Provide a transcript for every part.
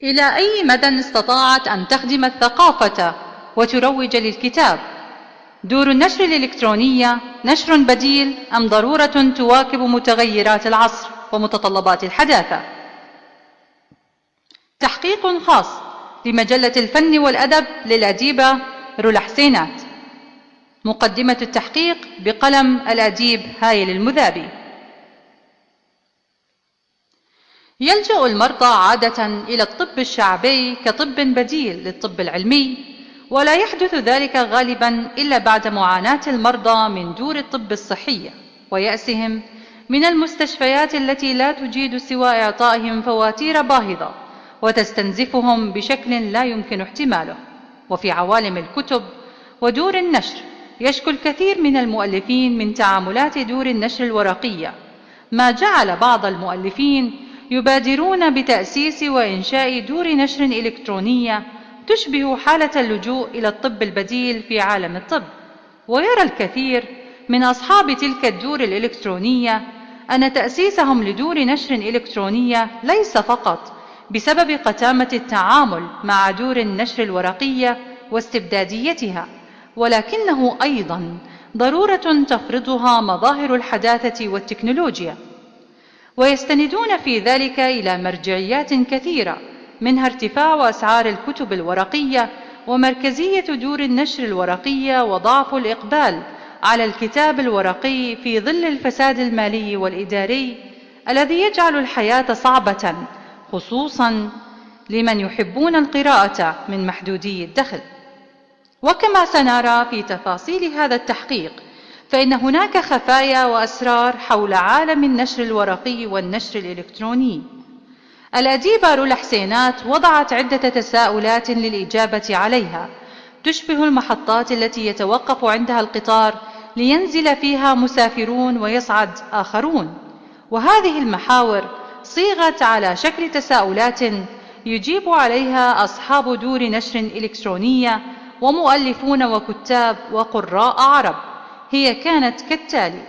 إلى أي مدى استطاعت أن تخدم الثقافة وتروج للكتاب؟ دور النشر الإلكترونية نشر بديل أم ضرورة تواكب متغيرات العصر ومتطلبات الحداثة؟ تحقيق خاص لمجلة الفن والأدب للأديبة رولا حسينات. مقدمة التحقيق بقلم الأديب هايل المذابي. يلجأ المرضى عادة إلى الطب الشعبي كطب بديل للطب العلمي، ولا يحدث ذلك غالبا إلا بعد معاناة المرضى من دور الطب الصحية ويأسهم من المستشفيات التي لا تجيد سوى إعطائهم فواتير باهظة وتستنزفهم بشكل لا يمكن احتماله. وفي عوالم الكتب ودور النشر يشكو الكثير من المؤلفين من تعاملات دور النشر الورقية، ما جعل بعض المؤلفين يبادرون بتأسيس وإنشاء دور نشر إلكترونية تشبه حالة اللجوء إلى الطب البديل في عالم الطب. ويرى الكثير من أصحاب تلك الدور الإلكترونية أن تأسيسهم لدور نشر إلكترونية ليس فقط بسبب قتامة التعامل مع دور النشر الورقية واستبداديتها، ولكنه أيضا ضرورة تفرضها مظاهر الحداثة والتكنولوجيا. ويستندون في ذلك إلى مرجعيات كثيرة، منها ارتفاع أسعار الكتب الورقية ومركزية دور النشر الورقية وضعف الإقبال على الكتاب الورقي في ظل الفساد المالي والإداري الذي يجعل الحياة صعبة، خصوصا لمن يحبون القراءة من محدودي الدخل. وكما سنرى في تفاصيل هذا التحقيق، فإن هناك خفايا وأسرار حول عالم النشر الورقي والنشر الإلكتروني. الأديبة رولا حسينات وضعت عدة تساؤلات للإجابة عليها، تشبه المحطات التي يتوقف عندها القطار لينزل فيها مسافرون ويصعد آخرون، وهذه المحاور صيغت على شكل تساؤلات يجيب عليها أصحاب دور نشر إلكترونية ومؤلفون وكتاب وقراء عرب. هي كانت كالتالي: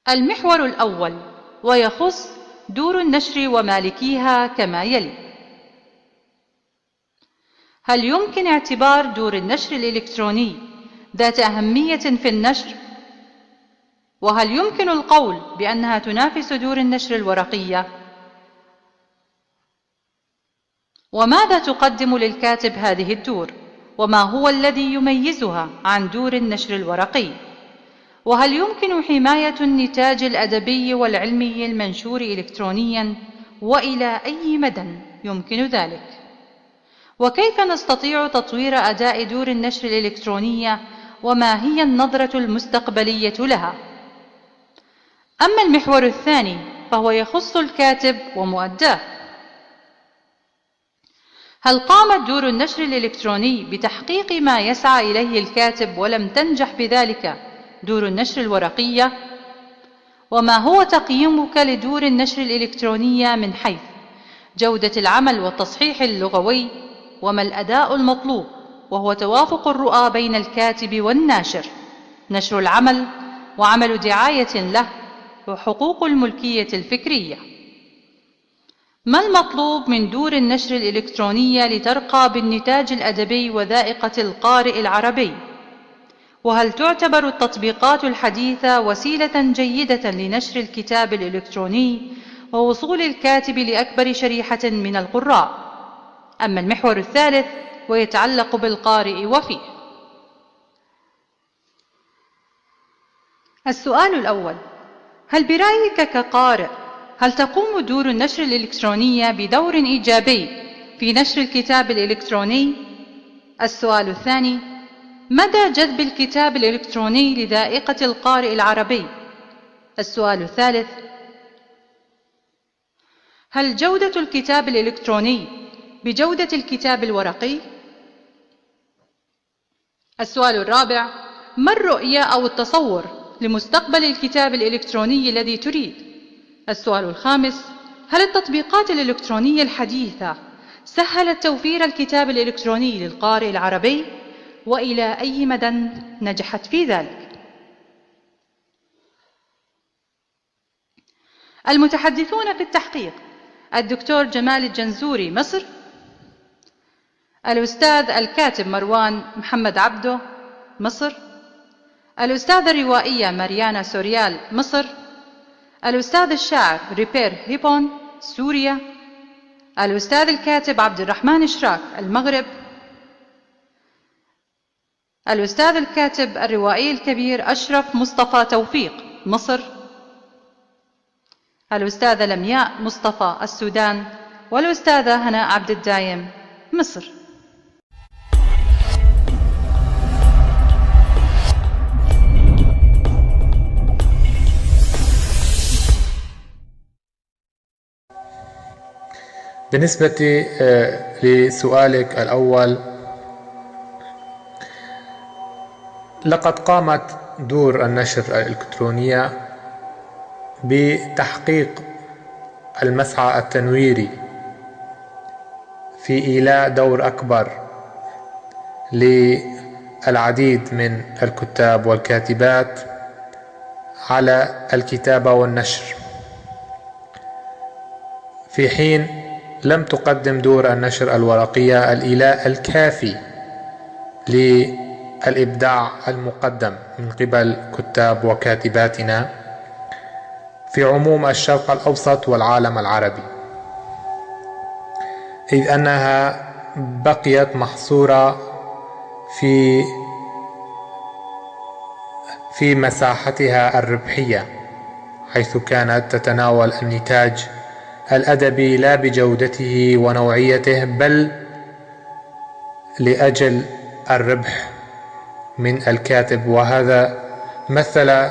المحور الأول، ويخص دور النشر ومالكيها كما يلي: هل يمكن اعتبار دور النشر الإلكتروني ذات أهمية في النشر؟ وهل يمكن القول بأنها تنافس دور النشر الورقية؟ وماذا تقدم للكاتب هذه الدور؟ وما هو الذي يميزها عن دور النشر الورقي؟ وهل يمكن حماية النتاج الأدبي والعلمي المنشور إلكترونياً؟ وإلى أي مدى يمكن ذلك؟ وكيف نستطيع تطوير أداء دور النشر الإلكترونية؟ وما هي النظرة المستقبلية لها؟ أما المحور الثاني فهو يخص الكاتب ومؤداه. هل قامت دور النشر الإلكتروني بتحقيق ما يسعى إليه الكاتب ولم تنجح بذلك دور النشر الورقية؟ وما هو تقييمك لدور النشر الإلكترونية من حيث جودة العمل والتصحيح اللغوي؟ وما الأداء المطلوب، وهو توافق الرؤى بين الكاتب والناشر، نشر العمل وعمل دعاية له، وحقوق الملكية الفكرية؟ ما المطلوب من دور النشر الإلكترونية لترقى بالنتاج الأدبي وذائقة القارئ العربي؟ وهل تعتبر التطبيقات الحديثة وسيلة جيدة لنشر الكتاب الإلكتروني ووصول الكاتب لأكبر شريحة من القراء؟ أما المحور الثالث ويتعلق بالقارئ وفيه. السؤال الأول: هل برأيك كقارئ هل تقوم دور النشر الإلكترونية بدور إيجابي في نشر الكتاب الإلكتروني؟ السؤال الثاني: مدى جذب الكتاب الإلكتروني لذائقة القارئ العربي؟ السؤال الثالث: هل جودة الكتاب الإلكتروني بجودة الكتاب الورقي؟ السؤال الرابع: ما الرؤية أو التصور لمستقبل الكتاب الإلكتروني الذي تريد؟ السؤال الخامس: هل التطبيقات الإلكترونية الحديثة سهلت توفير الكتاب الإلكتروني للقارئ العربي؟ وإلى أي مدى نجحت في ذلك؟ المتحدثون في التحقيق: الدكتور جمال الجنزوري، مصر، الأستاذ الكاتب مروان محمد عبده، مصر، الأستاذة الروائية ماريانا سوريال، مصر، الأستاذ الشاعر ريبير هيبون، سوريا، الأستاذ الكاتب عبد الرحمن شراك، المغرب، الأستاذ الكاتب الروائي الكبير أشرف مصطفى توفيق، مصر، الأستاذة لمياء مصطفى، السودان، والأستاذة هناء عبد الدايم، مصر. بالنسبة لسؤالك الأول، لقد قامت دور النشر الإلكترونية بتحقيق المسعى التنويري في إيلاء دور أكبر للعديد من الكتاب والكاتبات على الكتابة والنشر. في حين لم تقدم دور النشر الورقية الإيلاء الكافي للإبداع المقدم من قبل كتاب وكاتباتنا في عموم الشرق الأوسط والعالم العربي، إذ أنها بقيت محصورة في مساحتها الربحية، حيث كانت تتناول النتاج الأدبي لا بجودته ونوعيته، بل لأجل الربح من الكاتب. وهذا مثل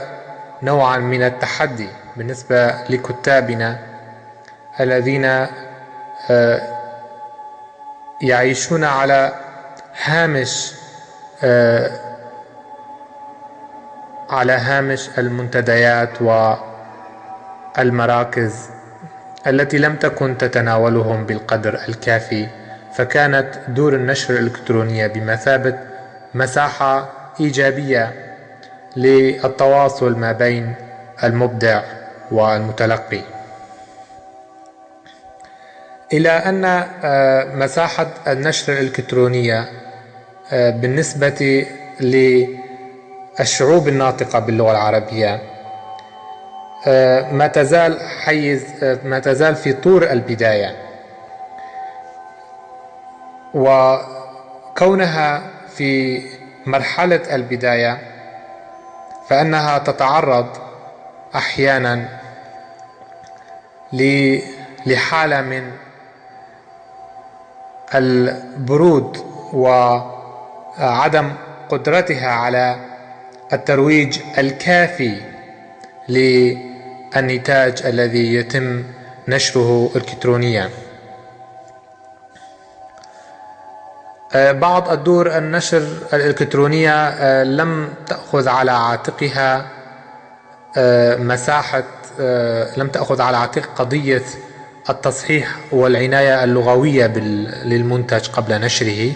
نوعا من التحدي بالنسبة لكتابنا الذين يعيشون على هامش المنتديات والمراكز التي لم تكن تتناولهم بالقدر الكافي، فكانت دور النشر الإلكترونية بمثابة مساحة إيجابية للتواصل ما بين المبدع والمتلقي. إلى أن مساحة النشر الإلكترونية بالنسبة للشعوب الناطقة باللغة العربية ما تزال في طور البداية، وكونها في مرحلة البداية فإنها تتعرض أحيانا لحالة من البرود وعدم قدرتها على الترويج الكافي للنتاج الذي يتم نشره إلكترونيا. بعض الدور النشر الإلكترونية لم تأخذ على عاتقها مساحة، لم تأخذ على عاتق قضية التصحيح والعناية اللغوية للمنتج قبل نشره،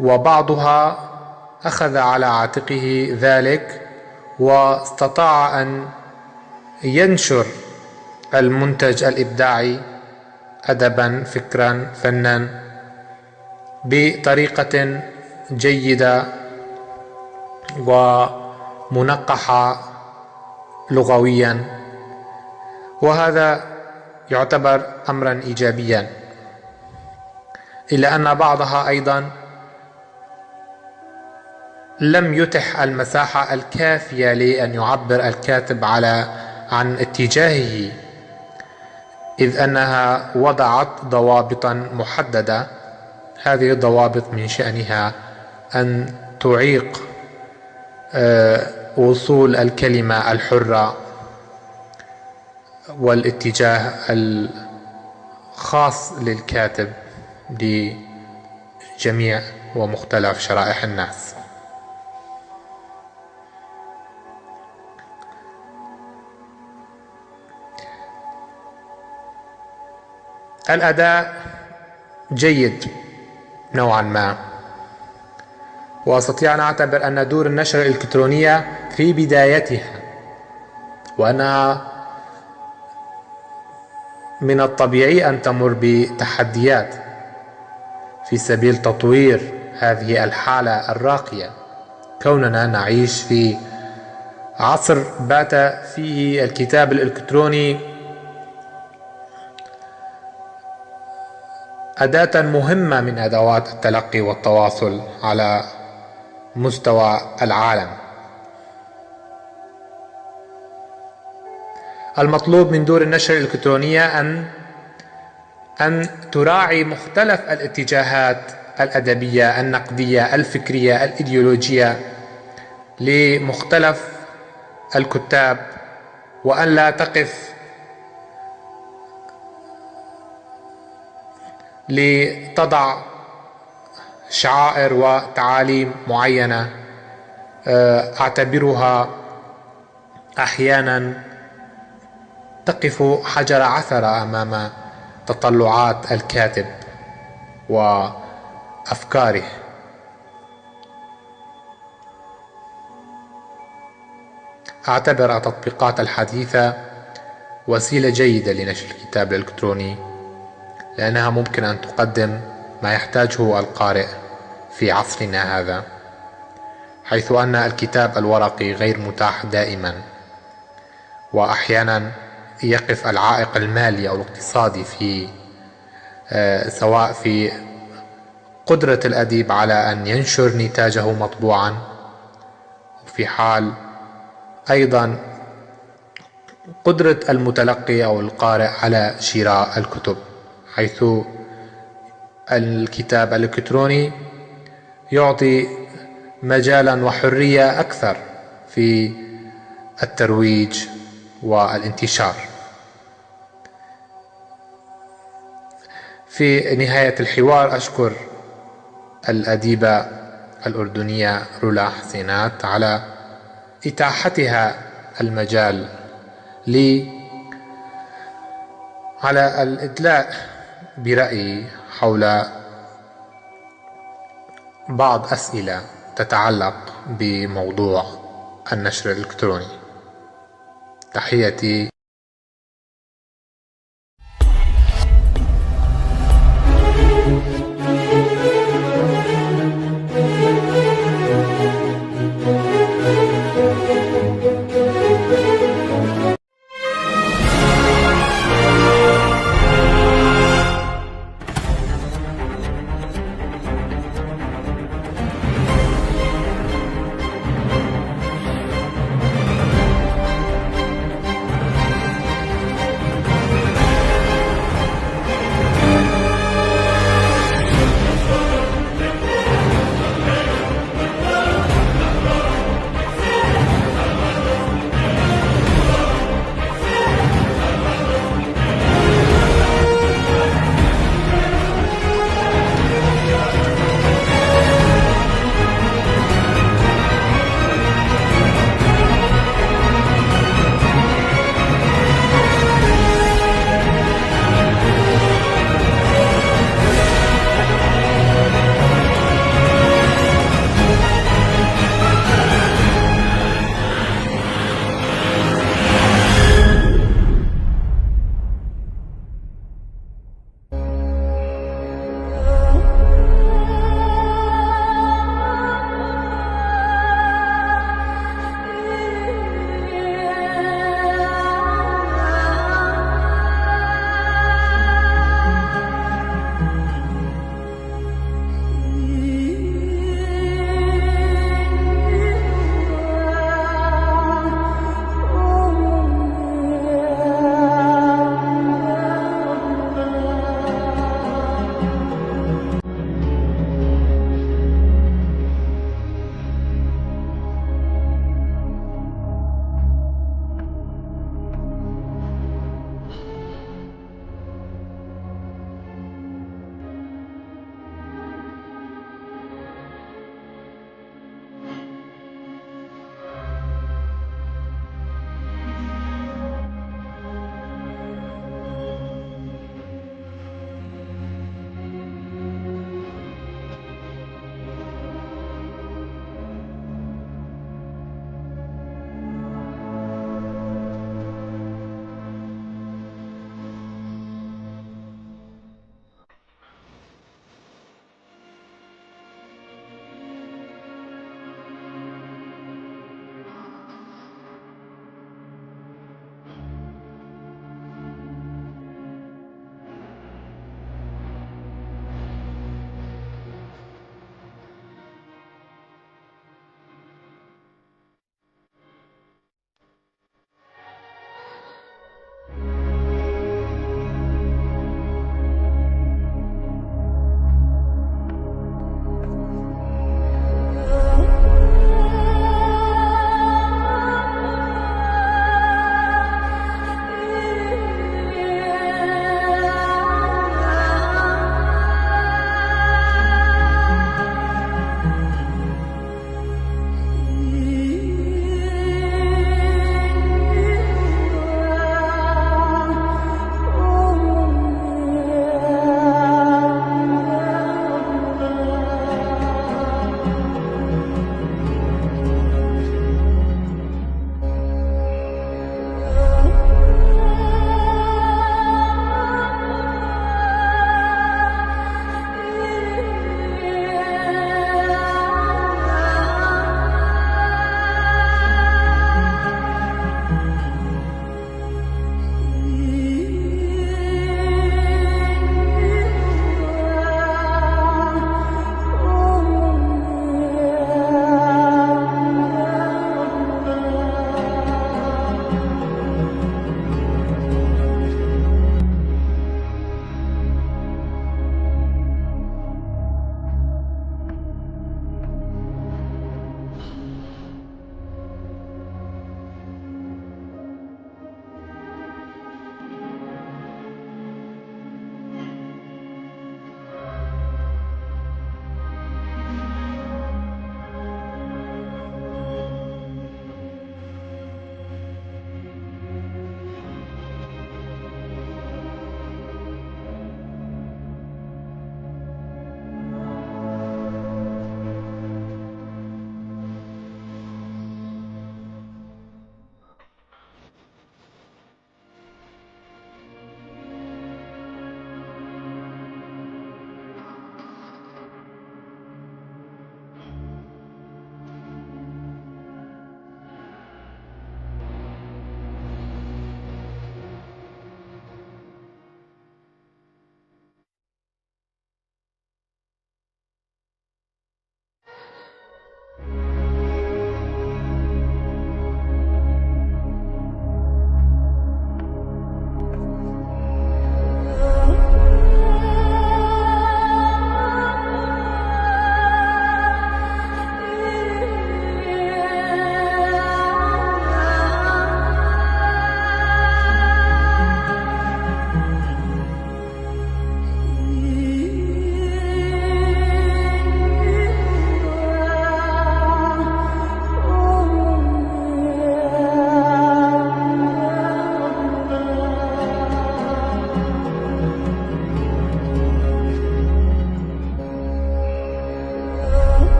وبعضها أخذ على عاتقه ذلك واستطاع أن ينشر المنتج الإبداعي أدبا، فكرا، فنا بطريقة جيدة ومنقحة لغويا، وهذا يعتبر أمرا إيجابيا. إلا أن بعضها أيضا لم يتح المساحة الكافية لأن يعبر الكاتب عن اتجاهه، إذ أنها وضعت ضوابطا محددة. هذه الضوابط من شأنها أن تعيق وصول الكلمة الحرة والاتجاه الخاص للكاتب لجميع ومختلف شرائح الناس. الأداء جيد نوعا ما، وأستطيع أن أعتبر أن دور النشر الإلكترونية في بدايتها، وأنها من الطبيعي أن تمر بتحديات في سبيل تطوير هذه الحالة الراقية، كوننا نعيش في عصر بات فيه الكتاب الإلكتروني أداة مهمة من أدوات التلقي والتواصل على مستوى العالم. المطلوب من دور النشر الإلكترونية أن تراعي مختلف الاتجاهات الأدبية، النقدية، الفكرية، الإيديولوجية لمختلف الكتاب، وأن لا تقف لتضع شعائر وتعاليم معينة أعتبرها أحيانا تقف حجر عثرة أمام تطلعات الكاتب وأفكاره. أعتبر التطبيقات الحديثة وسيلة جيدة لنشر الكتاب الإلكتروني، لأنها ممكن أن تقدم ما يحتاجه القارئ في عصرنا هذا، حيث أن الكتاب الورقي غير متاح دائما، وأحيانا يقف العائق المالي أو الاقتصادي في سواء في قدرة الأديب على أن ينشر نتاجه مطبوعا، وفي حال أيضا قدرة المتلقي أو القارئ على شراء الكتب، حيث الكتاب الإلكتروني يعطي مجالا وحرية أكثر في الترويج والانتشار. في نهاية الحوار أشكر الأديبة الأردنية رولا حسينات على إتاحتها المجال لي على الإدلاء برأيي حول بعض أسئلة تتعلق بموضوع النشر الإلكتروني. تحياتي.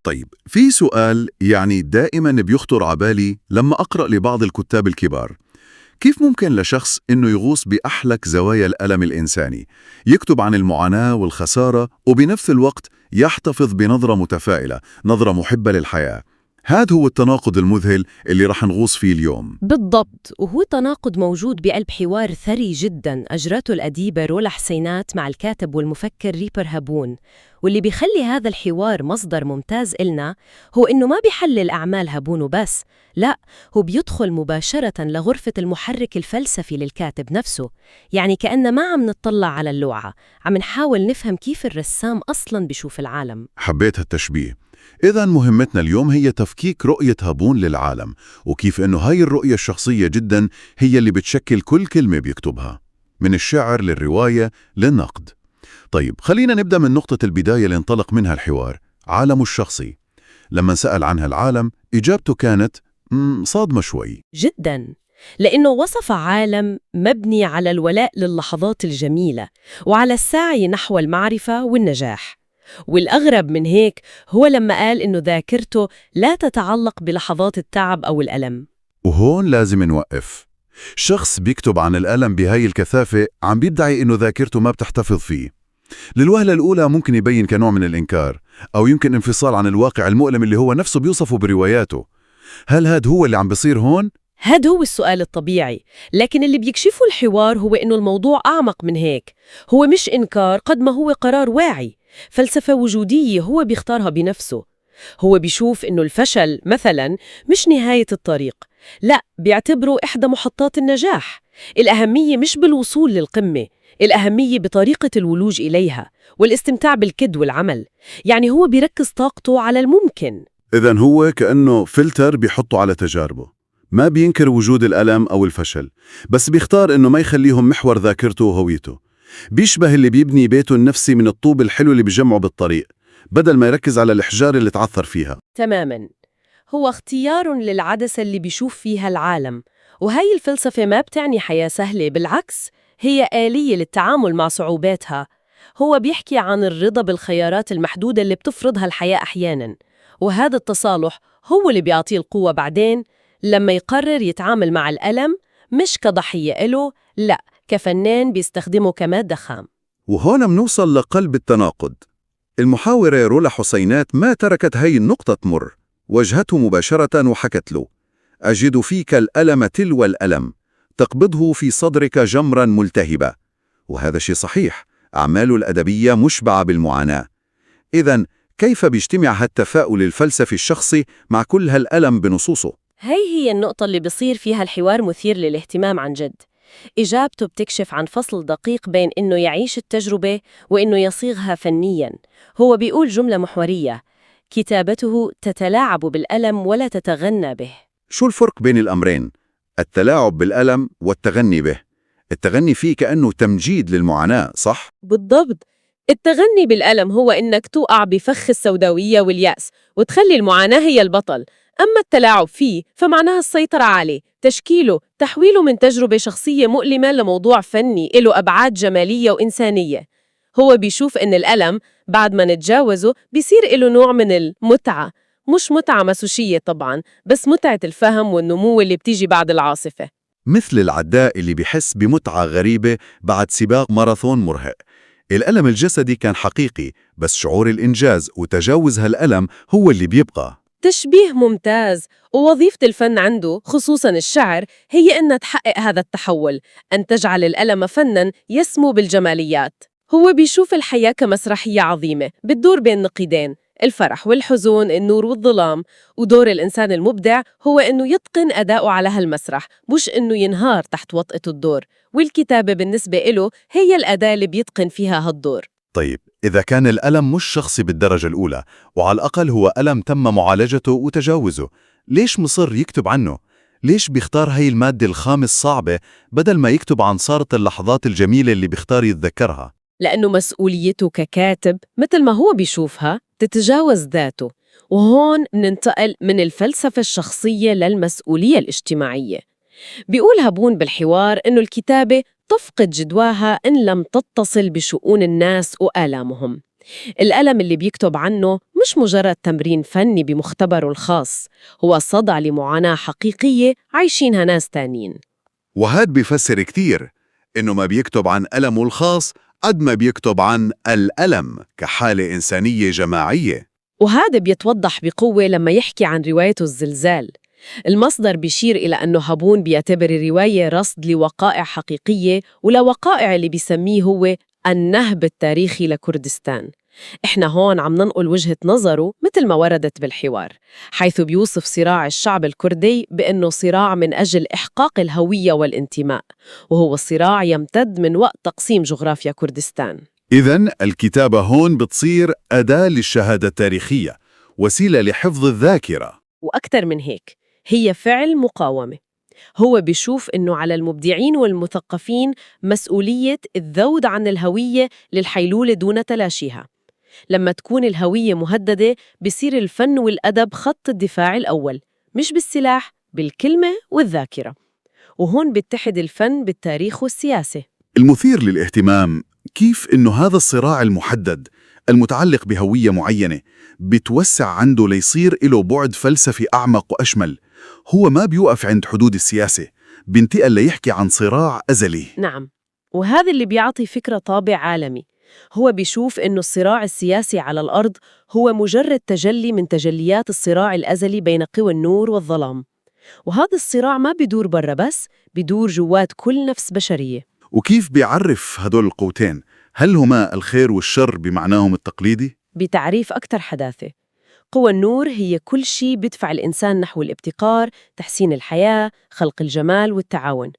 طيب، في سؤال يعني دائما بيخطر عبالي لما أقرأ لبعض الكتاب الكبار. كيف ممكن لشخص إنه يغوص بأحلك زوايا الألم الإنساني، يكتب عن المعاناة والخسارة، وبنفس الوقت يحتفظ بنظرة متفائلة، نظرة محبة للحياة؟ هذا هو التناقض المذهل اللي رح نغوص فيه اليوم. بالضبط، وهو تناقض موجود بقلب حوار ثري جدا أجرته الأديبة رولا حسينات مع الكاتب والمفكر ريبر هابون. واللي بيخلي هذا الحوار مصدر ممتاز إلنا هو إنه ما بيحلل أعمال هابون وبس، لا، هو بيدخل مباشرة لغرفة المحرك الفلسفي للكاتب نفسه. يعني كأننا ما عم نطلع على اللوحة، عم نحاول نفهم كيف الرسام أصلاً بيشوف العالم. حبيت هالتشبيه. إذا مهمتنا اليوم هي تفكيك رؤية هابون للعالم، وكيف إنه هاي الرؤية الشخصية جدا هي اللي بتشكل كل كلمة بيكتبها، من الشعر للرواية للنقد. طيب، خلينا نبدأ من نقطة البداية اللي انطلق منها الحوار، عالمه الشخصي. لما سأل عنها العالم، إجابته كانت صادمة شوي. جدا، لأنه وصف عالم مبني على الولاء للحظات الجميلة وعلى السعي نحو المعرفة والنجاح. والأغرب من هيك هو لما قال إنه ذاكرته لا تتعلق بلحظات التعب أو الألم. وهون لازم نوقف. شخص بيكتب عن الألم بهاي الكثافة عم بيدعي إنه ذاكرته ما بتحتفظ فيه. للوهلة الأولى ممكن يبين كنوع من الإنكار، أو يمكن انفصال عن الواقع المؤلم اللي هو نفسه بيوصفه برواياته. هل هاد هو اللي عم بيصير هون؟ هذا هو السؤال الطبيعي، لكن اللي بيكشفه الحوار هو إنه الموضوع أعمق من هيك. هو مش إنكار قد ما هو قرار واعي، فلسفة وجودية هو بيختارها بنفسه. هو بيشوف إنه الفشل مثلاً مش نهاية الطريق، لا، بيعتبره إحدى محطات النجاح. الأهمية مش بالوصول للقمة، الأهمية بطريقة الولوج إليها والاستمتاع بالكد والعمل. يعني هو بيركز طاقته على الممكن. إذن هو كأنه فلتر بيحطه على تجاربه، ما بينكر وجود الألم أو الفشل، بس بيختار إنه ما يخليهم محور ذاكرته وهويته. بيشبه اللي بيبني بيته النفسي من الطوب الحلو اللي بيجمعه بالطريق، بدل ما يركز على الأحجار اللي تعثر فيها. تماماً، هو اختيار للعدسة اللي بيشوف فيها العالم. وهي الفلسفة ما بتعني حياة سهلة، بالعكس هي آلية للتعامل مع صعوباتها. هو بيحكي عن الرضا بالخيارات المحدودة اللي بتفرضها الحياة أحياناً، وهذا التصالح هو اللي بيعطيه القوة بعدين لما يقرر يتعامل مع الألم مش كضحية إله، لا، كفنان بيستخدمه كمادة خام. وهون منوصل لقلب التناقض. المحاورة رولا حسينات ما تركت هاي النقطة تمر، واجهته مباشرة وحكت له: أجد فيك الألم تلو الألم، تقبضه في صدرك جمرا ملتهبة. وهذا شيء صحيح، أعماله الأدبية مشبعة بالمعاناة. إذن كيف بيجتمع هالتفاؤل الفلسفي الشخصي مع كل هالألم بنصوصه؟ هاي هي النقطة اللي بصير فيها الحوار مثير للاهتمام عن جد. إجابته بتكشف عن فصل دقيق بين إنه يعيش التجربة وإنه يصيغها فنياً. هو بيقول جملة محورية: كتابته تتلاعب بالألم ولا تتغنى به. شو الفرق بين الأمرين؟ التلاعب بالألم والتغني به. التغني فيه كأنه تمجيد للمعاناة، صح؟ بالضبط. التغني بالألم هو إنك توقع بفخ السوداوية واليأس وتخلي المعاناة هي البطل. أما التلاعب فيه فمعناها السيطرة عليه، تشكيله، تحويله من تجربة شخصية مؤلمة لموضوع فني له أبعاد جمالية وإنسانية. هو بيشوف إن الألم بعد ما نتجاوزه بيصير له نوع من المتعة، مش متعة مسوشية طبعاً، بس متعة الفهم والنمو اللي بتيجي بعد العاصفة. مثل العداء اللي بيحس بمتعة غريبة بعد سباق ماراثون مرهق. الألم الجسدي كان حقيقي، بس شعور الإنجاز وتجاوز هالألم هو اللي بيبقى. تشبيه ممتاز. ووظيفة الفن عنده، خصوصاً الشعر، هي أن تحقق هذا التحول، أن تجعل الألم فناً يسمو بالجماليات. هو بيشوف الحياة كمسرحية عظيمة بتدور بين نقيضين، الفرح والحزن، النور والظلام. ودور الإنسان المبدع هو أنه يتقن أداؤه على هالمسرح، مش أنه ينهار تحت وطأة الدور. والكتابة بالنسبة له هي الأداة اللي بيتقن فيها هالدور. طيب، إذا كان الألم مش شخصي بالدرجة الأولى، وعلى الأقل هو ألم تم معالجته وتجاوزه، ليش مصر يكتب عنه؟ ليش بيختار هاي المادة الخام الصعبة بدل ما يكتب عن صارة اللحظات الجميلة اللي بيختار يتذكرها؟ لأنه مسؤوليته ككاتب مثل ما هو بيشوفها تتجاوز ذاته. وهون ننتقل من الفلسفة الشخصية للمسؤولية الاجتماعية. بيقول هابون بالحوار إنه الكتابة تفقد جدواها إن لم تتصل بشؤون الناس وآلامهم. الألم اللي بيكتب عنه مش مجرد تمرين فني بمختبره الخاص، هو صدى لمعاناة حقيقية عايشينها ناس تانيين. وهاد بيفسر كتير إنه ما بيكتب عن ألمه الخاص قد ما بيكتب عن الألم كحالة إنسانية جماعية. وهذا بيتوضح بقوة لما يحكي عن روايته الزلزال. المصدر بيشير إلى أنه هابون بيعتبر الرواية رصد لوقائع حقيقية ولوقائع اللي بيسميه هو النهب التاريخي لكردستان. إحنا هون عم ننقل وجهة نظره مثل ما وردت بالحوار، حيث بيوصف صراع الشعب الكردي بأنه صراع من أجل إحقاق الهوية والانتماء، وهو صراع يمتد من وقت تقسيم جغرافيا كردستان. إذن الكتابة هون بتصير أداة للشهادة التاريخية، وسيلة لحفظ الذاكرة. وأكثر من هيك، هي فعل مقاومة. هو بيشوف إنه على المبدعين والمثقفين مسؤولية الذود عن الهوية للحيلولة دون تلاشيها. لما تكون الهوية مهددة بيصير الفن والأدب خط الدفاع الأول، مش بالسلاح، بالكلمة والذاكرة. وهون بيتحد الفن بالتاريخ والسياسة. المثير للاهتمام كيف إنه هذا الصراع المحدد المتعلق بهوية معينة بتوسع عنده ليصير له بعد فلسفي أعمق وأشمل. هو ما بيوقف عند حدود السياسة، بينتقل ليحكي عن صراع أزلي. نعم، وهذا اللي بيعطي فكرة طابع عالمي. هو بيشوف إنه الصراع السياسي على الأرض هو مجرد تجلي من تجليات الصراع الأزلي بين قوى النور والظلام، وهذا الصراع ما بيدور برا بس، بيدور جوات كل نفس بشرية. وكيف بيعرف هدول القوتين؟ هل هما الخير والشر بمعناهم التقليدي؟ بتعريف أكثر حداثة، قوى النور هي كل شيء بيدفع الإنسان نحو الابتكار، تحسين الحياة، خلق الجمال والتعاون.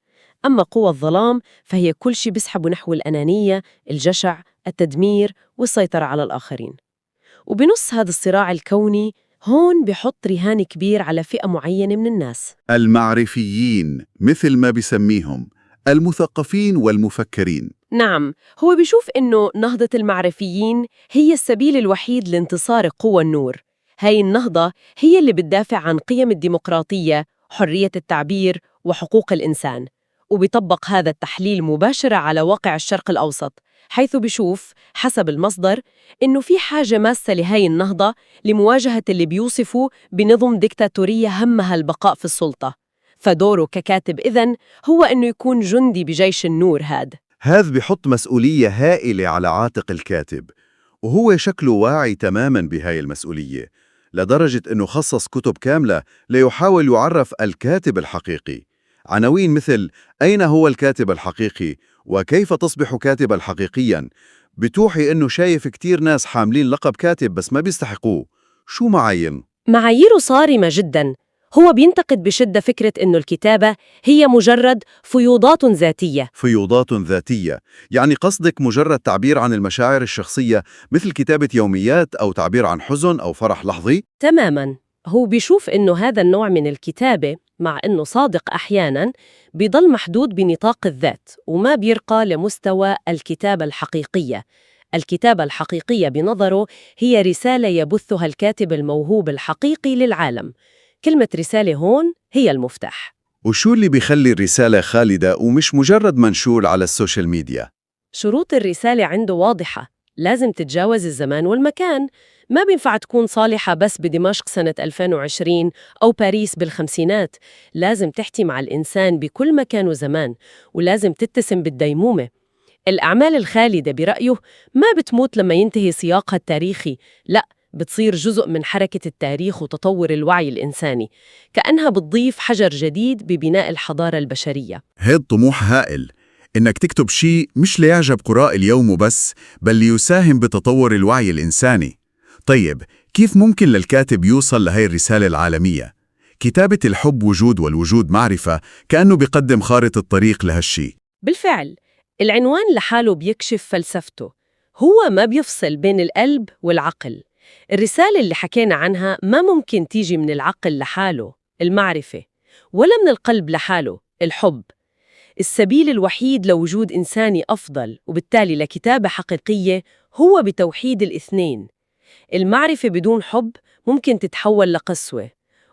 أما قوى الظلام فهي كل شيء بيسحبه نحو الأنانية، الجشع، التدمير والسيطرة على الآخرين. وبنص هذا الصراع الكوني هون بحط رهان كبير على فئة معينة من الناس. المعرفيين مثل ما بيسميهم، المثقفين والمفكرين. نعم، هو بيشوف إنه نهضة المعرفيين هي السبيل الوحيد لانتصار قوى النور. هاي النهضة هي اللي بتدافع عن قيم الديمقراطية، حرية التعبير وحقوق الإنسان. وبيطبق هذا التحليل مباشرة على واقع الشرق الأوسط، حيث بيشوف حسب المصدر إنه في حاجة ماسة لهاي النهضة لمواجهة اللي بيوصفه بنظم ديكتاتورية همها البقاء في السلطة. فدوره ككاتب إذن هو إنه يكون جندي بجيش النور هاد. هذا بيحط مسؤولية هائلة على عاتق الكاتب، وهو شكله واعي تماماً بهاي المسؤولية، لدرجة أنه خصص كتب كاملة ليحاول يعرف الكاتب الحقيقي. عناوين مثل أين هو الكاتب الحقيقي؟ وكيف تصبح كاتباً حقيقياً؟ بتوحي أنه شايف كتير ناس حاملين لقب كاتب بس ما بيستحقوه. شو معاييره؟ معاييره صارمة جداً. هو بينتقد بشدة فكرة إنه الكتابة هي مجرد فيوضات ذاتية. فيوضات ذاتية، يعني قصدك مجرد تعبير عن المشاعر الشخصية مثل كتابة يوميات أو تعبير عن حزن أو فرح لحظي؟ تماماً. هو بيشوف إنه هذا النوع من الكتابة مع إنه صادق أحياناً بيضل محدود بنطاق الذات وما بيرقى لمستوى الكتابة الحقيقية. الكتابة الحقيقية بنظره هي رسالة يبثها الكاتب الموهوب الحقيقي للعالم. كلمة رسالة هون هي المفتاح. وشو اللي بيخلي الرسالة خالدة ومش مجرد منشور على ال social media؟ شروط الرسالة عنده واضحة، لازم تتجاوز الزمان والمكان. ما بينفع تكون صالحة بس بدمشق سنة 2020 أو باريس بالخمسينات، لازم تحكي مع الإنسان بكل مكان وزمان، ولازم تتسم بالديمومة. الأعمال الخالدة برأيه ما بتموت لما ينتهي سياقها التاريخي، لا، بتصير جزء من حركة التاريخ وتطور الوعي الإنساني، كأنها بتضيف حجر جديد ببناء الحضارة البشرية. هاد طموح هائل، إنك تكتب شيء مش ليعجب قراء اليوم وبس، بل ليساهم بتطور الوعي الإنساني. طيب، كيف ممكن للكاتب يوصل لهي الرسالة العالمية؟ كتابة الحب وجود والوجود معرفة كأنه بيقدم خارطة الطريق لهالشي. بالفعل، العنوان لحاله بيكشف فلسفته. هو ما بيفصل بين القلب والعقل. الرسالة اللي حكينا عنها ما ممكن تيجي من العقل لحاله، المعرفة، ولا من القلب لحاله، الحب. السبيل الوحيد لوجود إنساني أفضل وبالتالي لكتابة حقيقية هو بتوحيد الاثنين. المعرفة بدون حب ممكن تتحول لقسوة،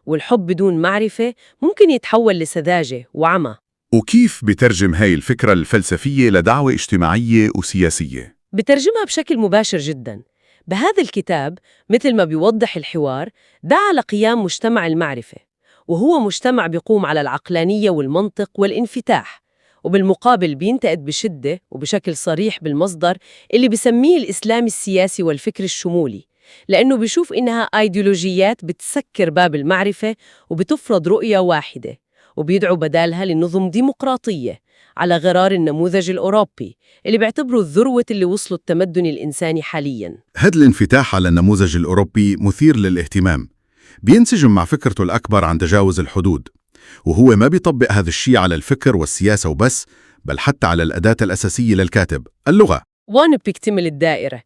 والحب بدون معرفة ممكن يتحول لسذاجة وعمى. وكيف بترجم هاي الفكرة الفلسفية لدعوة اجتماعية وسياسية؟ بترجمها بشكل مباشر جداً. بهذا الكتاب مثل ما بيوضح الحوار دعا لقيام مجتمع المعرفة، وهو مجتمع بيقوم على العقلانية والمنطق والانفتاح، وبالمقابل بينتقد بشدة وبشكل صريح بالمصدر اللي بسميه الإسلام السياسي والفكر الشمولي، لأنه بيشوف إنها أيديولوجيات بتسكر باب المعرفة وبتفرض رؤية واحدة، وبيدعو بدالها لنظم ديمقراطية على غرار النموذج الأوروبي اللي بيعتبره الذروة اللي وصلوا التمدن الإنساني حالياً. هذا الانفتاح على النموذج الأوروبي مثير للاهتمام، بينسجم مع فكرته الأكبر عن تجاوز الحدود، وهو ما بيطبق هذا الشيء على الفكر والسياسة وبس، بل حتى على الأداة الأساسية للكاتب، اللغة. وان بيكتمل الدائرة.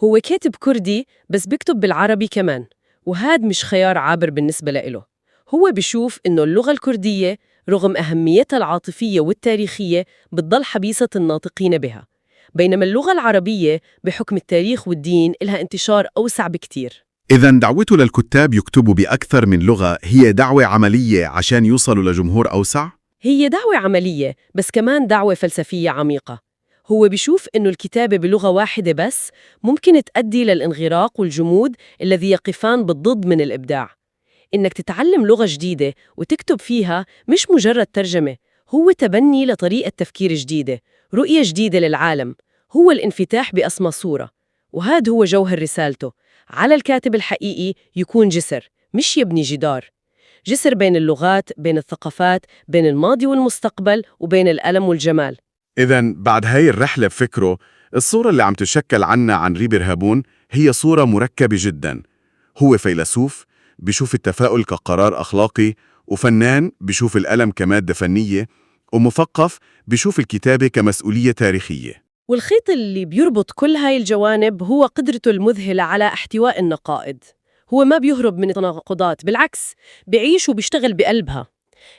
هو كاتب كردي بس بيكتب بالعربي كمان، وهاد مش خيار عابر بالنسبة لإله. هو بيشوف إنه اللغة الكردية رغم أهميتها العاطفية والتاريخية بتضل حبيسة الناطقين بها، بينما اللغة العربية بحكم التاريخ والدين إلها انتشار أوسع بكتير. إذا دعوته للكتاب يكتبوا بأكثر من لغة هي دعوة عملية عشان يوصلوا لجمهور أوسع؟ هي دعوة عملية بس كمان دعوة فلسفية عميقة. هو بيشوف إنه الكتابة بلغة واحدة بس ممكن تؤدي للانغراق والجمود الذي يقفان بالضد من الإبداع. إنك تتعلم لغة جديدة وتكتب فيها مش مجرد ترجمة، هو تبني لطريقة تفكير جديدة، رؤية جديدة للعالم، هو الانفتاح بأسمى صورة. وهذا هو جوهر رسالته، على الكاتب الحقيقي يكون جسر، مش يبني جدار. جسر بين اللغات، بين الثقافات، بين الماضي والمستقبل، وبين الألم والجمال. إذا بعد هاي الرحلة بفكره، الصورة اللي عم تشكل عنا عن ريبر هابون هي صورة مركبة جدا. هو فيلسوف بيشوف التفاؤل كقرار أخلاقي، وفنان بيشوف الألم كمادة فنية، ومثقف بيشوف الكتابة كمسؤولية تاريخية. والخيط اللي بيربط كل هاي الجوانب هو قدرته المذهلة على احتواء النقائد. هو ما بيهرب من التناقضات، بالعكس بيعيش وبيشتغل بقلبها.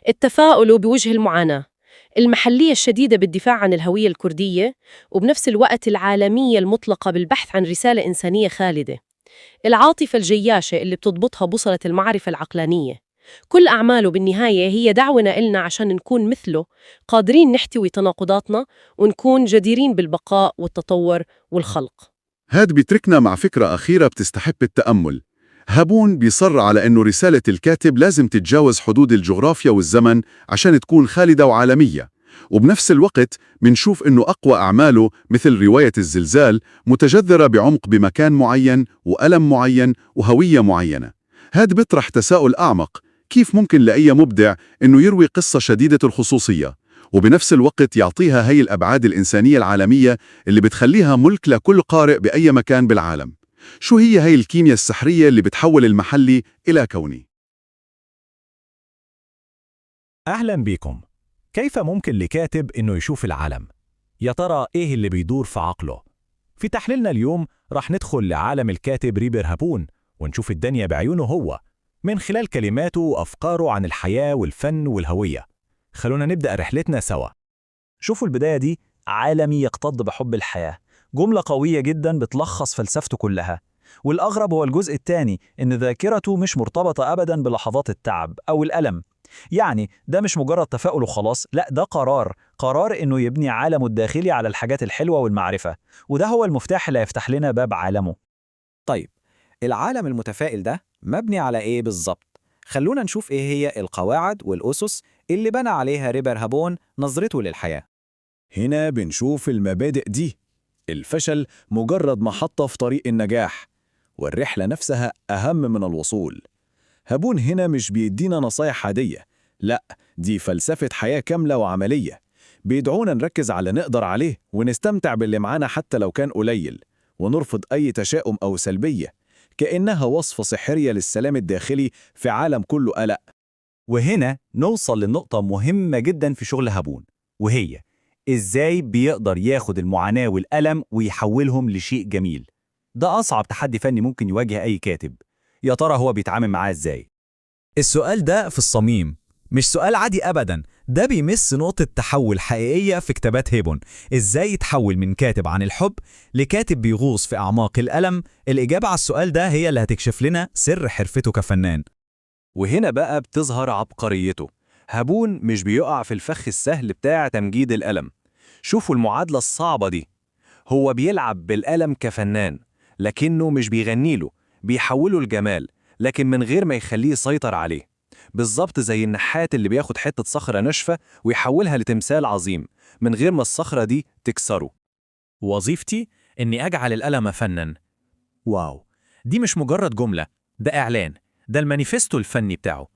التفاؤل بوجه المعاناة، المحلية الشديدة بالدفاع عن الهوية الكردية، وبنفس الوقت العالمية المطلقة بالبحث عن رسالة إنسانية خالدة. العاطفة الجياشة اللي بتضبطها بوصلة المعرفة العقلانية. كل أعماله بالنهاية هي دعونا إلنا عشان نكون مثله، قادرين نحتوي تناقضاتنا ونكون جديرين بالبقاء والتطور والخلق. هاد بيتركنا مع فكرة أخيرة بتستحق التأمل. هابون بيصر على أنه رسالة الكاتب لازم تتجاوز حدود الجغرافيا والزمن عشان تكون خالدة وعالمية، وبنفس الوقت منشوف أنه أقوى أعماله مثل رواية الزلزال متجذرة بعمق بمكان معين وألم معين وهوية معينة. هاد بيطرح تساؤل أعمق، كيف ممكن لأي مبدع أنه يروي قصة شديدة الخصوصية وبنفس الوقت يعطيها هي الأبعاد الإنسانية العالمية اللي بتخليها ملك لكل قارئ بأي مكان بالعالم؟ شو هي هي الكيمياء السحرية اللي بتحول المحلي إلى كوني؟ أهلا بيكم. كيف ممكن لكاتب إنه يشوف العالم؟ يا ترى إيه اللي بيدور في عقله؟ في تحليلنا اليوم رح ندخل لعالم الكاتب ريبر هابون ونشوف الدنيا بعيونه هو، من خلال كلماته وأفكاره عن الحياة والفن والهوية. خلونا نبدأ رحلتنا سوا. شوفوا البداية دي، عالمي يقتض بحب الحياة، جملة قوية جدا بتلخص فلسفته كلها. والأغرب هو الجزء الثاني، إن ذاكرته مش مرتبطة أبدا بلحظات التعب أو الألم. يعني ده مش مجرد تفاؤل وخلاص، لا ده قرار، قرار إنه يبني عالمه الداخلي على الحاجات الحلوة والمعرفة، وده هو المفتاح اللي هيفتح لنا باب عالمه. طيب، العالم المتفائل ده مبني على إيه بالظبط؟ خلونا نشوف إيه هي القواعد والأسس اللي بنى عليها ريبر هابون نظرته للحياة. هنا بنشوف المبادئ دي. الفشل مجرد محطة في طريق النجاح، والرحلة نفسها أهم من الوصول. هابون هنا مش بيدينا نصايح عادية، لا، دي فلسفة حياة كاملة وعملية. بيدعونا نركز على نقدر عليه ونستمتع باللي معانا حتى لو كان قليل، ونرفض أي تشاؤم أو سلبية، كأنها وصفة سحرية للسلام الداخلي في عالم كله قلق. وهنا نوصل لنقطة مهمة جدا في شغل هابون، وهي إزاي بيقدر ياخد المعاناة والألم ويحولهم لشيء جميل. ده أصعب تحدي فني ممكن يواجه أي كاتب. يا ترى هو بيتعامل معاه إزاي؟ السؤال ده في الصميم، مش سؤال عادي أبداً، ده بيمس نقطة تحول حقيقية في كتابات هيبون. إزاي يتحول من كاتب عن الحب لكاتب بيغوص في أعماق الألم؟ الإجابة على السؤال ده هي اللي هتكشف لنا سر حرفته كفنان. وهنا بقى بتظهر عبقريته. هابون مش بيقع في الفخ السهل بتاع تمجيد الألم. شوفوا المعادلة الصعبة دي، هو بيلعب بالألم كفنان. لكنه مش بيغني له، بيحوله لجمال، لكن من غير ما يخليه يسيطر عليه. بالظبط زي النحات اللي بياخد حتة صخرة ناشفة ويحولها لتمثال عظيم من غير ما الصخرة دي تكسره. وظيفتي إني أجعل الألم فناً. واو، دي مش مجرد جملة، ده إعلان، ده المانيفستو الفني بتاعه.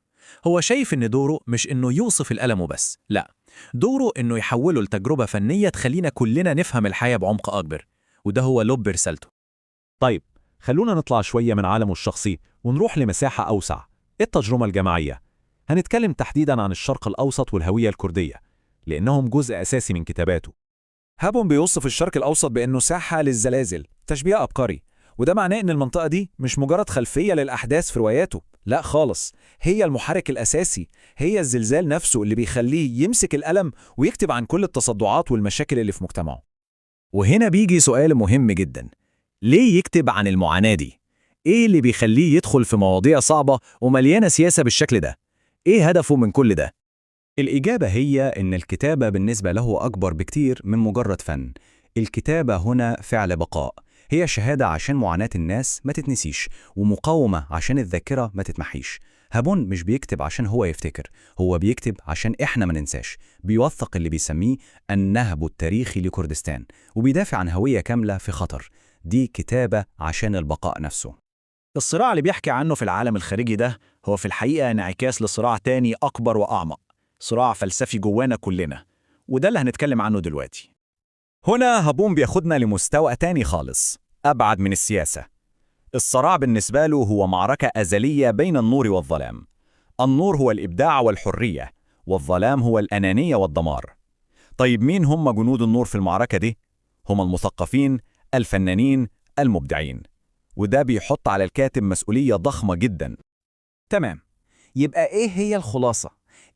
هو شايف إن دوره مش إنه يوصف الألم وبس، لا، دوره إنه يحوله لتجربة فنية تخلينا كلنا نفهم الحياة بعمق أكبر، وده هو لب رسالته. طيب، خلونا نطلع شوية من عالمه الشخصي ونروح لمساحة أوسع، التجربة الجماعية. هنتكلم تحديداً عن الشرق الأوسط والهوية الكردية، لأنهم جزء أساسي من كتاباته. هابون بيوصف الشرق الأوسط بأنه ساحة للزلازل، تشبيه عبقري، وده معناه إن المنطقة دي مش مجرد خلفية للأحداث في رواياته، لا خالص، هي المحرك الأساسي، هي الزلزال نفسه اللي بيخليه يمسك القلم ويكتب عن كل التصدعات والمشاكل اللي في مجتمعه. وهنا بيجي سؤال مهم جدا، ليه يكتب عن المعاناة دي؟ إيه اللي بيخليه يدخل في مواضيع صعبة ومليانة سياسة بالشكل ده؟ إيه هدفه من كل ده؟ الإجابة هي إن الكتابة بالنسبة له أكبر بكتير من مجرد فن. الكتابة هنا فعل بقاء، هي شهادة عشان معاناة الناس ما تتنسيش، ومقاومة عشان الذاكرة ما تتمحيش. هابون مش بيكتب عشان هو يفتكر، هو بيكتب عشان إحنا ما ننساش. بيوثق اللي بيسميه النهب التاريخي لكردستان، وبيدافع عن هوية كاملة في خطر. دي كتابة عشان البقاء نفسه. الصراع اللي بيحكي عنه في العالم الخارجي ده هو في الحقيقة انعكاس لصراع تاني أكبر وأعمق، صراع فلسفي جوانا كلنا، وده اللي هنتكلم عنه دلوقتي. هنا هابون بياخدنا لمستوى تاني خالص، أبعد من السياسة. الصراع بالنسبة له هو معركة أزلية بين النور والظلام. النور هو الإبداع والحرية، والظلام هو الأنانية والدمار. طيب مين هم جنود النور في المعركة دي؟ هم المثقفين، الفنانين، المبدعين. وده بيحط على الكاتب مسؤولية ضخمة جدا. تمام، يبقى إيه هي الخلاصة؟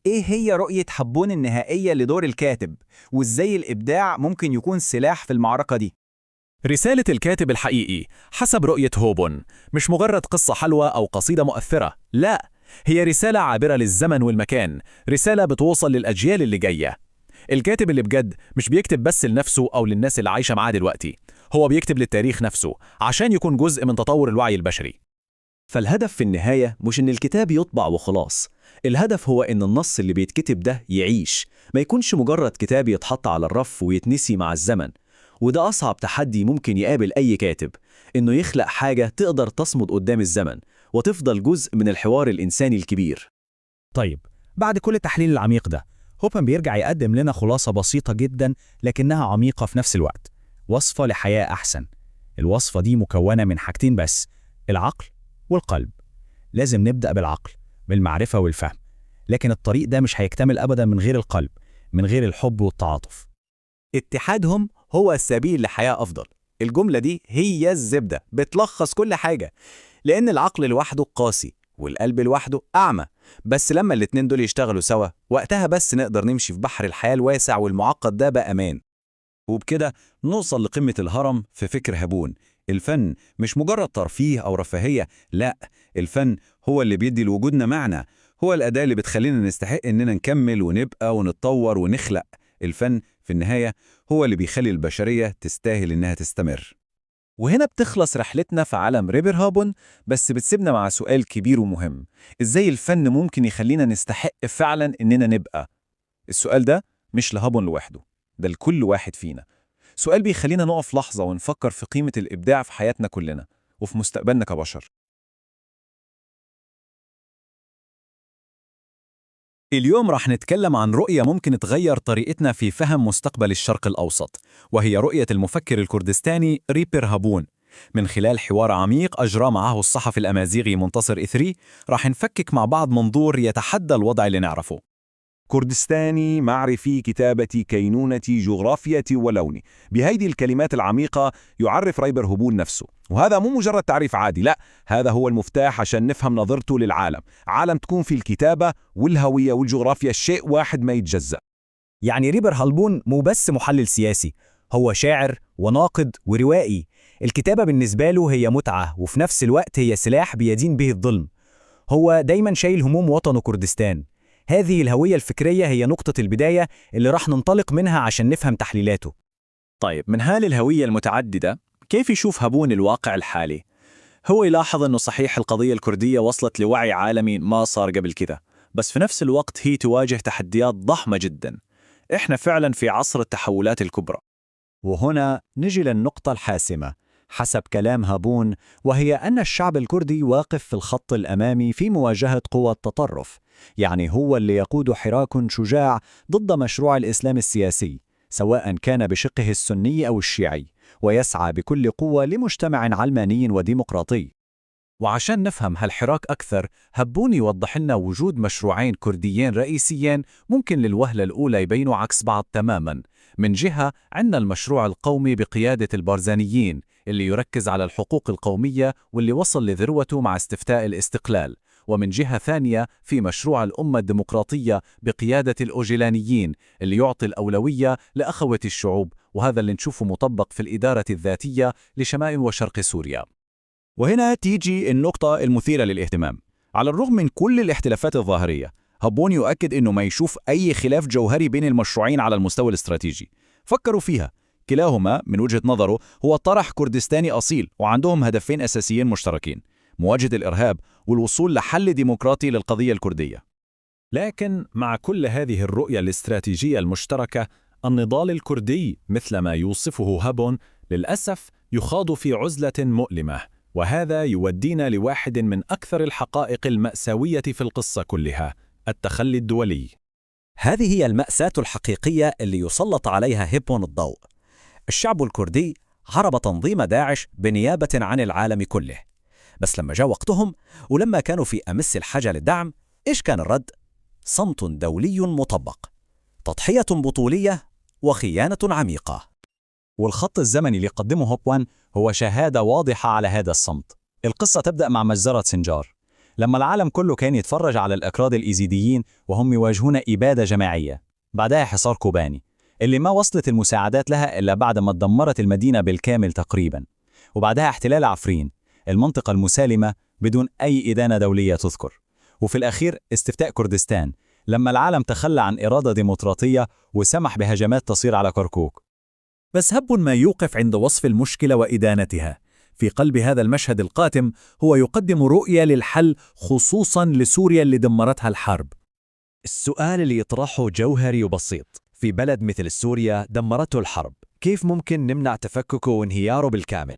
إيه هي رؤية هابون النهائية لدور الكاتب؟ وإزاي الإبداع ممكن يكون سلاح في المعركة دي؟ رسالة الكاتب الحقيقي حسب رؤية هوبون مش مجرد قصة حلوة أو قصيدة مؤثرة، لا، هي رسالة عابرة للزمن والمكان، رسالة بتوصل للأجيال اللي جاية. الكاتب اللي بجد مش بيكتب بس لنفسه أو للناس اللي عايشة معاه دلوقتي، هو بيكتب للتاريخ نفسه عشان يكون جزء من تطور الوعي البشري. فالهدف في النهاية مش إن الكتاب يطبع وخلاص، الهدف هو إن النص اللي بيتكتب ده يعيش، ما يكونش مجرد كتاب يتحط على الرف ويتنسي مع الزمن. وده أصعب تحدي ممكن يقابل أي كاتب، إنه يخلق حاجة تقدر تصمد قدام الزمن وتفضل جزء من الحوار الإنساني الكبير. طيب، بعد كل التحليل العميق ده، هوبن بيرجع يقدم لنا خلاصة بسيطة جدا لكنها عميقة في نفس الوقت، وصفة لحياة أحسن. الوصفة دي مكونة من حاجتين بس، العقل والقلب. لازم نبدأ بالعقل، بالمعرفة والفهم، لكن الطريق ده مش هيكتمل أبدا من غير القلب، من غير الحب والتعاطف. اتحادهم هو السبيل لحياة أفضل. الجملة دي هي الزبدة، بتلخص كل حاجة، لأن العقل لوحده قاسي والقلب لوحده أعمى، بس لما الاتنين دول يشتغلوا سوا وقتها بس نقدر نمشي في بحر الحياة الواسع والمعقد ده بأمان. وبكده نوصل لقمة الهرم في فكر هابون. الفن مش مجرد ترفيه أو رفاهية، لا، الفن هو اللي بيدي لوجودنا معنى، هو الأداة اللي بتخلينا نستحق إننا نكمل ونبقى ونتطور ونخلق. الفن في النهاية هو اللي بيخلي البشرية تستاهل إنها تستمر. وهنا بتخلص رحلتنا في عالم ريبر هابون، بس بتسيبنا مع سؤال كبير ومهم، إزاي الفن ممكن يخلينا نستحق فعلا إننا نبقى؟ السؤال ده مش لهابون لوحده، ده لكل واحد فينا. سؤال بيخلينا نقف لحظة ونفكر في قيمة الإبداع في حياتنا كلنا وفي مستقبلنا كبشر. اليوم راح نتكلم عن رؤية ممكن تغير طريقتنا في فهم مستقبل الشرق الأوسط، وهي رؤية المفكر الكردستاني ريبر هابون. من خلال حوار عميق أجرى معه الصحفي الأمازيغي منتصر إثري، راح نفكك مع بعض منظور يتحدى الوضع اللي نعرفه. كردستاني معرفي كتابتي كينونتي جغرافيتي ولوني، بهذه الكلمات العميقة يعرف ريبر هبون نفسه، وهذا مو مجرد تعريف عادي، لا، هذا هو المفتاح عشان نفهم نظرته للعالم، عالم تكون فيه الكتابة والهوية والجغرافيا شيء واحد ما يتجزأ. يعني ريبر هالبون مو بس محلل سياسي، هو شاعر وناقد وروائي. الكتابة بالنسبة له هي متعة، وفي نفس الوقت هي سلاح بيدين به الظلم. هو دايما شايل هموم وطنه كردستان. هذه الهوية الفكرية هي نقطة البداية اللي راح ننطلق منها عشان نفهم تحليلاته. طيب، من هذه الهوية المتعددة، كيف يشوف هابون الواقع الحالي؟ هو يلاحظ أنه صحيح القضية الكردية وصلت لوعي عالمي ما صار قبل كذا، بس في نفس الوقت هي تواجه تحديات ضخمة جدا. إحنا فعلا في عصر التحولات الكبرى. وهنا نجي للنقطة الحاسمة حسب كلام هابون، وهي أن الشعب الكردي واقف في الخط الأمامي في مواجهة قوى التطرف. يعني هو اللي يقود حراك شجاع ضد مشروع الإسلام السياسي، سواء كان بشقه السني أو الشيعي، ويسعى بكل قوة لمجتمع علماني وديمقراطي. وعشان نفهم هالحراك أكثر، هبون يوضح لنا وجود مشروعين كرديين رئيسيين ممكن للوهلة الأولى يبينوا عكس بعض تماماً. من جهة عندنا المشروع القومي بقيادة البارزانيين اللي يركز على الحقوق القومية واللي وصل لذروته مع استفتاء الاستقلال، ومن جهة ثانية في مشروع الأمة الديمقراطية بقيادة الأوجلانيين اللي يعطي الأولوية لأخوة الشعوب، وهذا اللي نشوفه مطبق في الإدارة الذاتية لشمال وشرق سوريا. وهنا تيجي النقطة المثيرة للاهتمام. على الرغم من كل الاختلافات الظاهرية، هابون يؤكد أنه ما يشوف أي خلاف جوهري بين المشروعين على المستوى الاستراتيجي. فكروا فيها، كلاهما من وجهة نظره هو طرح كردستاني أصيل، وعندهم هدفين أساسيين مشتركين: مواجهة الإرهاب والوصول لحل ديمقراطي للقضية الكردية. لكن مع كل هذه الرؤية الاستراتيجية المشتركة، النضال الكردي مثل ما يوصفه هابون للأسف يخاض في عزلة مؤلمة، وهذا يودينا لواحد من أكثر الحقائق المأساوية في القصة كلها: التخلي الدولي. هذه هي المأساة الحقيقية اللي يسلط عليها هيبون الضوء. الشعب الكردي هرب تنظيم داعش بنيابة عن العالم كله، بس لما جاء وقتهم ولما كانوا في أمس الحاجة للدعم، إيش كان الرد؟ صمت دولي مطبق، تضحية بطولية، وخيانة عميقة. والخط الزمني اللي قدمه هوبوان هو شهادة واضحة على هذا الصمت. القصة تبدأ مع مجزرة سنجار، لما العالم كله كان يتفرج على الأكراد الإيزيديين وهم يواجهون إبادة جماعية. بعدها حصار كوباني اللي ما وصلت المساعدات لها إلا بعد ما اتدمرت المدينة بالكامل تقريبا. وبعدها احتلال عفرين، المنطقة المسالمة، بدون أي إدانة دولية تذكر. وفي الأخير استفتاء كردستان، لما العالم تخلى عن إرادة ديمقراطية وسمح بهجمات تصير على كركوك. بس هب ما يوقف عند وصف المشكلة وإدانتها. في قلب هذا المشهد القاتم هو يقدم رؤية للحل، خصوصا لسوريا اللي دمرتها الحرب. السؤال اللي يطرحه جوهري وبسيط: في بلد مثل سوريا دمرته الحرب، كيف ممكن نمنع تفككه وانهياره بالكامل؟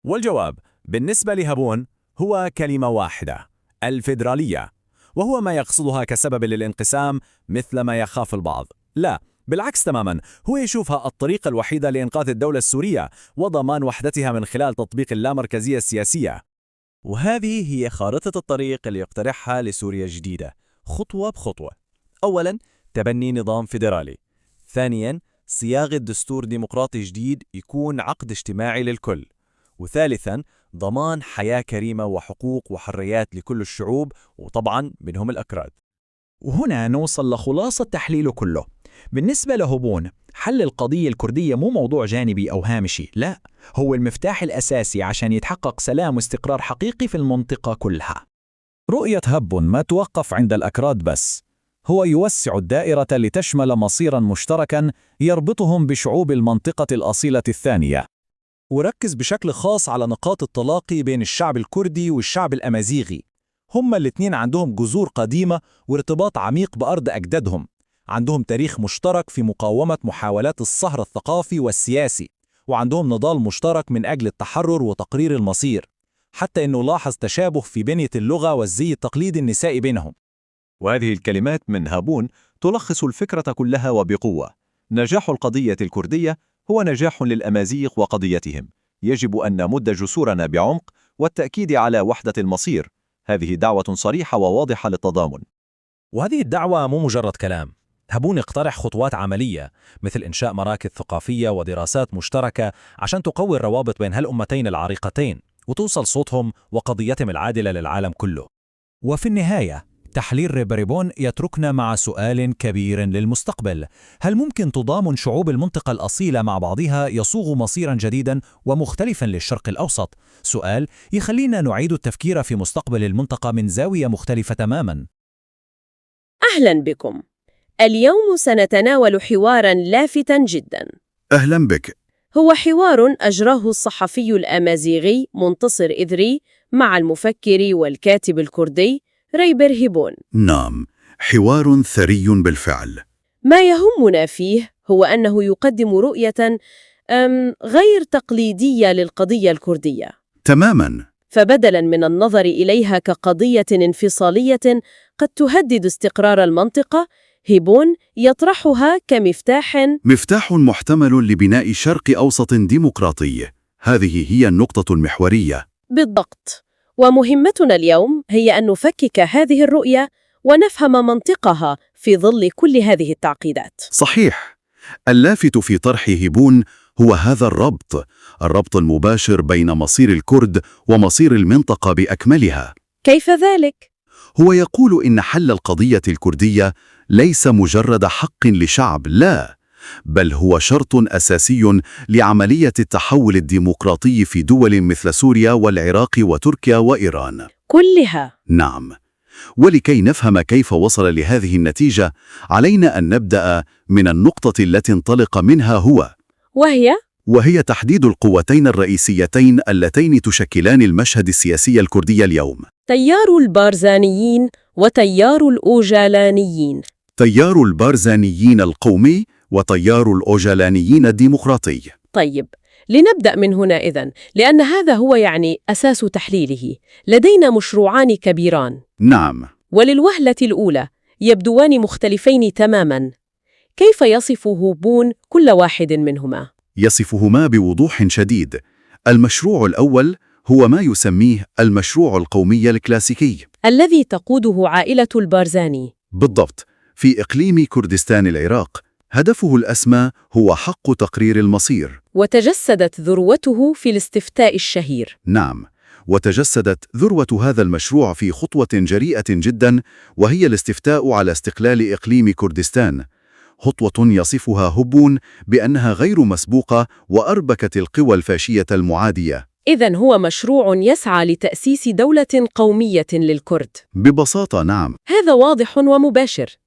والجواب بالنسبة لهابون هو كلمة واحدة: الفيدرالية. وهو ما يقصدها كسبب للانقسام مثل ما يخاف البعض. لا، بالعكس تماما، هو يشوفها الطريقة الوحيدة لإنقاذ الدولة السورية وضمان وحدتها من خلال تطبيق اللامركزية السياسية. وهذه هي خارطة الطريق اللي يقترحها لسوريا الجديدة خطوة بخطوة. أولاً، تبني نظام فيدرالي. ثانياً، صياغة دستور ديمقراطي جديد يكون عقد اجتماعي للكل. وثالثاً، ضمان حياة كريمة وحقوق وحريات لكل الشعوب، وطبعاً منهم الأكراد. وهنا نوصل لخلاصة تحليله كله. بالنسبة لهوبون، حل القضية الكردية مو موضوع جانبي أو هامشي، لا، هو المفتاح الأساسي عشان يتحقق سلام واستقرار حقيقي في المنطقة كلها. رؤية هبون ما توقف عند الأكراد بس، هو يوسع الدائرة لتشمل مصيرا مشتركا يربطهم بشعوب المنطقة الأصيلة الثانية. وركز بشكل خاص على نقاط التلاقي بين الشعب الكردي والشعب الأمازيغي. هما الاثنين عندهم جذور قديمة وارتباط عميق بأرض أجدادهم، عندهم تاريخ مشترك في مقاومة محاولات الصهر الثقافي والسياسي، وعندهم نضال مشترك من أجل التحرر وتقرير المصير، حتى أنه لاحظ تشابه في بنية اللغة والزي التقليدي النسائي بينهم. وهذه الكلمات من هابون تلخص الفكرة كلها وبقوة: نجاح القضية الكردية هو نجاح للأمازيغ وقضيتهم. يجب أن نمد جسورنا بعمق والتأكيد على وحدة المصير. هذه دعوة صريحة وواضحة للتضامن. وهذه الدعوة مو مجرد كلام. هابون اقترح خطوات عملية مثل إنشاء مراكز ثقافية ودراسات مشتركة عشان تقوي الروابط بين هالأمتين العريقتين وتوصل صوتهم وقضيتهم العادلة للعالم كله. وفي النهاية، تحليل ريبريبون يتركنا مع سؤال كبير للمستقبل: هل ممكن تضامن شعوب المنطقة الأصيلة مع بعضها يصوغ مصيرا جديدا ومختلفا للشرق الأوسط؟ سؤال يخلينا نعيد التفكير في مستقبل المنطقة من زاوية مختلفة تماما. أهلا بكم. اليوم سنتناول حوارا لافتا جدا. أهلا بك. هو حوار أجراه الصحفي الأمازيغي منتصر إذري مع المفكر والكاتب الكردي ريبر هيبون. نعم، حوار ثري بالفعل. ما يهمنا فيه هو أنه يقدم رؤية غير تقليدية للقضية الكردية. تماماً. فبدلاً من النظر إليها كقضية انفصالية قد تهدد استقرار المنطقة، هيبون يطرحها كمفتاح مفتاح محتمل لبناء شرق أوسط ديمقراطي. هذه هي النقطة المحورية. بالضبط. ومهمتنا اليوم هي أن نفكك هذه الرؤية ونفهم منطقها في ظل كل هذه التعقيدات. صحيح. اللافت في طرح هيبون هو هذا الربط المباشر بين مصير الكرد ومصير المنطقة بأكملها. كيف ذلك؟ هو يقول إن حل القضية الكردية ليس مجرد حق لشعب، لا، بل هو شرط أساسي لعملية التحول الديمقراطي في دول مثل سوريا والعراق وتركيا وإيران. كلها. نعم. ولكي نفهم كيف وصل لهذه النتيجة، علينا أن نبدأ من النقطة التي انطلق منها هو. وهي؟ وهي تحديد القوتين الرئيسيتين اللتين تشكلان المشهد السياسي الكردي اليوم. تيار البارزانيين وتيار الأوجالانيين. تيار البارزانيين القومي وتيار الأوجالانيين الديمقراطي. طيب، لنبدأ من هنا إذن، لأن هذا هو يعني أساس تحليله. لدينا مشروعان كبيران. نعم. وللوهلة الأولى يبدوان مختلفين تماماً. كيف يصف هوبون كل واحد منهما؟ يصفهما بوضوح شديد. المشروع الأول هو ما يسميه المشروع القومي الكلاسيكي، الذي تقوده عائلة البارزاني. بالضبط، في إقليم كردستان العراق. هدفه الأسمى هو حق تقرير المصير. وتجسدت ذروته في الاستفتاء الشهير. نعم، وتجسدت ذروة هذا المشروع في خطوة جريئة جدا، وهي الاستفتاء على استقلال إقليم كردستان. خطوة يصفها هبون بأنها غير مسبوقة وأربكت القوى الفاشية المعادية. إذن هو مشروع يسعى لتأسيس دولة قومية للكرد. ببساطة نعم. هذا واضح ومباشر.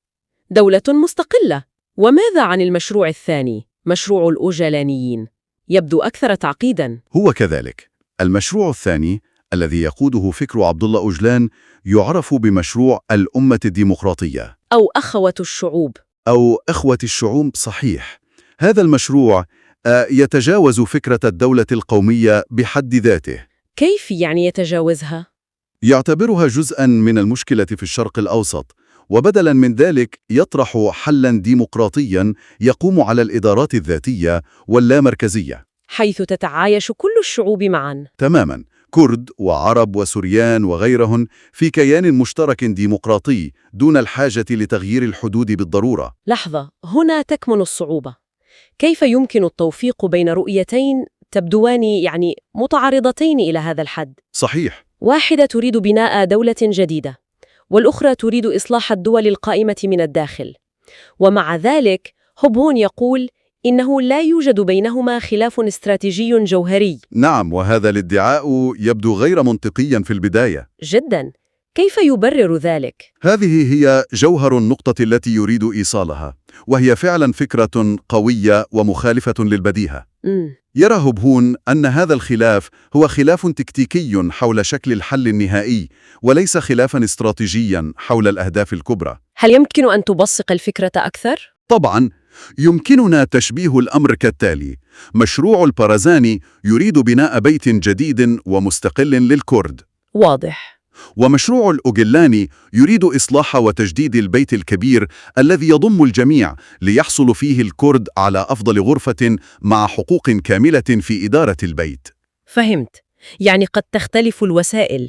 دولة مستقلة. وماذا عن المشروع الثاني، مشروع الأوجالانيين؟ يبدو أكثر تعقيداً. هو كذلك. المشروع الثاني الذي يقوده فكر عبد الله أوجلان يعرف بمشروع الأمة الديمقراطية، أو أخوة الشعوب. أو أخوة الشعوب، صحيح. هذا المشروع يتجاوز فكرة الدولة القومية بحد ذاته. كيف يعني يتجاوزها؟ يعتبرها جزءاً من المشكلة في الشرق الأوسط، وبدلاً من ذلك يطرح حلاً ديمقراطياً يقوم على الإدارات الذاتية واللامركزية، حيث تتعايش كل الشعوب معاً. تماماً، كرد وعرب وسريان وغيرهم في كيان مشترك ديمقراطي دون الحاجة لتغيير الحدود بالضرورة. لحظة، هنا تكمن الصعوبة. كيف يمكن التوفيق بين رؤيتين تبدوان يعني متعارضتين إلى هذا الحد؟ صحيح. واحدة تريد بناء دولة جديدة، والأخرى تريد إصلاح الدول القائمة من الداخل. ومع ذلك هوبون يقول إنه لا يوجد بينهما خلاف استراتيجي جوهري. نعم، وهذا الادعاء يبدو غير منطقيا في البداية. جدا. كيف يبرر ذلك؟ هذه هي جوهر النقطة التي يريد إيصالها، وهي فعلا فكرة قوية ومخالفة للبديهة. يرى هوبون أن هذا الخلاف هو خلاف تكتيكي حول شكل الحل النهائي، وليس خلافا استراتيجيا حول الأهداف الكبرى. هل يمكن أن تبسط الفكرة أكثر؟ طبعا، يمكننا تشبيه الأمر كالتالي: مشروع البرزاني يريد بناء بيت جديد ومستقل للكرد. واضح. ومشروع الأوجلاني يريد إصلاح وتجديد البيت الكبير الذي يضم الجميع ليحصل فيه الكرد على أفضل غرفة مع حقوق كاملة في إدارة البيت. فهمت. يعني قد تختلف الوسائل،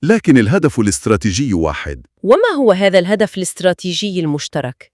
لكن الهدف الاستراتيجي واحد. وما هو هذا الهدف الاستراتيجي المشترك؟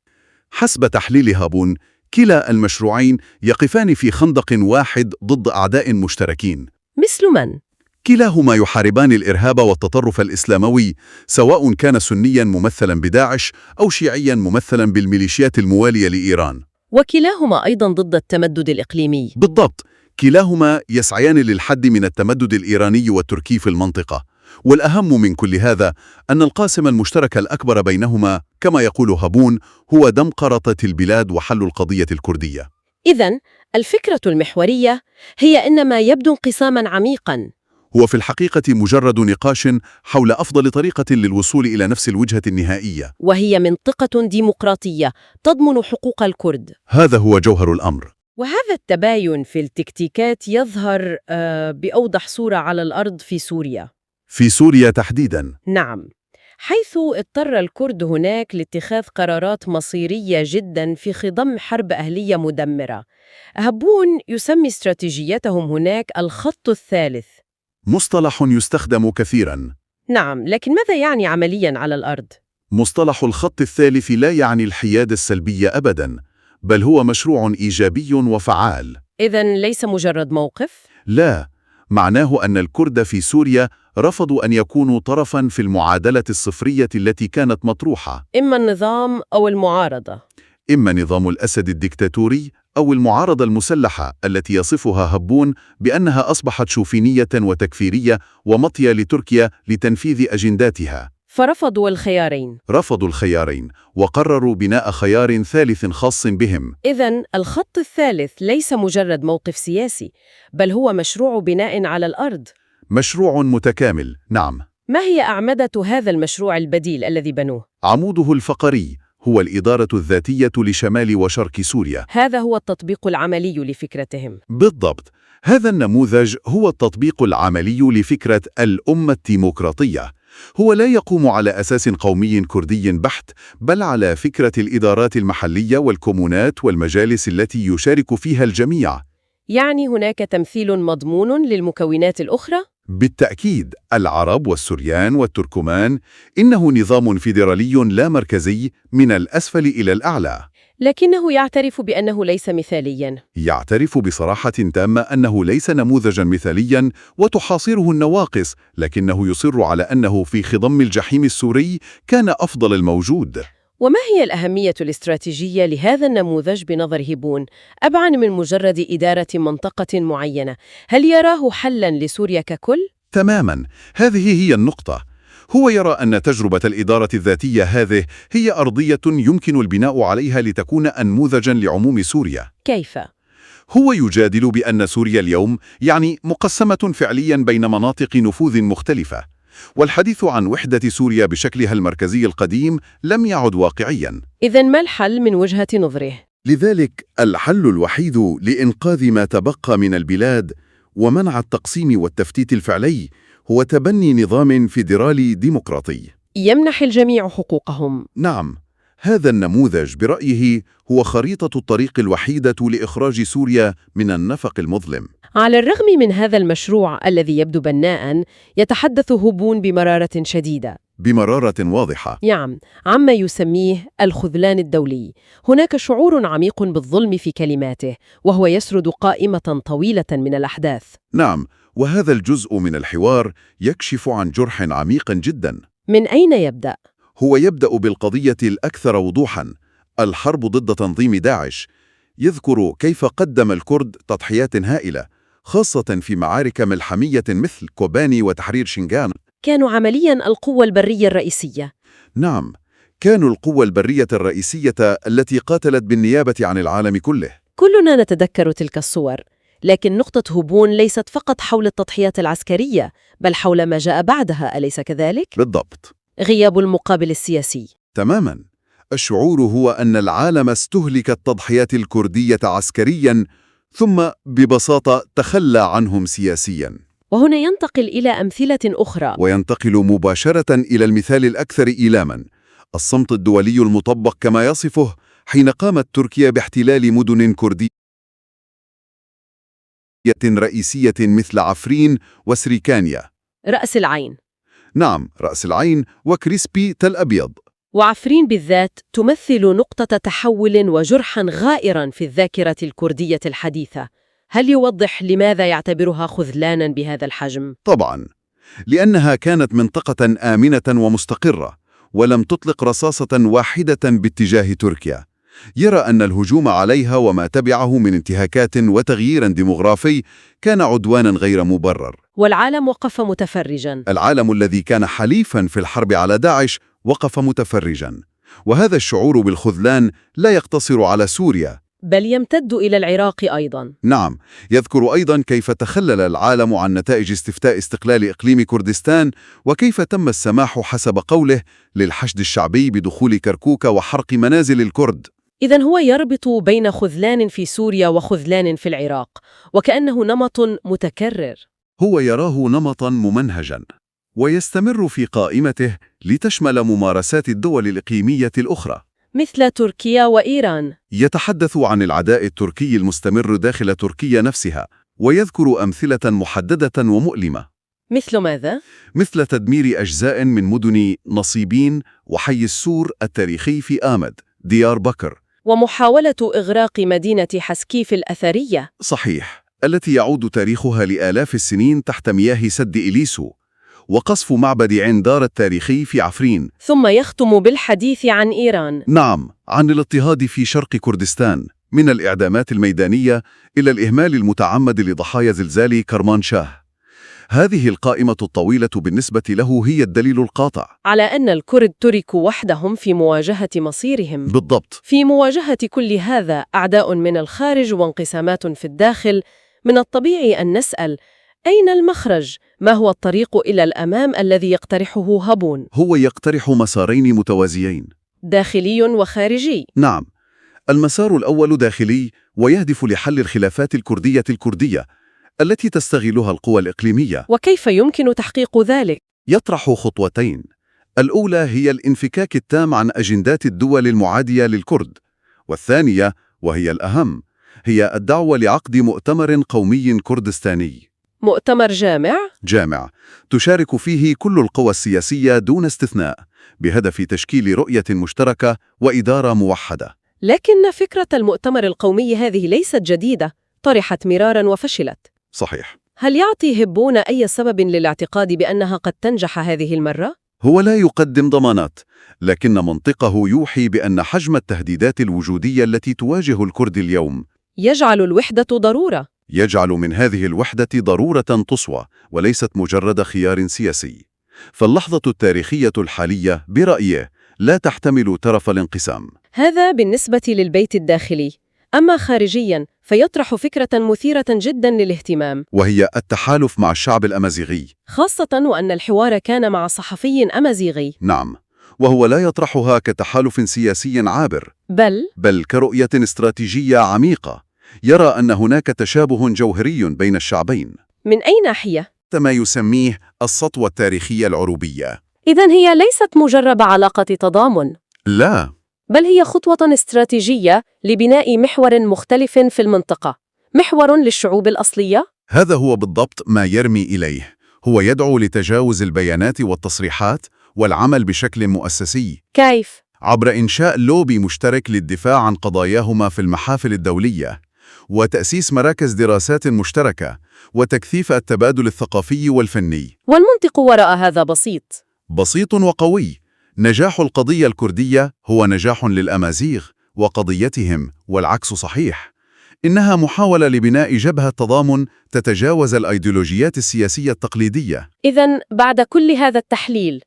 حسب تحليل هابون، كلا المشروعين يقفان في خندق واحد ضد أعداء مشتركين. مثل من؟ كلاهما يحاربان الإرهاب والتطرف الإسلاموي، سواء كان سنيا ممثلا بداعش أو شيعيا ممثلا بالميليشيات الموالية لإيران. وكلاهما أيضا ضد التمدد الإقليمي. بالضبط، كلاهما يسعيان للحد من التمدد الإيراني والتركي في المنطقة. والأهم من كل هذا أن القاسم المشترك الأكبر بينهما، كما يقول هابون، هو دمقرطة البلاد وحل القضية الكردية. إذن الفكرة المحورية هي أن ما يبدو انقساماً عميقاً هو في الحقيقة مجرد نقاش حول أفضل طريقة للوصول إلى نفس الوجهة النهائية، وهي منطقة ديمقراطية تضمن حقوق الكرد. هذا هو جوهر الأمر. وهذا التباين في التكتيكات يظهر بأوضح صورة على الأرض في سوريا. في سوريا تحديداً. نعم، حيث اضطر الكرد هناك لاتخاذ قرارات مصيرية جدا في خضم حرب أهلية مدمرة. هبون يسمي استراتيجيتهم هناك الخط الثالث. مصطلح يستخدم كثيراً. نعم، لكن ماذا يعني عملياً على الأرض؟ مصطلح الخط الثالث لا يعني الحياد السلبي أبداً، بل هو مشروع إيجابي وفعال. إذن ليس مجرد موقف؟ لا، معناه أن الكرد في سوريا رفضوا أن يكونوا طرفاً في المعادلة الصفرية التي كانت مطروحة. إما النظام أو المعارضة. إما نظام الأسد الدكتاتوري أو المعارضة المسلحة التي يصفها هبون بأنها أصبحت شوفينية وتكفيرية ومطية لتركيا لتنفيذ أجنداتها. فرفضوا الخيارين. رفضوا الخيارين وقرروا بناء خيار ثالث خاص بهم. إذن الخط الثالث ليس مجرد موقف سياسي، بل هو مشروع بناء على الأرض. مشروع متكامل، نعم. ما هي أعمدة هذا المشروع البديل الذي بنوه؟ عموده الفقري هو الإدارة الذاتية لشمال وشرق سوريا. هذا هو التطبيق العملي لفكرتهم. بالضبط، هذا النموذج هو التطبيق العملي لفكرة الأمة الديمقراطية. هو لا يقوم على أساس قومي كردي بحت، بل على فكرة الإدارات المحلية والكومونات والمجالس التي يشارك فيها الجميع. يعني هناك تمثيل مضمون للمكونات الأخرى؟ بالتأكيد، العرب والسريان والتركمان. إنه نظام فيدرالي لا مركزي من الأسفل إلى الأعلى. لكنه يعترف بأنه ليس مثالياً. يعترف بصراحة تامة أنه ليس نموذجاً مثالياً وتحاصره النواقص، لكنه يصر على أنه في خضم الجحيم السوري كان أفضل الموجود. وما هي الأهمية الاستراتيجية لهذا النموذج بنظر هبون، أبعد من مجرد إدارة منطقة معينة؟ هل يراه حلاً لسوريا ككل؟ تماماً، هذه هي النقطة. هو يرى أن تجربة الإدارة الذاتية هذه هي أرضية يمكن البناء عليها لتكون أنموذجاً لعموم سوريا. كيف؟ هو يجادل بأن سوريا اليوم يعني مقسمة فعلياً بين مناطق نفوذ مختلفة، والحديث عن وحدة سوريا بشكلها المركزي القديم لم يعد واقعياً. إذن ما الحل من وجهة نظره؟ لذلك الحل الوحيد لإنقاذ ما تبقى من البلاد ومنع التقسيم والتفتيت الفعلي هو تبني نظام فيدرالي ديمقراطي يمنح الجميع حقوقهم. نعم، هذا النموذج برأيه هو خريطة الطريق الوحيدة لإخراج سوريا من النفق المظلم. على الرغم من هذا المشروع الذي يبدو بناءً، يتحدث هبون بمرارة شديدة. بمرارة واضحة. نعم، عما يسميه الخذلان الدولي. هناك شعور عميق بالظلم في كلماته، وهو يسرد قائمة طويلة من الأحداث. نعم، وهذا الجزء من الحوار يكشف عن جرح عميق جدا. من أين يبدأ؟ هو يبدأ بالقضية الأكثر وضوحا، الحرب ضد تنظيم داعش. يذكر كيف قدم الكرد تضحيات هائلة، خاصة في معارك ملحمية مثل كوباني وتحرير شنغان. كانوا عملياً القوة البرية الرئيسية. نعم، كانوا القوة البرية الرئيسية التي قاتلت بالنيابة عن العالم كله. كلنا نتذكر تلك الصور، لكن نقطة هبون ليست فقط حول التضحيات العسكرية، بل حول ما جاء بعدها، أليس كذلك؟ بالضبط. غياب المقابل السياسي. تماماً. الشعور هو أن العالم استهلك التضحيات الكردية عسكرياً، ثم ببساطة تخلى عنهم سياسياً. وهنا ينتقل إلى أمثلة أخرى. وينتقل مباشرة إلى المثال الأكثر إيلاماً، الصمت الدولي المطبق كما يصفه حين قامت تركيا باحتلال مدن كردية رئيسية مثل عفرين وسريكانيا. رأس العين. نعم، رأس العين وكريسبي تل أبيض. وعفرين بالذات تمثل نقطة تحول وجرحا غائرا في الذاكرة الكردية الحديثة. هل يوضح لماذا يعتبرها خذلانا بهذا الحجم؟ طبعا، لأنها كانت منطقة آمنة ومستقرة، ولم تطلق رصاصة واحدة باتجاه تركيا. يرى أن الهجوم عليها وما تبعه من انتهاكات وتغيير ديموغرافي كان عدوانا غير مبرر. والعالم وقف متفرجا. العالم الذي كان حليفا في الحرب على داعش وقف متفرجا. وهذا الشعور بالخذلان لا يقتصر على سوريا. بل يمتد إلى العراق أيضاً. نعم، يذكر أيضاً كيف تخلل العالم عن نتائج استفتاء استقلال إقليم كردستان، وكيف تم السماح حسب قوله للحشد الشعبي بدخول كركوك وحرق منازل الكرد. إذن هو يربط بين خذلان في سوريا وخذلان في العراق، وكأنه نمط متكرر. هو يراه نمطاً ممنهجاً، ويستمر في قائمته لتشمل ممارسات الدول الإقليمية الأخرى مثل تركيا وإيران. يتحدث عن العداء التركي المستمر داخل تركيا نفسها، ويذكر أمثلة محددة ومؤلمة. مثل ماذا؟ مثل تدمير أجزاء من مدن نصيبين وحي السور التاريخي في آمد، ديار بكر، ومحاولة إغراق مدينة حسكيف الأثرية. صحيح، التي يعود تاريخها لآلاف السنين تحت مياه سد إليسو، وقصف معبد عندار التاريخي في عفرين. ثم يختم بالحديث عن إيران. نعم، عن الاضطهاد في شرق كردستان، من الإعدامات الميدانية إلى الإهمال المتعمد لضحايا زلزال كرمانشاه. هذه القائمة الطويلة بالنسبة له هي الدليل القاطع على أن الكرد تركوا وحدهم في مواجهة مصيرهم. بالضبط. في مواجهة كل هذا، أعداء من الخارج وانقسامات في الداخل، من الطبيعي أن نسأل: أين المخرج؟ ما هو الطريق إلى الأمام الذي يقترحه هابون؟ هو يقترح مسارين متوازيين، داخلي وخارجي. نعم، المسار الأول داخلي ويهدف لحل الخلافات الكردية الكردية التي تستغلها القوى الإقليمية. وكيف يمكن تحقيق ذلك؟ يطرح خطوتين، الأولى هي الانفكاك التام عن أجندات الدول المعادية للكرد، والثانية وهي الأهم هي الدعوة لعقد مؤتمر قومي كردستاني. مؤتمر جامع؟ جامع، تشارك فيه كل القوى السياسية دون استثناء، بهدف تشكيل رؤية مشتركة وإدارة موحدة. لكن فكرة المؤتمر القومي هذه ليست جديدة، طرحت مراراً وفشلت. صحيح. هل يعطي هبون أي سبب للاعتقاد بأنها قد تنجح هذه المرة؟ هو لا يقدم ضمانات، لكن منطقه يوحي بأن حجم التهديدات الوجودية التي تواجه الكرد اليوم يجعل الوحدة ضرورة. يجعل من هذه الوحدة ضرورة قصوى وليست مجرد خيار سياسي. فاللحظة التاريخية الحالية برأيه لا تحتمل ترف الانقسام. هذا بالنسبة للبيت الداخلي. أما خارجياً فيطرح فكرة مثيرة جداً للاهتمام، وهي التحالف مع الشعب الأمازيغي، خاصة وأن الحوار كان مع صحفي أمازيغي. نعم، وهو لا يطرحها كتحالف سياسي عابر، بل كرؤية استراتيجية عميقة. يرى أن هناك تشابه جوهري بين الشعبين. من أي ناحية؟ ما يسميه السطوة التاريخية العروبية. إذن هي ليست مجرد علاقة تضامن. لا، بل هي خطوة استراتيجية لبناء محور مختلف في المنطقة، محور للشعوب الأصلية. هذا هو بالضبط ما يرمي إليه. هو يدعو لتجاوز البيانات والتصريحات والعمل بشكل مؤسسي. كيف؟ عبر إنشاء لوبي مشترك للدفاع عن قضاياهما في المحافل الدولية، وتأسيس مراكز دراسات مشتركة، وتكثيف التبادل الثقافي والفني. والمنطق وراء هذا بسيط. بسيط وقوي. نجاح القضية الكردية هو نجاح للأمازيغ وقضيتهم، والعكس صحيح. إنها محاولة لبناء جبهة تضامن تتجاوز الأيديولوجيات السياسية التقليدية. إذن بعد كل هذا التحليل،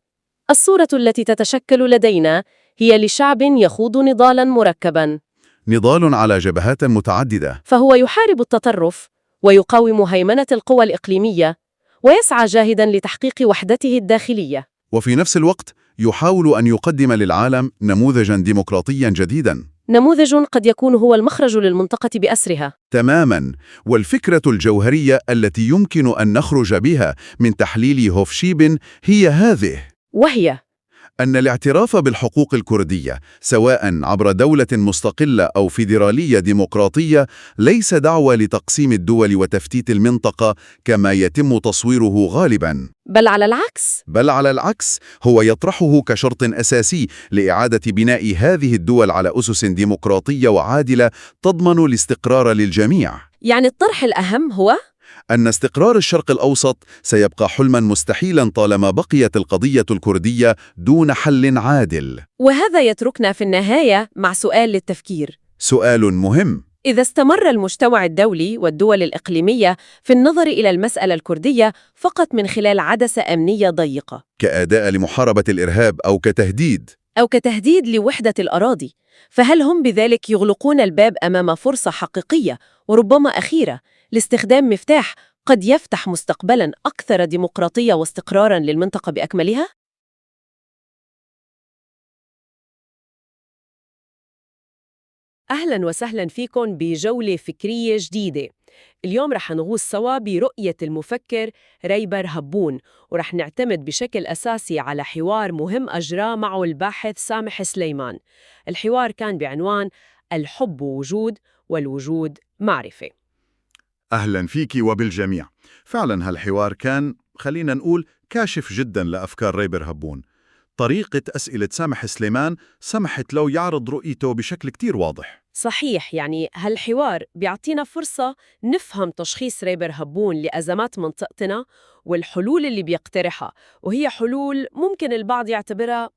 الصورة التي تتشكل لدينا هي لشعب يخوض نضالاً مركباً. نضال على جبهات متعددة. فهو يحارب التطرف ويقاوم هيمنة القوى الإقليمية ويسعى جاهداً لتحقيق وحدته الداخلية. وفي نفس الوقت يحاول أن يقدم للعالم نموذجاً ديمقراطياً جديداً. نموذج قد يكون هو المخرج للمنطقة بأسرها. تماماً. والفكرة الجوهرية التي يمكن أن نخرج بها من تحليل هوفشيبن هي هذه، وهي أن الاعتراف بالحقوق الكردية سواء عبر دولة مستقلة أو فيدرالية ديمقراطية ليس دعوة لتقسيم الدول وتفتيت المنطقة كما يتم تصويره غالباً. بل على العكس. بل على العكس، هو يطرحه كشرط أساسي لإعادة بناء هذه الدول على أسس ديمقراطية وعادلة تضمن الاستقرار للجميع. يعني الطرح الأهم هو أن استقرار الشرق الأوسط سيبقى حلما مستحيلا طالما بقيت القضية الكردية دون حل عادل. وهذا يتركنا في النهاية مع سؤال للتفكير. سؤال مهم. إذا استمر المجتمع الدولي والدول الإقليمية في النظر إلى المسألة الكردية فقط من خلال عدسة أمنية ضيقة، كأداة لمحاربة الإرهاب أو كتهديد، أو كتهديد لوحدة الأراضي، فهل هم بذلك يغلقون الباب أمام فرصة حقيقية وربما أخيرة لاستخدام مفتاح قد يفتح مستقبلاً أكثر ديمقراطية واستقراراً للمنطقة بأكملها؟ أهلاً وسهلاً فيكم بجولة فكرية جديدة. اليوم رح نغوص سوا برؤية المفكر ريبر هبون، ورح نعتمد بشكل أساسي على حوار مهم أجراه معه الباحث سامح سليمان. الحوار كان بعنوان الحب وجود والوجود معرفة. أهلاً فيكي وبالجميع. فعلاً هالحوار كان، خلينا نقول، كاشف جداً لأفكار ريبر هبون. طريقة أسئلة سامح سليمان سمحت له يعرض رؤيته بشكل كتير واضح. صحيح، يعني هالحوار بيعطينا فرصة نفهم تشخيص ريبر هبون لأزمات منطقتنا والحلول اللي بيقترحها، وهي حلول ممكن البعض يعتبرها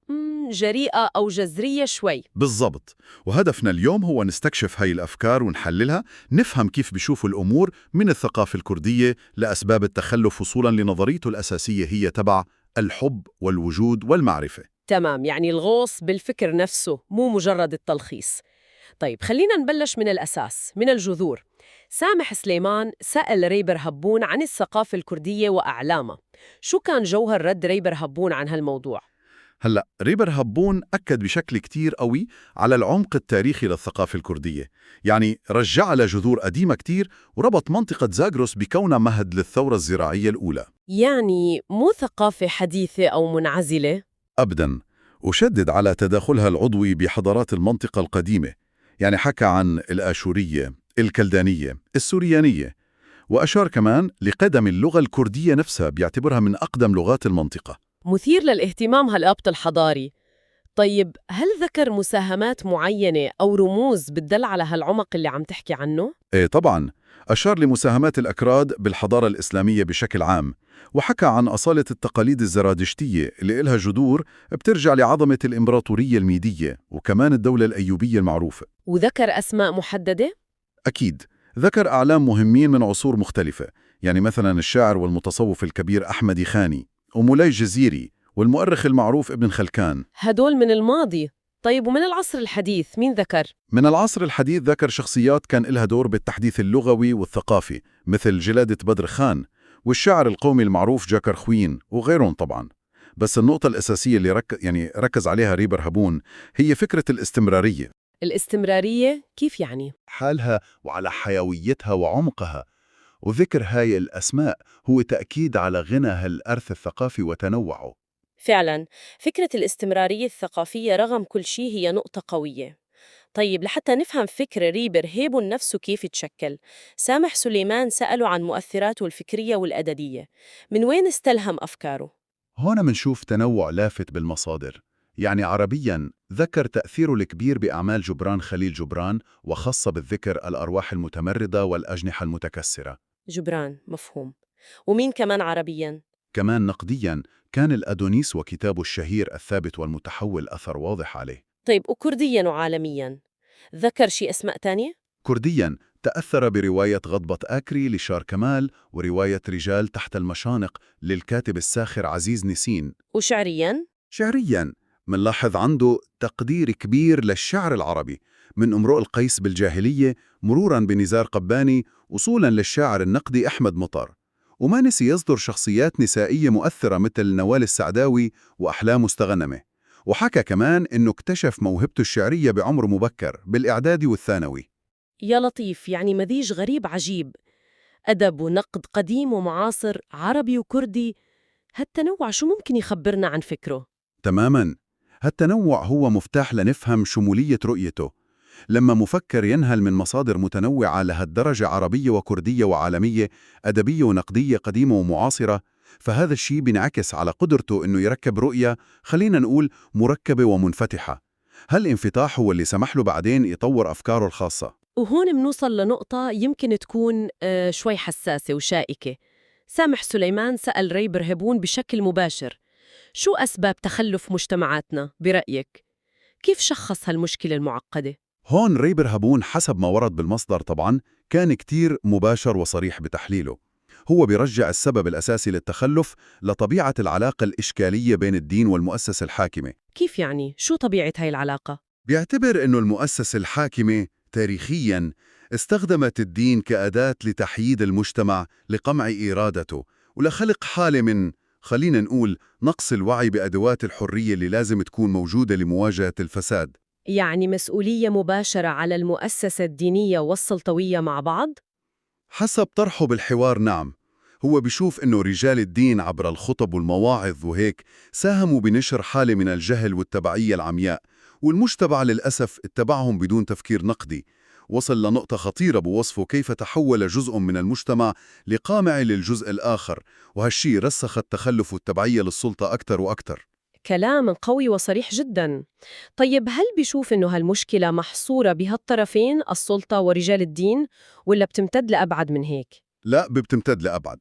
جريئة أو جذرية شوي. بالضبط، وهدفنا اليوم هو نستكشف هاي الأفكار ونحللها، نفهم كيف بيشوفوا الأمور من الثقافة الكردية لأسباب التخلف وصولاً لنظريته الأساسية هي تبع الحب والوجود والمعرفة. تمام، يعني الغوص بالفكر نفسه مو مجرد التلخيص. طيب خلينا نبلش من الأساس، من الجذور. سامح سليمان سأل ريبر هبون عن الثقافة الكردية وأعلامها. شو كان جوهر رد ريبر هبون عن هالموضوع؟ هلأ ريبر هبون أكد بشكل كتير قوي على العمق التاريخي للثقافة الكردية، يعني رجع لجذور قديمة كتير وربط منطقة زاغروس بكونها مهد للثورة الزراعية الأولى. يعني مو ثقافة حديثة أو منعزلة؟ أبداً، وشدد على تداخلها العضوي بحضارات المنطقة القديمة، يعني حكى عن الآشورية، الكلدانية، السوريانية، وأشار كمان لقدم اللغة الكردية نفسها، بيعتبرها من أقدم لغات المنطقة. مثير للاهتمام هالربط الحضاري. طيب هل ذكر مساهمات معينة أو رموز بتدل على هالعمق اللي عم تحكي عنه؟ إيه طبعاً، أشار لمساهمات الأكراد بالحضارة الإسلامية بشكل عام، وحكى عن أصالة التقاليد الزرادشتية اللي إلها جذور بترجع لعظمة الإمبراطورية الميدية وكمان الدولة الأيوبية المعروفة. وذكر أسماء محددة؟ أكيد، ذكر أعلام مهمين من عصور مختلفة، يعني مثلاً الشاعر والمتصوف الكبير أحمد خاني، ومولاي جزيري، والمؤرخ المعروف ابن خلكان. هدول من الماضي. طيب ومن العصر الحديث مين ذكر؟ من العصر الحديث ذكر شخصيات كان إلها دور بالتحديث اللغوي والثقافي، مثل جلادة بدر خان، والشاعر القومي المعروف جاكر خوين، وغيرهم طبعا. بس النقطة الأساسية اللي ركز عليها ريبر هبون هي فكرة الاستمرارية. الاستمرارية كيف يعني؟ حالها وعلى حيويتها وعمقها، وذكر هاي الأسماء هو تأكيد على غنى هالأرث الثقافي وتنوعه. فعلاً، فكرة الاستمرارية الثقافية رغم كل شيء هي نقطة قوية. طيب لحتى نفهم فكر ريبر هيبون نفسه كيف تشكل، سامح سليمان سأله عن مؤثراته الفكرية والأدبية، من وين استلهم أفكاره؟ هون منشوف تنوع لافت بالمصادر، يعني عربياً ذكر تأثيره الكبير بأعمال جبران خليل جبران، وخاصة بالذكر الأرواح المتمردة والأجنحة المتكسرة. جبران، مفهوم. ومين كمان عربياً؟ كمان نقدياً كان الأدونيس وكتابه الشهير الثابت والمتحول أثر واضح عليه. طيب وكردياً وعالمياً ذكر شيء أسماء تانية؟ كردياً تأثر برواية غضبة آكري لشار كمال، ورواية رجال تحت المشانق للكاتب الساخر عزيز نسين. وشعرياً؟ شعرياً منلاحظ عنده تقدير كبير للشعر العربي، من امرؤ القيس بالجاهلية مروراً بنزار قباني، وصولاً للشاعر النقدي أحمد مطر. وما نسي يصدر شخصيات نسائية مؤثرة مثل نوال السعداوي وأحلام مستغنمة. وحكى كمان إنه اكتشف موهبته الشعرية بعمر مبكر بالإعدادي والثانوي. يا لطيف، يعني مزيج غريب عجيب، أدب ونقد قديم ومعاصر، عربي وكردي. هالتنوع شو ممكن يخبرنا عن فكره؟ تماماً، هالتنوع هو مفتاح لنفهم شمولية رؤيته. لما مفكر ينهل من مصادر متنوعة لهالدرجة، عربية وكردية وعالمية، أدبية ونقدية قديمة ومعاصرة، فهذا الشيء بينعكس على قدرته إنه يركب رؤية، خلينا نقول مركبة ومنفتحة. هالانفتاح هو اللي سمح له بعدين يطور أفكاره الخاصة. وهون منوصل لنقطة يمكن تكون شوي حساسة وشائكة. سامح سليمان سأل ريبر هبون بشكل مباشر، شو أسباب تخلف مجتمعاتنا برأيك؟ كيف شخص هالمشكلة المعقدة؟ هون ريبر هبون حسب ما ورد بالمصدر طبعاً كان كتير مباشر وصريح بتحليله. هو بيرجع السبب الأساسي للتخلف لطبيعة العلاقة الإشكالية بين الدين والمؤسسة الحاكمة. كيف يعني؟ شو طبيعة هاي العلاقة؟ بيعتبر إنه المؤسسة الحاكمة تاريخياً استخدمت الدين كأداة لتحييد المجتمع، لقمع إرادته، ولخلق حالة من، خلينا نقول، نقص الوعي بأدوات الحرية اللي لازم تكون موجودة لمواجهة الفساد. يعني مسؤولية مباشرة على المؤسسة الدينية والسلطوية مع بعض؟ حسب طرحه بالحوار نعم. هو بيشوف إنه رجال الدين عبر الخطب والمواعظ وهيك ساهموا بنشر حالة من الجهل والتبعية العمياء، والمجتمع للأسف اتبعهم بدون تفكير نقدي. وصل لنقطة خطيرة بوصفه كيف تحول جزء من المجتمع لقامع للجزء الآخر، وهالشي رسخ التخلف والتبعية للسلطة أكثر وأكثر. كلام قوي وصريح جدا. طيب هل بيشوف إنه هالمشكلة محصورة بهالطرفين، السلطة ورجال الدين، ولا بتمتد لأبعد من هيك؟ لا، بتمتد لأبعد.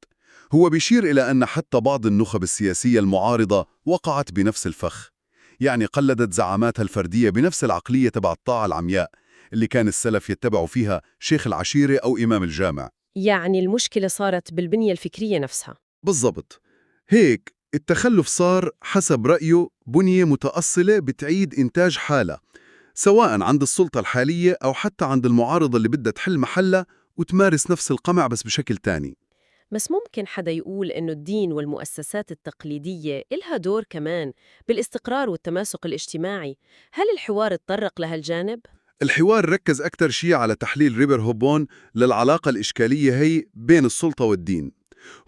هو بيشير إلى أن حتى بعض النخب السياسية المعارضة وقعت بنفس الفخ، يعني قلدت زعاماتها الفردية بنفس العقلية تبع الطاعة العمياء اللي كان السلف يتبعوا فيها شيخ العشيرة أو إمام الجامع. يعني المشكلة صارت بالبنية الفكرية نفسها. بالضبط. هيك التخلف صار حسب رأيه بنية متأصلة بتعيد إنتاج حالة، سواء عند السلطة الحالية أو حتى عند المعارضة اللي بدها تحل محلها وتمارس نفس القمع بس بشكل تاني. بس ممكن حدا يقول إنه الدين والمؤسسات التقليدية إلها دور كمان بالاستقرار والتماسك الاجتماعي. هل الحوار اتطرق لهالجانب؟ الحوار ركز أكثر شيء على تحليل ريبر هوبون للعلاقة الإشكالية هي بين السلطة والدين.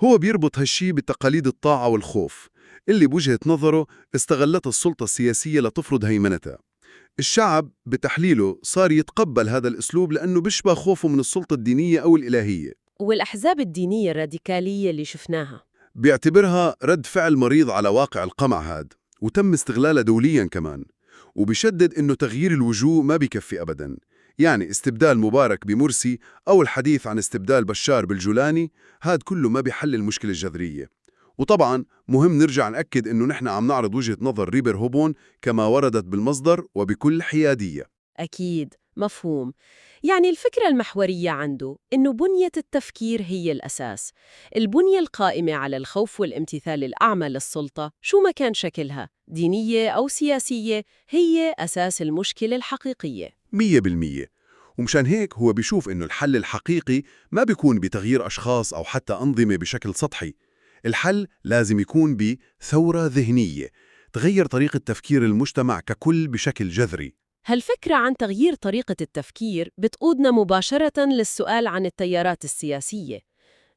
هو بيربط هالشي بتقاليد الطاعة والخوف اللي بوجهة نظره استغلت السلطة السياسية لتفرض هيمنتها. الشعب بتحليله صار يتقبل هذا الأسلوب لأنه بيشبه خوفه من السلطة الدينية أو الإلهية. والأحزاب الدينية الراديكالية اللي شفناها بيعتبرها رد فعل مريض على واقع القمع هاد، وتم استغلالها دوليا كمان. وبيشدد إنه تغيير الوجوه ما بيكفي أبدا، يعني استبدال مبارك بمرسي أو الحديث عن استبدال بشار بالجولاني، هاد كله ما بيحل المشكلة الجذرية. وطبعا مهم نرجع نأكد إنه نحن عم نعرض وجهة نظر ريبر هوبون كما وردت بالمصدر وبكل حيادية. أكيد، مفهوم. يعني الفكرة المحورية عنده إنه بنية التفكير هي الأساس، البنية القائمة على الخوف والامتثال الأعمى للسلطة، شو ما كان شكلها، دينية أو سياسية، هي أساس المشكلة الحقيقية. 100%. ومشان هيك هو بيشوف إنه الحل الحقيقي ما بيكون بتغيير أشخاص أو حتى أنظمة بشكل سطحي. الحل لازم يكون بثورة ذهنية تغير طريقة تفكير المجتمع ككل بشكل جذري. هالفكرة عن تغيير طريقة التفكير بتقودنا مباشرة للسؤال عن التيارات السياسية.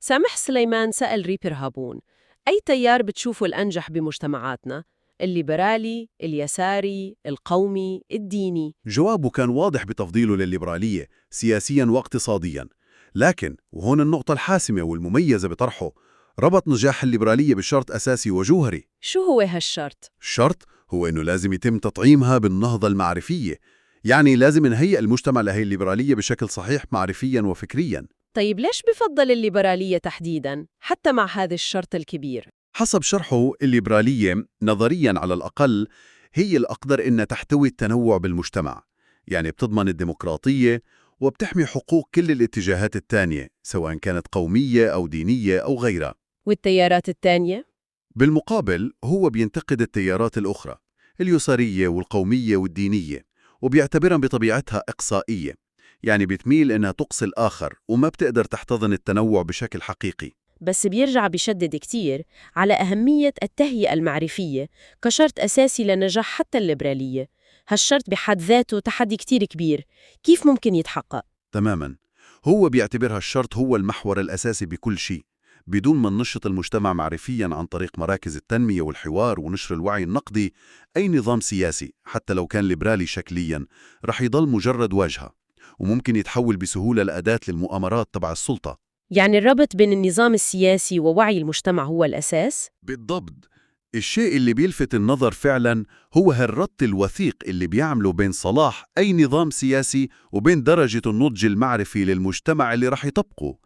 سامح سليمان سأل ريبر هابون: أي تيار بتشوفه الأنجح بمجتمعاتنا؟ الليبرالي، اليساري، القومي، الديني؟ جوابه كان واضح بتفضيله للليبرالية سياسياً واقتصادياً، لكن وهون النقطة الحاسمة والمميزة بطرحه، ربط نجاح الليبرالية بشرط أساسي وجوهري. شو هو هالشرط؟ الشرط هو إنه لازم يتم تطعيمها بالنهضة المعرفية، يعني لازم نهيئ المجتمع لهي الليبرالية بشكل صحيح معرفياً وفكرياً. طيب ليش بفضل الليبرالية تحديداً، حتى مع هذا الشرط الكبير؟ حسب شرحه، الليبرالية نظرياً على الأقل هي الأقدر إنها تحتوي التنوع بالمجتمع، يعني بتضمن الديمقراطية وبتحمي حقوق كل الاتجاهات التانية سواء كانت قومية أو دينية أو غيرها. والتيارات التانية؟ بالمقابل هو بينتقد التيارات الأخرى، اليسارية والقومية والدينية، وبيعتبرها بطبيعتها إقصائية، يعني بتميل إنها تقصي الآخر وما بتقدر تحتضن التنوع بشكل حقيقي. بس بيرجع بيشدد كتير على أهمية التهيئة المعرفية كشرط أساسي لنجاح حتى الليبرالية. هالشرط بحد ذاته تحدي كتير كبير، كيف ممكن يتحقق؟ تماماً، هو بيعتبرها الشرط هو المحور الأساسي بكل شيء. بدون ما ننشط المجتمع معرفياً عن طريق مراكز التنمية والحوار ونشر الوعي النقدي، أي نظام سياسي حتى لو كان ليبرالي شكلياً رح يضل مجرد واجهة، وممكن يتحول بسهولة لأداة للمؤامرات تبع السلطة. يعني الربط بين النظام السياسي ووعي المجتمع هو الأساس؟ بالضبط. الشيء اللي بيلفت النظر فعلاً هو هالربط الوثيق اللي بيعمله بين صلاح أي نظام سياسي وبين درجة النضج المعرفي للمجتمع اللي رح يطبقه.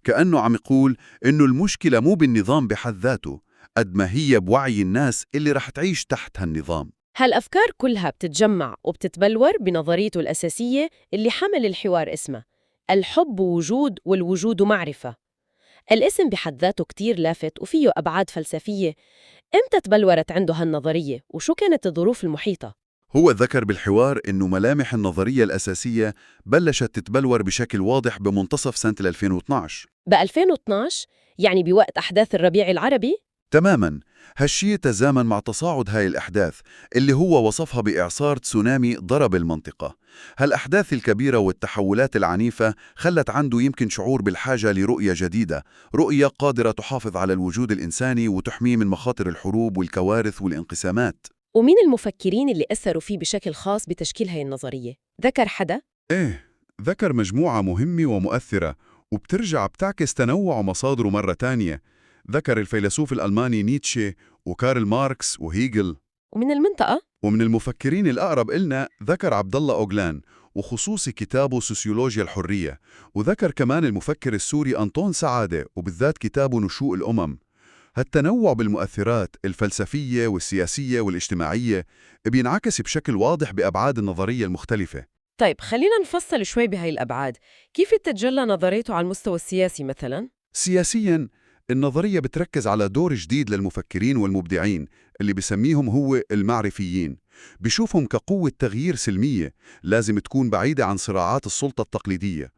كأنه عم يقول إنه المشكلة مو بالنظام بحد ذاته قد ما هي بوعي الناس اللي رح تعيش تحت هالنظام. هالأفكار كلها بتتجمع وبتتبلور بنظريته الأساسية اللي حمل الحوار اسمه الحب وجود والوجود معرفة. الاسم بحد ذاته كتير لافت وفيه أبعاد فلسفية. إمتى تبلورت عنده هالنظرية وشو كانت الظروف المحيطة؟ هو ذكر بالحوار إنه ملامح النظرية الأساسية بلشت تتبلور بشكل واضح بمنتصف سنة 2012. ب 2012؟ يعني بوقت أحداث الربيع العربي؟ تماماً، هالشي تزامن مع تصاعد هاي الأحداث اللي هو وصفها بإعصار تسونامي ضرب المنطقة. هالأحداث الكبيرة والتحولات العنيفة خلت عنده يمكن شعور بالحاجة لرؤية جديدة، رؤية قادرة تحافظ على الوجود الإنساني وتحميه من مخاطر الحروب والكوارث والانقسامات. ومين المفكرين اللي أثروا فيه بشكل خاص بتشكيل هاي النظرية؟ ذكر حدا؟ إيه، ذكر مجموعة مهمة ومؤثرة وبترجع بتعكس تنوع مصادره مرة تانية. ذكر الفيلسوف الألماني نيتشه وكارل ماركس وهيجل. ومن المنطقة؟ ومن المفكرين الأقرب إلنا ذكر عبد الله أوغلان، وخصوصي كتابه سوسيولوجيا الحرية، وذكر كمان المفكر السوري أنطون سعادة وبالذات كتابه نشوء الأمم. هالتنوع بالمؤثرات الفلسفية والسياسية والاجتماعية بينعكس بشكل واضح بأبعاد النظرية المختلفة. طيب خلينا نفصل شوي بهاي الأبعاد. كيف تتجلى نظريته على المستوى السياسي مثلاً؟ سياسياً، النظرية بتركز على دور جديد للمفكرين والمبدعين اللي بسميهم هو المعرفيين. بشوفهم كقوة تغيير سلمية لازم تكون بعيدة عن صراعات السلطة التقليدية.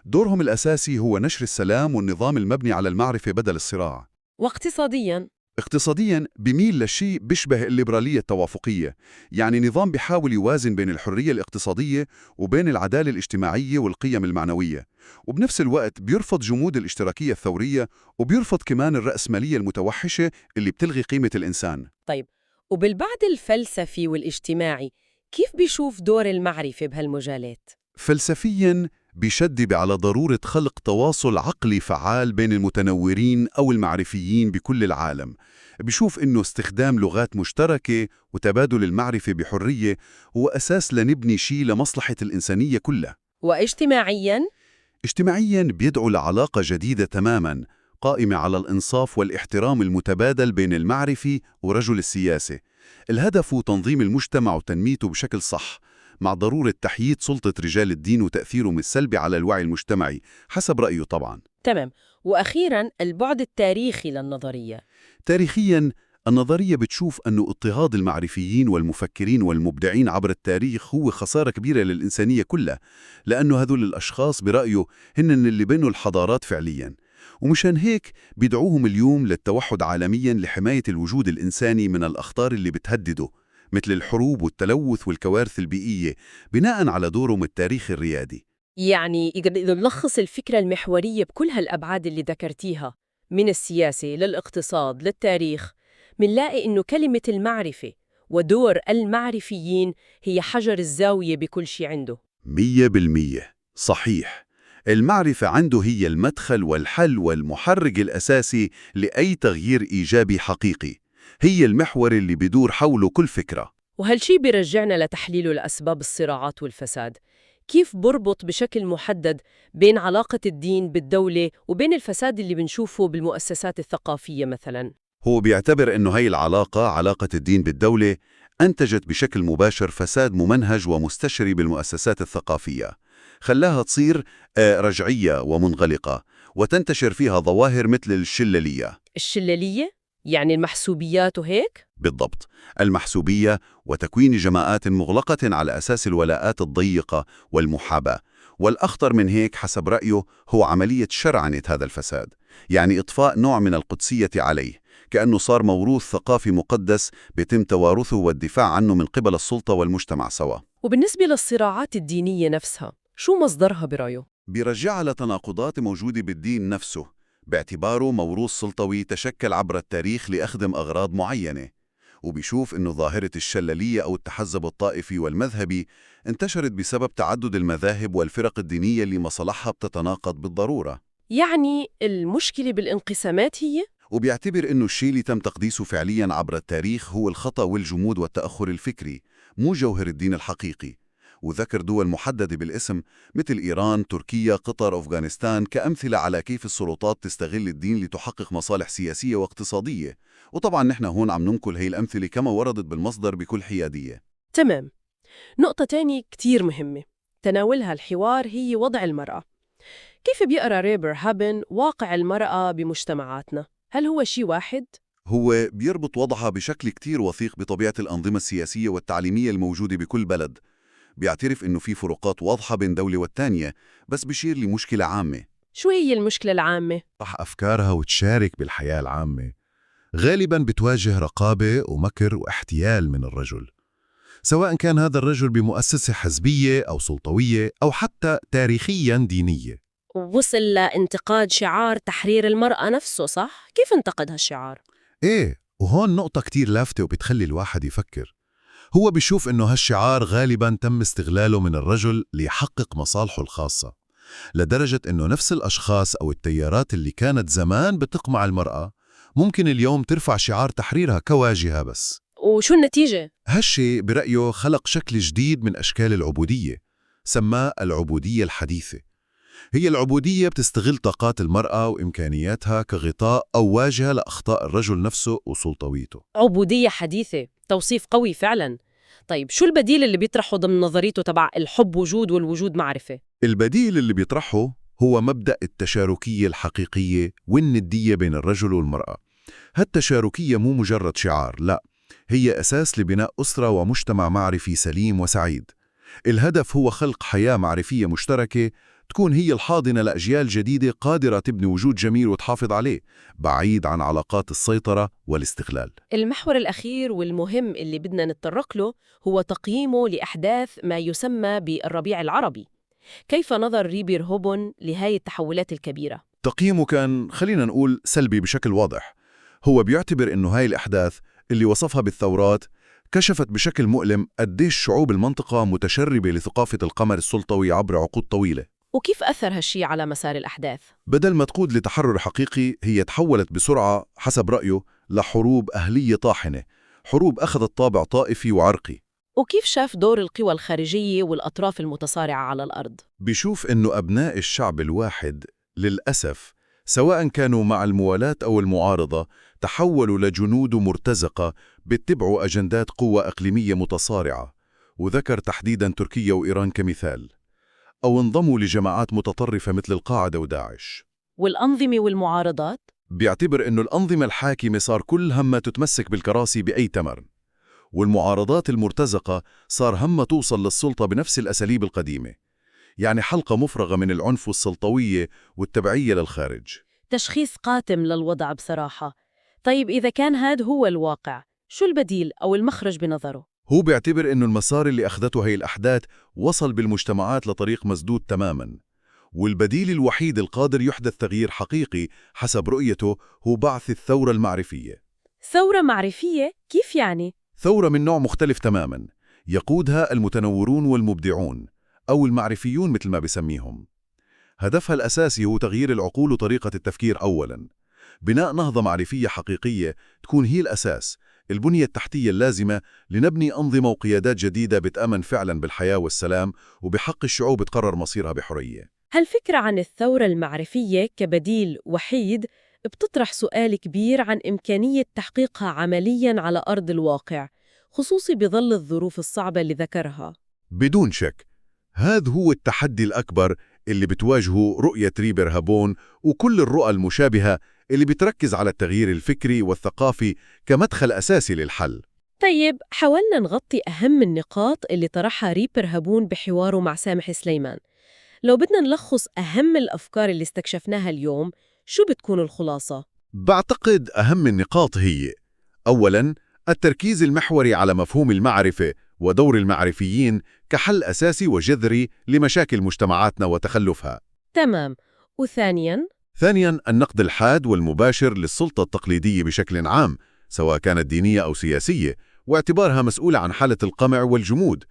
دورهم الأساسي هو نشر السلام والنظام المبني على المعرفة بدل الصراع. واقتصادياً؟ اقتصادياً بميل لشيء بيشبه الليبرالية التوافقية، يعني نظام بيحاول يوازن بين الحرية الاقتصادية وبين العدالة الاجتماعية والقيم المعنوية، وبنفس الوقت بيرفض جمود الاشتراكية الثورية وبيرفض كمان الرأسمالية المتوحشة اللي بتلغي قيمة الإنسان. طيب، وبالبعد الفلسفي والاجتماعي كيف بيشوف دور المعرفة بهالمجالات؟ فلسفياً بيشدد على ضرورة خلق تواصل عقلي فعال بين المتنورين أو المعرفيين بكل العالم. بيشوف إنه استخدام لغات مشتركة وتبادل المعرفة بحرية هو أساس لنبني شيء لمصلحة الإنسانية كلها. واجتماعياً؟ اجتماعياً بيدعو لعلاقة جديدة تماماً قائمة على الإنصاف والاحترام المتبادل بين المعرفي ورجل السياسة. الهدف هو تنظيم المجتمع وتنميته بشكل صح، مع ضرورة تحييد سلطة رجال الدين وتأثيرهم السلبي على الوعي المجتمعي حسب رأيه طبعاً. تمام. وأخيراً البعد التاريخي للنظرية. تاريخياً النظرية بتشوف أنه اضطهاد المعرفيين والمفكرين والمبدعين عبر التاريخ هو خسارة كبيرة للإنسانية كلها، لأنه هذول الأشخاص برأيه هن اللي بنوا الحضارات فعلياً، ومشان هيك بيدعوهم اليوم للتوحد عالمياً لحماية الوجود الإنساني من الأخطار اللي بتهدده مثل الحروب والتلوث والكوارث البيئية، بناء على دورهم التاريخي الريادي. يعني إذا نلخص الفكرة المحورية بكل هالأبعاد اللي ذكرتيها، من السياسة للاقتصاد للتاريخ، منلاقي إنه كلمة المعرفة ودور المعرفيين هي حجر الزاوية بكل شيء عنده. 100% صحيح. المعرفة عنده هي المدخل والحل والمحرك الأساسي لأي تغيير إيجابي حقيقي. هي المحور اللي بدور حوله كل فكرة. وهالشي بيرجعنا لتحليله لأسباب الصراعات والفساد. كيف بربط بشكل محدد بين علاقة الدين بالدولة وبين الفساد اللي بنشوفه بالمؤسسات الثقافية مثلاً؟ هو بيعتبر إنه هي العلاقة، علاقة الدين بالدولة، أنتجت بشكل مباشر فساد ممنهج ومستشري بالمؤسسات الثقافية، خلاها تصير رجعية ومنغلقة، وتنتشر فيها ظواهر مثل الشلالية. الشلالية؟ يعني المحسوبيات وهيك؟ بالضبط، المحسوبية وتكوين جماعات مغلقة على أساس الولاءات الضيقة والمحاباة. والأخطر من هيك حسب رأيه هو عملية شرعنة هذا الفساد، يعني إطفاء نوع من القدسية عليه، كأنه صار موروث ثقافي مقدس بيتم توارثه والدفاع عنه من قبل السلطة والمجتمع سوا. وبالنسبة للصراعات الدينية نفسها، شو مصدرها برأيه؟ بيرجعها لتناقضات موجودة بالدين نفسه، باعتباره موروث سلطوي تشكل عبر التاريخ لأخدم أغراض معينة. وبيشوف إنه ظاهرة الشلالية أو التحزب الطائفي والمذهبي انتشرت بسبب تعدد المذاهب والفرق الدينية اللي مصالحها بتتناقض بالضرورة. يعني المشكلة بالانقسامات هي؟ وبيعتبر إنه الشيء اللي تم تقديسه فعلياً عبر التاريخ هو الخطأ والجمود والتأخر الفكري، مو جوهر الدين الحقيقي. وذكر دول محددة بالاسم مثل إيران، تركيا، قطر، أفغانستان كأمثلة على كيف السلطات تستغل الدين لتحقق مصالح سياسية واقتصادية. وطبعاً نحن هون عم ننقل هي الأمثلة كما وردت بالمصدر بكل حيادية. تمام. نقطة تانية كتير مهمة تناولها الحوار هي وضع المرأة. كيف بيقرأ ريبر هابن واقع المرأة بمجتمعاتنا؟ هل هو شيء واحد؟ هو بيربط وضعها بشكل كتير وثيق بطبيعة الأنظمة السياسية والتعليمية الموجودة بكل بلد. بيعترف إنه في فروقات واضحة بين دولة والتانية، بس بيشير لمشكلة عامة. شو هي المشكلة العامة؟ طرح أفكارها وتشارك بالحياة العامة غالباً بتواجه رقابة ومكر واحتيال من الرجل، سواء كان هذا الرجل بمؤسسة حزبية أو سلطوية أو حتى تاريخياً دينية. وصل لانتقاد شعار تحرير المرأة نفسه، صح؟ كيف انتقد هالشعار؟ إيه، وهون نقطة كتير لافتة وبتخلي الواحد يفكر. هو بيشوف إنه هالشعار غالباً تم استغلاله من الرجل ليحقق مصالحه الخاصة، لدرجة إنه نفس الأشخاص أو التيارات اللي كانت زمان بتقمع المرأة ممكن اليوم ترفع شعار تحريرها كواجهة بس. وشو النتيجة؟ هالشي برأيه خلق شكل جديد من أشكال العبودية، سماه العبودية الحديثة. هي العبودية بتستغل طاقات المرأة وإمكانياتها كغطاء أو واجهة لأخطاء الرجل نفسه وسلطويته. عبودية حديثة، توصيف قوي فعلا. طيب شو البديل اللي بيطرحه ضمن نظريته تبع الحب وجود والوجود معرفة؟ البديل اللي بيطرحه هو مبدأ التشاركية الحقيقية والندية بين الرجل والمرأة. هالتشاركية مو مجرد شعار، لا، هي أساس لبناء أسرة ومجتمع معرفي سليم وسعيد. الهدف هو خلق حياة معرفية مشتركة تكون هي الحاضنة لأجيال جديدة قادرة تبني وجود جميل وتحافظ عليه، بعيد عن علاقات السيطرة والاستغلال. المحور الأخير والمهم اللي بدنا نتطرق له هو تقييمه لأحداث ما يسمى بالربيع العربي. كيف نظر ريبر هوبن لهاي التحولات الكبيرة؟ تقييمه كان، خلينا نقول، سلبي بشكل واضح. هو بيعتبر إنه هاي الأحداث اللي وصفها بالثورات كشفت بشكل مؤلم قديش شعوب المنطقة متشربة لثقافة القمر السلطوي عبر عقود طويلة. وكيف أثر هالشي على مسار الأحداث؟ بدل ما تقود لتحرر حقيقي، هي تحولت بسرعة حسب رأيه لحروب أهلية طاحنة، حروب أخذت طابع طائفي وعرقي. وكيف شاف دور القوى الخارجية والأطراف المتصارعة على الأرض؟ بيشوف إنه أبناء الشعب الواحد للأسف، سواء كانوا مع الموالاة أو المعارضة، تحولوا لجنود مرتزقة بتبعوا أجندات قوى إقليمية متصارعة، وذكر تحديداً تركيا وإيران كمثال، أو انضموا لجماعات متطرفة مثل القاعدة وداعش. والأنظمة والمعارضات؟ بيعتبر إنه الأنظمة الحاكمة صار كل همها تتمسك بالكراسي بأي ثمن، والمعارضات المرتزقة صار همها توصل للسلطة بنفس الأساليب القديمة، يعني حلقة مفرغة من العنف والسلطوية والتبعية للخارج. تشخيص قاتم للوضع بصراحة. طيب إذا كان هذا هو الواقع، شو البديل أو المخرج بنظره؟ هو بيعتبر إنه المسار اللي أخذته هي الأحداث وصل بالمجتمعات لطريق مسدود تماماً، والبديل الوحيد القادر يحدث تغيير حقيقي حسب رؤيته هو بعث الثورة المعرفية. ثورة معرفية؟ كيف يعني؟ ثورة من نوع مختلف تماماً، يقودها المتنورون والمبدعون، أو المعرفيون مثل ما بسميهم. هدفها الأساسي هو تغيير العقول وطريقة التفكير أولاً، بناء نهضة معرفية حقيقية تكون هي الأساس، البنية التحتية اللازمة لنبني أنظمة وقيادات جديدة بتأمن فعلاً بالحياة والسلام وبحق الشعوب تقرر مصيرها بحرية. هالفكرة عن الثورة المعرفية كبديل وحيد بتطرح سؤال كبير عن إمكانية تحقيقها عملياً على أرض الواقع، خصوصي بظل الظروف الصعبة اللي ذكرها. بدون شك، هذا هو التحدي الأكبر اللي بتواجهه رؤية ريبر هابون وكل الرؤى المشابهة اللي بتركز على التغيير الفكري والثقافي كمدخل أساسي للحل. طيب، حاولنا نغطي أهم النقاط اللي طرحها ريبر هابون بحواره مع سامح سليمان. لو بدنا نلخص أهم الأفكار اللي استكشفناها اليوم، شو بتكون الخلاصة؟ بعتقد أهم النقاط هي: أولاً، التركيز المحوري على مفهوم المعرفة ودور المعرفيين كحل أساسي وجذري لمشاكل مجتمعاتنا وتخلفها. تمام. وثانياً؟ ثانياً، النقد الحاد والمباشر للسلطة التقليدية بشكل عام، سواء كانت دينية أو سياسية، واعتبارها مسؤولة عن حالة القمع والجمود.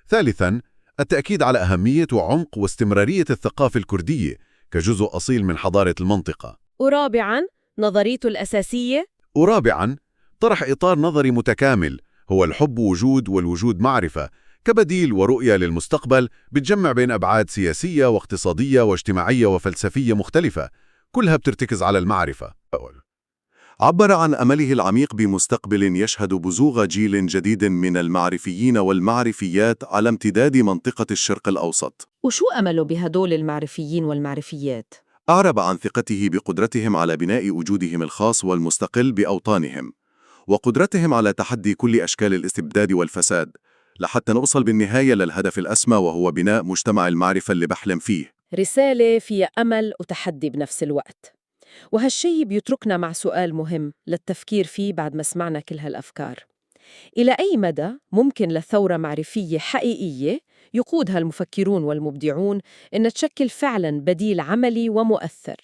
ثالثاً، التأكيد على أهمية وعمق واستمرارية الثقافة الكردية كجزء أصيل من حضارة المنطقة. ورابعاً، نظريته الأساسية؟ ورابعاً، طرح إطار نظري متكامل هو الحب وجود والوجود معرفة، كبديل ورؤية للمستقبل بتجمع بين أبعاد سياسية واقتصادية واجتماعية وفلسفية مختلفة، كلها بترتكز على المعرفة. عبر عن أمله العميق بمستقبل يشهد بزوغ جيل جديد من المعرفيين والمعرفيات على امتداد منطقة الشرق الأوسط. وشو أمله بهدول المعرفيين والمعرفيات؟ أعرب عن ثقته بقدرتهم على بناء وجودهم الخاص والمستقل بأوطانهم، وقدرتهم على تحدي كل أشكال الاستبداد والفساد، لحتى نوصل بالنهاية للهدف الأسمى وهو بناء مجتمع المعرفة اللي بحلم فيه. رسالة فيها أمل وتحدي بنفس الوقت، وهالشي بيتركنا مع سؤال مهم للتفكير فيه بعد ما سمعنا كل هالأفكار. إلى أي مدى ممكن لثورة معرفية حقيقية يقودها المفكرون والمبدعون إن تشكل فعلاً بديل عملي ومؤثر،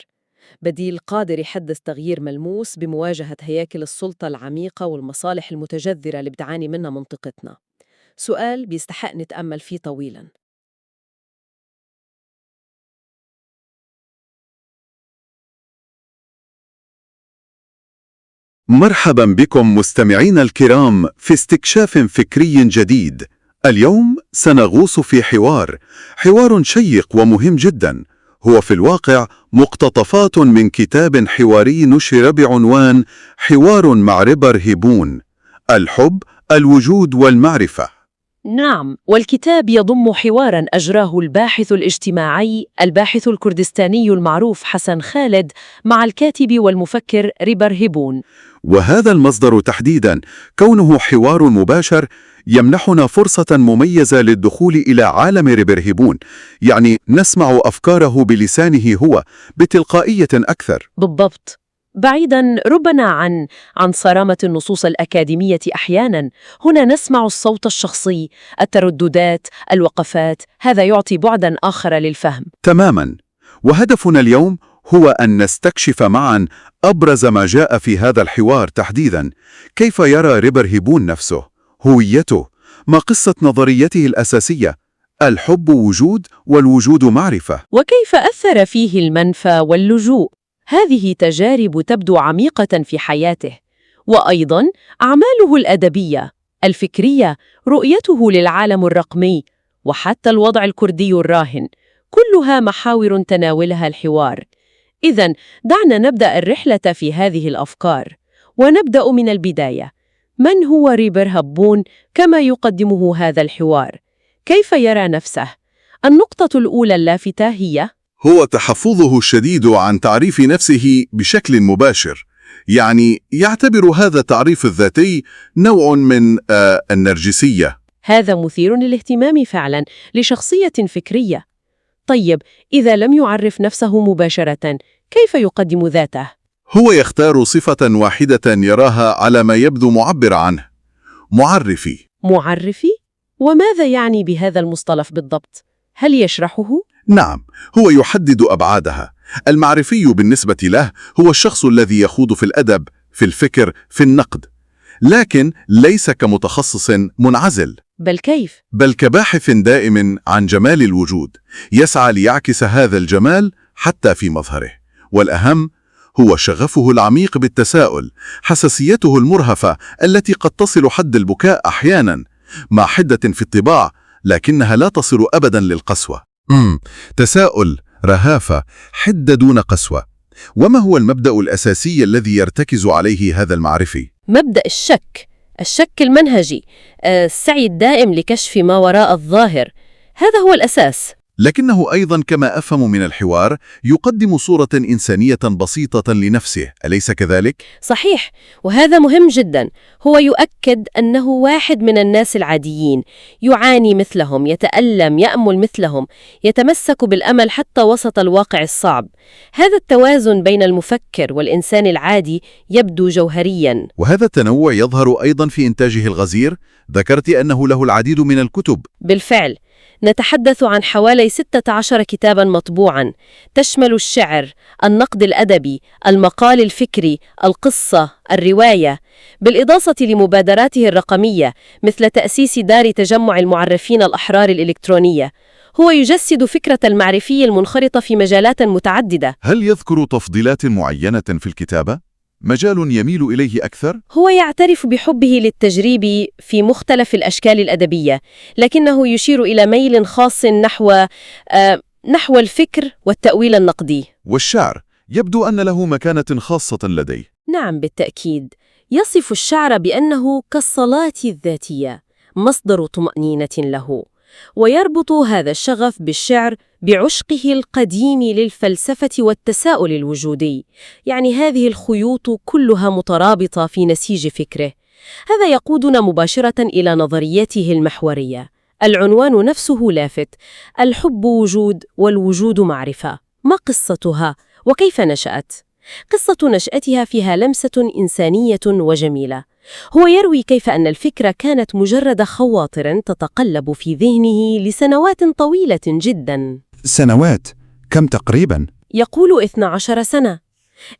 بديل قادر يحدث تغيير ملموس بمواجهة هياكل السلطة العميقة والمصالح المتجذرة اللي بتعاني منها منطقتنا؟ سؤال بيستحق نتأمل فيه طويلاً. مرحبا بكم مستمعينا الكرام في استكشاف فكري جديد. اليوم سنغوص في حوار شيق ومهم جدا، هو في الواقع مقتطفات من كتاب حواري نشر بعنوان حوار مع ريبر هيبون، الحب، الوجود والمعرفة. نعم، والكتاب يضم حواراً أجراه الباحث الاجتماعي الباحث الكردستاني المعروف حسن خالد مع الكاتب والمفكر ريبر هيبون. وهذا المصدر تحديداً كونه حوار مباشر يمنحنا فرصة مميزة للدخول إلى عالم ريبر هيبون، يعني نسمع أفكاره بلسانه هو بتلقائية أكثر. بالضبط، بعيداً ربما عن صرامة النصوص الأكاديمية أحياناً، هنا نسمع الصوت الشخصي، الترددات، الوقفات، هذا يعطي بعداً آخر للفهم. تماماً، وهدفنا اليوم هو أن نستكشف معاً أبرز ما جاء في هذا الحوار تحديداً، كيف يرى ريبر هيبون نفسه، هويته، ما قصة نظريته الأساسية، الحب وجود والوجود معرفة. وكيف أثر فيه المنفى واللجوء؟ هذه تجارب تبدو عميقة في حياته، وأيضاً أعماله الأدبية، الفكرية، رؤيته للعالم الرقمي، وحتى الوضع الكردي الراهن، كلها محاور تناولها الحوار. إذن دعنا نبدأ الرحلة في هذه الأفكار، ونبدأ من البداية. من هو ريبر هبون كما يقدمه هذا الحوار؟ كيف يرى نفسه؟ النقطة الأولى اللافتة هي هو تحفظه الشديد عن تعريف نفسه بشكل مباشر، يعني يعتبر هذا التعريف الذاتي نوع من النرجسية. هذا مثير للاهتمام فعلا لشخصية فكرية. طيب، إذا لم يعرف نفسه مباشرة، كيف يقدم ذاته؟ هو يختار صفة واحدة يراها على ما يبدو معبر عنه: معرفي. معرفي؟ وماذا يعني بهذا المصطلح بالضبط؟ هل يشرحه؟ نعم، هو يحدد أبعادها. المعرفي بالنسبة له هو الشخص الذي يخوض في الأدب، في الفكر، في النقد، لكن ليس كمتخصص منعزل. بل كيف؟ بل كباحث دائم عن جمال الوجود، يسعى ليعكس هذا الجمال حتى في مظهره. والأهم هو شغفه العميق بالتساؤل، حساسيته المرهفة التي قد تصل حد البكاء أحيانا، مع حدة في الطباع لكنها لا تصل أبدا للقسوة. تساؤل، رهافة، حدة دون قسوة. وما هو المبدأ الأساسي الذي يرتكز عليه هذا المعرفي؟ مبدأ الشك، الشك المنهجي، السعي الدائم لكشف ما وراء الظاهر، هذا هو الأساس. لكنه أيضا كما أفهم من الحوار يقدم صورة إنسانية بسيطة لنفسه، أليس كذلك؟ صحيح، وهذا مهم جدا. هو يؤكد أنه واحد من الناس العاديين، يعاني مثلهم، يتألم، يأمل مثلهم، يتمسك بالأمل حتى وسط الواقع الصعب. هذا التوازن بين المفكر والإنسان العادي يبدو جوهريا. وهذا التنوع يظهر أيضا في إنتاجه الغزير. ذكرت أنه له العديد من الكتب. بالفعل، نتحدث عن حوالي 16 كتاباً مطبوعاً، تشمل الشعر، النقد الأدبي، المقال الفكري، القصة، الرواية، بالإضافة لمبادراته الرقمية مثل تأسيس دار تجمع المعرفين الأحرار الإلكترونية. هو يجسد فكرة المعرفي المنخرطة في مجالات متعددة. هل يذكر تفضيلات معينة في الكتابة؟ مجال يميل إليه أكثر؟ هو يعترف بحبه للتجريب في مختلف الأشكال الأدبية، لكنه يشير إلى ميل خاص نحو الفكر والتأويل النقدي. والشعر يبدو أن له مكانة خاصة لديه. نعم بالتأكيد، يصف الشعر بأنه كالصلاة الذاتية، مصدر طمأنينة له. ويربط هذا الشغف بالشعر بعشقه القديم للفلسفة والتساؤل الوجودي. يعني هذه الخيوط كلها مترابطة في نسيج فكره. هذا يقودنا مباشرة إلى نظريته المحورية. العنوان نفسه لافت: الحب وجود والوجود معرفة. ما قصتها؟ وكيف نشأت؟ قصة نشأتها فيها لمسة إنسانية وجميلة. هو يروي كيف أن الفكرة كانت مجرد خواطر تتقلب في ذهنه لسنوات طويلة جداً. سنوات؟ كم تقريباً؟ يقول 12 سنة.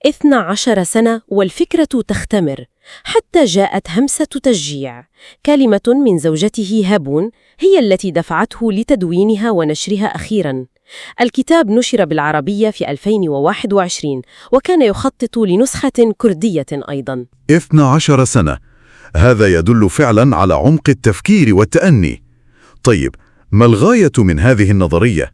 12 سنة والفكرة تختمر، حتى جاءت همسة تشجيع، كلمة من زوجته هابون هي التي دفعته لتدوينها ونشرها أخيراً. الكتاب نشر بالعربية في 2021، وكان يخطط لنسخة كردية أيضاً. 12 سنة، هذا يدل فعلا على عمق التفكير والتأني. طيب، ما الغاية من هذه النظرية؟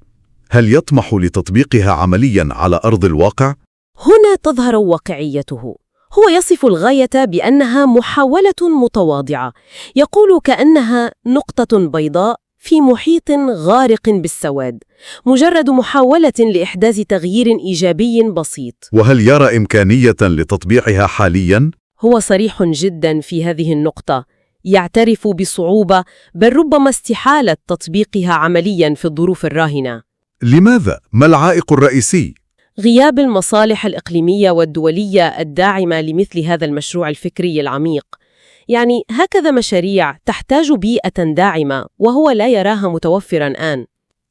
هل يطمح لتطبيقها عمليا على أرض الواقع؟ هنا تظهر واقعيته. هو يصف الغاية بأنها محاولة متواضعة، يقول كأنها نقطة بيضاء في محيط غارق بالسواد، مجرد محاولة لإحداث تغيير إيجابي بسيط. وهل يرى إمكانية لتطبيقها حالياً؟ هو صريح جداً في هذه النقطة، يعترف بصعوبة بل ربما استحالة تطبيقها عملياً في الظروف الراهنة. لماذا؟ ما العائق الرئيسي؟ غياب المصالح الإقليمية والدولية الداعمة لمثل هذا المشروع الفكري العميق. يعني هكذا مشاريع تحتاج بيئة داعمة، وهو لا يراها متوفرا الآن.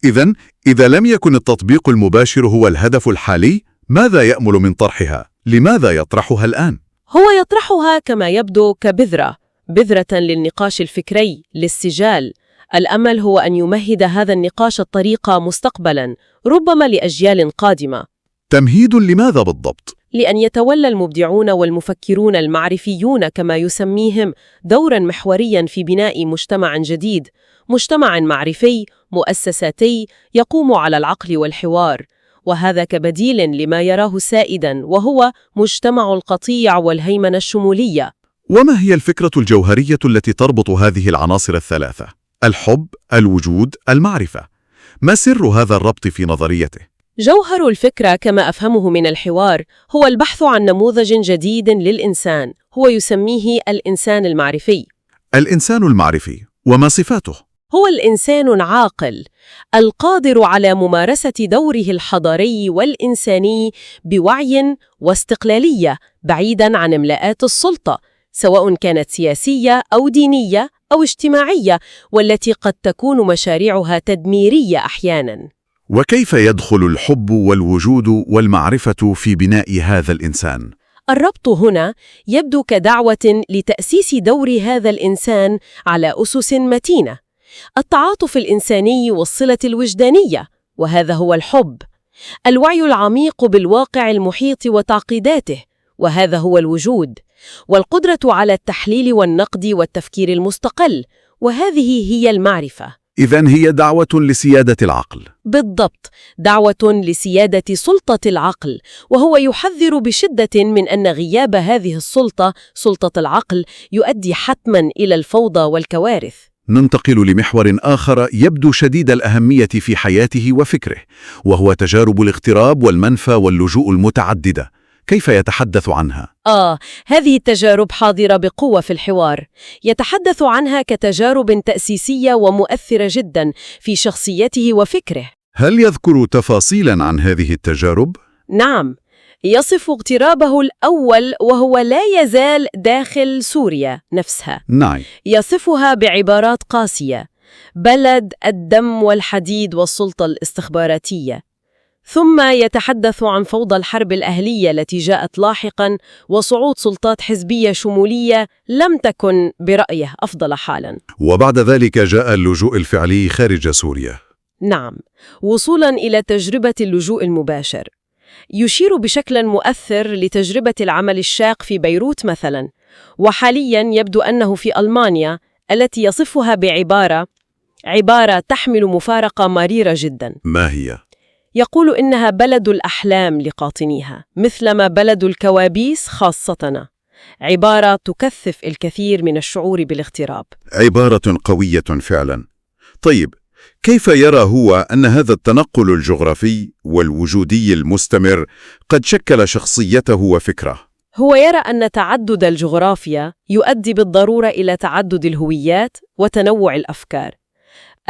إذن، إذا لم يكن التطبيق المباشر هو الهدف الحالي، ماذا يأمل من طرحها؟ لماذا يطرحها الآن؟ هو يطرحها كما يبدو كبذرة، بذرة للنقاش الفكري، للسجال. الأمل هو أن يمهد هذا النقاش الطريق مستقبلا، ربما لأجيال قادمة. تمهيد لماذا بالضبط؟ لأن يتولى المبدعون والمفكرون المعرفيون كما يسميهم دوراً محورياً في بناء مجتمع جديد، مجتمع معرفي مؤسساتي يقوم على العقل والحوار، وهذا كبديل لما يراه سائداً وهو مجتمع القطيع والهيمنة الشمولية. وما هي الفكرة الجوهرية التي تربط هذه العناصر الثلاثة؟ الحب، الوجود، المعرفة. ما سر هذا الربط في نظريته؟ جوهر الفكرة كما أفهمه من الحوار هو البحث عن نموذج جديد للإنسان، هو يسميه الإنسان المعرفي. الإنسان المعرفي، وما صفاته؟ هو الإنسان العاقل، القادر على ممارسة دوره الحضاري والإنساني بوعي واستقلالية، بعيداً عن املاءات السلطة، سواء كانت سياسية أو دينية أو اجتماعية، والتي قد تكون مشاريعها تدميرية أحياناً. وكيف يدخل الحب والوجود والمعرفة في بناء هذا الإنسان؟ الربط هنا يبدو كدعوة لتأسيس دور هذا الإنسان على أسس متينة، التعاطف الإنساني والصلة الوجدانية، وهذا هو الحب، الوعي العميق بالواقع المحيط وتعقيداته، وهذا هو الوجود، والقدرة على التحليل والنقد والتفكير المستقل، وهذه هي المعرفة. إذن هي دعوة لسيادة العقل. بالضبط، دعوة لسيادة سلطة العقل، وهو يحذر بشدة من أن غياب هذه السلطة، سلطة العقل، يؤدي حتماً إلى الفوضى والكوارث. ننتقل لمحور آخر يبدو شديد الأهمية في حياته وفكره، وهو تجارب الاغتراب والمنفى واللجوء المتعددة. كيف يتحدث عنها؟ هذه التجارب حاضرة بقوة في الحوار. يتحدث عنها كتجارب تأسيسية ومؤثرة جدا في شخصيته وفكره. هل يذكر تفاصيلا عن هذه التجارب؟ نعم، يصف اغترابه الأول وهو لا يزال داخل سوريا نفسها. نعم. يصفها بعبارات قاسية: بلد الدم والحديد والسلطة الاستخباراتية. ثم يتحدث عن فوضى الحرب الأهلية التي جاءت لاحقاً وصعود سلطات حزبية شمولية لم تكن برأيه أفضل حالاً. وبعد ذلك جاء اللجوء الفعلي خارج سوريا. نعم، وصولاً إلى تجربة اللجوء المباشر. يشير بشكل مؤثر لتجربة العمل الشاق في بيروت مثلاً، وحالياً يبدو أنه في ألمانيا التي يصفها بعبارة تحمل مفارقة مريرة جداً. ما هي؟ يقول إنها بلد الأحلام لقاطنيها، مثلما بلد الكوابيس خاصتنا. عبارة تكثف الكثير من الشعور بالاغتراب. عبارة قوية فعلا. طيب، كيف يرى هو أن هذا التنقل الجغرافي والوجودي المستمر قد شكل شخصيته وفكره؟ هو يرى أن تعدد الجغرافيا يؤدي بالضرورة إلى تعدد الهويات وتنوع الأفكار.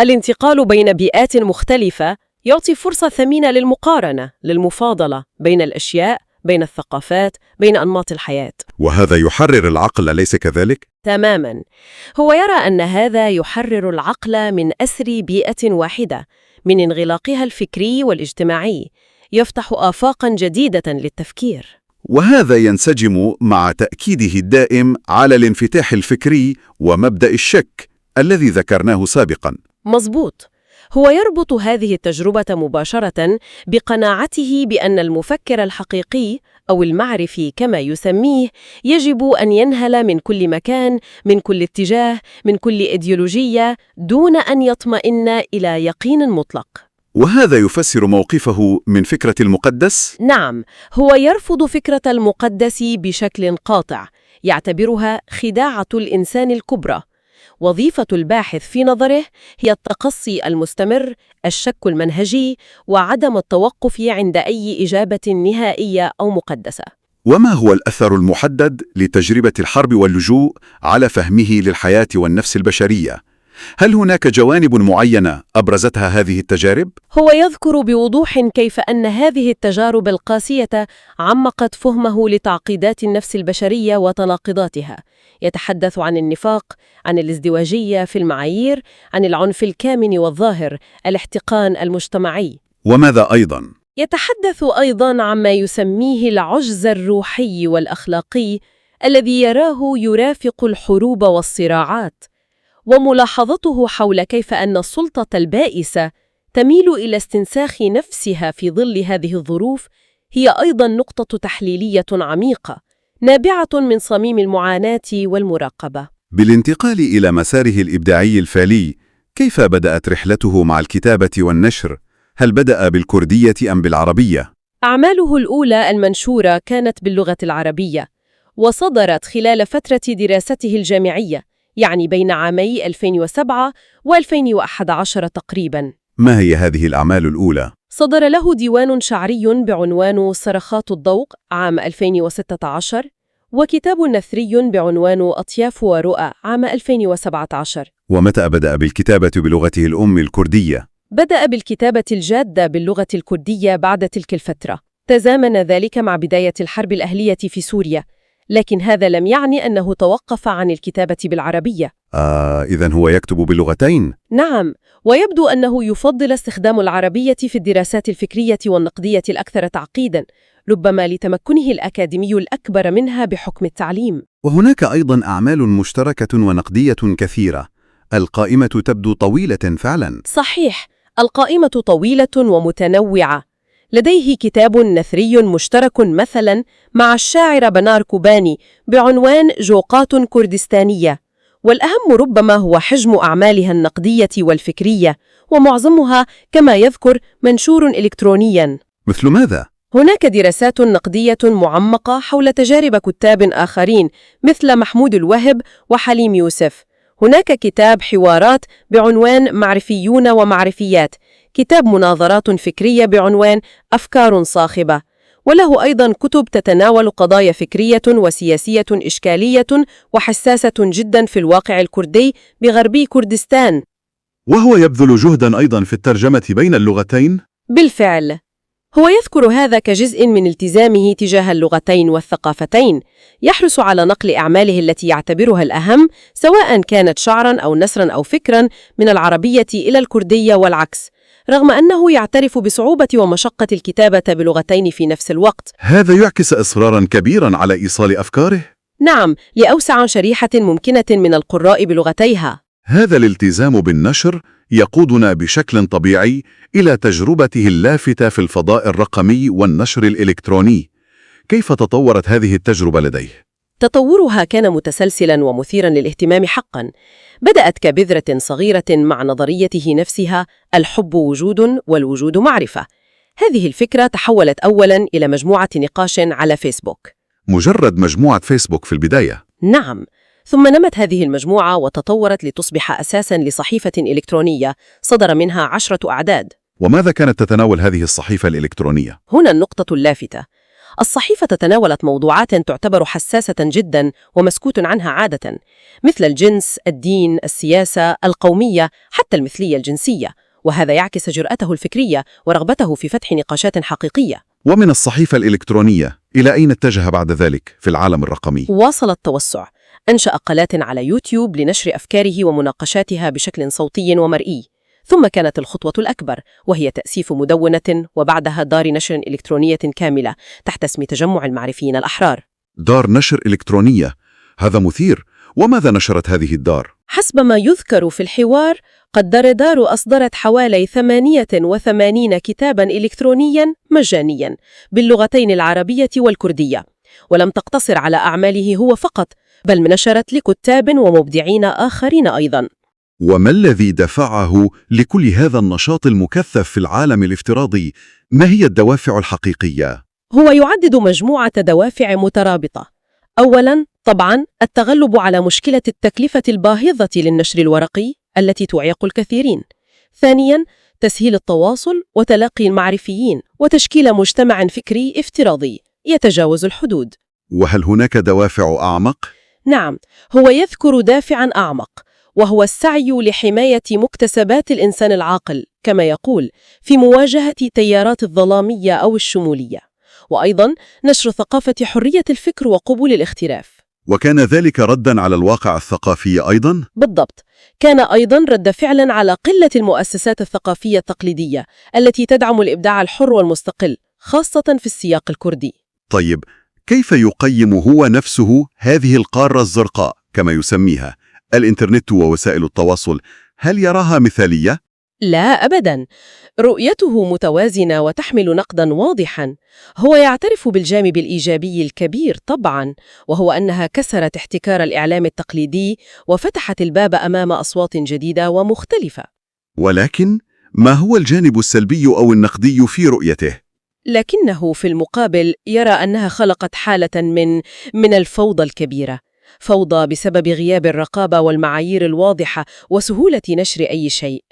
الانتقال بين بيئات مختلفة يعطي فرصة ثمينة للمقارنة، للمفاضلة بين الأشياء، بين الثقافات، بين أنماط الحياة. وهذا يحرر العقل، أليس كذلك؟ تماماً. هو يرى أن هذا يحرر العقل من أسر بيئة واحدة، من انغلاقها الفكري والاجتماعي، يفتح آفاقاً جديدة للتفكير. وهذا ينسجم مع تأكيده الدائم على الانفتاح الفكري ومبدأ الشك الذي ذكرناه سابقاً. مظبوط. هو يربط هذه التجربة مباشرة بقناعته بأن المفكر الحقيقي أو المعرفي كما يسميه يجب أن ينهل من كل مكان، من كل اتجاه، من كل إيديولوجية، دون أن يطمئن إلى يقين مطلق. وهذا يفسر موقفه من فكرة المقدس؟ نعم، هو يرفض فكرة المقدس بشكل قاطع، يعتبرها خداعة الإنسان الكبرى. وظيفة الباحث في نظره هي التقصي المستمر، الشك المنهجي، وعدم التوقف عند أي إجابة نهائية أو مقدسة. وما هو الأثر المحدد لتجربة الحرب واللجوء على فهمه للحياة والنفس البشرية؟ هل هناك جوانب معينة أبرزتها هذه التجارب؟ هو يذكر بوضوح كيف أن هذه التجارب القاسية عمقت فهمه لتعقيدات النفس البشرية وتناقضاتها. يتحدث عن النفاق، عن الازدواجية في المعايير، عن العنف الكامن والظاهر، الاحتقان المجتمعي. وماذا أيضاً؟ يتحدث أيضاً عما يسميه العجز الروحي والأخلاقي الذي يراه يرافق الحروب والصراعات، وملاحظته حول كيف أن السلطة البائسة تميل إلى استنساخ نفسها في ظل هذه الظروف هي أيضاً نقطة تحليلية عميقة نابعة من صميم المعاناة والمراقبة. بالانتقال إلى مساره الإبداعي الفعلي، كيف بدأت رحلته مع الكتابة والنشر؟ هل بدأ بالكردية أم بالعربية؟ أعماله الأولى المنشورة كانت باللغة العربية، وصدرت خلال فترة دراسته الجامعية، يعني بين عامي 2007 و2011 تقريباً. ما هي هذه الأعمال الأولى؟ صدر له ديوان شعري بعنوان صرخات الذوق عام 2016، وكتاب نثري بعنوان أطياف ورؤى عام 2017. ومتى بدأ بالكتابة بلغته الأم الكردية؟ بدأ بالكتابة الجادة باللغة الكردية بعد تلك الفترة. تزامن ذلك مع بداية الحرب الأهلية في سوريا، لكن هذا لم يعني أنه توقف عن الكتابة بالعربية. إذن هو يكتب بلغتين؟ نعم، ويبدو أنه يفضل استخدام العربية في الدراسات الفكرية والنقدية الأكثر تعقيداً، ربما لتمكنه الأكاديمي الأكبر منها بحكم التعليم. وهناك أيضاً أعمال مشتركة ونقدية كثيرة. القائمة تبدو طويلة فعلاً. صحيح، القائمة طويلة ومتنوعة. لديه كتاب نثري مشترك مثلاً مع الشاعر بنار كوباني بعنوان جوقات كردستانية، والأهم ربما هو حجم أعمالها النقدية والفكرية، ومعظمها كما يذكر منشور إلكترونياً. مثل ماذا؟ هناك دراسات نقدية معمقة حول تجارب كتاب آخرين مثل محمود الوهب وحليم يوسف. هناك كتاب حوارات بعنوان معرفيون ومعرفيات، كتاب مناظرات فكرية بعنوان أفكار صاخبة، وله أيضاً كتب تتناول قضايا فكرية وسياسية إشكالية وحساسة جداً في الواقع الكردي بغربي كردستان. وهو يبذل جهداً أيضاً في الترجمة بين اللغتين؟ بالفعل، هو يذكر هذا كجزء من التزامه تجاه اللغتين والثقافتين، يحرص على نقل أعماله التي يعتبرها الأهم، سواء كانت شعراً أو نثراً أو فكراً، من العربية إلى الكردية والعكس، رغم أنه يعترف بصعوبة ومشقة الكتابة بلغتين في نفس الوقت. هذا يعكس إصراراً كبيراً على إيصال أفكاره؟ نعم، لأوسع شريحة ممكنة من القراء بلغتيها. هذا الالتزام بالنشر يقودنا بشكل طبيعي إلى تجربته اللافتة في الفضاء الرقمي والنشر الإلكتروني. كيف تطورت هذه التجربة لديه؟ تطورها كان متسلسلاً ومثيراً للاهتمام حقاً. بدأت كبذرة صغيرة مع نظريته نفسها، الحب وجود والوجود معرفة. هذه الفكرة تحولت أولاً إلى مجموعة نقاش على فيسبوك. مجرد مجموعة فيسبوك في البداية؟ نعم، ثم نمت هذه المجموعة وتطورت لتصبح أساساً لصحيفة إلكترونية صدر منها 10 أعداد. وماذا كانت تتناول هذه الصحيفة الإلكترونية؟ هنا النقطة اللافتة. الصحيفة تناولت موضوعات تعتبر حساسة جدا ومسكوت عنها عادة، مثل الجنس، الدين، السياسة، القومية، حتى المثلية الجنسية، وهذا يعكس جرأته الفكرية ورغبته في فتح نقاشات حقيقية. ومن الصحيفة الإلكترونية إلى أين اتجه بعد ذلك في العالم الرقمي؟ واصل التوسع، أنشأ قناة على يوتيوب لنشر أفكاره ومناقشاتها بشكل صوتي ومرئي. ثم كانت الخطوة الأكبر، وهي تأسيس مدونة وبعدها دار نشر إلكترونية كاملة تحت اسم تجمع المعرفيين الأحرار. دار نشر إلكترونية، هذا مثير. وماذا نشرت هذه الدار؟ حسب ما يذكر في الحوار، قد دار أصدرت حوالي 88 كتاباً إلكترونياً مجانياً باللغتين العربية والكردية، ولم تقتصر على أعماله هو فقط، بل نشرت لكتاب ومبدعين آخرين أيضاً. وما الذي دفعه لكل هذا النشاط المكثف في العالم الافتراضي؟ ما هي الدوافع الحقيقية؟ هو يعدد مجموعة دوافع مترابطة. أولاً، طبعاً، التغلب على مشكلة التكلفة الباهظة للنشر الورقي التي تعيق الكثيرين. ثانياً، تسهيل التواصل وتلاقي المعرفيين وتشكيل مجتمع فكري افتراضي يتجاوز الحدود. وهل هناك دوافع أعمق؟ نعم، هو يذكر دافعاً أعمق، وهو السعي لحماية مكتسبات الإنسان العاقل كما يقول في مواجهة تيارات الظلامية أو الشمولية، وأيضاً نشر ثقافة حرية الفكر وقبول الاختلاف. وكان ذلك رداً على الواقع الثقافي أيضاً؟ بالضبط، كان أيضاً رد فعلاً على قلة المؤسسات الثقافية التقليدية التي تدعم الإبداع الحر والمستقل، خاصة في السياق الكردي. طيب، كيف يقيم هو نفسه هذه القارة الزرقاء كما يسميها، الإنترنت ووسائل التواصل؟ هل يراها مثالية؟ لا أبداً، رؤيته متوازنة وتحمل نقداً واضحاً. هو يعترف بالجانب الإيجابي الكبير طبعاً، وهو أنها كسرت احتكار الإعلام التقليدي وفتحت الباب أمام أصوات جديدة ومختلفة. ولكن ما هو الجانب السلبي أو النقدي في رؤيته؟ لكنه في المقابل يرى أنها خلقت حالة من الفوضى الكبيرة، فوضى بسبب غياب الرقابة والمعايير الواضحة وسهولة نشر أي شيء.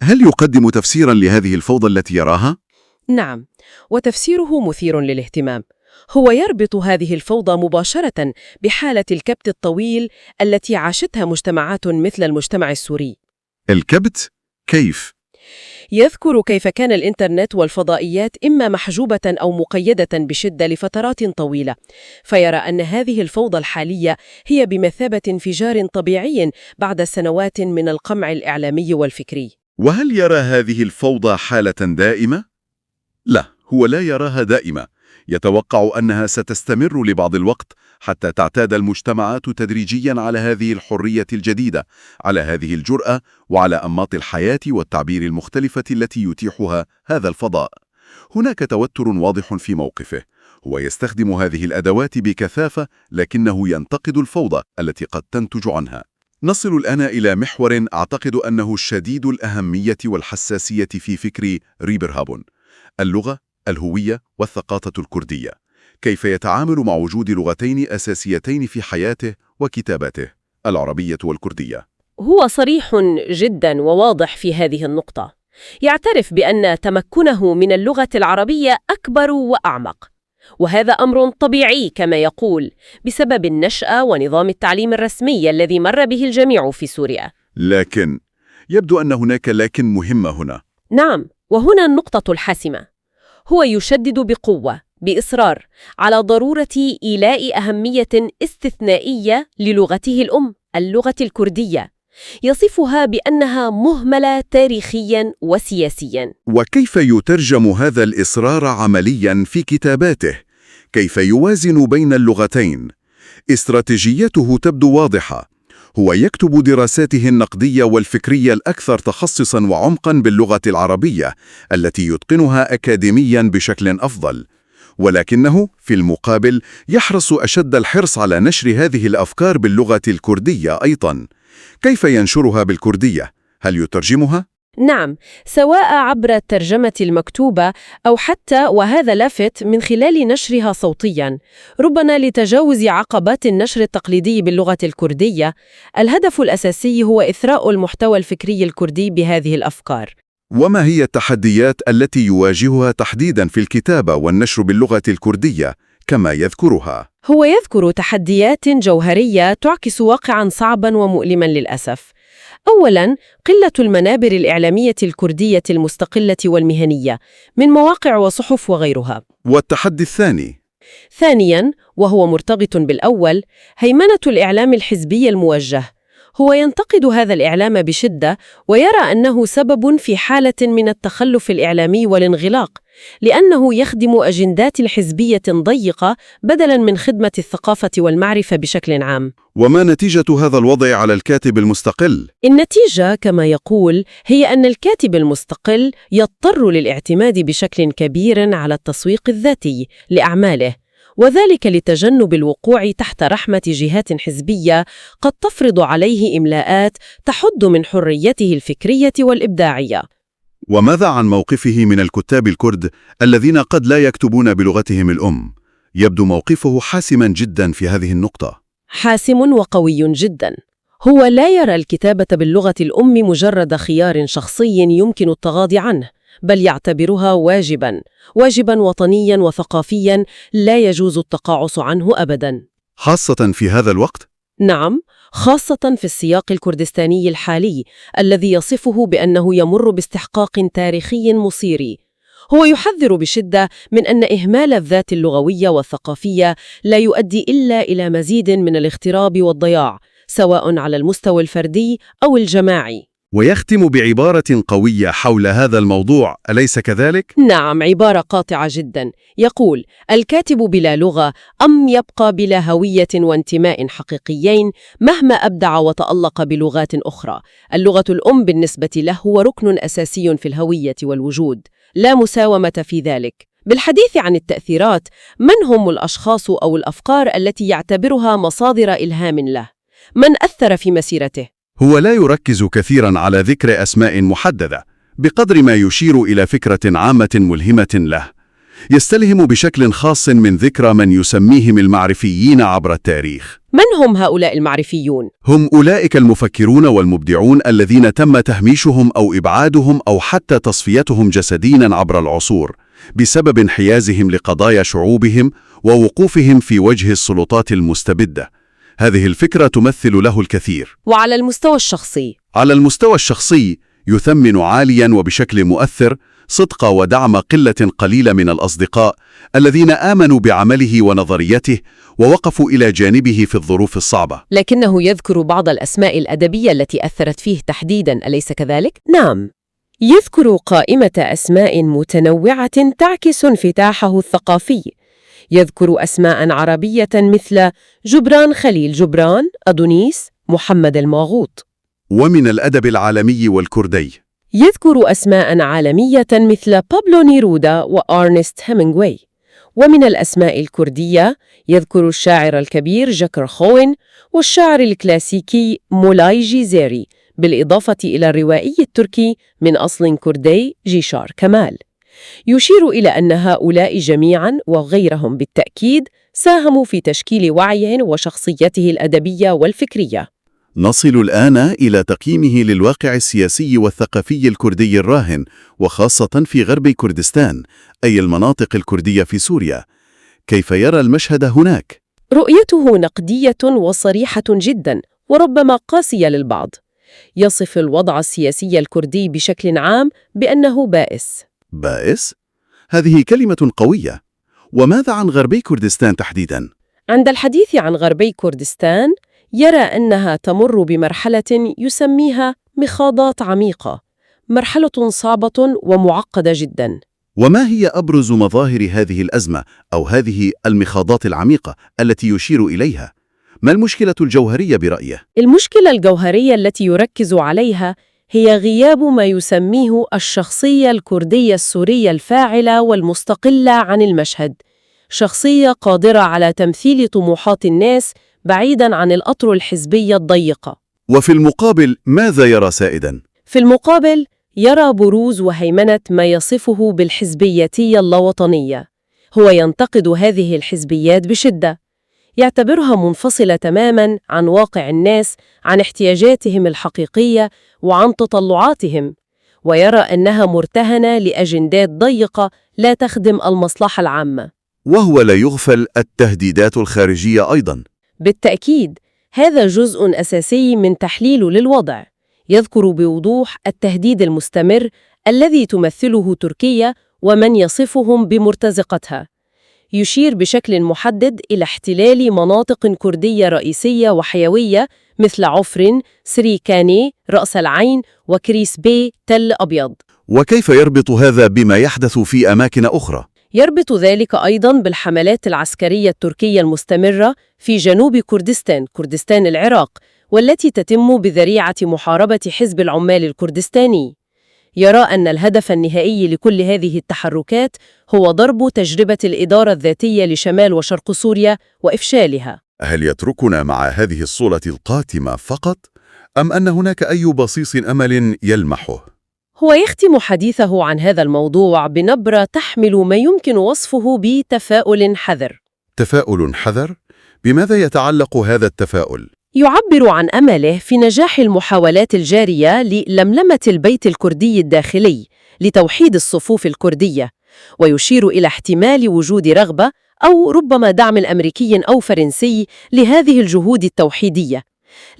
هل يقدم تفسيرا لهذه الفوضى التي يراها؟ نعم، وتفسيره مثير للاهتمام. هو يربط هذه الفوضى مباشرة بحالة الكبت الطويل التي عاشتها مجتمعات مثل المجتمع السوري. الكبت؟ كيف؟ يذكر كيف كان الإنترنت والفضائيات إما محجوبة أو مقيدة بشدة لفترات طويلة، فيرى أن هذه الفوضى الحالية هي بمثابة انفجار طبيعي بعد سنوات من القمع الإعلامي والفكري. وهل يرى هذه الفوضى حالة دائمة؟ لا، هو لا يراها دائمة. يتوقع أنها ستستمر لبعض الوقت حتى تعتاد المجتمعات تدريجيا على هذه الحرية الجديدة، على هذه الجرأة، وعلى أنماط الحياة والتعبير المختلفة التي يتيحها هذا الفضاء. هناك توتر واضح في موقفه. هو يستخدم هذه الأدوات بكثافة، لكنه ينتقد الفوضى التي قد تنتج عنها. نصل الآن إلى محور أعتقد أنه شديد الأهمية والحساسية في فكر ريبر هابون: اللغة، الهوية والثقافة الكردية. كيف يتعامل مع وجود لغتين أساسيتين في حياته وكتاباته، العربية والكردية؟ هو صريح جدا وواضح في هذه النقطة. يعترف بأن تمكنه من اللغة العربية أكبر وأعمق، وهذا أمر طبيعي كما يقول، بسبب النشأة ونظام التعليم الرسمي الذي مر به الجميع في سوريا. لكن يبدو أن هناك لكن مهمة هنا. نعم، وهنا النقطة الحاسمة. هو يشدد بقوة، بإصرار، على ضرورة إيلاء أهمية استثنائية للغته الأم، اللغة الكردية. يصفها بأنها مهملة تاريخياً وسياسياً. وكيف يترجم هذا الإصرار عملياً في كتاباته؟ كيف يوازن بين اللغتين؟ استراتيجيته تبدو واضحة. هو يكتب دراساته النقدية والفكرية الأكثر تخصصاً وعمقاً باللغة العربية التي يتقنها أكاديمياً بشكل أفضل، ولكنه في المقابل يحرص أشد الحرص على نشر هذه الأفكار باللغة الكردية أيضاً. كيف ينشرها بالكردية؟ هل يترجمها؟ نعم، سواء عبر الترجمة المكتوبة أو حتى، وهذا لافت، من خلال نشرها صوتياً، ربما لتجاوز عقبات النشر التقليدي باللغة الكردية. الهدف الأساسي هو إثراء المحتوى الفكري الكردي بهذه الأفكار. وما هي التحديات التي يواجهها تحديداً في الكتابة والنشر باللغة الكردية كما يذكرها؟ هو يذكر تحديات جوهرية تعكس واقعاً صعباً ومؤلماً للأسف. أولاً، قلة المنابر الإعلامية الكردية المستقلة والمهنية من مواقع وصحف وغيرها. والتحدي الثاني؟ ثانياً، وهو مرتبط بالأول، هيمنة الإعلام الحزبي الموجه. هو ينتقد هذا الإعلام بشدة ويرى أنه سبب في حالة من التخلف الإعلامي والانغلاق، لأنه يخدم أجندات حزبية ضيقة بدلاً من خدمة الثقافة والمعرفة بشكل عام. وما نتيجة هذا الوضع على الكاتب المستقل؟ النتيجة كما يقول هي أن الكاتب المستقل يضطر للاعتماد بشكل كبير على التسويق الذاتي لأعماله، وذلك لتجنب الوقوع تحت رحمة جهات حزبية قد تفرض عليه إملاءات تحد من حريته الفكرية والإبداعية. وماذا عن موقفه من الكتاب الكرد الذين قد لا يكتبون بلغتهم الأم؟ يبدو موقفه حاسما جدا في هذه النقطة. حاسم وقوي جدا. هو لا يرى الكتابة باللغة الأم مجرد خيار شخصي يمكن التغاضي عنه، بل يعتبرها واجباً وطنياً وثقافياً لا يجوز التقاعس عنه أبداً. خاصة في هذا الوقت؟ نعم، خاصة في السياق الكردستاني الحالي الذي يصفه بأنه يمر باستحقاق تاريخي مصيري. هو يحذر بشدة من أن إهمال الذات اللغوية والثقافية لا يؤدي إلا إلى مزيد من الاغتراب والضياع، سواء على المستوى الفردي أو الجماعي. ويختم بعبارة قوية حول هذا الموضوع، أليس كذلك؟ نعم، عبارة قاطعة جدا. يقول: الكاتب بلا لغة أم يبقى بلا هوية وانتماء حقيقيين مهما أبدع وتألق بلغات أخرى. اللغة الأم بالنسبة له هو ركن أساسي في الهوية والوجود، لا مساومة في ذلك. بالحديث عن التأثيرات، من هم الأشخاص أو الأفكار التي يعتبرها مصادر إلهام له؟ من أثر في مسيرته؟ هو لا يركز كثيرا على ذكر أسماء محددة بقدر ما يشير إلى فكرة عامة ملهمة له. يستلهم بشكل خاص من ذكرى من يسميهم المعرفيين عبر التاريخ. من هم هؤلاء المعرفيون؟ هم أولئك المفكرون والمبدعون الذين تم تهميشهم أو إبعادهم أو حتى تصفيتهم جسديا عبر العصور بسبب انحيازهم لقضايا شعوبهم ووقوفهم في وجه السلطات المستبدة. هذه الفكرة تمثل له الكثير. وعلى المستوى الشخصي؟ على المستوى الشخصي يثمن عاليا وبشكل مؤثر صدق ودعم قلة قليلة من الأصدقاء الذين آمنوا بعمله ونظريته ووقفوا إلى جانبه في الظروف الصعبة. لكنه يذكر بعض الأسماء الأدبية التي أثرت فيه تحديدا، أليس كذلك؟ نعم، يذكر قائمة أسماء متنوعة تعكس انفتاحه الثقافي. يذكر أسماء عربية مثل جبران خليل جبران، أدونيس، محمد الماغوط. ومن الأدب العالمي والكردي يذكر أسماء عالمية مثل بابلو نيرودا وأرنست هيمنغواي. ومن الأسماء الكردية يذكر الشاعر الكبير جاكر خوين والشاعر الكلاسيكي مولاي جيزيري، بالإضافة إلى الروائي التركي من أصل كردي جيشار كمال. يشير إلى أن هؤلاء جميعاً وغيرهم بالتأكيد ساهموا في تشكيل وعيه وشخصيته الأدبية والفكرية. نصل الآن إلى تقييمه للواقع السياسي والثقافي الكردي الراهن، وخاصة في غرب كردستان، أي المناطق الكردية في سوريا. كيف يرى المشهد هناك؟ رؤيته نقدية وصريحة جداً، وربما قاسية للبعض. يصف الوضع السياسي الكردي بشكل عام بأنه بائس. بائس؟ هذه كلمة قوية. وماذا عن غربي كردستان تحديداً؟ عند الحديث عن غربي كردستان، يرى أنها تمر بمرحلة يسميها مخاضات عميقة، مرحلة صعبة ومعقدة جداً. وما هي أبرز مظاهر هذه الأزمة أو هذه المخاضات العميقة التي يشير إليها؟ ما المشكلة الجوهرية برأيه؟ المشكلة الجوهرية التي يركز عليها هي غياب ما يسميه الشخصية الكردية السورية الفاعلة والمستقلة عن المشهد، شخصية قادرة على تمثيل طموحات الناس بعيداً عن الأطر الحزبية الضيقة. وفي المقابل ماذا يرى سائداً؟ في المقابل يرى بروز وهيمنة ما يصفه بالحزبياتية اللاوطنية. هو ينتقد هذه الحزبيات بشدة، يعتبرها منفصلة تماماً عن واقع الناس، عن احتياجاتهم الحقيقية وعن تطلعاتهم، ويرى أنها مرتهنة لأجندات ضيقة لا تخدم المصلحة العامة. وهو لا يغفل التهديدات الخارجية أيضاً. بالتأكيد، هذا جزء أساسي من تحليله للوضع. يذكر بوضوح التهديد المستمر الذي تمثله تركيا ومن يصفهم بمرتزقتها. يشير بشكل محدد إلى احتلال مناطق كردية رئيسية وحيوية مثل عفرين، سريكاني، رأس العين، وكريس بي، تل أبيض. وكيف يربط هذا بما يحدث في أماكن أخرى؟ يربط ذلك أيضاً بالحملات العسكرية التركية المستمرة في جنوب كردستان، كردستان العراق، والتي تتم بذريعة محاربة حزب العمال الكردستاني. يرى أن الهدف النهائي لكل هذه التحركات هو ضرب تجربة الإدارة الذاتية لشمال وشرق سوريا وإفشالها. هل يتركنا مع هذه الصورة القاتمة فقط؟ أم أن هناك أي بصيص أمل يلمحه؟ هو يختم حديثه عن هذا الموضوع بنبرة تحمل ما يمكن وصفه بتفاؤل حذر. تفاؤل حذر؟ بماذا يتعلق هذا التفاؤل؟ يعبر عن أمله في نجاح المحاولات الجارية للملمة البيت الكردي الداخلي لتوحيد الصفوف الكردية، ويشير إلى احتمال وجود رغبة أو ربما دعم أمريكي أو فرنسي لهذه الجهود التوحيدية.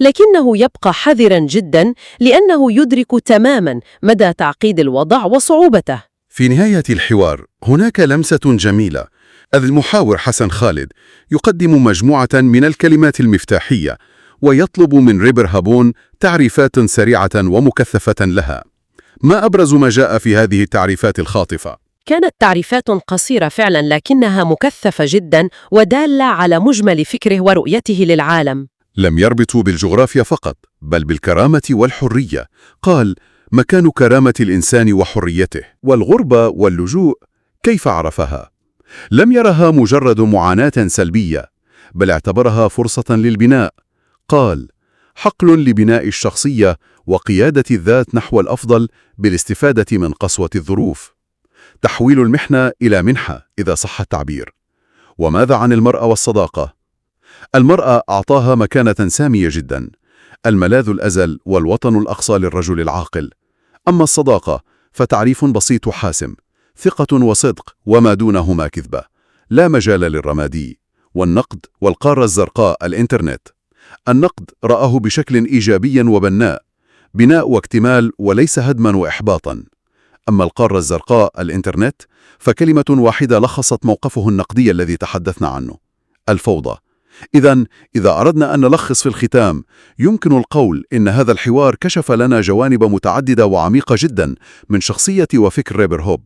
لكنه يبقى حذراً جداً لأنه يدرك تماماً مدى تعقيد الوضع وصعوبته. في نهاية الحوار هناك لمسة جميلة. المحاور حسن خالد يقدم مجموعة من الكلمات المفتاحية ويطلب من ريبر هابون تعريفات سريعة ومكثفة لها. ما أبرز ما جاء في هذه التعريفات الخاطفة؟ كانت تعريفات قصيرة فعلا، لكنها مكثفة جدا ودالة على مجمل فكره ورؤيته للعالم. لم يربطوا بالجغرافيا فقط، بل بالكرامة والحرية. قال: مكان كرامة الإنسان وحريته. والغربة واللجوء كيف عرفها؟ لم يرها مجرد معاناة سلبية، بل اعتبرها فرصة للبناء. قال: حقل لبناء الشخصية وقيادة الذات نحو الأفضل بالاستفادة من قسوة الظروف. تحويل المحنة إلى منحة إذا صح التعبير. وماذا عن المرأة والصداقة؟ المرأة أعطاها مكانة سامية جدا، الملاذ الأزل والوطن الأقصى للرجل العاقل. أما الصداقة فتعريف بسيط وحاسم، ثقة وصدق وما دونهما كذبة، لا مجال للرمادي. والنقد والقارة الزرقاء الإنترنت. النقد رآه بشكل إيجابي وبناء، بناء واكتمال وليس هدما وإحباطا. أما القارة الزرقاء الإنترنت فكلمة واحدة لخصت موقفه النقدي الذي تحدثنا عنه: الفوضى. إذن إذا أردنا أن نلخص في الختام، يمكن القول إن هذا الحوار كشف لنا جوانب متعددة وعميقة جدا من شخصية وفكر ريبر هوب.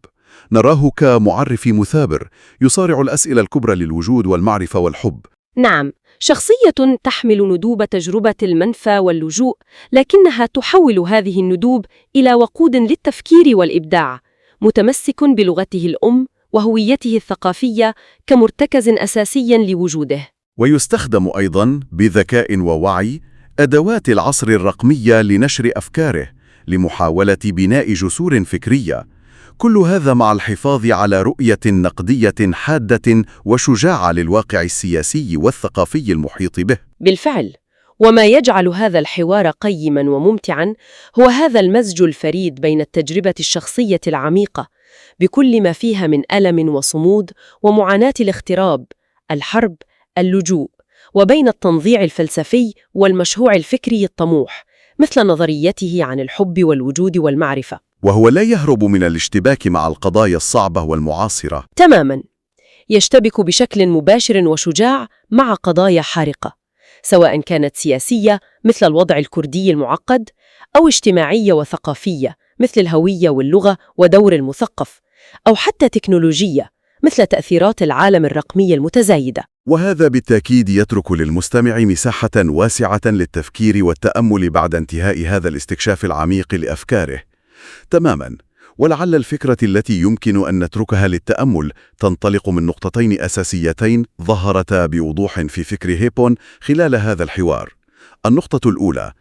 نراه كمعرف مثابر يصارع الأسئلة الكبرى للوجود والمعرفة والحب. نعم، شخصية تحمل ندوب تجربة المنفى واللجوء، لكنها تحول هذه الندوب إلى وقود للتفكير والإبداع، متمسك بلغته الأم وهويته الثقافية كمرتكز أساسي لوجوده. ويستخدم أيضاً بذكاء ووعي أدوات العصر الرقمية لنشر أفكاره، لمحاولة بناء جسور فكرية. كل هذا مع الحفاظ على رؤية نقدية حادة وشجاعة للواقع السياسي والثقافي المحيط به. بالفعل، وما يجعل هذا الحوار قيماً وممتعاً هو هذا المزج الفريد بين التجربة الشخصية العميقة بكل ما فيها من ألم وصمود ومعاناة الاغتراب، الحرب، اللجوء، وبين التنظيع الفلسفي والمشروع الفكري الطموح، مثل نظريته عن الحب والوجود والمعرفة. وهو لا يهرب من الاشتباك مع القضايا الصعبة والمعاصرة. تماماً، يشتبك بشكل مباشر وشجاع مع قضايا حارقة، سواء كانت سياسية مثل الوضع الكردي المعقد، أو اجتماعية وثقافية مثل الهوية واللغة ودور المثقف، أو حتى تكنولوجية مثل تأثيرات العالم الرقمي المتزايدة. وهذا بالتأكيد يترك للمستمع مساحة واسعة للتفكير والتأمل بعد انتهاء هذا الاستكشاف العميق لأفكاره. تماماً، ولعل الفكرة التي يمكن أن نتركها للتأمل تنطلق من نقطتين أساسيتين ظهرتا بوضوح في فكر هيبون خلال هذا الحوار. النقطة الأولى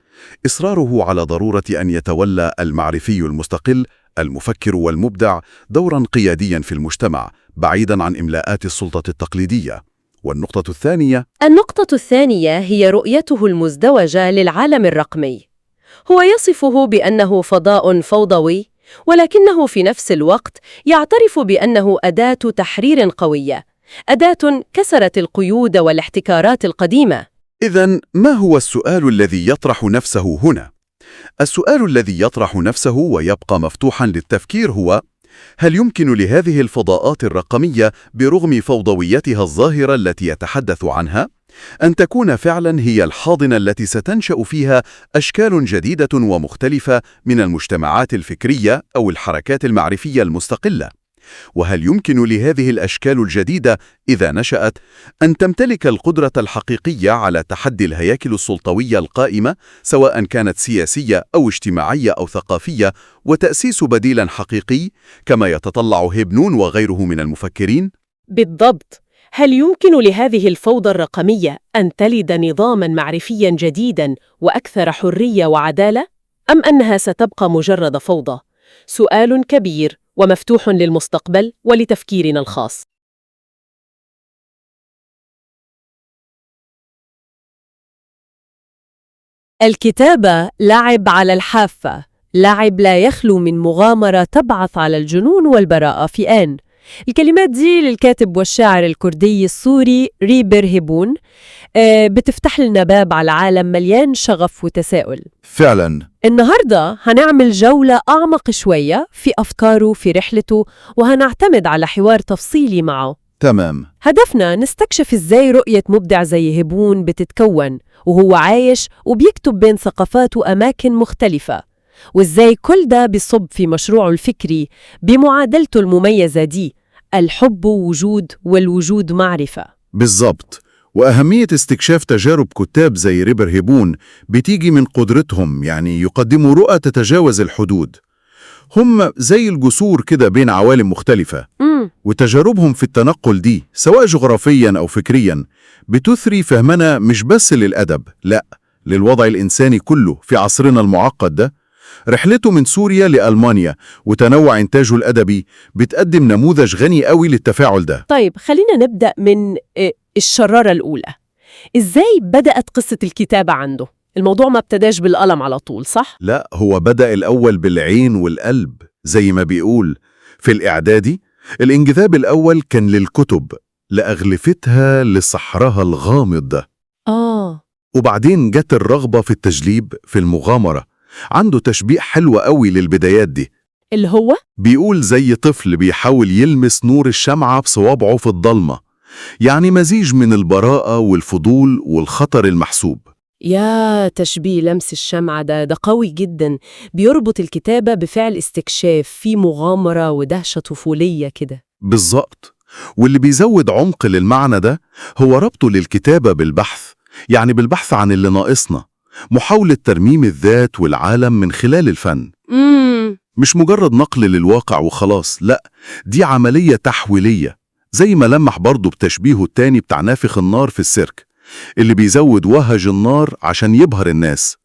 إصراره على ضرورة أن يتولى المعرفي المستقل المفكر والمبدع دورا قياديا في المجتمع، بعيدا عن إملاءات السلطة التقليدية. والنقطة الثانية، النقطة الثانية هي رؤيته المزدوجة للعالم الرقمي. هو يصفه بأنه فضاء فوضوي، ولكنه في نفس الوقت يعترف بأنه أداة تحرير قوية، أداة كسرت القيود والاحتكارات القديمة. إذا ما هو السؤال الذي يطرح نفسه هنا؟ السؤال الذي يطرح نفسه ويبقى مفتوحا للتفكير هو: هل يمكن لهذه الفضاءات الرقمية برغم فوضويتها الظاهرة التي يتحدث عنها، أن تكون فعلا هي الحاضنة التي ستنشأ فيها أشكال جديدة ومختلفة من المجتمعات الفكرية أو الحركات المعرفية المستقلة؟ وهل يمكن لهذه الأشكال الجديدة إذا نشأت أن تمتلك القدرة الحقيقية على تحدي الهياكل السلطوية القائمة، سواء كانت سياسية أو اجتماعية أو ثقافية، وتأسيس بديلا حقيقي كما يتطلع هيبنون وغيره من المفكرين؟ بالضبط. هل يمكن لهذه الفوضى الرقمية أن تلد نظاماً معرفياً جديداً وأكثر حرية وعدالة؟ أم أنها ستبقى مجرد فوضى؟ سؤال كبير ومفتوح للمستقبل ولتفكيرنا الخاص. الكتابة لعب على الحافة، لعب لا يخلو من مغامرة تبعث على الجنون والبراءة في آن. الكلمات دي للكاتب والشاعر الكردي السوري ريبر هيبون، بتفتح لنا باب على عالم مليان شغف وتساؤل. فعلا. النهاردة هنعمل جولة أعمق شوية في أفكاره، في رحلته، وهنعتمد على حوار تفصيلي معه. تمام. هدفنا نستكشف إزاي رؤية مبدع زي هيبون بتتكون وهو عايش وبيكتب بين ثقافات وأماكن مختلفة، وإزاي كل ده بيصب في مشروعه الفكري بمعادلته المميزة دي: الحب وجود والوجود معرفة. بالضبط. وأهمية استكشاف تجارب كتاب زي ريبر هيبون بتيجي من قدرتهم يعني يقدموا رؤى تتجاوز الحدود. هم زي الجسور كده بين عوالم مختلفة. وتجاربهم في التنقل دي سواء جغرافيا أو فكريا بتثري فهمنا مش بس للأدب، لا، للوضع الإنساني كله في عصرنا المعقد ده. رحلته من سوريا لألمانيا وتنوع إنتاجه الأدبي بتقدم نموذج غني قوي للتفاعل ده. طيب خلينا نبدأ من الشرارة الأولى. إزاي بدأت قصة الكتابة عنده؟ الموضوع ما ابتداش بالقلم على طول، صح؟ لا، هو بدأ الأول بالعين والقلب زي ما بيقول. في الإعدادي الانجذاب الأول كان للكتب، لأغلفتها، لصحرها الغامض ده. وبعدين جت الرغبة في التجليب، في المغامرة. عنده تشبيه حلو قوي للبدايات دي، اللي هو؟ بيقول زي طفل بيحاول يلمس نور الشمعة بصوابعه في الضلمة، يعني مزيج من البراءة والفضول والخطر المحسوب. يا تشبيه لمس الشمعة ده قوي جدا، بيربط الكتابة بفعل استكشاف في مغامرة ودهشة طفولية كده. بالظبط. واللي بيزود عمق للمعنى ده هو ربطه للكتابة بالبحث، يعني بالبحث عن اللي ناقصنا، محاولة ترميم الذات والعالم من خلال الفن. مش مجرد نقل للواقع وخلاص، لا، دي عملية تحويلية، زي ما لمح برضه بتشبيهه التاني بتاع نافخ النار في السيرك، اللي بيزود وهج النار عشان يبهر الناس.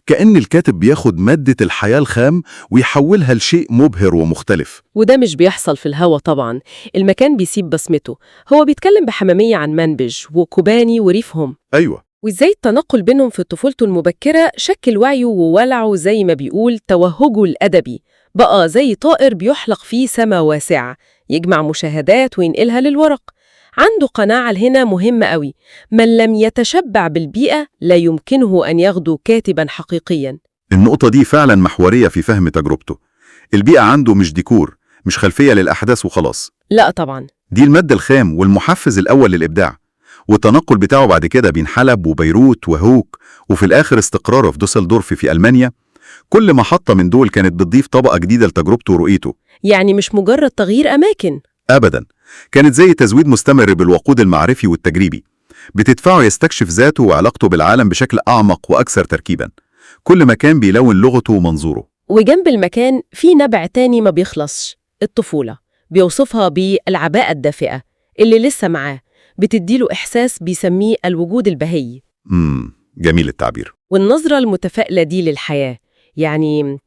كأن الكاتب بياخد مادة الحياة الخام ويحولها لشيء مبهر ومختلف. وده مش بيحصل في الهوا طبعا، المكان بيسيب بصمته. هو بيتكلم بحمامية عن منبج وكوباني وريفهم. أيوة. وإزاي التنقل بينهم في طفولته المبكرة شكل وعيه وولعه، زي ما بيقول توهجه الأدبي، بقى زي طائر بيحلق فيه سما واسعة، يجمع مشاهدات وينقلها للورق. عنده قناعة هنا مهمة قوي: من لم يتشبع بالبيئة لا يمكنه أن يغدو كاتبا حقيقيا. النقطة دي فعلا محورية في فهم تجربته. البيئة عنده مش ديكور، مش خلفية للأحداث وخلاص. لا طبعا. دي المادة الخام والمحفز الأول للإبداع. والتنقل بتاعه بعد كده بين حلب وبيروت وهوك، وفي الآخر استقراره في دوسلدورف في ألمانيا، كل محطة من دول كانت بتضيف طبقة جديدة لتجربته ورؤيته. يعني مش مجرد تغيير أماكن. أبدا، كانت زي تزويد مستمر بالوقود المعرفي والتجريبي، بتدفعه يستكشف ذاته وعلاقته بالعالم بشكل أعمق وأكثر تركيبا. كل مكان بيلون لغته ومنظوره. وجنب المكان في نبع تاني ما بيخلصش، الطفولة. بيوصفها بالعباءة الدافئة اللي لسه معاه، بتديله إحساس بيسميه الوجود البهي. جميل التعبير. والنظرة المتفائلة دي للحياة يعني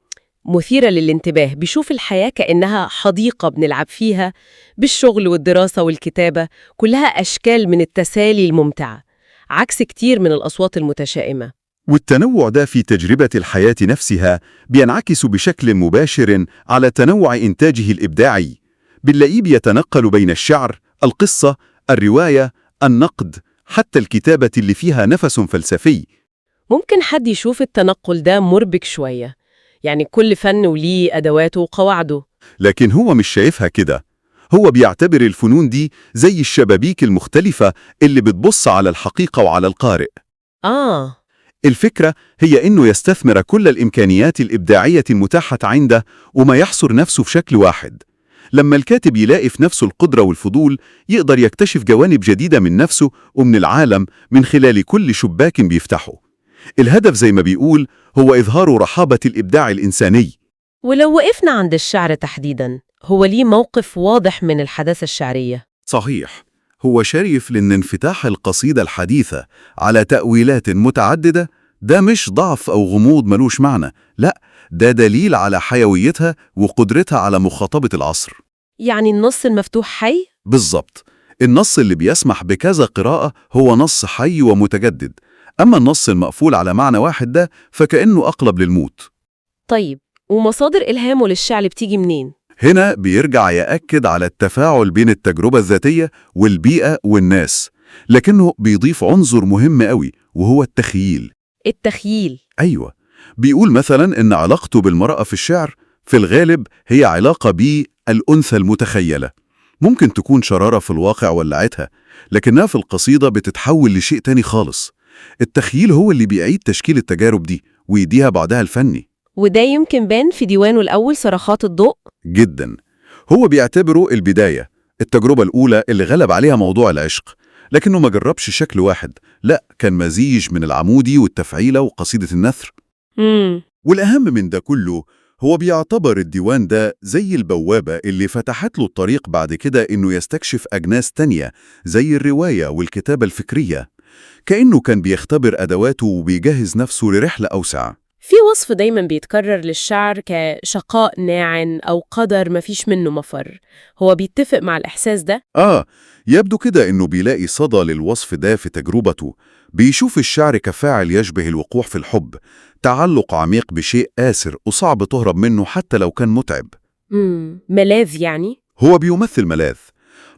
مثيرة للانتباه. بيشوف الحياة كأنها حديقة بنلعب فيها بالشغل والدراسة والكتابة، كلها أشكال من التسالي الممتعة، عكس كتير من الأصوات المتشائمة. والتنوع ده في تجربة الحياة نفسها بينعكس بشكل مباشر على تنوع إنتاجه الإبداعي. بنلاقيه بيتنقل بين الشعر، القصة، الرواية، النقد، حتى الكتابة اللي فيها نفس فلسفي. ممكن حد يشوف التنقل ده مربك شوية، يعني كل فن وليه أدواته وقواعده. لكن هو مش شايفها كده. هو بيعتبر الفنون دي زي الشبابيك المختلفة اللي بتبص على الحقيقة وعلى القارئ. الفكرة هي إنه يستثمر كل الإمكانيات الإبداعية المتاحة عنده وما يحصر نفسه في شكل واحد. لما الكاتب يلاقي في نفسه القدرة والفضول، يقدر يكتشف جوانب جديدة من نفسه ومن العالم من خلال كل شباك بيفتحه. الهدف زي ما بيقول هو إظهار رحابة الإبداع الإنساني. ولو وقفنا عند الشعر تحديداً، هو ليه موقف واضح من الحداثة الشعرية. صحيح، هو شايف لأن انفتاح القصيدة الحديثة على تأويلات متعددة ده مش ضعف أو غموض ملوش معنى، لا، ده دليل على حيويتها وقدرتها على مخاطبة العصر. يعني النص المفتوح حي؟ بالظبط، النص اللي بيسمح بكذا قراءة هو نص حي ومتجدد، أما النص المقفول على معنى واحد ده فكأنه أقرب للموت. طيب، ومصادر إلهامه للشعر بتيجي منين؟ هنا بيرجع يأكد على التفاعل بين التجربة الذاتية والبيئة والناس، لكنه بيضيف عنصر مهم قوي وهو التخييل. التخييل؟ أيوة، بيقول مثلا إن علاقته بالمرأة في الشعر في الغالب هي علاقة بالأنثى المتخيلة. ممكن تكون شرارة في الواقع ولعتها، لكنها في القصيدة بتتحول لشيء تاني خالص. التخييل هو اللي بيعيد تشكيل التجارب دي ويديها بعدها الفني. وده يمكن بان في ديوانه الأول صرخات الضوء؟ جدا، هو بيعتبره البداية، التجربة الأولى اللي غلب عليها موضوع العشق، لكنه ما جربش شكل واحد، لا، كان مزيج من العمودي والتفعيلة وقصيدة النثر. والأهم من ده كله، هو بيعتبر الديوان ده زي البوابة اللي فتحت له الطريق بعد كده إنه يستكشف أجناس تانية زي الرواية والكتابة الفكرية. كأنه كان بيختبر أدواته وبيجهز نفسه لرحلة أوسع. في وصف دايما بيتكرر للشعر كشقاء ناعم أو قدر مفيش منه مفر، هو بيتفق مع الإحساس ده؟ يبدو كده إنه بيلاقي صدى للوصف ده في تجربته. بيشوف الشعر كفاعل يشبه الوقوع في الحب، تعلق عميق بشيء آسر وصعب تهرب منه حتى لو كان متعب. ملاذ يعني؟ هو بيمثل ملاذ،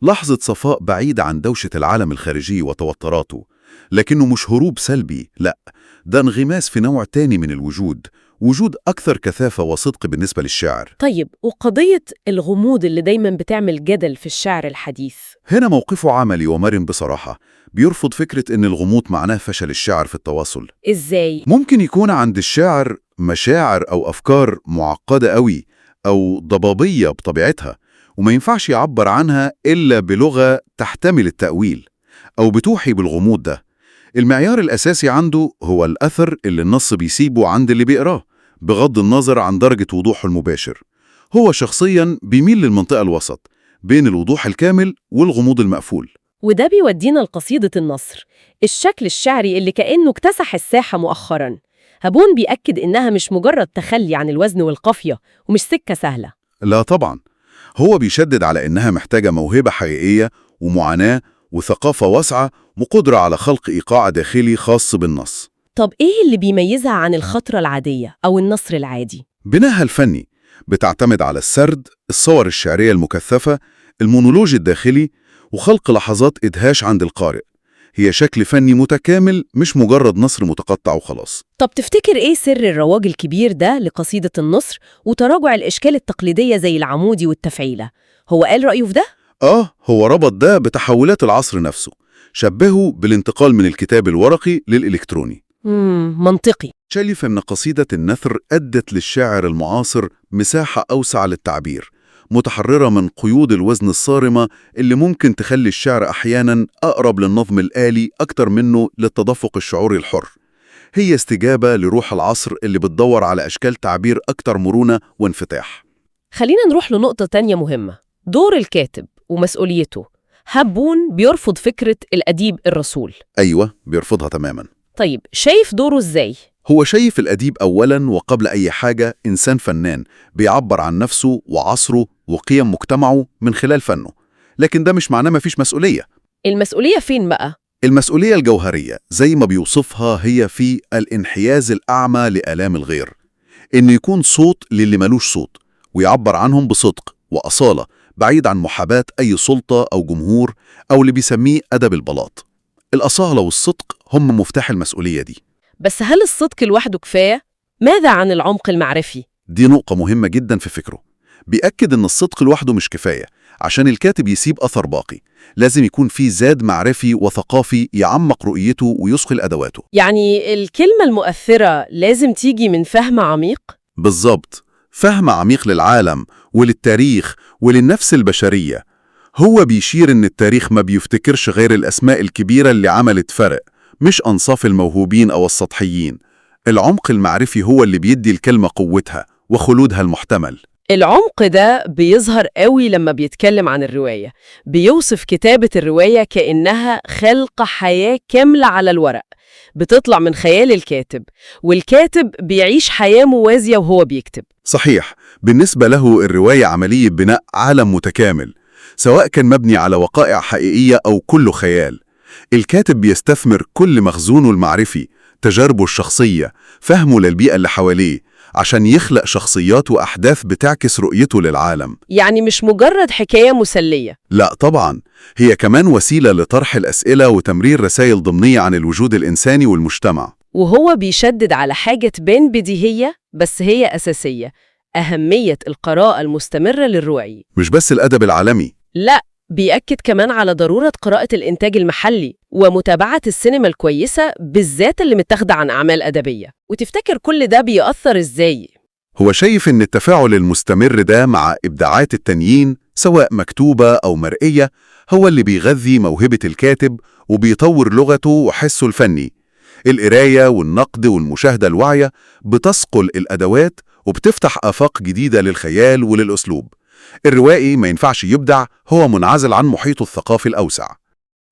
لحظة صفاء بعيدة عن دوشة العالم الخارجي وتوتراته، لكنه مش هروب سلبي، لا، ده انغماس في نوع تاني من الوجود، وجود أكثر كثافة وصدق بالنسبة للشاعر. طيب، وقضية الغموض اللي دايما بتعمل جدل في الشعر الحديث؟ هنا موقفه عملي ومرن بصراحة، بيرفض فكرة إن الغموض معناه فشل الشاعر في التواصل. إزاي؟ ممكن يكون عند الشاعر مشاعر أو أفكار معقدة قوي أو ضبابية بطبيعتها، وما ينفعش يعبر عنها إلا بلغة تحتمل التأويل أو بتوحي بالغموض ده. المعيار الأساسي عنده هو الأثر اللي النص بيسيبه عند اللي بيقراه، بغض النظر عن درجة وضوحه المباشر. هو شخصياً بيميل للمنطقة الوسط بين الوضوح الكامل والغموض المقفول. وده بيودينا لقصيدة النصر، الشكل الشعري اللي كأنه اكتسح الساحة مؤخراً. هابون بيأكد إنها مش مجرد تخلي عن الوزن والقافية، ومش سكة سهلة. لا طبعاً، هو بيشدد على إنها محتاجة موهبة حقيقية ومعاناة وثقافة واسعة وقدرة على خلق إيقاع داخلي خاص بالنص. طب إيه اللي بيميزها عن الخطرة العادية أو النصر العادي؟ بناها الفني بتعتمد على السرد، الصور الشعرية المكثفة، المونولوج الداخلي، وخلق لحظات إدهاش عند القارئ. هي شكل فني متكامل، مش مجرد نصر متقطع وخلاص. طب تفتكر إيه سر الرواج الكبير ده لقصيدة النصر وتراجع الإشكال التقليدية زي العمودي والتفعيلة؟ هو قال رأيه في ده؟ هو ربط ده بتحولات العصر نفسه، شبهه بالانتقال من الكتاب الورقي للإلكتروني. منطقي. شايف إن قصيدة النثر أدت للشاعر المعاصر مساحة أوسع للتعبير، متحررة من قيود الوزن الصارمة اللي ممكن تخلي الشعر أحياناً أقرب للنظم الآلي أكتر منه للتدفق الشعوري الحر. هي استجابة لروح العصر اللي بتدور على أشكال تعبير أكتر مرونة وانفتاح. خلينا نروح لنقطة تانية مهمة، دور الكاتب ومسؤوليته. هابون بيرفض فكرة الأديب الرسول. أيوة، بيرفضها تماماً. طيب، شايف دوره إزاي؟ هو شايف الأديب أولاً وقبل أي حاجة إنسان فنان بيعبر عن نفسه وعصره وقيم مجتمعه من خلال فنه، لكن ده مش معناه مفيش مسؤولية. المسؤولية فين بقى؟ المسؤولية الجوهرية زي ما بيوصفها هي في الانحياز الأعمى لآلام الغير، إنه يكون صوت للي ملوش صوت ويعبر عنهم بصدق وأصالة بعيد عن محاباة أي سلطة أو جمهور أو اللي بيسميه أدب البلاط. الأصالة والصدق هم مفتاح المسؤولية دي. بس هل الصدق لوحده كفاية؟ ماذا عن العمق المعرفي؟ دي نقطة مهمة جدا في فكره. بيأكد إن الصدق لوحده مش كفاية عشان الكاتب يسيب أثر باقي، لازم يكون في زاد معرفي وثقافي يعمق رؤيته ويثقل أدواته. يعني الكلمة المؤثرة لازم تيجي من فهم عميق؟ بالظبط، فهم عميق للعالم وللتاريخ وللنفس البشرية. هو بيشير إن التاريخ ما بيفتكرش غير الأسماء الكبيرة اللي عملت فرق، مش أنصاف الموهوبين أو السطحيين. العمق المعرفي هو اللي بيدي الكلمة قوتها وخلودها المحتمل. العمق ده بيظهر قوي لما بيتكلم عن الرواية. بيوصف كتابة الرواية كأنها خلق حياة كاملة على الورق، بتطلع من خيال الكاتب، والكاتب بيعيش حياة موازية وهو بيكتب. صحيح، بالنسبة له الرواية عملية بناء عالم متكامل، سواء كان مبني على وقائع حقيقية أو كله خيال. الكاتب بيستثمر كل مخزونه المعرفي، تجاربه الشخصية، فهمه للبيئة اللي حواليه، عشان يخلق شخصيات وأحداث بتعكس رؤيته للعالم. يعني مش مجرد حكاية مسلية. لا طبعا، هي كمان وسيلة لطرح الأسئلة وتمرير رسائل ضمنية عن الوجود الإنساني والمجتمع. وهو بيشدد على حاجة تبان بديهية بس هي أساسية، أهمية القراءة المستمرة للروائي. مش بس الأدب العالمي. لا، بيأكد كمان على ضرورة قراءة الإنتاج المحلي ومتابعة السينما الكويسة، بالذات اللي متاخدة عن أعمال أدبية. وتفتكر كل ده بيأثر إزاي؟ هو شايف إن التفاعل المستمر ده مع إبداعات التانيين سواء مكتوبة أو مرئية هو اللي بيغذي موهبة الكاتب وبيطور لغته وحسه الفني. القراية والنقد والمشاهدة الواعية بتصقل الأدوات وبتفتح آفاق جديدة للخيال وللأسلوب. الروائي ما ينفعش يبدع هو منعزل عن محيطه الثقافي الأوسع.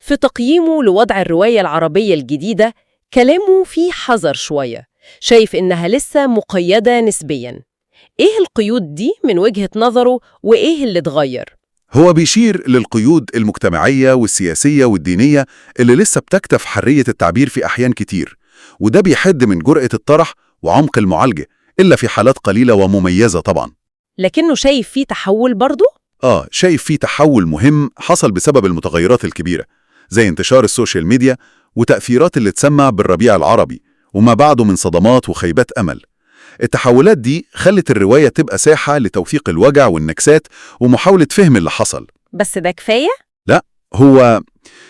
في تقييمه لوضع الرواية العربية الجديدة كلامه فيه حذر شوية، شايف إنها لسه مقيدة نسبياً. إيه القيود دي من وجهة نظره وإيه اللي اتغير؟ هو بيشير للقيود المجتمعية والسياسية والدينية اللي لسه بتكتف حرية التعبير في أحيان كتير، وده بيحد من جرأة الطرح وعمق المعالجة، إلا في حالات قليلة ومميزة طبعاً. لكنه شايف فيه تحول برضه؟ شايف فيه تحول مهم حصل بسبب المتغيرات الكبيرة، زي انتشار ال social media وتأثيرات اللي تسمى بالربيع العربي وما بعده من صدمات وخيبات أمل. التحولات دي خلت الرواية تبقى ساحة لتوثيق الوجع والنكسات ومحاولة فهم اللي حصل. بس ده كفاية؟ لا، هو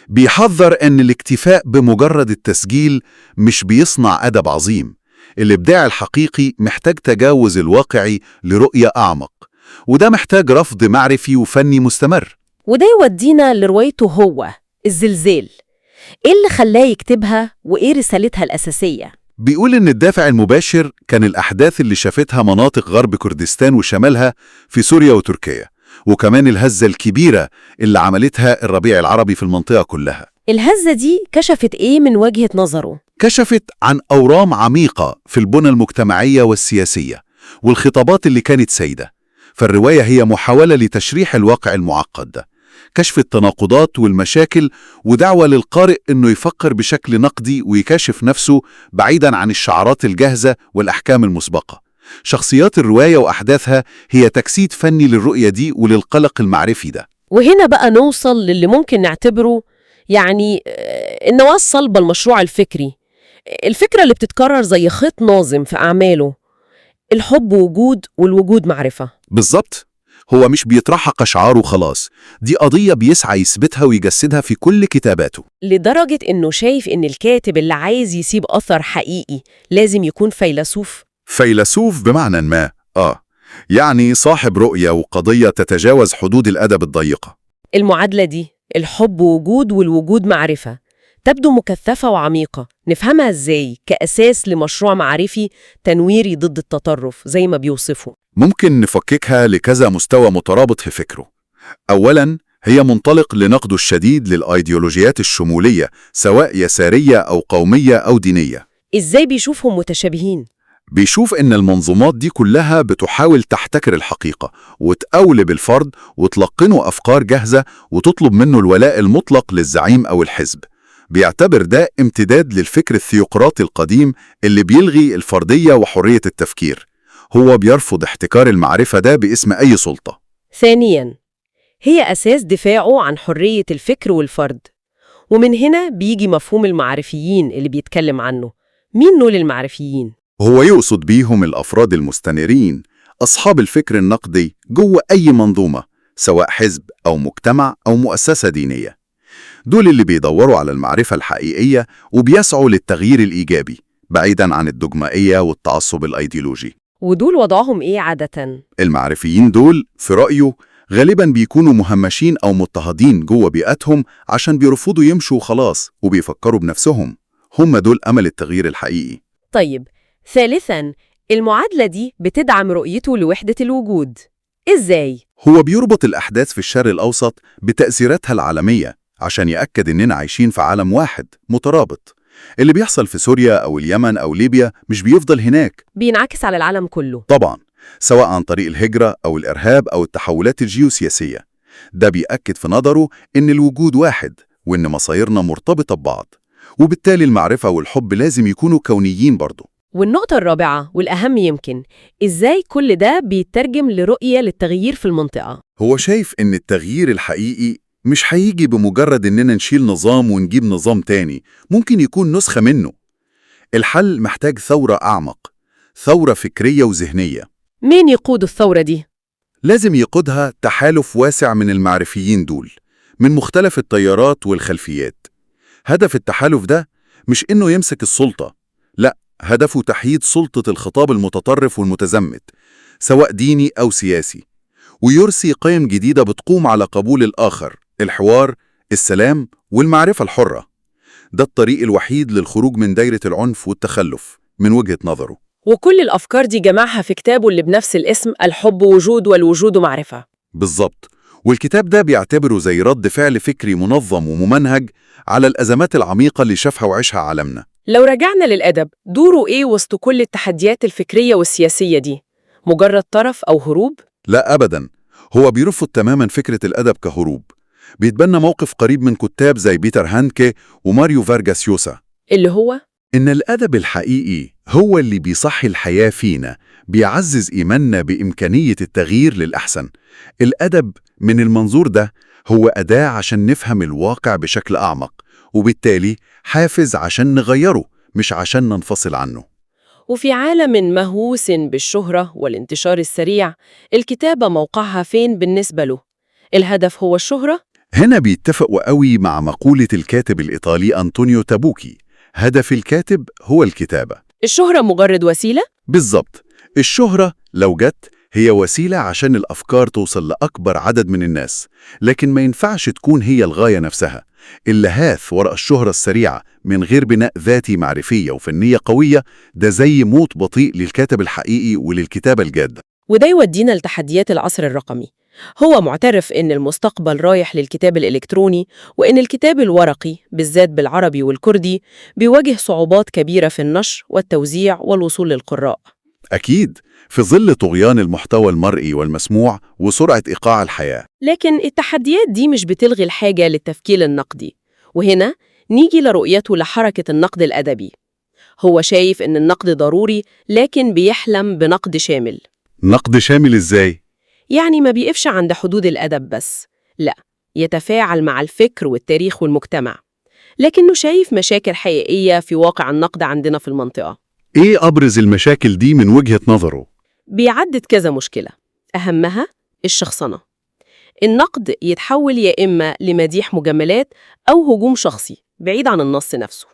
بيحذر أن الاكتفاء بمجرد التسجيل مش بيصنع أدب عظيم. الإبداع الحقيقي محتاج تجاوز الواقعي لرؤية أعمق، وده محتاج رفض معرفي وفني مستمر. وده يودينا لروايته هو، الزلزال. إيه اللي خلاه يكتبها وإيه رسالتها الأساسية؟ بيقول إن الدافع المباشر كان الأحداث اللي شافتها مناطق غرب كردستان وشمالها في سوريا وتركيا، وكمان الهزة الكبيرة اللي عملتها الربيع العربي في المنطقة كلها. الهزة دي كشفت إيه من وجهة نظره؟ كشفت عن أورام عميقة في البنى المجتمعية والسياسية والخطابات اللي كانت سيدة. فالرواية هي محاولة لتشريح الواقع المعقد ده، كشف التناقضات والمشاكل، ودعوة للقارئ إنه يفكر بشكل نقدي ويكاشف نفسه بعيداً عن الشعارات الجاهزة والأحكام المسبقة. شخصيات الرواية وأحداثها هي تجسيد فني للرؤية دي وللقلق المعرفي ده. وهنا بقى نوصل للي ممكن نعتبره يعني النواة الصلبة المشروع الفكري، الفكرة اللي بتتكرر زي خيط ناظم في أعماله، الحب وجود والوجود معرفة. بالظبط، هو مش بيطرحها كشعار وخلاص، دي قضية بيسعى يثبتها ويجسدها في كل كتاباته. لدرجة إنه شايف إن الكاتب اللي عايز يسيب أثر حقيقي لازم يكون فيلسوف. فيلسوف بمعنى ما، يعني صاحب رؤية وقضية تتجاوز حدود الأدب الضيقة. المعادلة دي، الحب وجود والوجود معرفة، تبدو مكثفة وعميقة، نفهمها إزاي كأساس لمشروع معرفي تنويري ضد التطرف زي ما بيوصفه؟ ممكن نفككها لكذا مستوى مترابط في فكره. أولاً، هي منطلق لنقده الشديد للأيديولوجيات الشمولية، سواء يسارية أو قومية أو دينية. إزاي بيشوفهم متشابهين؟ بيشوف إن المنظومات دي كلها بتحاول تحتكر الحقيقة وتقولب الفرد وتلقنه أفكار جاهزة وتطلب منه الولاء المطلق للزعيم أو الحزب. بيعتبر ده امتداد للفكر الثيوقراطي القديم اللي بيلغي الفردية وحرية التفكير. هو بيرفض احتكار المعرفة ده باسم أي سلطة. ثانياً، هي أساس دفاعه عن حرية الفكر والفرد، ومن هنا بيجي مفهوم المعرفيين اللي بيتكلم عنه. مين نول المعرفيين؟ هو يقصد بيهم الأفراد المستنيرين، أصحاب الفكر النقدي جوه أي منظومة، سواء حزب أو مجتمع أو مؤسسة دينية. دول اللي بيدوروا على المعرفة الحقيقية وبيسعوا للتغيير الإيجابي، بعيداً عن الدogمائية والتعصب الأيديولوجي. ودول وضعهم إيه عادة؟ المعرفيين دول في رأيه غالباً بيكونوا مهمشين أو مضطهدين جوه بيئتهم عشان بيرفضوا يمشوا خلاص وبيفكروا بنفسهم. هم دول أمل التغيير الحقيقي. طيب، ثالثاً، المعادلة دي بتدعم رؤيته لوحدة الوجود. إزاي؟ هو بيربط الأحداث في الشرق الأوسط بتأثيراتها العالمية عشان يأكد إننا عايشين في عالم واحد مترابط. اللي بيحصل في سوريا أو اليمن أو ليبيا مش بيفضل هناك، بينعكس على العالم كله. طبعاً، سواء عن طريق الهجرة أو الإرهاب أو التحولات الجيوسياسية. ده بيأكد في نظره إن الوجود واحد وإن مصايرنا مرتبطة ببعض، وبالتالي المعرفة والحب لازم يكونوا كونيين برضه. والنقطة الرابعة والأهم يمكن، إزاي كل ده بيترجم لرؤية للتغيير في المنطقة؟ هو شايف إن التغيير الحقيقي مش هيجي بمجرد إننا نشيل نظام ونجيب نظام تاني، ممكن يكون نسخة منه. الحل محتاج ثورة أعمق، ثورة فكرية وذهنية. مين يقود الثورة دي؟ لازم يقودها تحالف واسع من المعرفيين دول، من مختلف التيارات والخلفيات. هدف التحالف ده مش إنه يمسك السلطة، لا، هدفه تحييد سلطة الخطاب المتطرف والمتزمت، سواء ديني أو سياسي، ويرسي قيم جديدة بتقوم على قبول الآخر، الحوار، السلام، والمعرفة الحرة. ده الطريق الوحيد للخروج من دايرة العنف والتخلف من وجهة نظره. وكل الأفكار دي جمعها في كتابه اللي بنفس الاسم، الحب وجود والوجود معرفة. بالظبط، والكتاب ده بيعتبره زي رد فعل فكري منظم وممنهج على الأزمات العميقة اللي شافها وعيشها عالمنا. لو رجعنا للأدب، دوره إيه وسط كل التحديات الفكرية والسياسية دي؟ مجرد طرف أو هروب؟ لا أبداً، هو بيرفض تماماً فكرة الأدب كهروب. بيتبنى موقف قريب من كتاب زي بيتر هانكي وماريو فارغاس يوسا، اللي هو؟ إن الأدب الحقيقي هو اللي بيصحي الحياة فينا، بيعزز إيماننا بإمكانية التغيير للأحسن. الأدب من المنظور ده هو أداة عشان نفهم الواقع بشكل أعمق، وبالتالي حافز عشان نغيره مش عشان ننفصل عنه. وفي عالم مهووس بالشهرة والانتشار السريع، الكتابة موقعها فين بالنسبة له؟ الهدف هو الشهرة؟ هنا بيتفقوا قوي مع مقولة الكاتب الإيطالي أنطونيو تابوكي، هدف الكاتب هو الكتابة. الشهرة مجرد وسيلة؟ بالضبط، الشهرة لو جت هي وسيلة عشان الأفكار توصل لأكبر عدد من الناس، لكن ما ينفعش تكون هي الغاية نفسها. اللهاث وراء الشهرة السريعة من غير بناء ذاتي معرفية وفنية قوية، ده زي موت بطيء للكاتب الحقيقي وللكتابة الجادة. وده يودينا لتحديات العصر الرقمي. هو معترف إن المستقبل رايح للكتاب الإلكتروني، وإن الكتاب الورقي بالذات بالعربي والكردي بيواجه صعوبات كبيرة في النشر والتوزيع والوصول للقراء. أكيد، في ظل طغيان المحتوى المرئي والمسموع وسرعة إيقاع الحياة. لكن التحديات دي مش بتلغي الحاجة للتفكير النقدي، وهنا نيجي لرؤيته لحركة النقد الأدبي. هو شايف إن النقد ضروري، لكن بيحلم بنقد شامل. نقد شامل إزاي؟ يعني ما بيقفش عند حدود الأدب بس، لا، يتفاعل مع الفكر والتاريخ والمجتمع. لكنه شايف مشاكل حقيقية في واقع النقد عندنا في المنطقة. إيه أبرز المشاكل دي من وجهة نظره؟ بيعدد كذا مشكلة، أهمها الشخصنة. النقد يتحول يا إما لمديح مجاملات أو هجوم شخصي بعيد عن النص نفسه.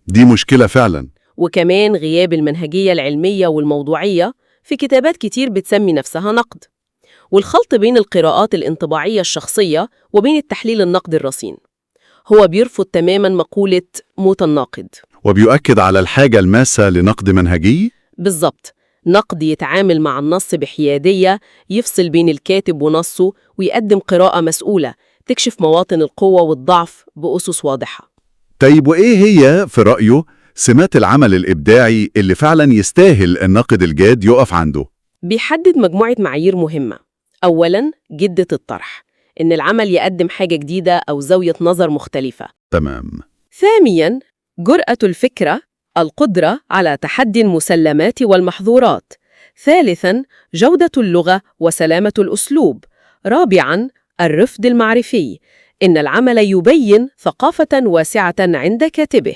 دي مشكلة فعلا. وكمان غياب المنهجية العلمية والموضوعية في كتابات كتير بتسمي نفسها نقد، والخلط بين القراءات الانطباعية الشخصية وبين التحليل النقد الرصين. هو بيرفض تماما مقولة موت الناقد، وبيؤكد على الحاجة الماسة لنقد منهجي؟ بالضبط، نقد يتعامل مع النص بحيادية، يفصل بين الكاتب ونصه، ويقدم قراءة مسؤولة تكشف مواطن القوة والضعف بأسس واضحة. طيب وإيه هي في رأيه سمات العمل الإبداعي اللي فعلا يستاهل الناقد الجاد يقف عنده؟ بيحدد مجموعة معايير مهمة. أولاً، جدة الطرح، إن العمل يقدم حاجة جديدة أو زاوية نظر مختلفة. تمام. ثانياً، جرأة الفكرة، القدرة على تحدي المسلمات والمحظورات. ثالثاً، جودة اللغة وسلامة الأسلوب. رابعاً، الرفد المعرفي، إن العمل يبين ثقافة واسعة عند كاتبه.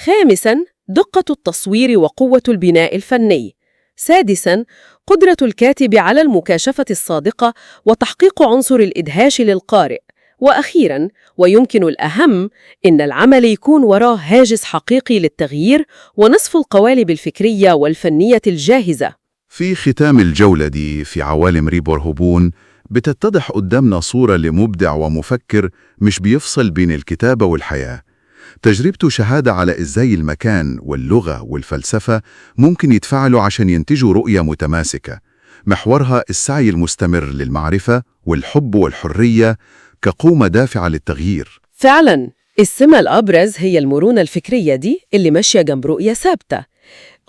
خامساً، دقة التصوير وقوة البناء الفني. سادساً، قدرة الكاتب على المكاشفة الصادقة وتحقيق عنصر الإدهاش للقارئ. وأخيراً، ويمكن الأهم، إن العمل يكون وراه هاجس حقيقي للتغيير ونصف القوالب الفكرية والفنية الجاهزة. في ختام الجولة دي في عوالم ريبور هوبون، بتتضح قدامنا صورة لمبدع ومفكر مش بيفصل بين الكتابة والحياة. تجربته شهادة على إزاي المكان واللغة والفلسفة ممكن يتفاعلوا عشان ينتجوا رؤية متماسكة، محورها السعي المستمر للمعرفة والحب والحرية كقوة دافعة للتغيير. فعلاً، السمة الأبرز هي المرونة الفكرية دي اللي ماشية جنب رؤية ثابتة.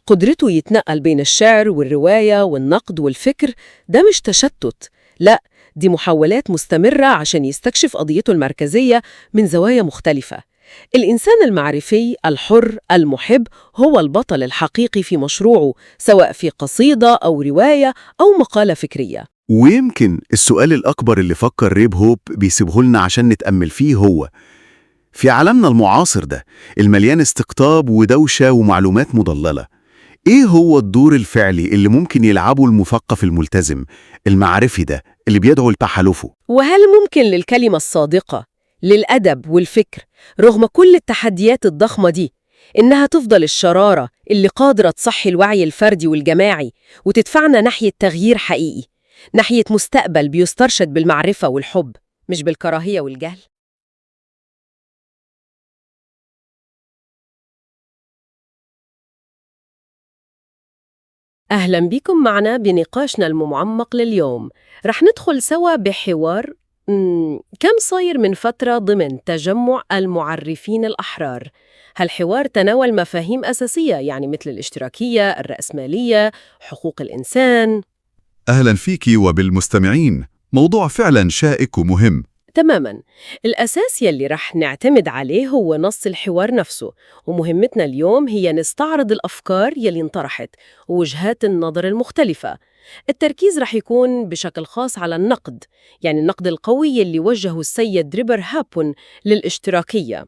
قدرته يتنقل بين الشعر والرواية والنقد والفكر، ده مش تشتت، لا، دي محاولات مستمرة عشان يستكشف قضيته المركزية من زوايا مختلفة. الإنسان المعرفي الحر المحب هو البطل الحقيقي في مشروعه، سواء في قصيدة أو رواية أو مقالة فكرية. ويمكن السؤال الأكبر اللي فكر ريب هوب بيسيبه لنا عشان نتأمل فيه هو: في عالمنا المعاصر ده المليان استقطاب ودوشة ومعلومات مضللة، إيه هو الدور الفعلي اللي ممكن يلعبه المثقف الملتزم المعرفي ده اللي بيدعو لتحالفه؟ وهل ممكن للكلمة الصادقة، للأدب والفكر، رغم كل التحديات الضخمة دي، إنها تفضل الشرارة اللي قادرة تصحي الوعي الفردي والجماعي وتدفعنا ناحية تغيير حقيقي، ناحية مستقبل بيسترشد بالمعرفة والحب مش بالكراهية والجهل؟ أهلا بكم معنا بنقاشنا المعمق لليوم. رح ندخل سوا بحوار كم صاير من فترة ضمن تجمع المعرفين الأحرار. هالحوار تناول مفاهيم أساسية، يعني مثل الاشتراكية، الرأسمالية، حقوق الإنسان. أهلا فيكي وبالمستمعين، موضوع فعلا شائك ومهم. تماماً. الأساس يلي رح نعتمد عليه هو نص الحوار نفسه، ومهمتنا اليوم هي نستعرض الأفكار يلي انطرحت ووجهات النظر المختلفة. التركيز رح يكون بشكل خاص على النقد، يعني النقد القوي اللي وجهه السيد ريبر هابون للاشتراكية.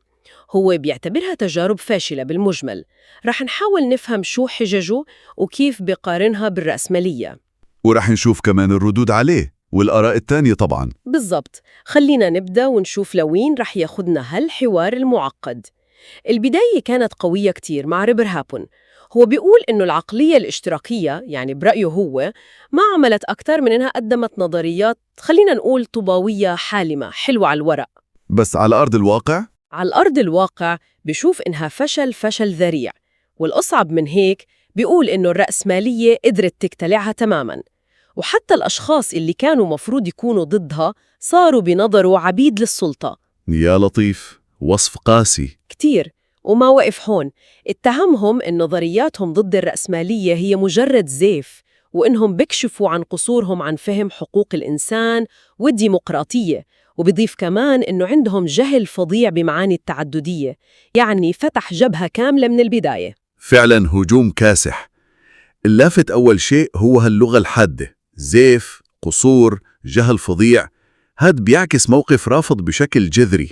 هو بيعتبرها تجارب فاشلة بالمجمل. رح نحاول نفهم شو حججه وكيف بقارنها بالرأسمالية. ورح نشوف كمان الردود عليه والآراء التانية طبعاً. بالضبط. خلينا نبدأ ونشوف لوين رح ياخدنا هالحوار المعقد. البداية كانت قوية كتير مع ريبر هابون. هو بيقول إنه العقلية الاشتراكية، يعني برأيه هو، ما عملت أكتر من إنها قدمت نظريات خلينا نقول طوباوية حالمة حلوة على الورق. بس على أرض الواقع؟ على أرض الواقع بشوف إنها فشل ذريع. والأصعب من هيك بيقول إنه الرأسمالية قدرت تقتلعها تماماً، وحتى الأشخاص اللي كانوا مفروض يكونوا ضدها صاروا بنظره عبيد للسلطة. يا لطيف، وصف قاسي كتير. وما وقف هون، اتهمهم إن نظرياتهم ضد الرأسمالية هي مجرد زيف، وإنهم بكشفوا عن قصورهم عن فهم حقوق الإنسان والديمقراطية. وبيضيف كمان إنه عندهم جهل فظيع بمعاني التعددية، يعني فتح جبهة كاملة من البداية. فعلا هجوم كاسح. اللافت أول شيء هو هاللغة الحادة، زيف، قصور، جهل فظيع، هاد بيعكس موقف رافض بشكل جذري.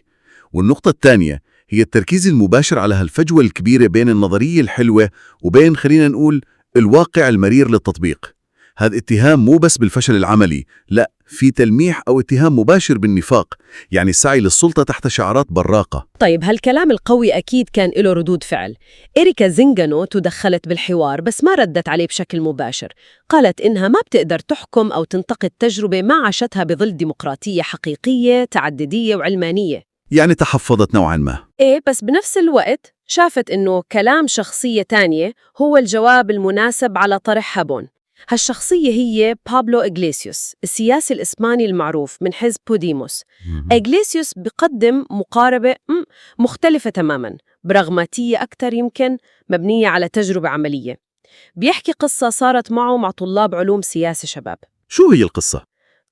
والنقطة الثانية هي التركيز المباشر على هالفجوة الكبيرة بين النظرية الحلوة وبين خلينا نقول الواقع المرير للتطبيق. هذا اتهام مو بس بالفشل العملي، لا، في تلميح أو اتهام مباشر بالنفاق، يعني السعي للسلطة تحت شعارات براقة. طيب هالكلام القوي أكيد كان له ردود فعل. إريكا زينغانو تدخلت بالحوار بس ما ردت عليه بشكل مباشر، قالت إنها ما بتقدر تحكم أو تنتقد تجربة ما عاشتها بظل ديمقراطية حقيقية تعددية وعلمانية. يعني تحفظت نوعا ما. إيه، بس بنفس الوقت شافت إنه كلام شخصية تانية هو الجواب المناسب على طرح هابون. هالشخصية هي بابلو إغليسيوس، السياسي الإسباني المعروف من حزب بوديموس. إغليسيوس بقدم مقاربة مختلفة تماماً، براغماتية أكثر يمكن، مبنية على تجربة عملية. بيحكي قصة صارت معه مع طلاب علوم سياسة شباب. شو هي القصة؟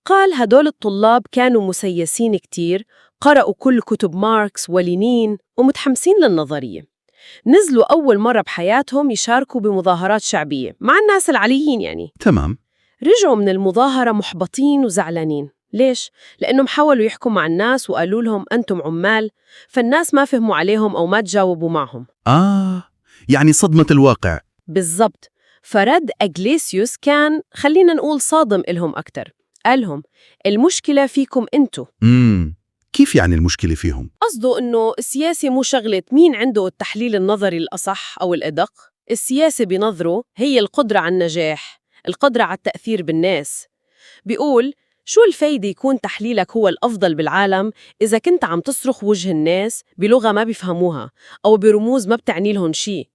قال هدول الطلاب كانوا مسيسين كتير، قرأوا كل كتب ماركس ولينين ومتحمسين للنظرية. نزلوا أول مرة بحياتهم يشاركوا بمظاهرات شعبية مع الناس العليين يعني. تمام. رجعوا من المظاهرة محبطين وزعلانين. ليش؟ لأنهم حاولوا يحكوا مع الناس وقالوا لهم أنتم عمال، فالناس ما فهموا عليهم أو ما تجاوبوا معهم. يعني صدمة الواقع. بالضبط. فرد إغليسيوس كان خلينا نقول صادم إلهم أكتر. قالهم المشكلة فيكم أنتو. كيف يعني المشكلة فيهم؟ قصده إنه السياسة مو شغلة مين عنده التحليل النظري الأصح أو الأدق. السياسة بنظره هي القدرة على النجاح، القدرة على التأثير بالناس. بيقول شو الفايدة يكون تحليلك هو الأفضل بالعالم إذا كنت عم تصرخ وجه الناس بلغة ما بيفهموها أو برموز ما بتعني لهم شيء.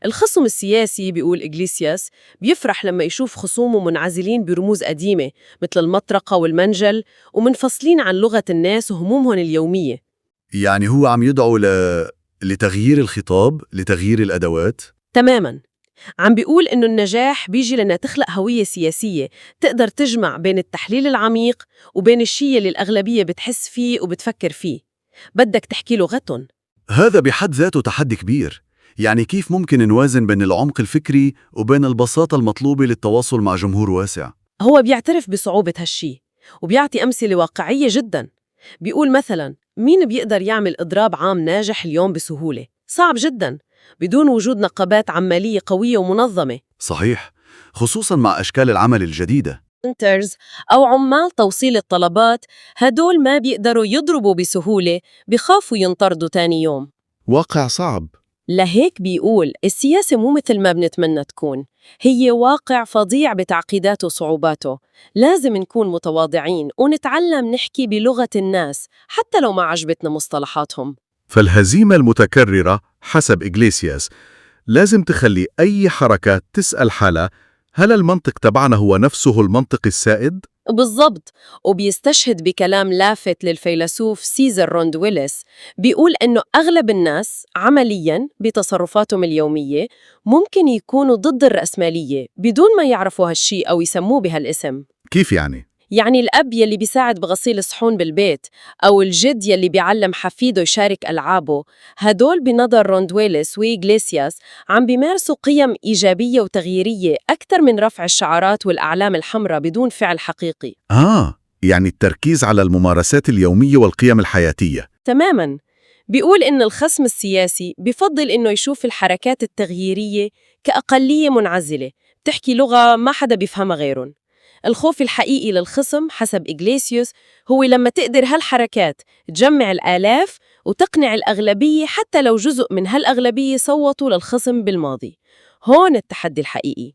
الخصم السياسي، بيقول إغليسياس، بيفرح لما يشوف خصومه منعزلين برموز قديمة مثل المطرقة والمنجل ومنفصلين عن لغة الناس وهمومهم اليومية. يعني هو عم يدعو لتغيير الخطاب، لتغيير الأدوات؟ تماماً. عم بيقول إنه النجاح بيجي لأنها تخلق هوية سياسية تقدر تجمع بين التحليل العميق وبين الشيء اللي الأغلبية بتحس فيه وبتفكر فيه. بدك تحكي لغتهم. هذا بحد ذاته تحدي كبير. يعني كيف ممكن نوازن بين العمق الفكري وبين البساطة المطلوبة للتواصل مع جمهور واسع؟ هو بيعترف بصعوبة هالشي وبيعطي أمثلة واقعية جداً. بيقول مثلاً مين بيقدر يعمل إضراب عام ناجح اليوم بسهولة؟ صعب جداً بدون وجود نقابات عمالية قوية ومنظمة. صحيح، خصوصاً مع أشكال العمل الجديدة. أو عمال توصيل الطلبات، هدول ما بيقدروا يضربوا بسهولة، بخافوا ينطردوا تاني يوم. واقع صعب. لهيك بيقول السياسة مو مثل ما بنتمنى تكون، هي واقع فظيع بتعقيداته وصعوباته. لازم نكون متواضعين ونتعلم نحكي بلغة الناس حتى لو ما عجبتنا مصطلحاتهم. فالهزيمة المتكررة حسب إغليسياس لازم تخلي أي حركة تسأل حالها هل المنطق تبعنا هو نفسه المنطق السائد؟ بالضبط. وبيستشهد بكلام لافت للفيلسوف سيزر روندويلس، بيقول إنه أغلب الناس عملياً بتصرفاتهم اليومية ممكن يكونوا ضد الرأسمالية بدون ما يعرفوا هالشي أو يسموه بهالاسم. كيف يعني؟ يعني الأب يلي بيساعد بغسيل الصحون بالبيت أو الجد يلي بيعلم حفيده يشارك ألعابه، هدول بنظر روندويلس وإغليسياس عم بيمارسوا قيم إيجابية وتغييرية أكثر من رفع الشعارات والأعلام الحمراء بدون فعل حقيقي. يعني التركيز على الممارسات اليومية والقيم الحياتية. تماماً. بيقول إن الخصم السياسي بفضل إنه يشوف الحركات التغييرية كأقلية منعزلة بتحكي لغة ما حدا بيفهمها غيرهم. الخوف الحقيقي للخصم حسب إغليسيوس هو لما تقدر هالحركات تجمع الآلاف وتقنع الأغلبية حتى لو جزء من هالأغلبية صوتوا للخصم بالماضي. هون التحدي الحقيقي.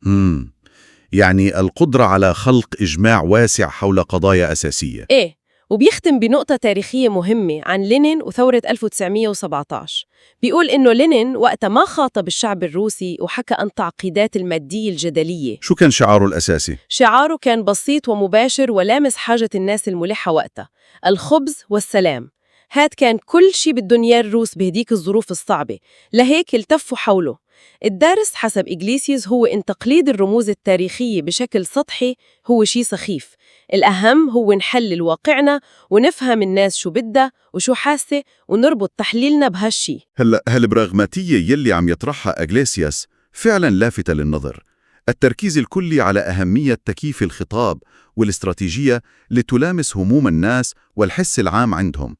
يعني القدرة على خلق إجماع واسع حول قضايا أساسية. إيه. وبيختم بنقطة تاريخية مهمة عن لينين وثورة 1917. بيقول إنه لينين وقتها ما خاطب الشعب الروسي وحكى عن تعقيدات المادية الجدلية. شو كان شعاره الأساسي؟ شعاره كان بسيط ومباشر ولامس حاجة الناس الملحة وقتها، الخبز والسلام. هاد كان كل شيء بالدنيا الروس بهديك الظروف الصعبة، لهيك التفوا حوله. الدرس حسب إغليسيوس هو إن تقليد الرموز التاريخية بشكل سطحي هو شيء سخيف. الأهم هو نحلل واقعنا ونفهم الناس شو بدها وشو حاسة ونربط تحليلنا بهالشي. هلا هالبراغماتية يلي عم يطرحها إغليسياس فعلا لافتة للنظر. التركيز الكلي على أهمية تكييف الخطاب والاستراتيجية لتلامس هموم الناس والحس العام عندهم.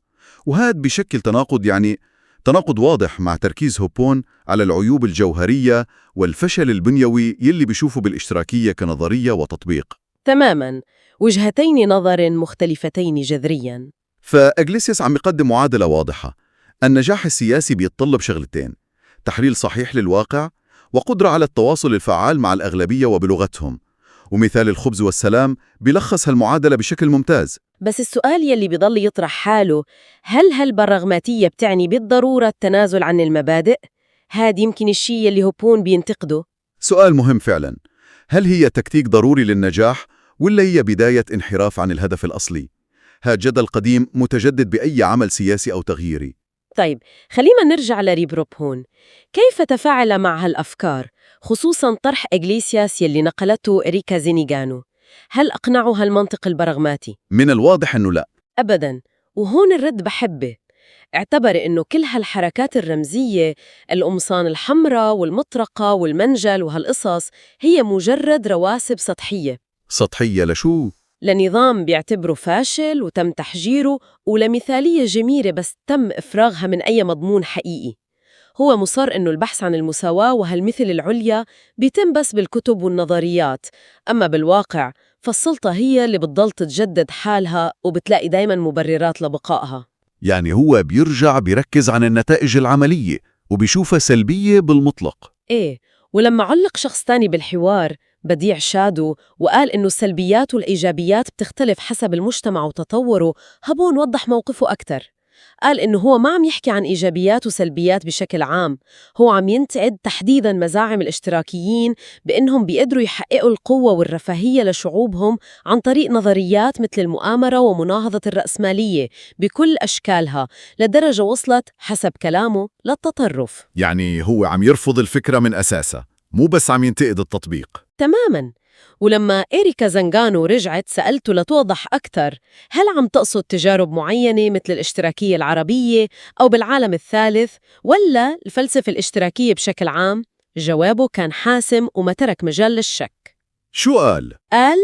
وهذا بشكل تناقض، يعني تناقض واضح مع تركيز هوبون على العيوب الجوهرية والفشل البنيوي يلي بيشوفه بالاشتراكية كنظرية وتطبيق. تماماً، وجهتين نظر مختلفتين جذرياً. فإغليسياس عم يقدم معادلة واضحة. النجاح السياسي بيتطلب شغلتين: تحليل صحيح للواقع وقدرة على التواصل الفعال مع الأغلبية وبلغتهم. ومثال الخبز والسلام بيلخص هالمعادلة بشكل ممتاز. بس السؤال يلي بيضل يطرح حاله، هل هالبراغماتية بتعني بالضرورة التنازل عن المبادئ؟ هاد يمكن الشيء يلي هوبون بينتقده. سؤال مهم فعلا. هل هي تكتيك ضروري للنجاح ولا هي بداية انحراف عن الهدف الأصلي؟ هذا جدل قديم متجدد بأي عمل سياسي أو تغييري. طيب، خلينا نرجع لريبر هون. كيف تفاعل مع هالأفكار؟ خصوصاً طرح إغليسياس يلي نقلته إريكا زينيغانو. هل أقنعه هالمنطق البرغماتي؟ من الواضح أنه لا. أبداً، وهون الرد بحبه. اعتبر إنه كل هالحركات الرمزية، القمصان الحمراء والمطرقة والمنجل وهالقصص، هي مجرد رواسب سطحية. سطحية لشو؟ لنظام بيعتبره فاشل وتم تحجيره، ولمثالية جميلة بس تم إفراغها من أي مضمون حقيقي. هو مصر إنه البحث عن المساواة وهالمثل العليا بيتم بس بالكتب والنظريات، أما بالواقع فالسلطة هي اللي بتضل تتجدد حالها وبتلاقي دايماً مبررات لبقائها. يعني هو بيرجع بيركز عن النتائج العملية وبيشوفها سلبية بالمطلق. إيه، ولما علق شخص تاني بالحوار، بديع شادو، وقال إنه السلبيات والإيجابيات بتختلف حسب المجتمع وتطوره، هابون وضح موقفه أكثر. قال إنه هو ما عم يحكي عن إيجابيات وسلبيات بشكل عام، هو عم ينتقد تحديداً مزاعم الاشتراكيين بإنهم بيقدروا يحققوا القوة والرفاهية لشعوبهم عن طريق نظريات مثل المؤامرة ومناهضة الرأسمالية بكل أشكالها، لدرجة وصلت حسب كلامه للتطرف. يعني هو عم يرفض الفكرة من أساسها، مو بس عم ينتقد التطبيق. تماماً. ولما إريكا زنغانو رجعت سألته لتوضح أكثر، هل عم تقصد تجارب معينة مثل الاشتراكية العربية أو بالعالم الثالث ولا الفلسفة الاشتراكية بشكل عام؟ جوابه كان حاسم وما ترك مجال للشك. شو قال؟ قال: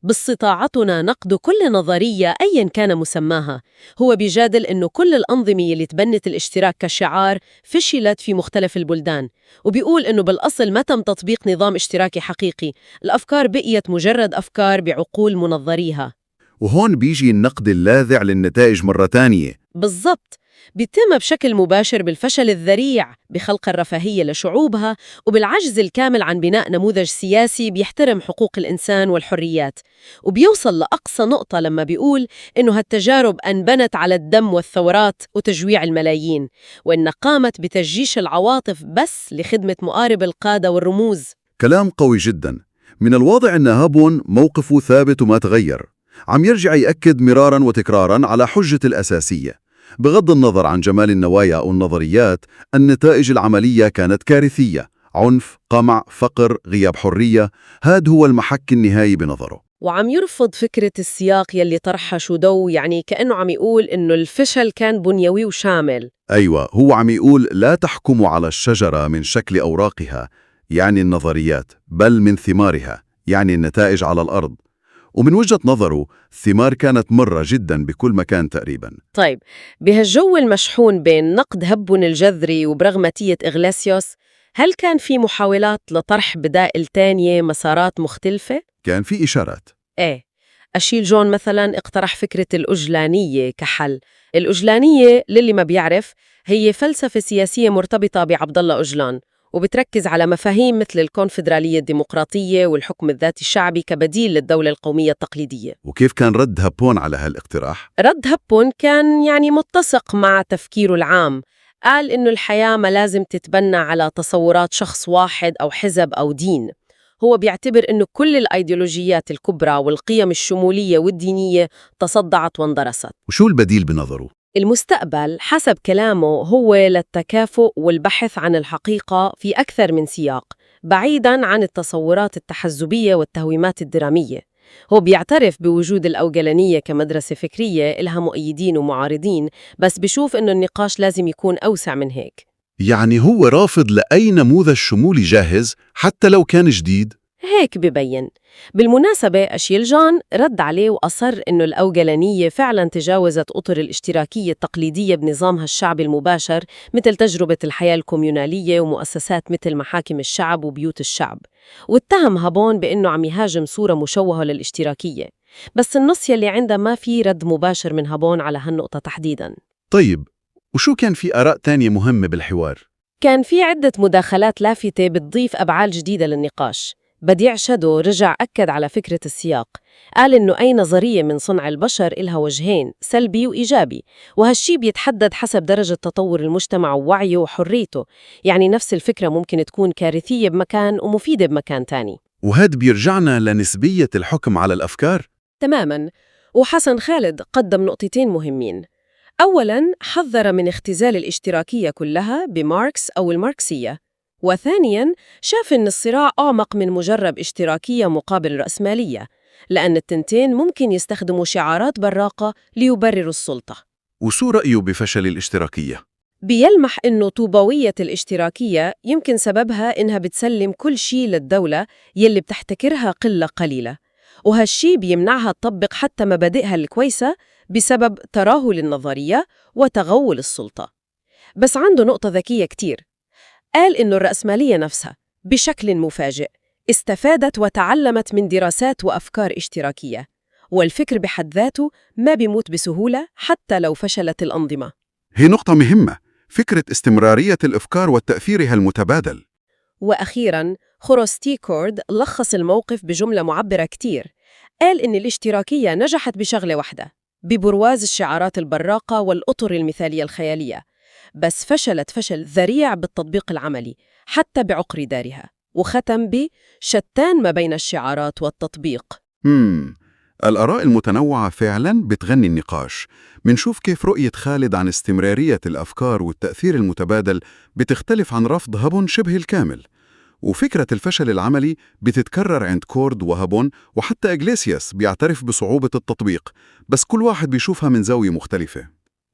باستطاعتنا نقد كل نظرية أياً كان مسماها. هو بيجادل إنه كل الأنظمة اللي تبنت الاشتراك كشعار فشلت في مختلف البلدان، وبيقول إنه بالأصل ما تم تطبيق نظام اشتراكي حقيقي، الأفكار بقيت مجرد أفكار بعقول منظريها. وهون بيجي النقد اللاذع للنتائج مرة تانية. بالضبط، بيتم بشكل مباشر بالفشل الذريع بخلق الرفاهية لشعوبها، وبالعجز الكامل عن بناء نموذج سياسي بيحترم حقوق الإنسان والحريات. وبيوصل لأقصى نقطة لما بيقول إنه هالتجارب أنبنت على الدم والثورات وتجويع الملايين، وإن قامت بتجيش العواطف بس لخدمة مقارب القادة والرموز. كلام قوي جدا. من الواضح أن هابون موقفه ثابت وما تغير، عم يرجع يأكد مرارا وتكرارا على حجة الأساسية. بغض النظر عن جمال النوايا أو النظريات، النتائج العملية كانت كارثية: عنف، قمع، فقر، غياب حرية. هذا هو المحك النهائي بنظره. وعم يرفض فكرة السياق يلي طرحها شودو، يعني كأنه عم يقول إنه الفشل كان بنيوي وشامل. أيوة، هو عم يقول لا تحكموا على الشجرة من شكل أوراقها، يعني النظريات، بل من ثمارها، يعني النتائج على الأرض. ومن وجهة نظره الثمار كانت مرة جدا بكل مكان تقريبا. طيب، بهالجو المشحون بين نقد هبون الجذري وبرغماتية إغلاسيوس، هل كان في محاولات لطرح بدائل تانية، مسارات مختلفة؟ كان في إشارات. إيه، أشيل جون مثلا اقترح فكرة الأجلانية كحل. الأجلانية للي ما بيعرف هي فلسفة سياسية مرتبطة بعبد الله أجلان، وبتركز على مفاهيم مثل الكونفدرالية الديمقراطية والحكم الذاتي الشعبي كبديل للدولة القومية التقليدية. وكيف كان رد هابون على هالاقتراح؟ رد هابون كان يعني متسق مع تفكيره العام. قال إنه الحياة ما لازم تتبنى على تصورات شخص واحد أو حزب أو دين. هو بيعتبر إنه كل الأيديولوجيات الكبرى والقيم الشمولية والدينية تصدعت واندرست. وشو البديل بنظره؟ المستقبل حسب كلامه هو للتكافؤ والبحث عن الحقيقة في أكثر من سياق، بعيداً عن التصورات التحزبية والتهويمات الدرامية. هو بيعترف بوجود الأوجلانية كمدرسة فكرية إلها مؤيدين ومعارضين، بس بيشوف إنه النقاش لازم يكون أوسع من هيك. يعني هو رافض لأي نموذج شمولي جاهز حتى لو كان جديد؟ هيك ببين. بالمناسبة أشيل جان رد عليه وأصر إنه الأوجلانية فعلاً تجاوزت أطر الاشتراكية التقليدية بنظامها الشعبي المباشر، مثل تجربة الحياة الكوميونالية ومؤسسات مثل محاكم الشعب وبيوت الشعب. واتهم هابون بإنه عم يهاجم صورة مشوهة للاشتراكية. بس النص يلي عنده ما في رد مباشر من هابون على هالنقطة تحديداً. طيب، وشو كان في آراء تانية مهمة بالحوار؟ كان في عدة مداخلات لافتة بتضيف أبعاد جديدة للنقاش. بديع شادو رجع أكد على فكرة السياق، قال إنه أي نظرية من صنع البشر إلها وجهين، سلبي وإيجابي، وهالشي بيتحدد حسب درجة تطور المجتمع ووعيه وحريته. يعني نفس الفكرة ممكن تكون كارثية بمكان ومفيدة بمكان تاني. وهاد بيرجعنا لنسبية الحكم على الأفكار. تماماً. وحسن خالد قدم نقطتين مهمين. أولاً، حذر من اختزال الاشتراكية كلها بماركس أو الماركسية. وثانياً، شاف إن الصراع أعمق من مجرد اشتراكية مقابل رأسمالية، لأن التنتين ممكن يستخدموا شعارات براقة ليبرروا السلطة. وشو رأيه بفشل الاشتراكية؟ بيلمح إنه طوبوية الاشتراكية يمكن سببها إنها بتسلم كل شيء للدولة يلي بتحتكرها قلة قليلة، وهالشي بيمنعها تطبق حتى مبادئها الكويسة بسبب تراهل النظرية وتغول السلطة. بس عنده نقطة ذكية كتير، قال إنه الرأسمالية نفسها بشكل مفاجئ استفادت وتعلمت من دراسات وأفكار اشتراكية، والفكر بحد ذاته ما بيموت بسهولة حتى لو فشلت الأنظمة. هي نقطة مهمة، فكرة استمرارية الأفكار وتأثيرها المتبادل. وأخيراً، خروستي كورد لخص الموقف بجملة معبرة كتير، قال إن الاشتراكية نجحت بشغلة واحدة، ببرواز الشعارات البراقة والأطر المثالية الخيالية، بس فشلت فشل ذريع بالتطبيق العملي حتى بعقر دارها. وختم بشتان ما بين الشعارات والتطبيق. الآراء المتنوعة فعلاً بتغني النقاش. منشوف كيف رؤية خالد عن استمرارية الأفكار والتأثير المتبادل بتختلف عن رفض هابون شبه الكامل. وفكرة الفشل العملي بتتكرر عند كورد وهابون، وحتى إغليسياس بيعترف بصعوبة التطبيق، بس كل واحد بيشوفها من زاوية مختلفة.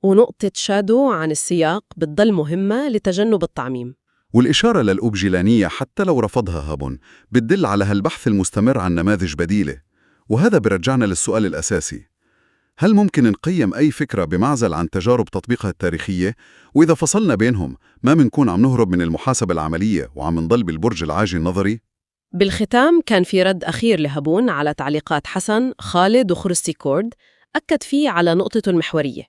ونقطة شادو عن السياق بتضل مهمة لتجنب التعميم. والإشارة للأوبجيلانية حتى لو رفضها هابون بتدل على هالبحث المستمر عن نماذج بديلة. وهذا برجعنا للسؤال الأساسي، هل ممكن نقيم أي فكرة بمعزل عن تجارب تطبيقها التاريخية؟ وإذا فصلنا بينهم ما منكون عم نهرب من المحاسبة العملية وعم نضل بالبرج العاجي النظري؟ بالختام كان في رد أخير لهابون على تعليقات حسن خالد وخرستي كورد، أكد فيه على نقطته المحورية،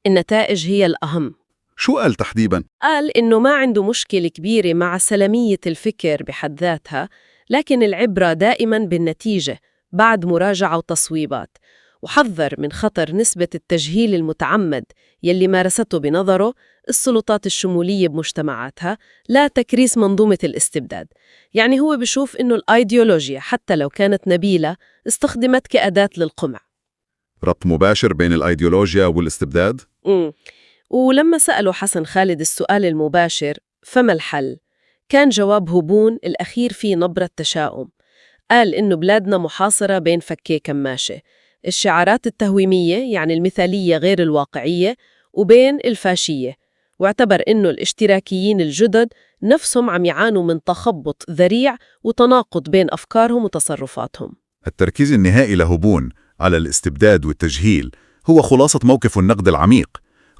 النتائج هي الأهم. شو قال تحديداً؟ قال إنه ما عنده مشكلة كبيرة مع سلمية الفكر بحد ذاتها، لكن العبرة دائماً بالنتيجة بعد مراجعة وتصويبات، وحذر من خطر نسبة التجهيل المتعمد يلي مارسته بنظره السلطات الشمولية بمجتمعاتها لا تكريس منظومة الاستبداد. يعني هو بشوف إنه الأيديولوجيا حتى لو كانت نبيلة استخدمت كأداة للقمع. ربط مباشر بين الأيديولوجيا والاستبداد؟ ولما سألوا حسن خالد السؤال المباشر فما الحل؟ كان جواب هبون الأخير فيه نبرة تشاؤم. قال إنه بلادنا محاصرة بين فكي كماشة، الشعارات التهويمية يعني المثالية غير الواقعية، وبين الفاشية، واعتبر إنه الاشتراكيين الجدد نفسهم عم يعانوا من تخبط ذريع وتناقض بين أفكارهم وتصرفاتهم. التركيز النهائي لهبون على الاستبداد والتجهيل هو خلاصة موقفه النقد العميق.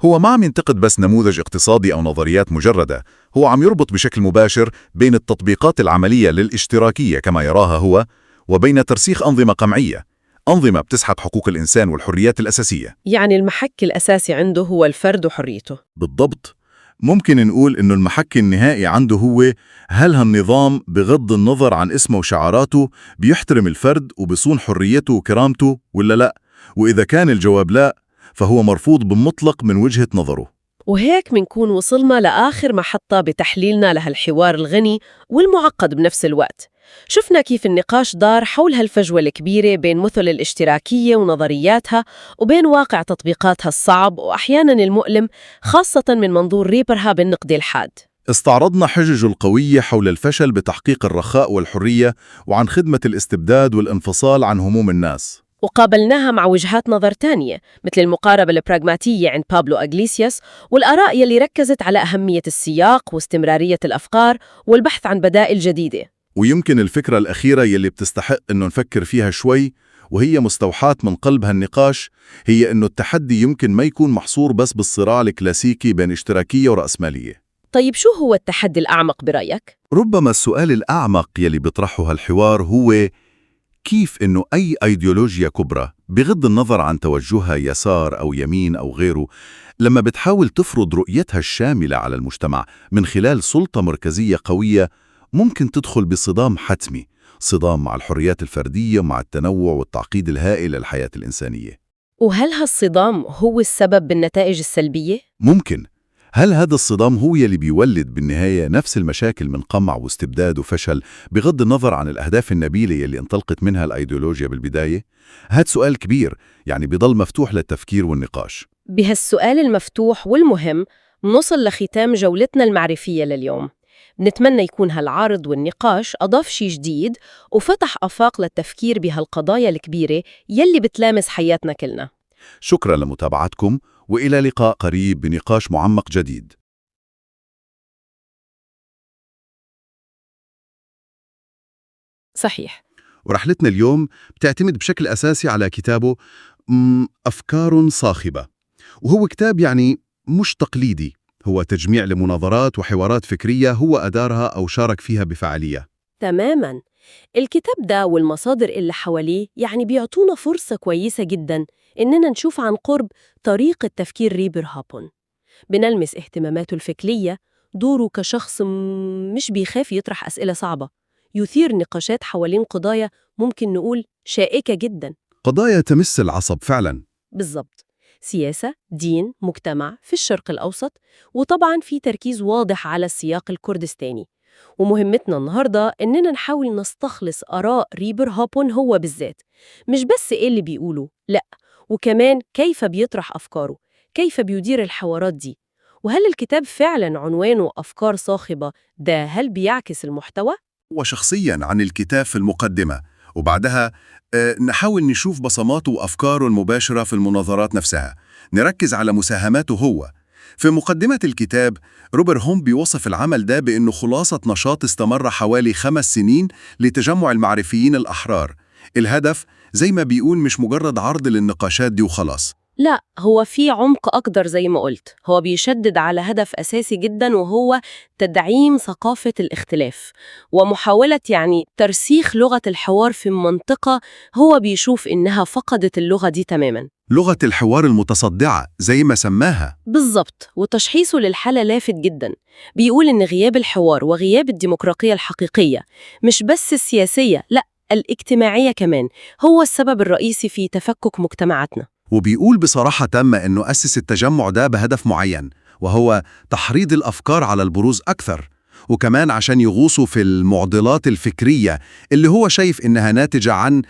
هو ما عم ينتقد بس نموذج اقتصادي أو نظريات مجردة، هو عم يربط بشكل مباشر بين التطبيقات العملية للاشتراكية كما يراها هو، وبين ترسيخ أنظمة قمعية، أنظمة بتسحق حقوق الإنسان والحريات الأساسية. يعني المحك الأساسي عنده هو الفرد وحريته. بالضبط. ممكن نقول إنه المحك النهائي عنده هو هل هالنظام بغض النظر عن اسمه وشعاراته بيحترم الفرد وبصون حريته وكرامته ولا لا؟ وإذا كان الجواب لا، فهو مرفوض بالمطلق من وجهة نظره. وهيك منكون وصلنا لآخر محطة بتحليلنا لهالحوار الغني والمعقد بنفس الوقت. شفنا كيف النقاش دار حول هالفجوة الكبيرة بين مثل الاشتراكية ونظرياتها وبين واقع تطبيقاتها الصعب وأحياناً المؤلم، خاصة من منظور ريبرها بالنقد الحاد. استعرضنا حججه القوية حول الفشل بتحقيق الرخاء والحرية وعن خدمة الاستبداد والانفصال عن هموم الناس. وقابلناها مع وجهات نظر تانية مثل المقاربة البراغماتية عند بابلو أغليسياس، والآراء يلي ركزت على أهمية السياق واستمرارية الأفكار والبحث عن بدائل جديدة. ويمكن الفكرة الأخيرة يلي بتستحق إنه نفكر فيها شوي، وهي مستوحاة من قلب هالنقاش، هي إنه التحدي يمكن ما يكون محصور بس بالصراع الكلاسيكي بين اشتراكية ورأسمالية. طيب شو هو التحدي الأعمق برأيك؟ ربما السؤال الأعمق يلي بيطرحه هالحوار هو كيف إنه أي أيديولوجيا كبرى بغض النظر عن توجهها يسار أو يمين أو غيره، لما بتحاول تفرض رؤيتها الشاملة على المجتمع من خلال سلطة مركزية قوية، ممكن تدخل بصدام حتمي، صدام مع الحريات الفردية، مع التنوع والتعقيد الهائل للحياة الإنسانية. وهل هالصدام هو السبب بالنتائج السلبية؟ ممكن. هل هذا الصدام هو يلي بيولد بالنهاية نفس المشاكل من قمع واستبداد وفشل بغض النظر عن الأهداف النبيلة يلي انطلقت منها الأيديولوجيا بالبداية؟ هذا سؤال كبير، يعني بيضل مفتوح للتفكير والنقاش. بهالسؤال المفتوح والمهم نوصل لختام جولتنا المعرفية لليوم. نتمنى يكون هالعرض والنقاش أضاف شيء جديد وفتح آفاق للتفكير بهالقضايا الكبيرة يلي بتلامس حياتنا كلنا. شكرا لمتابعتكم، وإلى لقاء قريب بنقاش معمق جديد. صحيح. ورحلتنا اليوم بتعتمد بشكل أساسي على كتابه أفكار صاخبة، وهو كتاب يعني مش تقليدي، هو تجميع لمناظرات وحوارات فكرية هو أدارها أو شارك فيها بفعالية. تماماً. الكتاب ده والمصادر اللي حواليه يعني بيعطونا فرصة كويسة جداً إننا نشوف عن قرب طريقة تفكير ريبر هابون. بنلمس اهتماماته الفكرية، دوره كشخص مش بيخاف يطرح أسئلة صعبة، يثير نقاشات حوالين قضايا ممكن نقول شائكة جداً. قضايا تمس العصب فعلاً. بالضبط. سياسة، دين، مجتمع في الشرق الأوسط، وطبعاً في تركيز واضح على السياق الكردستاني. ومهمتنا النهاردة إننا نحاول نستخلص آراء ريبر هابون هو بالذات، مش بس إيه اللي بيقوله، لأ، وكمان كيف بيطرح أفكاره، كيف بيدير الحوارات دي، وهل الكتاب فعلاً عنوانه أفكار صاخبة ده هل بيعكس المحتوى؟ وشخصياً عن الكتاب في المقدمة، وبعدها نحاول نشوف بصماته وأفكاره المباشرة في المناظرات نفسها، نركز على مساهماته هو. في مقدمة الكتاب روبر هوم بيوصف العمل ده بأنه خلاصة نشاط استمر حوالي 5 سنين لتجمع المعرفيين الأحرار. الهدف زي ما بيقول مش مجرد عرض للنقاشات دي وخلاص. لا، هو في عمق أقدر زي ما قلت. هو بيشدد على هدف أساسي جدا، وهو تدعيم ثقافة الاختلاف ومحاولة يعني ترسيخ لغة الحوار في منطقة هو بيشوف إنها فقدت اللغة دي تماما. لغة الحوار المتصدعة زي ما سماها. بالضبط. وتشخيصه للحالة لافت جدا. بيقول إن غياب الحوار وغياب الديمقراطية الحقيقية، مش بس السياسية، لا الاجتماعية كمان، هو السبب الرئيسي في تفكك مجتمعاتنا. وبيقول بصراحة تامة إنه أسس التجمع ده بهدف معين، وهو تحريض الأفكار على البروز أكثر، وكمان عشان يغوصوا في المعضلات الفكرية اللي هو شايف إنها ناتجة عن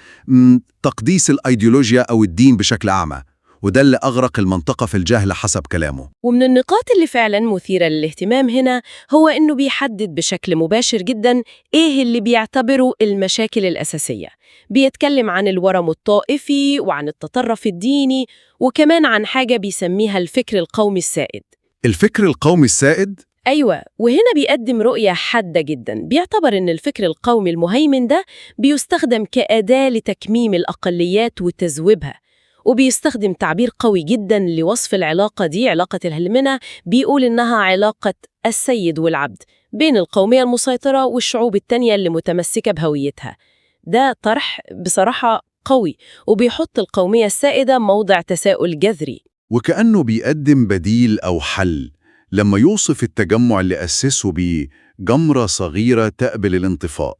تقديس الأيديولوجيا أو الدين بشكل أعمى، وده اللي أغرق المنطقة في الجهل حسب كلامه. ومن النقاط اللي فعلا مثيرة للاهتمام هنا هو إنه بيحدد بشكل مباشر جدا إيه اللي بيعتبره المشاكل الأساسية. بيتكلم عن الورم الطائفي وعن التطرف الديني، وكمان عن حاجة بيسميها الفكر القومي السائد. الفكر القومي السائد؟ أيوة، وهنا بيقدم رؤية حادة جدا. بيعتبر إن الفكر القومي المهيمن ده بيستخدم كأداة لتكميم الأقليات وتذويبها، وبيستخدم تعبير قوي جدا لوصف العلاقة دي، علاقة الهيمنة، بيقول إنها علاقة السيد والعبد بين القومية المسيطرة والشعوب التانية اللي متمسكة بهويتها. ده طرح بصراحة قوي، وبيحط القومية السائدة موضع تساؤل جذري. وكأنه بيقدم بديل أو حل لما يوصف التجمع اللي أسسه بجمرة صغيرة تقبل الانطفاء،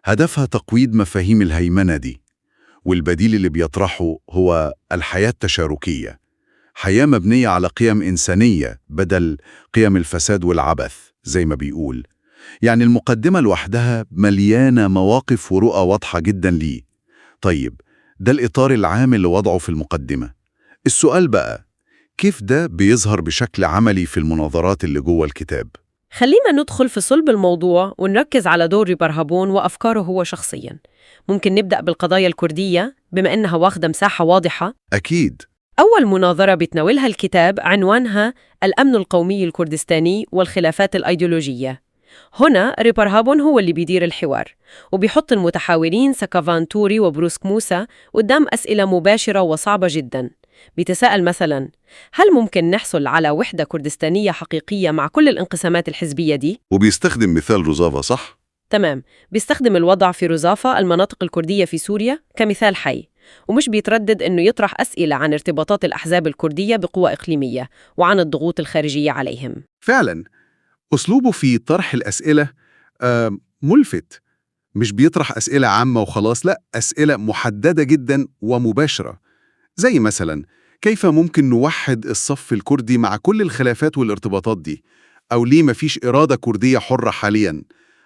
هدفها تقويض مفاهيم الهيمنة دي. والبديل اللي بيطرحه هو الحياة التشاركية، حياة مبنية على قيم إنسانية بدل قيم الفساد والعبث زي ما بيقول. يعني المقدمة لوحدها مليانة مواقف ورؤى واضحة جدا ليه. طيب، ده الإطار العام اللي وضعه في المقدمة. السؤال بقى، كيف ده بيظهر بشكل عملي في المناظرات اللي جوه الكتاب؟ خلينا ندخل في صلب الموضوع ونركز على دور ريبر هابون وأفكاره هو شخصياً. ممكن نبدأ بالقضايا الكردية بما إنها واخدة مساحة واضحة. أكيد. أول مناظرة بيتناولها الكتاب عنوانها الأمن القومي الكردستاني والخلافات الأيديولوجية. هنا ريبر هابون هو اللي بيدير الحوار، وبيحط المتحاورين سكافان توري وبروسك موسى قدام أسئلة مباشرة وصعبة جداً. بيتساءل مثلاً، هل ممكن نحصل على وحدة كردستانية حقيقية مع كل الانقسامات الحزبية دي؟ وبيستخدم مثال روزافا، صح؟ تمام، بيستخدم الوضع في روزافا المناطق الكردية في سوريا كمثال حي، ومش بيتردد إنه يطرح أسئلة عن ارتباطات الأحزاب الكردية بقوى إقليمية وعن الضغوط الخارجية عليهم. فعلاً، أسلوبه في طرح الأسئلة ملفت. مش بيطرح أسئلة عامة وخلاص، لا، أسئلة محددة جداً ومباشرة. زي مثلاً، كيف ممكن نوحد الصف الكردي مع كل الخلافات والارتباطات دي؟ أو ليه مفيش إرادة كردية حرة حالياً؟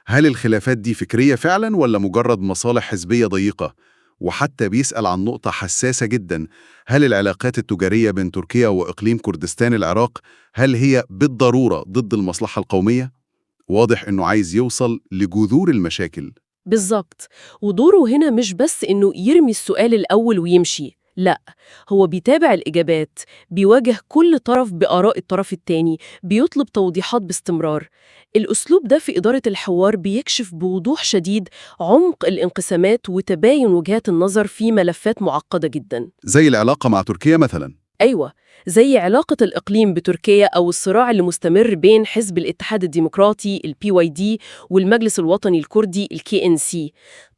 هل الخلافات دي فكرية فعلاً ولا مجرد مصالح حزبية ضيقة؟ وحتى بيسأل عن نقطة حساسة جداً، هل العلاقات التجارية بين تركيا وإقليم كردستان العراق هل هي بالضرورة ضد المصلحة القومية؟ واضح إنه عايز يوصل لجذور المشاكل. بالظبط، ودوره هنا مش بس إنه يرمي السؤال الأول ويمشي، لا، هو بيتابع الإجابات، بيواجه كل طرف بآراء الطرف التاني، بيطلب توضيحات باستمرار. الأسلوب ده في إدارة الحوار بيكشف بوضوح شديد عمق الانقسامات وتباين وجهات النظر في ملفات معقدة جدا. زي العلاقة مع تركيا مثلاً. أيوة، زي علاقة الإقليم بتركيا أو الصراع اللي مستمر بين حزب الاتحاد الديمقراطي ال PYD والمجلس الوطني الكردي ال KNC.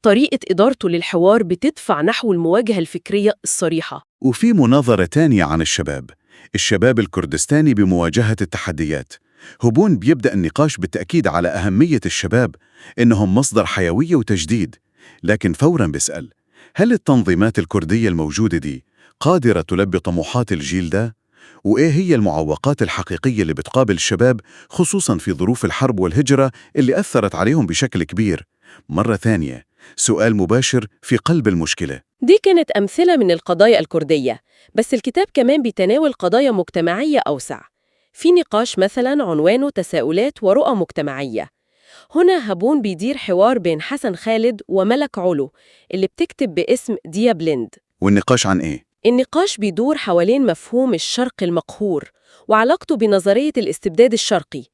طريقة إدارته للحوار بتدفع نحو المواجهة الفكرية الصريحة. وفي مناظرة تانية عن الشباب، الشباب الكردستاني بمواجهة التحديات. هبون بيبدأ النقاش بالتأكيد على أهمية الشباب، إنهم مصدر حيوية وتجديد، لكن فوراً بيسأل، هل التنظيمات الكردية الموجودة دي قادرة تلبي طموحات الجيل ده؟ وإيه هي المعوقات الحقيقية اللي بتقابل الشباب خصوصاً في ظروف الحرب والهجرة اللي أثرت عليهم بشكل كبير؟ مرة ثانية، سؤال مباشر في قلب المشكلة. دي كانت أمثلة من القضايا الكردية، بس الكتاب كمان بيتناول قضايا مجتمعية أوسع. في نقاش مثلاً عنوانه تساؤلات ورؤى مجتمعية. هنا هابون بيدير حوار بين حسن خالد وملك علو اللي بتكتب باسم ديا بليند. والنقاش عن إيه؟ النقاش بيدور حوالين مفهوم الشرق المقهور وعلاقته بنظرية الاستبداد الشرقي،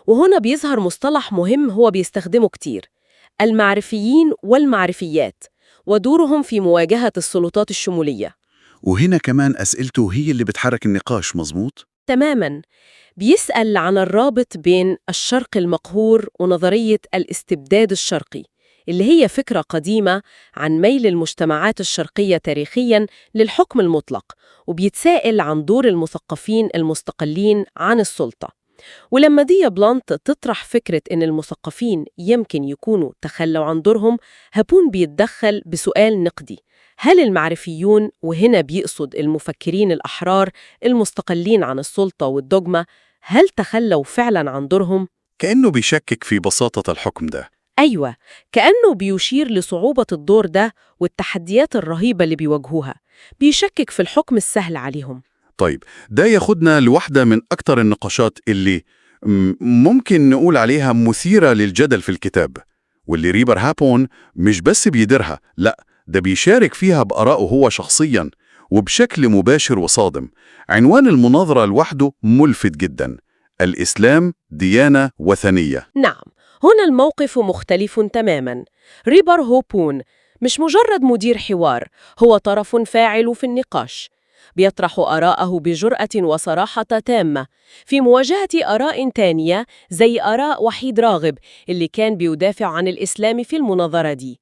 وهنا بيظهر مصطلح مهم هو بيستخدمه كتير، المعرفيين والمعرفيات ودورهم في مواجهة السلطات الشمولية. وهنا كمان أسئلته هي اللي بتحرك النقاش، مظبوط؟ تماماً. بيسأل عن الرابط بين الشرق المقهور ونظرية الاستبداد الشرقي، اللي هي فكرة قديمة عن ميل المجتمعات الشرقية تاريخياً للحكم المطلق، وبيتساءل عن دور المثقفين المستقلين عن السلطة. ولما ديا بلانت تطرح فكرة إن المثقفين يمكن يكونوا تخلوا عن دورهم، هابون بيتدخل بسؤال نقدي، هل المعرفيون، وهنا بيقصد المفكرين الأحرار المستقلين عن السلطة والدogma، هل تخلوا فعلاً عن دورهم؟ كأنه بيشكك في بساطة الحكم ده. أيوة، كأنه بيشير لصعوبة الدور ده والتحديات الرهيبة اللي بيواجهوها، بيشكك في الحكم السهل عليهم. طيب، ده ياخدنا لواحدة من أكتر النقاشات اللي ممكن نقول عليها مثيرة للجدل في الكتاب، واللي ريبر هابون مش بس بيديرها، لا، ده بيشارك فيها بآرائه هو شخصياً وبشكل مباشر وصادم. عنوان المناظرة لوحده ملفت جداً، الإسلام ديانة وثنية. نعم، هنا الموقف مختلف تماماً. ريبر هوبون مش مجرد مدير حوار، هو طرف فاعل في النقاش، بيطرح آراءه بجرأة وصراحة تامة في مواجهة آراء تانية زي آراء وحيد راغب اللي كان بيدافع عن الإسلام في المناظرة دي.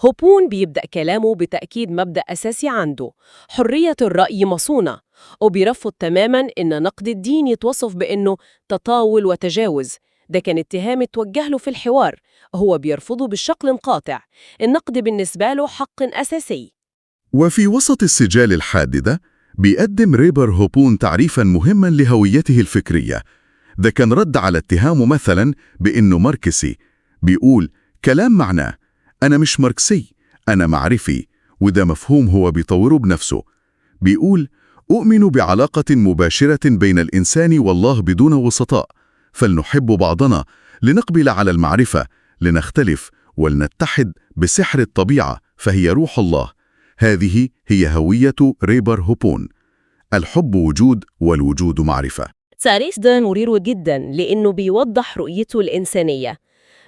هوبون بيبدأ كلامه بتأكيد مبدأ أساسي عنده، حرية الرأي مصونة، وبيرفض تماماً إن نقد الدين يتوصف بأنه تطاول وتجاوز. ده كان اتهام اتوجه له في الحوار، هو بيرفضه بشكل قاطع. النقد بالنسبة له حق أساسي. وفي وسط السجال الحاد ده بيقدم ريبر هوبون تعريفاً مهماً لهويته الفكرية. ده كان رد على اتهامه مثلاً بأنه ماركسي. بيقول كلام معناه أنا مش ماركسي، أنا معرفي، وده مفهوم هو بيطوره بنفسه. بيقول أؤمن بعلاقة مباشرة بين الإنسان والله بدون وسطاء، فلنحب بعضنا، لنقبل على المعرفة، لنختلف ولنتحد بسحر الطبيعة، فهي روح الله. هذه هي هوية ريبر هوبون، الحب وجود والوجود معرفة. تعريف ده مرير جدا لأنه بيوضح رؤيته الإنسانية،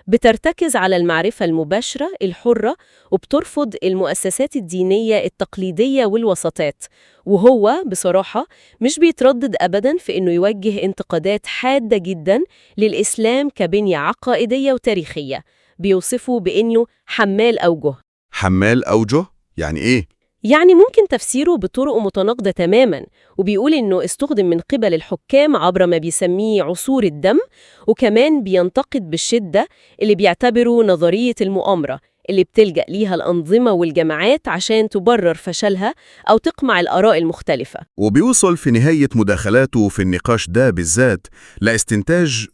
بترتكز على المعرفة المباشرة الحرة وبترفض المؤسسات الدينية التقليدية والوساطات. وهو بصراحة مش بيتردد أبداً في إنه يوجه انتقادات حادة جداً للإسلام كبنية عقائدية وتاريخية، بيوصفه بإنه حمال أوجه. حمال أوجه؟ يعني إيه؟ يعني ممكن تفسيره بطرق متناقضة تماماً، وبيقول إنه استخدم من قبل الحكام عبر ما بيسميه عصور الدم، وكمان بينتقد بالشدة اللي بيعتبره نظرية المؤامرة اللي بتلجأ ليها الأنظمة والجماعات عشان تبرر فشلها أو تقمع الآراء المختلفة. وبيوصل في نهاية مداخلاته في النقاش ده بالذات لاستنتاج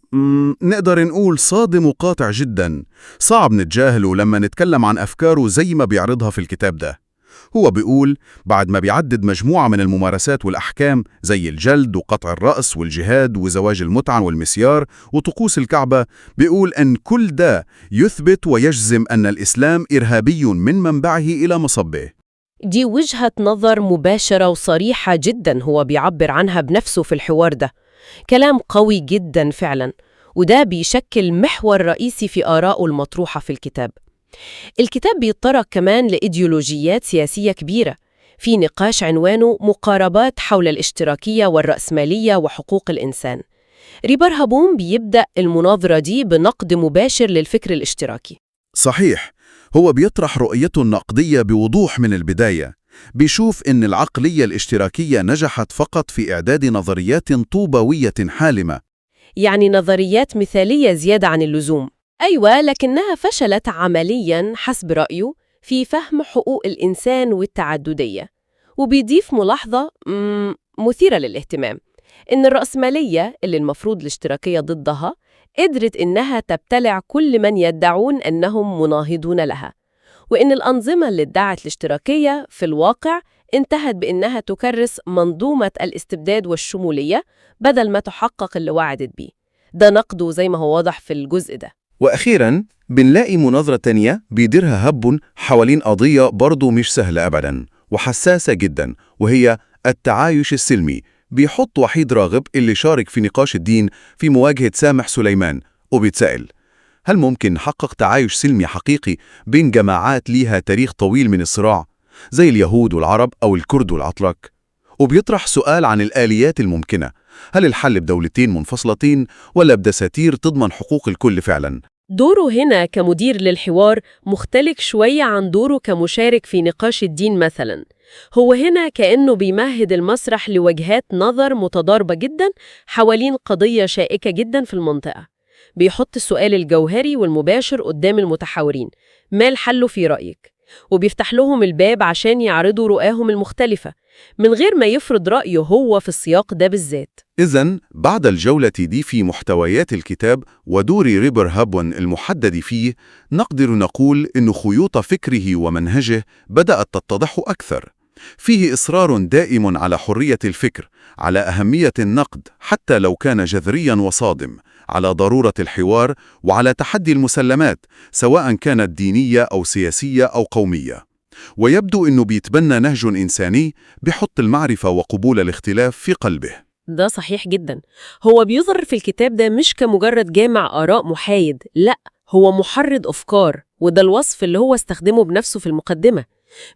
نقدر نقول صادم وقاطع جدا، صعب نتجاهله لما نتكلم عن أفكاره زي ما بيعرضها في الكتاب ده. هو بيقول بعد ما بيعدد مجموعة من الممارسات والأحكام زي الجلد وقطع الرأس والجهاد وزواج المتعة والمسيار وطقوس الكعبة، بيقول أن كل ده يثبت ويجزم أن الإسلام إرهابي من منبعه إلى مصبه. دي وجهة نظر مباشرة وصريحة جدا هو بيعبر عنها بنفسه في الحوار ده. كلام قوي جدا فعلا، وده بيشكل محور رئيسي في آرائه المطروحة في الكتاب. الكتاب بيتطرق كمان لإيديولوجيات سياسية كبيرة في نقاش عنوانه مقاربات حول الاشتراكية والرأسمالية وحقوق الإنسان. ريبر هابون بيبدأ المناظرة دي بنقد مباشر للفكر الاشتراكي. صحيح، هو بيطرح رؤيته النقدية بوضوح من البداية، بيشوف إن العقلية الاشتراكية نجحت فقط في إعداد نظريات طوبوية حالمة، يعني نظريات مثالية زيادة عن اللزوم. أيوة، لكنها فشلت عملياً حسب رأيه في فهم حقوق الإنسان والتعددية. وبيضيف ملاحظة مثيرة للاهتمام، إن الرأسمالية اللي المفروض الاشتراكية ضدها قدرت إنها تبتلع كل من يدعون أنهم مناهضون لها، وإن الأنظمة اللي ادعت الاشتراكية في الواقع انتهت بإنها تكرس منظومة الاستبداد والشمولية بدل ما تحقق اللي وعدت بيه. ده نقده زي ما هو واضح في الجزء ده. وأخيراً بنلاقي مناظرة تانية بيديرها هبون حوالين قضية برضو مش سهلة أبداً وحساسة جداً، وهي التعايش السلمي. بيحط وحيد راغب اللي شارك في نقاش الدين في مواجهة سامح سليمان، وبيتسأل هل ممكن نحقق تعايش سلمي حقيقي بين جماعات ليها تاريخ طويل من الصراع زي اليهود والعرب أو الكرد والأتراك؟ وبيطرح سؤال عن الآليات الممكنة، هل الحل بدولتين منفصلتين ولا بدساتير تضمن حقوق الكل فعلاً؟ دوره هنا كمدير للحوار مختلف شوية عن دوره كمشارك في نقاش الدين مثلاً. هو هنا كأنه بيمهد المسرح لوجهات نظر متضاربة جداً حوالين قضية شائكة جداً في المنطقة. بيحط السؤال الجوهري والمباشر قدام المتحاورين، ما الحل في رأيك؟ وبيفتح لهم الباب عشان يعرضوا رؤاهم المختلفة من غير ما يفرض رأيه هو في السياق ده بالذات. إذن بعد الجولة دي في محتويات الكتاب ودور ريبر هابون المحدد فيه، نقدر نقول إن خيوط فكره ومنهجه بدأت تتضح أكثر. فيه إصرار دائم على حرية الفكر، على أهمية النقد حتى لو كان جذريا وصادم، على ضرورة الحوار، وعلى تحدي المسلمات سواء كانت دينية أو سياسية أو قومية. ويبدو أنه بيتبنى نهج إنساني بحط المعرفة وقبول الاختلاف في قلبه. ده صحيح جدا. هو بيظهر في الكتاب ده مش كمجرد جامع آراء محايد، لا، هو محرض أفكار، وده الوصف اللي هو استخدمه بنفسه في المقدمة.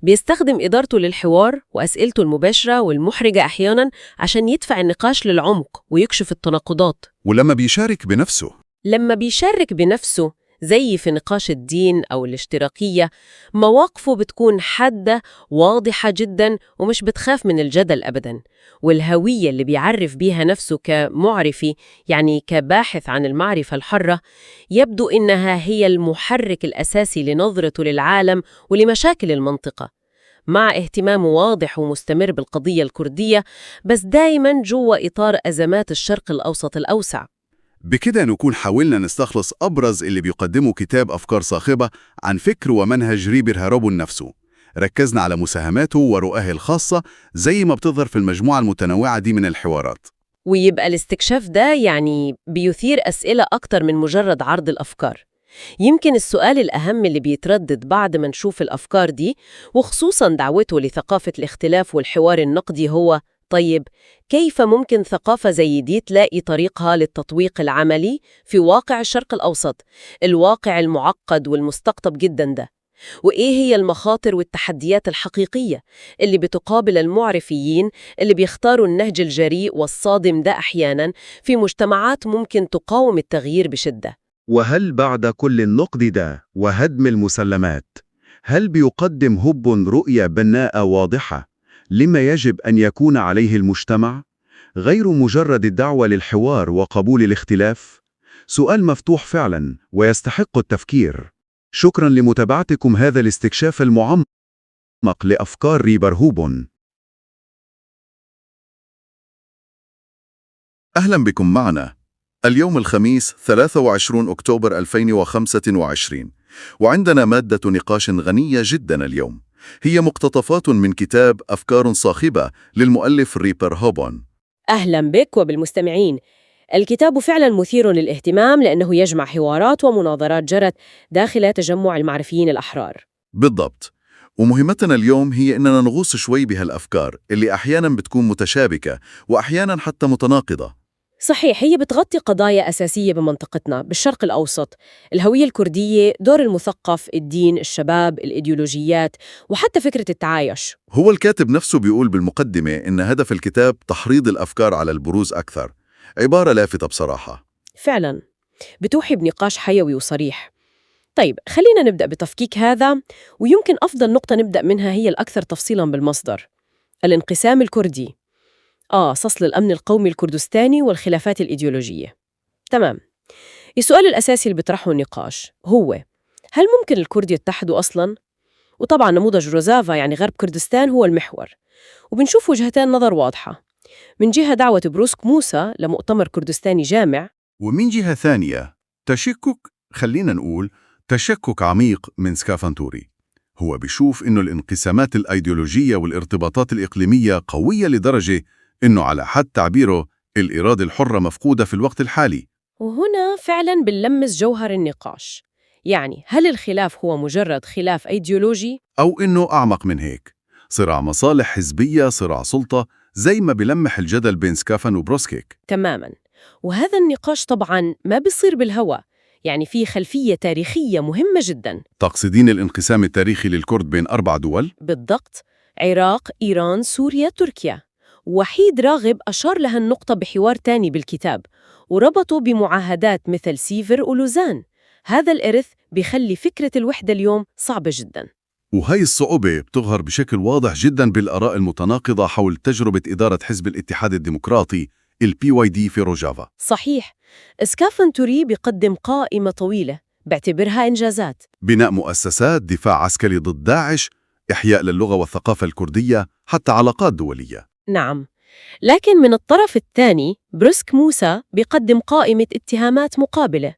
بيستخدم إدارته للحوار وأسئلته المباشرة والمحرجة أحيانا عشان يدفع النقاش للعمق ويكشف التناقضات. ولما بيشارك بنفسه، لما بيشارك بنفسه زي في نقاش الدين أو الاشتراكية، مواقفه بتكون حادة واضحة جدا ومش بتخاف من الجدل أبدا. والهوية اللي بيعرف بيها نفسه كمعرفي، يعني كباحث عن المعرفة الحرة، يبدو إنها هي المحرك الأساسي لنظرته للعالم ولمشاكل المنطقة، مع اهتمام واضح ومستمر بالقضية الكردية، بس دايما جوا إطار أزمات الشرق الأوسط الأوسع. بكده نكون حاولنا نستخلص أبرز اللي بيقدمه كتاب أفكار صاخبة عن فكر ومنهج ريبر هابون نفسه. ركزنا على مساهماته ورؤاه الخاصة زي ما بتظهر في المجموعة المتنوعة دي من الحوارات. ويبقى الاستكشاف ده يعني بيثير أسئلة أكتر من مجرد عرض الأفكار. يمكن السؤال الأهم اللي بيتردد بعد ما نشوف الأفكار دي، وخصوصاً دعوته لثقافة الاختلاف والحوار النقدي، هو طيب كيف ممكن ثقافة زي دي تلاقي طريقها للتطبيق العملي في واقع الشرق الأوسط، الواقع المعقد والمستقطب جدا ده؟ وإيه هي المخاطر والتحديات الحقيقية اللي بتقابل المعرفيين اللي بيختاروا النهج الجريء والصادم ده أحيانا في مجتمعات ممكن تقاوم التغيير بشدة؟ وهل بعد كل النقد ده وهدم المسلمات، هل بيقدم هب رؤية بناءة واضحة لما يجب أن يكون عليه المجتمع، غير مجرد الدعوة للحوار وقبول الاختلاف؟ سؤال مفتوح فعلا ويستحق التفكير. شكرا لمتابعتكم هذا الاستكشاف المعمق لأفكار ريبر هوبون. أهلا بكم معنا. اليوم الخميس 23 أكتوبر 2025، وعندنا مادة نقاش غنية جدا اليوم. هي مقتطفات من كتاب أفكار صاخبة للمؤلف ريبر هوبون. أهلا بك وبالمستمعين. الكتاب فعلا مثير للاهتمام لأنه يجمع حوارات ومناظرات جرت داخل تجمع المعرفيين الأحرار. بالضبط. ومهمتنا اليوم هي إننا نغوص شوي بهالأفكار اللي أحيانا بتكون متشابكة وأحيانا حتى متناقضة. صحيح، هي بتغطي قضايا أساسية بمنطقتنا بالشرق الأوسط: الهوية الكردية، دور المثقف، الدين، الشباب، الإيديولوجيات، وحتى فكرة التعايش. هو الكاتب نفسه بيقول بالمقدمة إن هدف الكتاب تحريض الأفكار على البروز أكثر. عبارة لافتة بصراحة. فعلا بتوحي بنقاش حيوي وصريح. طيب، خلينا نبدأ بتفكيك هذا، ويمكن أفضل نقطة نبدأ منها هي الأكثر تفصيلا بالمصدر: الانقسام الكردي. فصل الأمن القومي الكردستاني والخلافات الإيديولوجية. تمام. السؤال الأساسي اللي بيطرحه النقاش هو: هل ممكن الكرد يتحدوا أصلاً؟ وطبعاً نموذج روزافا، يعني غرب كردستان، هو المحور. وبنشوف وجهتين نظر واضحة: من جهة دعوة بروسك موسى لمؤتمر كردستاني جامع، ومن جهة ثانية تشكك، خلينا نقول تشكك عميق من سكافانتوري. هو بيشوف إنه الانقسامات الأيديولوجية والارتباطات الإقليمية قوية لدرجة إنه على حد تعبيره الإرادة الحرة مفقودة في الوقت الحالي. وهنا فعلا بنلمس جوهر النقاش، يعني هل الخلاف هو مجرد خلاف أيديولوجي؟ أو إنه أعمق من هيك، صراع مصالح حزبية، صراع سلطة، زي ما بلمح الجدل بين سكافان وبروسكيك. تماما. وهذا النقاش طبعا ما بيصير بالهوى، يعني في خلفية تاريخية مهمة جدا. تقصدين الانقسام التاريخي للكرد بين 4 دول؟ بالضبط، عراق، إيران، سوريا، تركيا. وحيد راغب أشار لها النقطة بحوار تاني بالكتاب، وربطه بمعاهدات مثل سيفر ولوزان. هذا الإرث بيخلي فكرة الوحدة اليوم صعبة جدا. وهي الصعوبة بتظهر بشكل واضح جدا بالآراء المتناقضة حول تجربة إدارة حزب الاتحاد الديمقراطي PYD في روجافا. صحيح، سكافانتوري بيقدم قائمة طويلة باعتبرها إنجازات: بناء مؤسسات، دفاع عسكري ضد داعش، إحياء للغة والثقافة الكردية، حتى علاقات دولية. نعم، لكن من الطرف الثاني بروسك موسى بيقدم قائمة اتهامات مقابلة: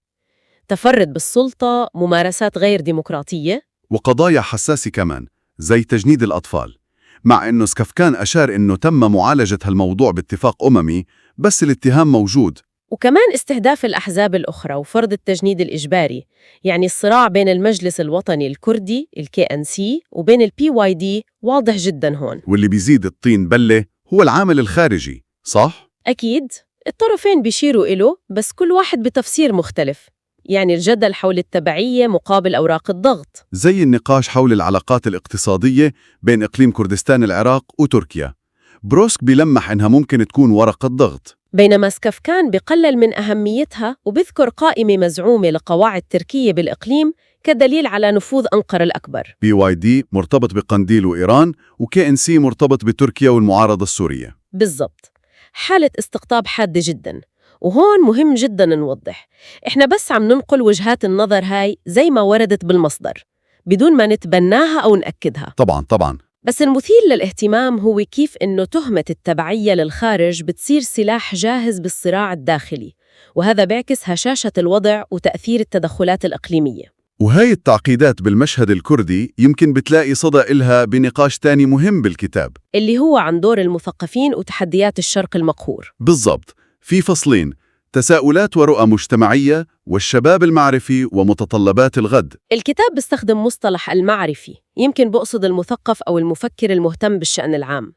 تفرد بالسلطة، ممارسات غير ديمقراطية، وقضايا حساسة كمان زي تجنيد الأطفال. مع إنه سكافكان أشار إنه تم معالجة هالموضوع باتفاق أممي، بس الاتهام موجود. وكمان استهداف الأحزاب الأخرى وفرض التجنيد الإجباري، يعني الصراع بين المجلس الوطني الكردي KNC وبين PYD واضح جدا هون. واللي بيزيد الطين بلة هو العامل الخارجي، صح؟ أكيد، الطرفين بيشيروا إله، بس كل واحد بتفسير مختلف. يعني الجدل حول التبعية مقابل أوراق الضغط، زي النقاش حول العلاقات الاقتصادية بين إقليم كردستان العراق وتركيا. بروسك بيلمح إنها ممكن تكون ورقة ضغط، بينما سكافكان بقلل من أهميتها وبذكر قائمة مزعومة لقواعد تركية بالإقليم كدليل على نفوذ أنقرة الأكبر. PYD مرتبط بقنديل وإيران، وKNC مرتبط بتركيا والمعارضة السورية. بالضبط، حالة استقطاب حادة جدا. وهون مهم جدا نوضح، إحنا بس عم ننقل وجهات النظر هاي زي ما وردت بالمصدر، بدون ما نتبناها أو نأكدها. طبعا طبعا. بس المثير للاهتمام هو كيف إنه تهمة التبعية للخارج بتصير سلاح جاهز بالصراع الداخلي، وهذا بيعكس هشاشة الوضع وتأثير التدخلات الإقليمية. وهي التعقيدات بالمشهد الكردي يمكن بتلاقي صدى إلها بنقاش تاني مهم بالكتاب، اللي هو عن دور المثقفين وتحديات الشرق المقهور. بالضبط، في فصلين: تساؤلات ورؤى مجتمعية، والشباب المعرفي ومتطلبات الغد. الكتاب بيستخدم مصطلح المعرفي، يمكن بقصد المثقف أو المفكر المهتم بالشأن العام.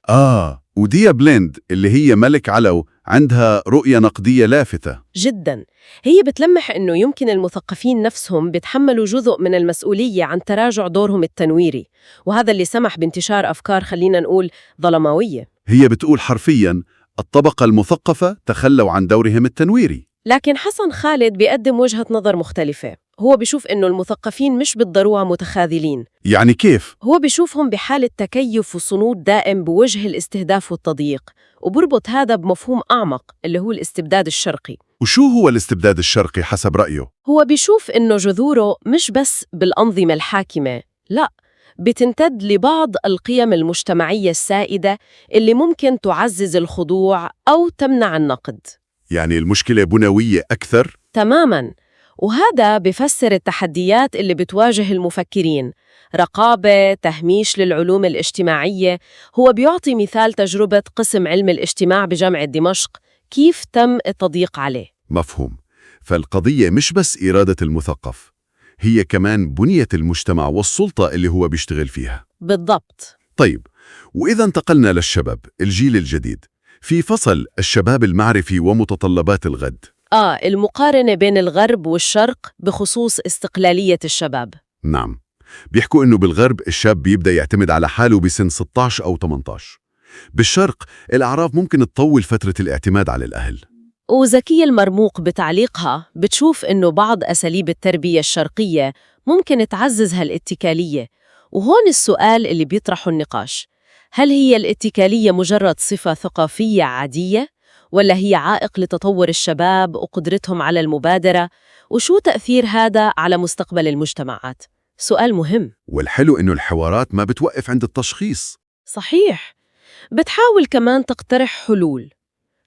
وديا بليند اللي هي ملك علو عندها رؤية نقدية لافتة جدا. هي بتلمح إنه يمكن المثقفين نفسهم بيتحملوا جزء من المسؤولية عن تراجع دورهم التنويري، وهذا اللي سمح بانتشار أفكار خلينا نقول ظلماوية. هي بتقول حرفياً الطبقة المثقفة تخلوا عن دورهم التنويري. لكن حسن خالد بيقدم وجهة نظر مختلفة. هو بيشوف إنه المثقفين مش بالضرورة متخاذلين. يعني كيف؟ هو بيشوفهم بحالة تكيف وصمود دائم بوجه الاستهداف والتضييق، وبربط هذا بمفهوم أعمق اللي هو الاستبداد الشرقي. وشو هو الاستبداد الشرقي حسب رأيه؟ هو بيشوف إنه جذوره مش بس بالأنظمة الحاكمة، لا، بتمتد لبعض القيم المجتمعية السائدة اللي ممكن تعزز الخضوع أو تمنع النقد. يعني المشكلة بنوية أكثر؟ تماماً، وهذا بفسر التحديات اللي بتواجه المفكرين، رقابة، تهميش للعلوم الاجتماعية. هو بيعطي مثال تجربة قسم علم الاجتماع بجامعة دمشق، كيف تم التضييق عليه. مفهوم. فالقضية مش بس إرادة المثقف، هي كمان بنية المجتمع والسلطة اللي هو بيشتغل فيها. بالضبط. طيب، وإذا انتقلنا للشباب، الجيل الجديد، في فصل الشباب المعرفي ومتطلبات الغد. المقارنة بين الغرب والشرق بخصوص استقلالية الشباب. نعم، بيحكوا إنه بالغرب الشاب بيبدأ يعتمد على حاله بسن 16 أو 18. بالشرق الأعراف ممكن تطول فترة الاعتماد على الأهل. وزكية المرموق بتعليقها بتشوف إنه بعض أساليب التربية الشرقية ممكن تعزز هالاتكالية، وهون السؤال اللي بيطرحه النقاش، هل هي الاتكالية مجرد صفة ثقافية عادية؟ ولا هي عائق لتطور الشباب وقدرتهم على المبادرة؟ وشو تأثير هذا على مستقبل المجتمعات؟ سؤال مهم. والحلو إنه الحوارات ما بتوقف عند التشخيص. صحيح، بتحاول كمان تقترح حلول.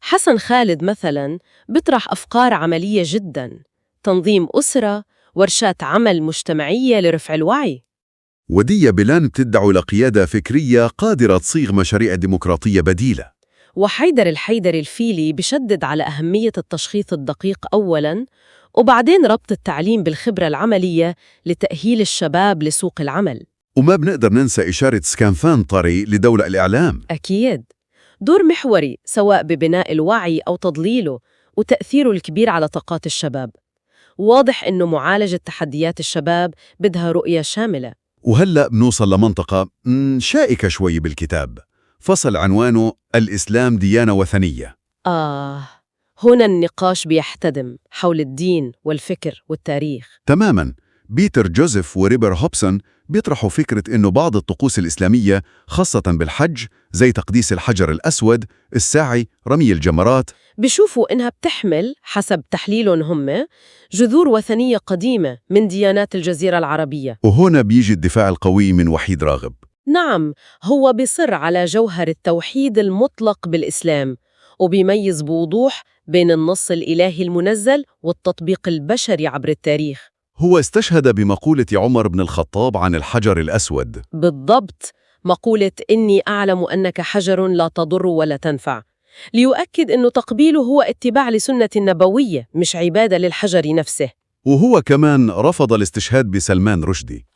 حسن خالد مثلاً بيطرح أفكار عملية جداً، تنظيم أسرة، ورشات عمل مجتمعية لرفع الوعي. ودية بلان بتدعو لقيادة فكرية قادرة تصيغ مشاريع ديمقراطية بديلة. وحيدر الحيدر الفيلي بشدد على أهمية التشخيص الدقيق أولاً، وبعدين ربط التعليم بالخبرة العملية لتأهيل الشباب لسوق العمل. وما بنقدر ننسى إشارة سكانفان طري لدولة الإعلام. أكيد، دور محوري سواء ببناء الوعي أو تضليله، وتأثيره الكبير على طاقات الشباب. واضح إنه معالجة تحديات الشباب بدها رؤية شاملة. وهلأ بنوصل لمنطقة شائكة شوي بالكتاب، فصل عنوانه الإسلام ديانة وثنية. هنا النقاش بيحتدم حول الدين والفكر والتاريخ. تماماً. بيتر جوزيف وريبر هوبسون بيطرحوا فكرة إنه بعض الطقوس الإسلامية خاصة بالحج، زي تقديس الحجر الأسود، السعي، رمي الجمرات، بيشوفوا إنها بتحمل حسب تحليلهم هم جذور وثنية قديمة من ديانات الجزيرة العربية. وهنا بيجي الدفاع القوي من وحيد راغب. نعم، هو بيصر على جوهر التوحيد المطلق بالإسلام، وبيميز بوضوح بين النص الإلهي المنزل والتطبيق البشري عبر التاريخ. هو استشهد بمقولة عمر بن الخطاب عن الحجر الأسود. بالضبط، مقولة إني أعلم أنك حجر لا تضر ولا تنفع، ليؤكد أنه تقبيله هو اتباع لسنة النبوية مش عبادة للحجر نفسه. وهو كمان رفض الاستشهاد بسلمان رشدي.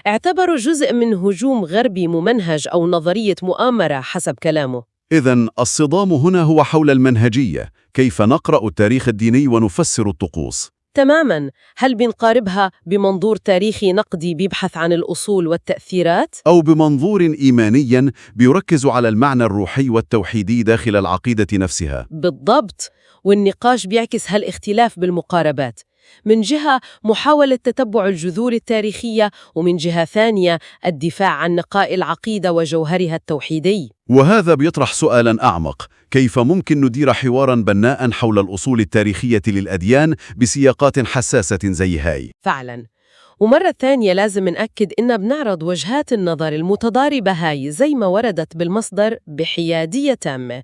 اعتبره جزء من هجوم غربي ممنهج أو نظرية مؤامرة حسب كلامه. إذن الصدام هنا هو حول المنهجية، كيف نقرأ التاريخ الديني ونفسر الطقوس. تماماً، هل بنقاربها بمنظور تاريخي نقدي بيبحث عن الأصول والتأثيرات؟ أو بمنظور إيماني بيركز على المعنى الروحي والتوحيدي داخل العقيدة نفسها. بالضبط، والنقاش بيعكس هالاختلاف بالمقاربات. من جهة محاولة تتبع الجذور التاريخية، ومن جهة ثانية الدفاع عن نقاء العقيدة وجوهرها التوحيدي. وهذا بيطرح سؤالاً أعمق، كيف ممكن ندير حواراً بناءً حول الأصول التاريخية للأديان بسياقات حساسة زي هاي؟ فعلاً. ومرة ثانية لازم نأكد إننا بنعرض وجهات النظر المتضاربة هاي زي ما وردت بالمصدر بحيادية تامة.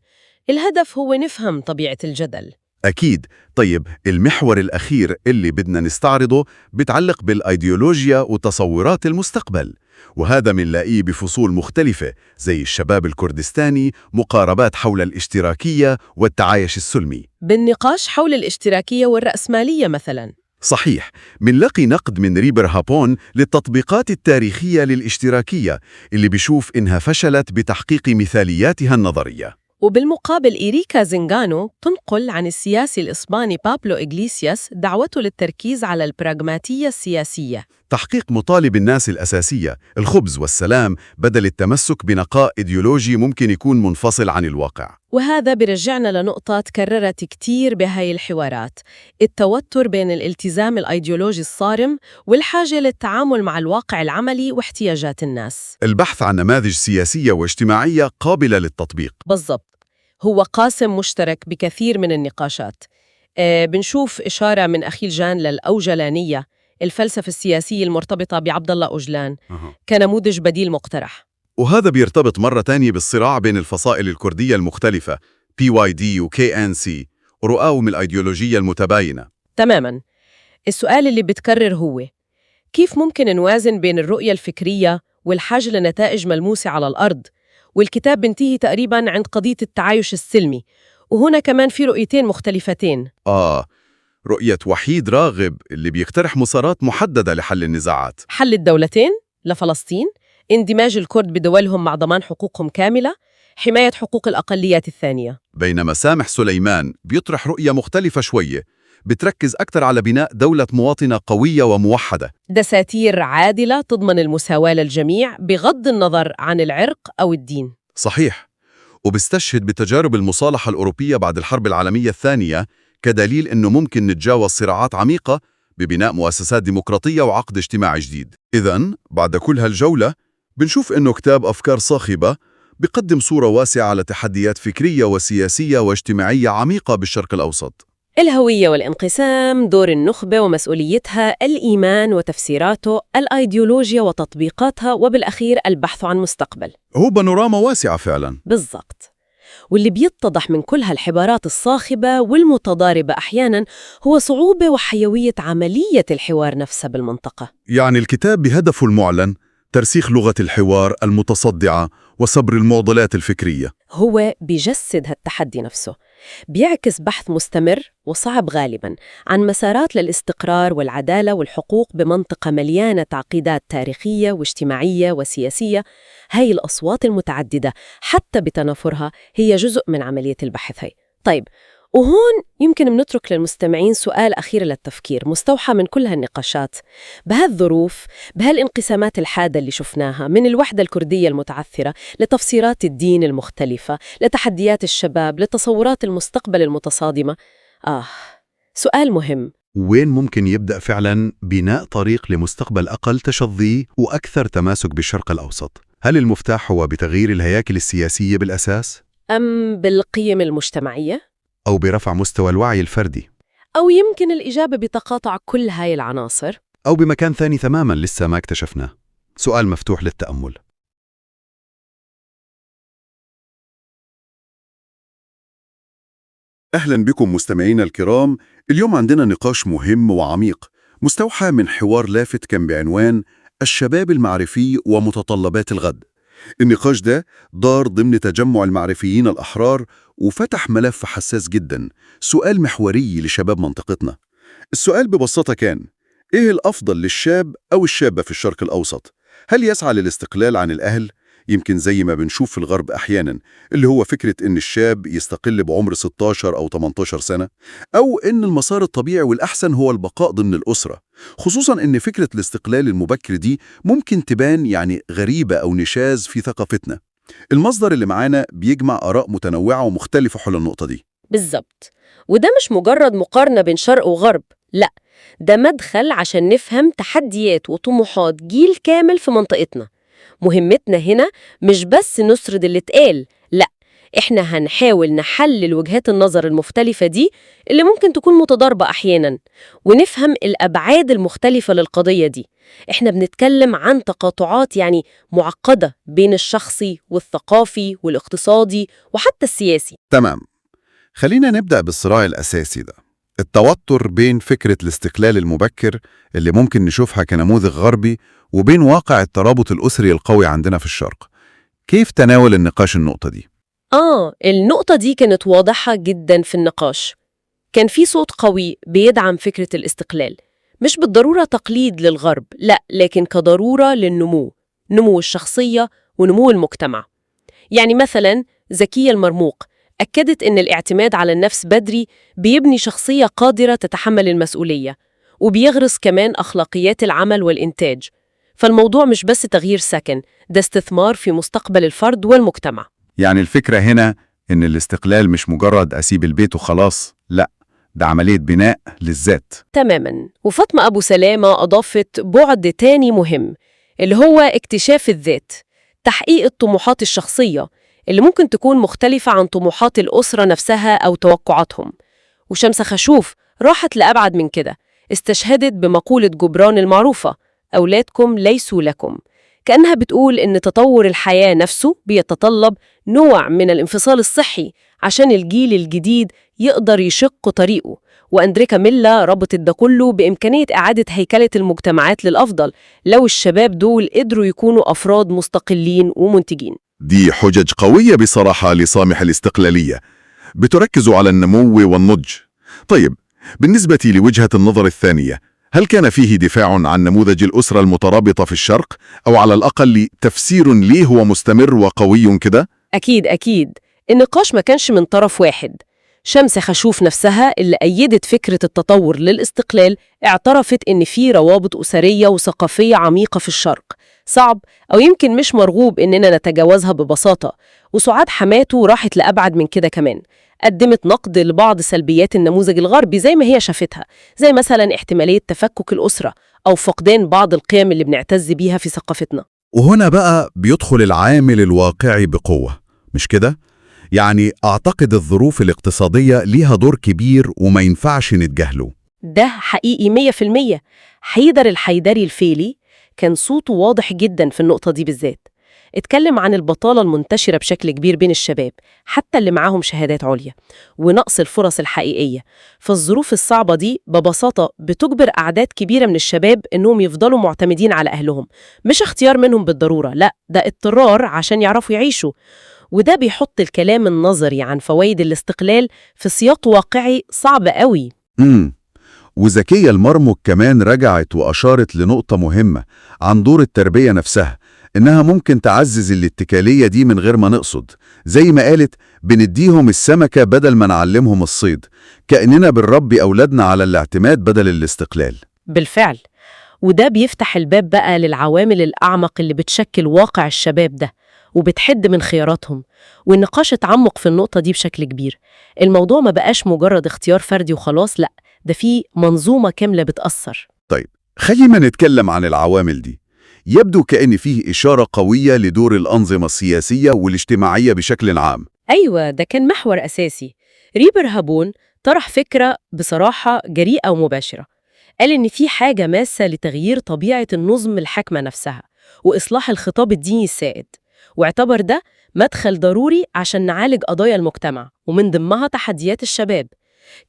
الهدف هو نفهم طبيعة الجدل. أكيد. طيب، المحور الأخير اللي بدنا نستعرضه بيتعلق بالأيديولوجيا وتصورات المستقبل، وهذا بنلاقيه بفصول مختلفة زي الشباب الكردستاني، مقاربات حول الاشتراكية والتعايش السلمي. بالنقاش حول الاشتراكية والرأسمالية مثلاً. صحيح، بنلاقي نقد من ريبر هابون للتطبيقات التاريخية للاشتراكية اللي بيشوف إنها فشلت بتحقيق مثالياتها النظرية. وبالمقابل إيريكا زينغانو تنقل عن السياسي الإسباني بابلو إغليسياس دعوته للتركيز على البراغماتية السياسية. تحقيق مطالب الناس الأساسية، الخبز والسلام، بدل التمسك بنقاء إيديولوجي ممكن يكون منفصل عن الواقع. وهذا برجعنا لنقطة تكررت كتير بهاي الحوارات، التوتر بين الالتزام الأيديولوجي الصارم والحاجة للتعامل مع الواقع العملي واحتياجات الناس. البحث عن نماذج سياسية واجتماعية قابلة للتطبيق. بالضبط، هو قاسم مشترك بكثير من النقاشات. بنشوف إشارة من أخيل جان للأوجلانية، الفلسفة السياسية المرتبطة بعبد الله أوجلان، كنموذج بديل مقترح. وهذا بيرتبط مرة تانية بالصراع بين الفصائل الكردية المختلفة PYD و KNC ورؤاهم الأيديولوجية المتباينة. تماماً. السؤال اللي بتكرر هو كيف ممكن نوازن بين الرؤية الفكرية والحاجة لنتائج ملموسة على الأرض؟ والكتاب بنتهي تقريباً عند قضية التعايش السلمي، وهنا كمان في رؤيتين مختلفتين. رؤية وحيد راغب اللي بيقترح مسارات محددة لحل النزاعات. حل الدولتين لفلسطين، اندماج الكرد بدولهم مع ضمان حقوقهم كاملة، حماية حقوق الأقليات الثانية. بينما سامح سليمان بيطرح رؤية مختلفة شوية، بتركز أكثر على بناء دولة مواطنة قوية وموحدة. دساتير عادلة تضمن المساواة للجميع بغض النظر عن العرق أو الدين. صحيح، وبيستشهد بتجارب المصالحة الأوروبية بعد الحرب العالمية الثانية كدليل إنه ممكن نتجاوز صراعات عميقة ببناء مؤسسات ديمقراطية وعقد اجتماعي جديد. إذن بعد كل هالجولة بنشوف إنه كتاب أفكار صاخبة بيقدم صورة واسعة على تحديات فكرية وسياسية واجتماعية عميقة بالشرق الأوسط. الهوية والانقسام، دور النخبة ومسؤوليتها، الإيمان وتفسيراته، الأيديولوجيا وتطبيقاتها، وبالأخير البحث عن مستقبل. هو بانوراما واسعة فعلا. بالضبط. واللي بيتضح من كل هالحوارات الصاخبة والمتضاربة أحياناً هو صعوبة وحيوية عملية الحوار نفسها بالمنطقة. يعني الكتاب بهدفه المعلن ترسيخ لغة الحوار المتصدعة وصبر المعضلات الفكرية. هو بيجسد هالتحدي نفسه، بيعكس بحث مستمر وصعب غالباً عن مسارات للاستقرار والعدالة والحقوق بمنطقة مليانة تعقيدات تاريخية واجتماعية وسياسية. هاي الأصوات المتعددة حتى بتنافرها هي جزء من عملية البحث هاي. طيب، وهون يمكن بنترك للمستمعين سؤال أخير للتفكير مستوحى من كل هالنقاشات. بهالظروف، بهالانقسامات الحادة اللي شفناها، من الوحدة الكردية المتعثرة لتفسيرات الدين المختلفة، لتحديات الشباب، لتصورات المستقبل المتصادمة، سؤال مهم. وين ممكن يبدأ فعلا بناء طريق لمستقبل أقل تشظي وأكثر تماسك بالشرق الأوسط؟ هل المفتاح هو بتغيير الهياكل السياسية بالأساس؟ أم بالقيم المجتمعية؟ أو برفع مستوى الوعي الفردي؟ أو يمكن الإجابة بتقاطع كل هاي العناصر؟ أو بمكان ثاني تماماً لسه ما اكتشفناه. سؤال مفتوح للتأمل. أهلاً بكم مستمعينا الكرام. اليوم عندنا نقاش مهم وعميق مستوحى من حوار لافت كان بعنوان الشباب المعرفي ومتطلبات الغد. النقاش ده دار ضمن تجمع المعرفيين الأحرار وفتح ملف حساس جدا، سؤال محوري لشباب منطقتنا. السؤال ببساطة كان: إيه الأفضل للشاب أو الشابة في الشرق الأوسط؟ هل يسعى للاستقلال عن الأهل؟ يمكن زي ما بنشوف في الغرب أحيانا، اللي هو فكرة إن الشاب يستقل بعمر 16 أو 18 سنة، أو إن المسار الطبيعي والأحسن هو البقاء ضمن الأسرة، خصوصا إن فكرة الاستقلال المبكر دي ممكن تبان يعني غريبة أو نشاز في ثقافتنا. المصدر اللي معانا بيجمع آراء متنوعة ومختلفة حول النقطة دي. بالظبط. وده مش مجرد مقارنة بين شرق وغرب، لا، ده مدخل عشان نفهم تحديات وطموحات جيل كامل في منطقتنا. مهمتنا هنا مش بس نسرد اللي اتقال، لا، احنا هنحاول نحلل وجهات النظر المختلفة دي اللي ممكن تكون متضاربة أحيانا، ونفهم الأبعاد المختلفة للقضية دي. احنا بنتكلم عن تقاطعات يعني معقدة بين الشخصي والثقافي والاقتصادي وحتى السياسي. تمام. خلينا نبدأ بالصراع الأساسي ده، التوتر بين فكرة الاستقلال المبكر اللي ممكن نشوفها كنموذج غربي وبين واقع الترابط الأسري القوي عندنا في الشرق. كيف تناول النقاش النقطة دي؟ النقطة دي كانت واضحة جدا في النقاش. كان في صوت قوي بيدعم فكرة الاستقلال، مش بالضرورة تقليد للغرب، لا، لكن كضرورة للنمو، نمو الشخصية ونمو المجتمع. يعني مثلا زكية المرموق أكدت إن الاعتماد على النفس بدري بيبني شخصية قادرة تتحمل المسؤولية، وبيغرس كمان أخلاقيات العمل والإنتاج. فالموضوع مش بس تغيير سكن، ده استثمار في مستقبل الفرد والمجتمع. يعني الفكرة هنا إن الاستقلال مش مجرد أسيب البيت وخلاص، لا، ده عملية بناء للذات. تماماً. وفاطمة أبو سلامة أضافت بعد تاني مهم، اللي هو اكتشاف الذات، تحقيق الطموحات الشخصية اللي ممكن تكون مختلفة عن طموحات الأسرة نفسها أو توقعاتهم. وشمسة خشوف راحت لأبعد من كده، استشهدت بمقولة جبران المعروفة أولادكم ليسوا لكم، كأنها بتقول إن تطور الحياة نفسه بيتطلب نوع من الانفصال الصحي عشان الجيل الجديد يقدر يشق طريقه. وأندريكا ميلا ربطت ده كله بإمكانية إعادة هيكلة المجتمعات للأفضل لو الشباب دول قدروا يكونوا أفراد مستقلين ومنتجين. دي حجج قوية بصراحة لصالح الاستقلالية، بتركز على النمو والنضج. طيب، بالنسبة لوجهة النظر الثانية، هل كان فيه دفاع عن نموذج الأسرة المترابطة في الشرق، أو على الأقل تفسير ليه هو مستمر وقوي كده؟ أكيد أكيد، النقاش ما كانش من طرف واحد. شمس خشوف نفسها اللي أيدت فكرة التطور للاستقلال اعترفت إن في روابط أسرية وثقافية عميقة في الشرق صعب أو يمكن مش مرغوب إننا نتجاوزها ببساطة. وسعاد حماته راحت لأبعد من كده كمان، قدمت نقد لبعض سلبيات النموذج الغربي زي ما هي شافتها، زي مثلا احتمالية تفكك الأسرة أو فقدان بعض القيم اللي بنعتز بيها في ثقافتنا. وهنا بقى بيدخل العامل الواقعي بقوة، مش كده؟ يعني أعتقد الظروف الاقتصادية ليها دور كبير وما ينفعش نتجاهله. ده حقيقي 100%. حيدر الحيدري الفيلي كان صوته واضح جدا في النقطة دي بالذات. اتكلم عن البطالة المنتشرة بشكل كبير بين الشباب حتى اللي معاهم شهادات عليا، ونقص الفرص الحقيقية. فالظروف الصعبة دي ببساطة بتجبر أعداد كبيرة من الشباب إنهم يفضلوا معتمدين على أهلهم، مش اختيار منهم بالضرورة، لا ده اضطرار عشان يعرفوا يعيشوا. وده بيحط الكلام النظري عن فوائد الاستقلال في سياق واقعي صعب قوي. وزكية المرمك كمان رجعت وأشارت لنقطة مهمة عن دور التربية نفسها، إنها ممكن تعزز الاتكالية دي من غير ما نقصد. زي ما قالت، بنديهم السمكة بدل ما نعلمهم الصيد، كأننا بنربي أولادنا على الاعتماد بدل الاستقلال. بالفعل، وده بيفتح الباب بقى للعوامل الأعمق اللي بتشكل واقع الشباب ده وبتحد من خياراتهم. والنقاش اتعمق في النقطة دي بشكل كبير. الموضوع ما بقاش مجرد اختيار فردي وخلاص، لأ ده فيه منظومة كاملة بتأثر. طيب، خلينا نتكلم عن العوامل دي. يبدو كأن فيه إشارة قوية لدور الأنظمة السياسية والاجتماعية بشكل عام. أيوة، ده كان محور أساسي. ريبر هابون طرح فكرة بصراحة جريئة ومباشرة. قال إن في حاجة ماسة لتغيير طبيعة النظم الحاكمة نفسها وإصلاح الخطاب الديني السائد، واعتبر ده مدخل ضروري عشان نعالج قضايا المجتمع ومن ضمنها تحديات الشباب.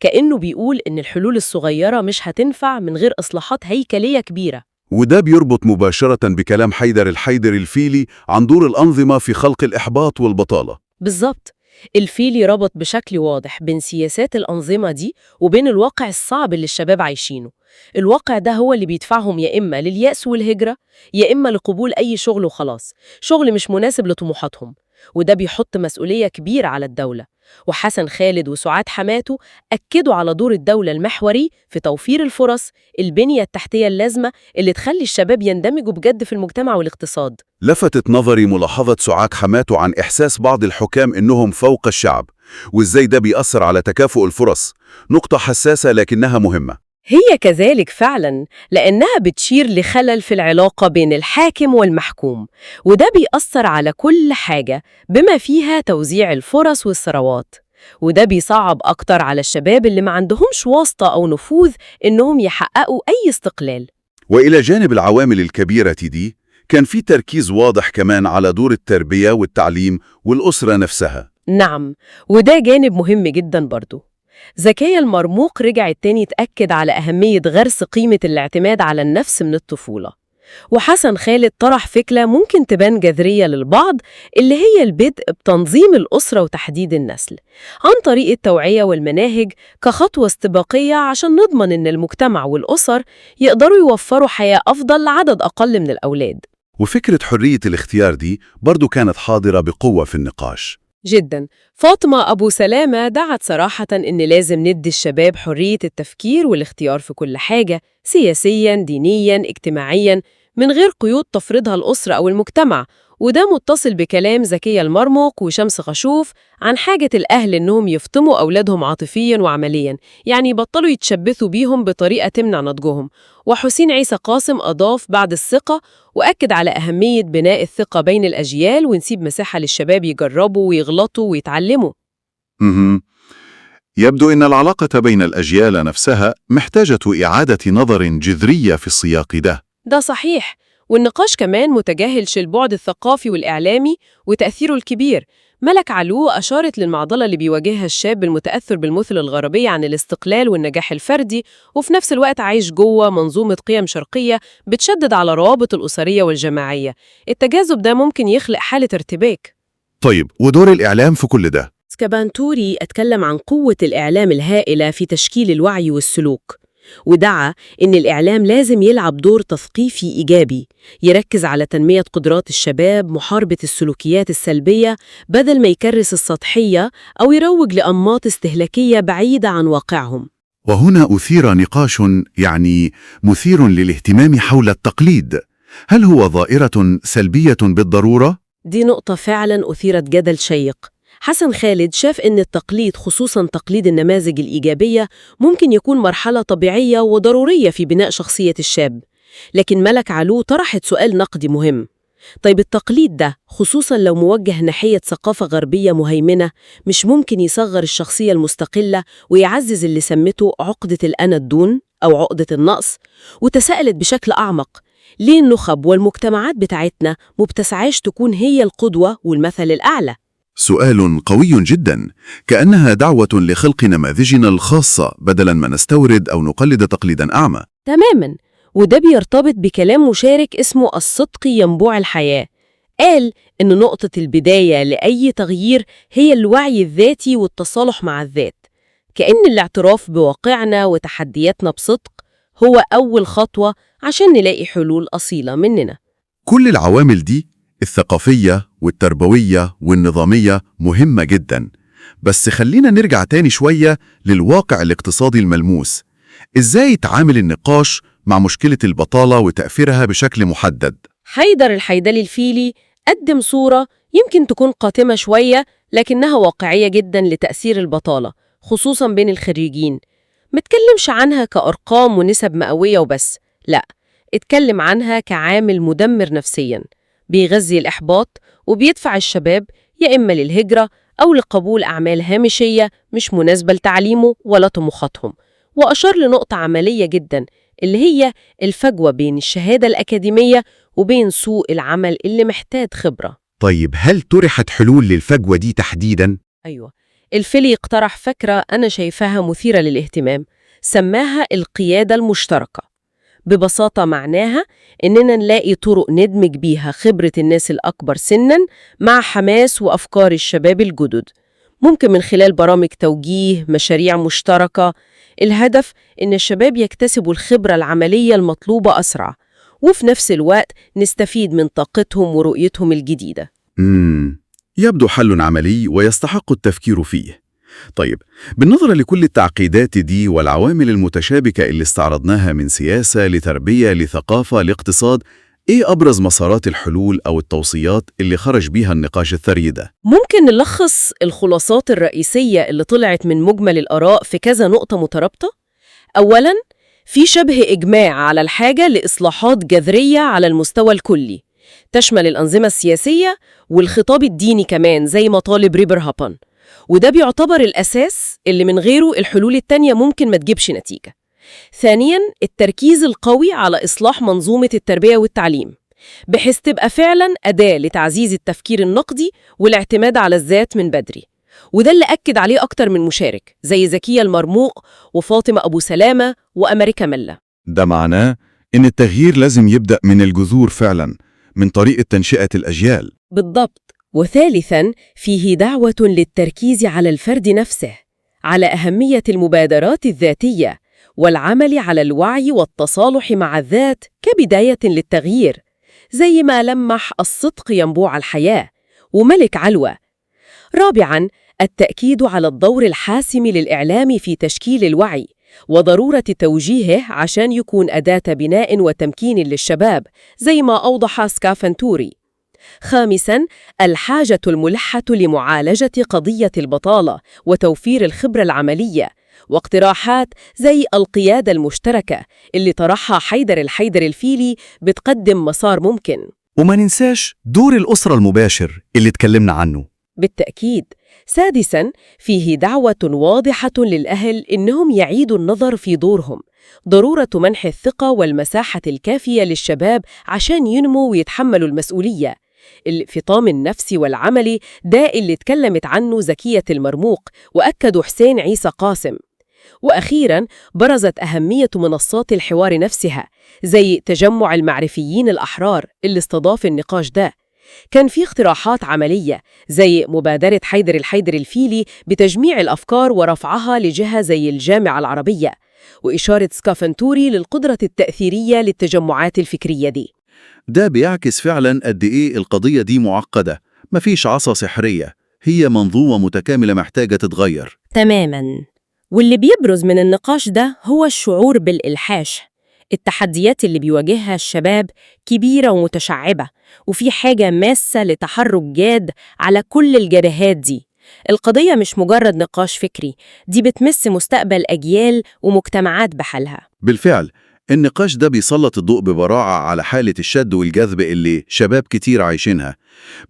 كأنه بيقول إن الحلول الصغيرة مش هتنفع من غير إصلاحات هيكلية كبيرة. وده بيربط مباشرة بكلام حيدر الحيدري الفيلي عن دور الأنظمة في خلق الإحباط والبطالة. بالظبط، الفيلي ربط بشكل واضح بين سياسات الأنظمة دي وبين الواقع الصعب اللي الشباب عايشينه. الواقع ده هو اللي بيدفعهم يا إما لليأس والهجرة، يا إما لقبول أي شغل وخلاص، شغل مش مناسب لطموحاتهم. وده بيحط مسؤولية كبيرة على الدولة. وحسن خالد وسعاد حماته أكدوا على دور الدولة المحوري في توفير الفرص، البنية التحتية اللازمة اللي تخلي الشباب يندمجوا بجد في المجتمع والاقتصاد. لفتت نظري ملاحظة سعاد حماته عن إحساس بعض الحكام إنهم فوق الشعب، وإزاي ده بيأثر على تكافؤ الفرص. نقطة حساسة لكنها مهمة. هي كذلك فعلا، لأنها بتشير لخلل في العلاقة بين الحاكم والمحكوم، وده بيأثر على كل حاجة بما فيها توزيع الفرص والثروات. وده بيصعب أكتر على الشباب اللي ما عندهمش واسطة أو نفوذ إنهم يحققوا أي استقلال. وإلى جانب العوامل الكبيرة دي، كان في تركيز واضح كمان على دور التربية والتعليم والأسرة نفسها. نعم، وده جانب مهم جدا برضو. زكية المرموق رجعت تاني تأكد على أهمية غرس قيمة الاعتماد على النفس من الطفولة. وحسن خالد طرح فكرة ممكن تبان جذرية للبعض، اللي هي البدء بتنظيم الأسرة وتحديد النسل عن طريق التوعية والمناهج كخطوة استباقية عشان نضمن إن المجتمع والأسر يقدروا يوفروا حياة أفضل لعدد أقل من الأولاد. وفكرة حرية الاختيار دي برضو كانت حاضرة بقوة في النقاش. جدا. فاطمة أبو سلامة دعت صراحة إن لازم ندي الشباب حرية التفكير والاختيار في كل حاجة، سياسيا، دينيا، اجتماعيا، من غير قيود تفرضها الأسرة أو المجتمع. وده متصل بكلام زكية المرموق وشمس خشوف عن حاجة الأهل إنهم يفطموا أولادهم عاطفيا وعمليا، يعني يبطلوا يتشبثوا بيهم بطريقة تمنع نضجهم. وحسين عيسى قاسم أضاف بعد الثقة، وأكد على أهمية بناء الثقة بين الأجيال ونسيب مساحة للشباب يجربوا ويغلطوا ويتعلموا. يبدو أن العلاقة بين الأجيال نفسها محتاجة إعادة نظر جذرية في السياق ده. ده صحيح، والنقاش كمان متجاهلش البعد الثقافي والإعلامي وتأثيره الكبير. ملك علو أشارت للمعضلة اللي بيواجهها الشاب المتأثر بالمثل الغربية عن الاستقلال والنجاح الفردي، وفي نفس الوقت عايش جوه منظومة قيم شرقية بتشدد على الروابط الأسرية والجماعية. التجاذب ده ممكن يخلق حالة ارتباك. طيب، ودور الإعلام في كل ده؟ سكابانتوري أتكلم عن قوة الإعلام الهائلة في تشكيل الوعي والسلوك، ودعا إن الإعلام لازم يلعب دور تثقيفي إيجابي، يركز على تنمية قدرات الشباب، محاربة السلوكيات السلبية، بدل ما يكرس السطحية أو يروج لأنماط استهلاكية بعيدة عن واقعهم. وهنا أثير نقاش يعني مثير للاهتمام حول التقليد. هل هو ظاهرة سلبية بالضرورة؟ دي نقطة فعلا أثيرت جدل شيق. حسن خالد شاف إن التقليد، خصوصاً تقليد النماذج الإيجابية، ممكن يكون مرحلة طبيعية وضرورية في بناء شخصية الشاب. لكن ملك علو طرحت سؤال نقدي مهم. طيب التقليد ده، خصوصاً لو موجه ناحية ثقافة غربية مهيمنة، مش ممكن يصغر الشخصية المستقلة ويعزز اللي سمته عقدة الأنا الدون أو عقدة النقص؟ وتساءلت بشكل أعمق، ليه النخب والمجتمعات بتاعتنا مبتسعاش تكون هي القدوة والمثل الأعلى؟ سؤال قوي جدا، كأنها دعوة لخلق نماذجنا الخاصة بدلا ما نستورد أو نقلد تقليدا أعمى. تماما، وده بيرتبط بكلام مشارك اسمه الصدق ينبوع الحياة. قال إن نقطة البداية لأي تغيير هي الوعي الذاتي والتصالح مع الذات، كأن الاعتراف بواقعنا وتحدياتنا بصدق هو أول خطوة عشان نلاقي حلول أصيلة مننا. كل العوامل دي، الثقافية والتربوية والنظامية، مهمة جدا. بس خلينا نرجع تاني شوية للواقع الاقتصادي الملموس. إزاي تعامل النقاش مع مشكلة البطالة وتأثيرها بشكل محدد؟ حيدر الحيدلي الفيلي قدم صورة يمكن تكون قاتمة شوية، لكنها واقعية جدا لتأثير البطالة، خصوصا بين الخريجين. متكلمش عنها كأرقام ونسب مئوية وبس، لا، اتكلم عنها كعامل مدمر نفسيا، بيغذي الإحباط وبيدفع الشباب يا إما للهجرة أو لقبول أعمال هامشية مش مناسبة لتعليمه ولا طموحاتهم. وأشار لنقطة عملية جدا، اللي هي الفجوة بين الشهادة الأكاديمية وبين سوق العمل اللي محتاج خبرة. طيب، هل طرحت حلول للفجوة دي تحديداً؟ أيوة، الفيلي اقترح فكرة أنا شايفاها مثيرة للاهتمام، سماها القيادة المشتركة. ببساطة معناها إننا نلاقي طرق ندمج بيها خبرة الناس الأكبر سناً مع حماس وأفكار الشباب الجدد، ممكن من خلال برامج توجيه، مشاريع مشتركة. الهدف إن الشباب يكتسبوا الخبرة العملية المطلوبة أسرع، وفي نفس الوقت نستفيد من طاقتهم ورؤيتهم الجديدة. يبدو حل عملي ويستحق التفكير فيه. طيب، بالنظر لكل التعقيدات دي والعوامل المتشابكة اللي استعرضناها من سياسة لتربية لثقافة لاقتصاد، إيه أبرز مسارات الحلول أو التوصيات اللي خرج بيها النقاش الثري ده؟ ممكن نلخص الخلاصات الرئيسية اللي طلعت من مجمل الآراء في كذا نقطة مترابطة. أولاً، في شبه إجماع على الحاجة لإصلاحات جذرية على المستوى الكلي، تشمل الأنظمة السياسية والخطاب الديني كمان زي مطالب ريبر هابن، وده بيعتبر الأساس اللي من غيره الحلول التانية ممكن ما تجيبش نتيجة. ثانياً، التركيز القوي على إصلاح منظومة التربية والتعليم، بحيث تبقى فعلاً أداة لتعزيز التفكير النقدي والاعتماد على الذات من بدري، وده اللي أكد عليه أكتر من مشارك زي زكية المرموق وفاطمة أبو سلامة وأمريكا ملة. ده معناه إن التغيير لازم يبدأ من الجذور فعلا، من طريقة تنشئة الأجيال. بالضبط. وثالثاً، فيه دعوة للتركيز على الفرد نفسه، على أهمية المبادرات الذاتية والعمل على الوعي والتصالح مع الذات كبداية للتغيير، زي ما لمح الصدق ينبوع الحياة وملك علوة. رابعاً، التأكيد على الدور الحاسم للإعلام في تشكيل الوعي وضرورة توجيهه عشان يكون أداة بناء وتمكين للشباب زي ما أوضح سكافنتوري. خامساً، الحاجة الملحة لمعالجة قضية البطالة وتوفير الخبرة العملية، واقتراحات زي القيادة المشتركة اللي طرحها حيدر الحيدر الفيلي بتقدم مسار ممكن. وما ننساش دور الأسرة المباشر اللي اتكلمنا عنه. بالتأكيد. سادساً، فيه دعوة واضحة للأهل إنهم يعيدوا النظر في دورهم، ضرورة منح الثقة والمساحة الكافية للشباب عشان ينموا ويتحملوا المسؤولية. الفطام النفسي والعملي ده اللي اتكلمت عنه زكية المرموق وأكدوا حسين عيسى قاسم. وأخيراً برزت أهمية منصات الحوار نفسها، زي تجمع المعرفيين الأحرار اللي استضاف النقاش ده. كان في اقتراحات عملية زي مبادرة حيدر الحيدر الفيلي بتجميع الأفكار ورفعها لجهة زي الجامعة العربية، وإشارة سكافنتوري للقدرة التأثيرية للتجمعات الفكرية دي. ده بيعكس فعلا قد إيه القضية دي معقدة، مفيش عصا سحرية، هي منظومة متكاملة محتاجة تتغير. تماماً. واللي بيبرز من النقاش ده هو الشعور بالإلحاش. التحديات اللي بيواجهها الشباب كبيرة ومتشعبة، وفي حاجة ماسة لتحرك جاد على كل الجبهات دي. القضية مش مجرد نقاش فكري، دي بتمس مستقبل أجيال ومجتمعات بحالها. بالفعل النقاش ده بيسلط الضوء ببراعة على حالة الشد والجذب اللي شباب كتير عايشينها،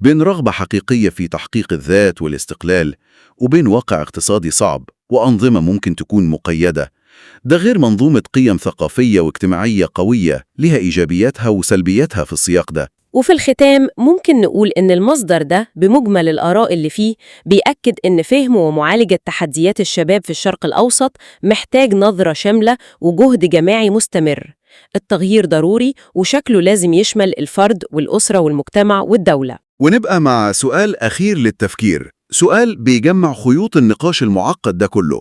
بين رغبة حقيقية في تحقيق الذات والاستقلال، وبين واقع اقتصادي صعب وأنظمة ممكن تكون مقيدة. ده غير منظومة قيم ثقافية واجتماعية قوية لها إيجابياتها وسلبياتها في السياق ده. وفي الختام ممكن نقول إن المصدر ده بمجمل الآراء اللي فيه بيأكد إن فهم ومعالجة تحديات الشباب في الشرق الأوسط محتاج نظرة شاملة وجهد جماعي مستمر. التغيير ضروري وشكله لازم يشمل الفرد والأسرة والمجتمع والدولة. ونبقى مع سؤال أخير للتفكير، سؤال بيجمع خيوط النقاش المعقد ده كله.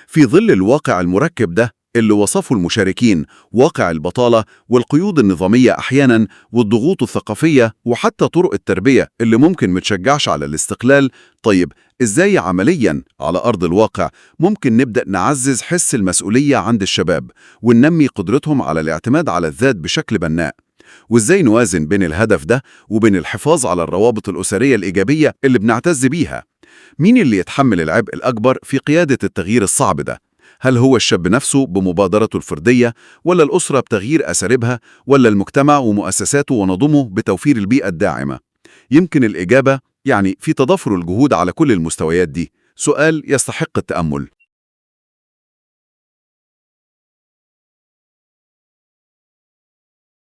في ظل الواقع المركب ده اللي وصفه المشاركين، واقع البطالة والقيود النظامية أحيانا والضغوط الثقافية وحتى طرق التربية اللي ممكن متشجعش على الاستقلال، طيب إزاي عمليا على أرض الواقع ممكن نبدأ نعزز حس المسؤولية عند الشباب وننمي قدرتهم على الاعتماد على الذات بشكل بناء؟ وإزاي نوازن بين الهدف ده وبين الحفاظ على الروابط الأسرية الإيجابية اللي بنعتز بيها؟ مين اللي يتحمل العبء الأكبر في قيادة التغيير الصعب ده؟ هل هو الشاب نفسه بمبادرته الفردية، ولا الأسرة بتغيير أساليبها، ولا المجتمع ومؤسساته ونظمه بتوفير البيئة الداعمة؟ يمكن الإجابة يعني في تضافر الجهود على كل المستويات دي. سؤال يستحق التأمل.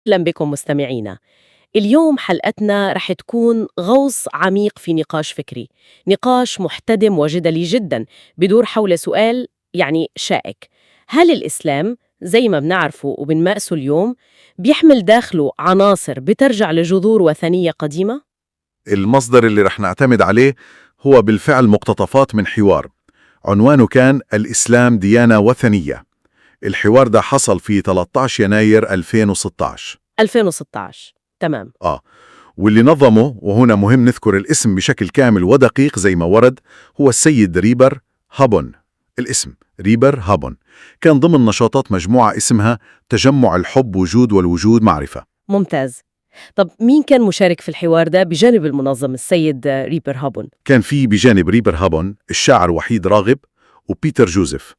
أهلا بكم مستمعينا. اليوم حلقتنا رح تكون غوص عميق في نقاش فكري، نقاش محتدم وجدلي جدا، بدور حول سؤال يعني شائك: هل الإسلام زي ما بنعرفه وبنمارسه اليوم بيحمل داخله عناصر بترجع لجذور وثنية قديمة؟ المصدر اللي رح نعتمد عليه هو بالفعل مقتطفات من حوار عنوانه كان الإسلام ديانة وثنية. الحوار ده حصل في 13 يناير 2016. 2016، تمام. واللي نظمه، وهنا مهم نذكر الاسم بشكل كامل ودقيق زي ما ورد، هو السيد ريبر هابون. الاسم ريبر هابون كان ضمن نشاطات مجموعة اسمها تجمع الحب وجود والوجود معرفة. ممتاز. طب مين كان مشارك في الحوار ده بجانب المنظم السيد ريبر هابون؟ كان في بجانب ريبر هابون الشاعر وحيد راغب وبيتر جوزيف،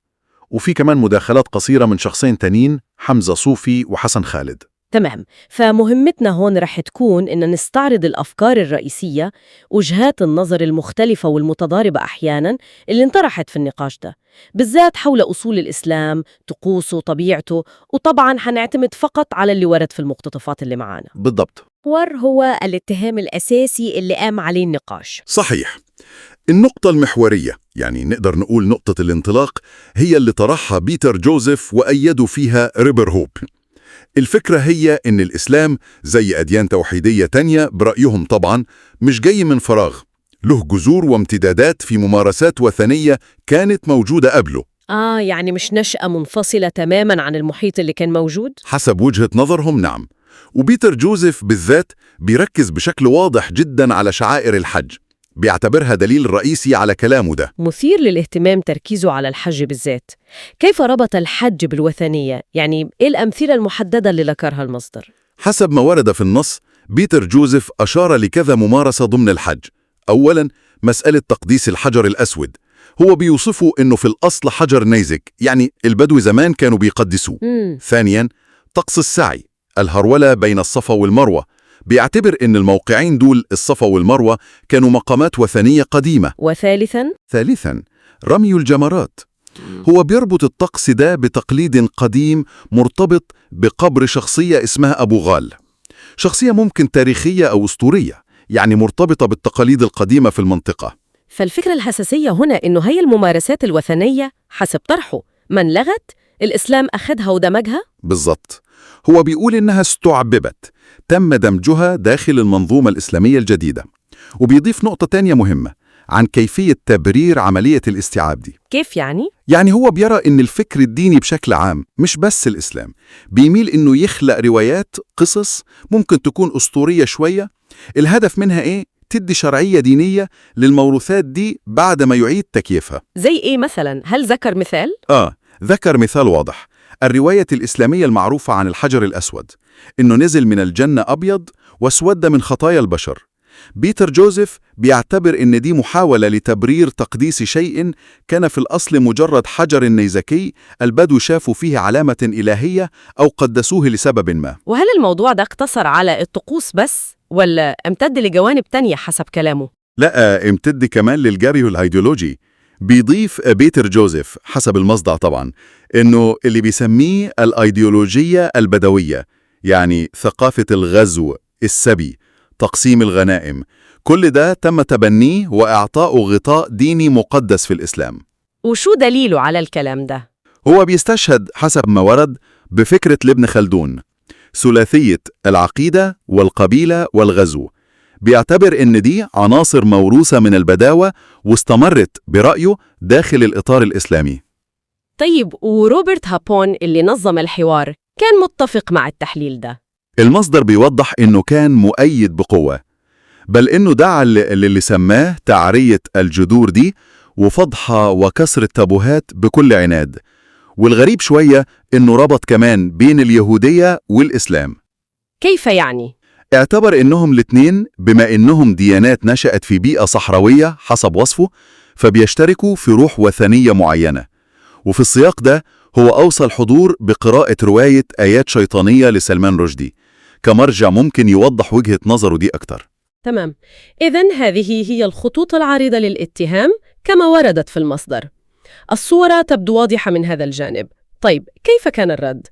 وفي كمان مداخلات قصيرة من شخصين تانيين، حمزة صوفي وحسن خالد. تمام. فمهمتنا هون رح تكون إن نستعرض الأفكار الرئيسية، وجهات النظر المختلفة والمتضاربة أحياناً اللي انطرحت في النقاش ده، بالذات حول أصول الإسلام، طقوسه، طبيعته، وطبعاً حنعتمد فقط على اللي ورد في المقتطفات اللي معانا. بالضبط. هو الاتهام الأساسي اللي قام عليه النقاش. صحيح. النقطة المحورية، يعني نقدر نقول نقطة الانطلاق، هي اللي طرحها بيتر جوزيف وأيدوا فيها ريبر هوب. الفكرة هي إن الإسلام زي أديان توحيدية تانية برأيهم طبعاً مش جاي من فراغ، له جذور وامتدادات في ممارسات وثنية كانت موجودة قبله. يعني مش نشأة منفصلة تماماً عن المحيط اللي كان موجود؟ حسب وجهة نظرهم نعم. وبيتر جوزيف بالذات بيركز بشكل واضح جداً على شعائر الحج، بيعتبرها دليل رئيسي على كلامه ده. مثير للاهتمام تركيزه على الحج بالذات. كيف ربط الحج بالوثنية؟ يعني إيه الأمثلة المحددة اللي ذكرها المصدر؟ حسب ما ورد في النص، بيتر جوزيف أشار لكذا ممارسة ضمن الحج. أولاً، مسألة تقديس الحجر الأسود. هو بيوصفه إنه في الأصل حجر نيزك، يعني البدو زمان كانوا بيقدسوه. ثانياً، طقس السعي، الهرولة بين الصفا والمروة، بيعتبر إن الموقعين دول الصفا والمروة كانوا مقامات وثنية قديمة. وثالثاً؟ ثالثاً رمي الجمرات. هو بيربط الطقس ده بتقليد قديم مرتبط بقبر شخصية اسمها أبو غال، شخصية ممكن تاريخية أو أسطورية، يعني مرتبطة بالتقاليد القديمة في المنطقة. فالفكرة الأساسية هنا إنه هي الممارسات الوثنية حسب طرحه من لغت الإسلام أخذها ودمجها؟ بالضبط. هو بيقول إنها استعببت، تم دمجها داخل المنظومة الإسلامية الجديدة. وبيضيف نقطة تانية مهمة عن كيفية تبرير عملية الاستيعاب دي. كيف يعني؟ يعني هو بيرى إن الفكر الديني بشكل عام، مش بس الإسلام، بيميل إنه يخلق روايات، قصص ممكن تكون أسطورية شوية، الهدف منها إيه؟ تدي شرعية دينية للموروثات دي بعد ما يعيد تكييفها. زي إيه مثلا؟ هل ذكر مثال؟ ذكر مثال واضح، الرواية الإسلامية المعروفة عن الحجر الأسود، إنه نزل من الجنة أبيض واسود من خطايا البشر. بيتر جوزيف بيعتبر إن دي محاولة لتبرير تقديس شيء كان في الأصل مجرد حجر نيزكي البدو شافوا فيه علامة إلهية أو قدسوه لسبب ما. وهل الموضوع ده اقتصر على الطقوس بس ولا امتد لجوانب تانية حسب كلامه؟ لا، امتد كمان للجري الأيديولوجي. بيضيف بيتر جوزيف حسب المصدر طبعا إنه اللي بيسميه الأيديولوجية البدوية، يعني ثقافة الغزو، السبي، تقسيم الغنائم، كل ده تم تبنيه وإعطائه غطاء ديني مقدس في الإسلام. وشو دليله على الكلام ده؟ هو بيستشهد حسب ما ورد بفكرة لابن خلدون، ثلاثية العقيدة والقبيلة والغزو. بيعتبر إن دي عناصر موروثة من البداوة واستمرت برأيه داخل الإطار الإسلامي. طيب، وروبرت هابون اللي نظم الحوار كان متفق مع التحليل ده؟ المصدر بيوضح إنه كان مؤيد بقوة، بل إنه دعا للي سماه تعرية الجذور دي وفضحها وكسر التابوهات بكل عناد. والغريب شوية إنه ربط كمان بين اليهودية والإسلام. كيف يعني؟ اعتبر إنهم الاثنين بما إنهم ديانات نشأت في بيئة صحراوية حسب وصفه، فبيشتركوا في روح وثنية معينة. وفي السياق ده هو أوصى الحضور بقراءة رواية آيات شيطانية لسلمان رشدي كمرجع ممكن يوضح وجهة نظره دي أكتر. تمام. إذن هذه هي الخطوط العريضة للاتهام كما وردت في المصدر. الصورة تبدو واضحة من هذا الجانب. طيب، كيف كان الرد؟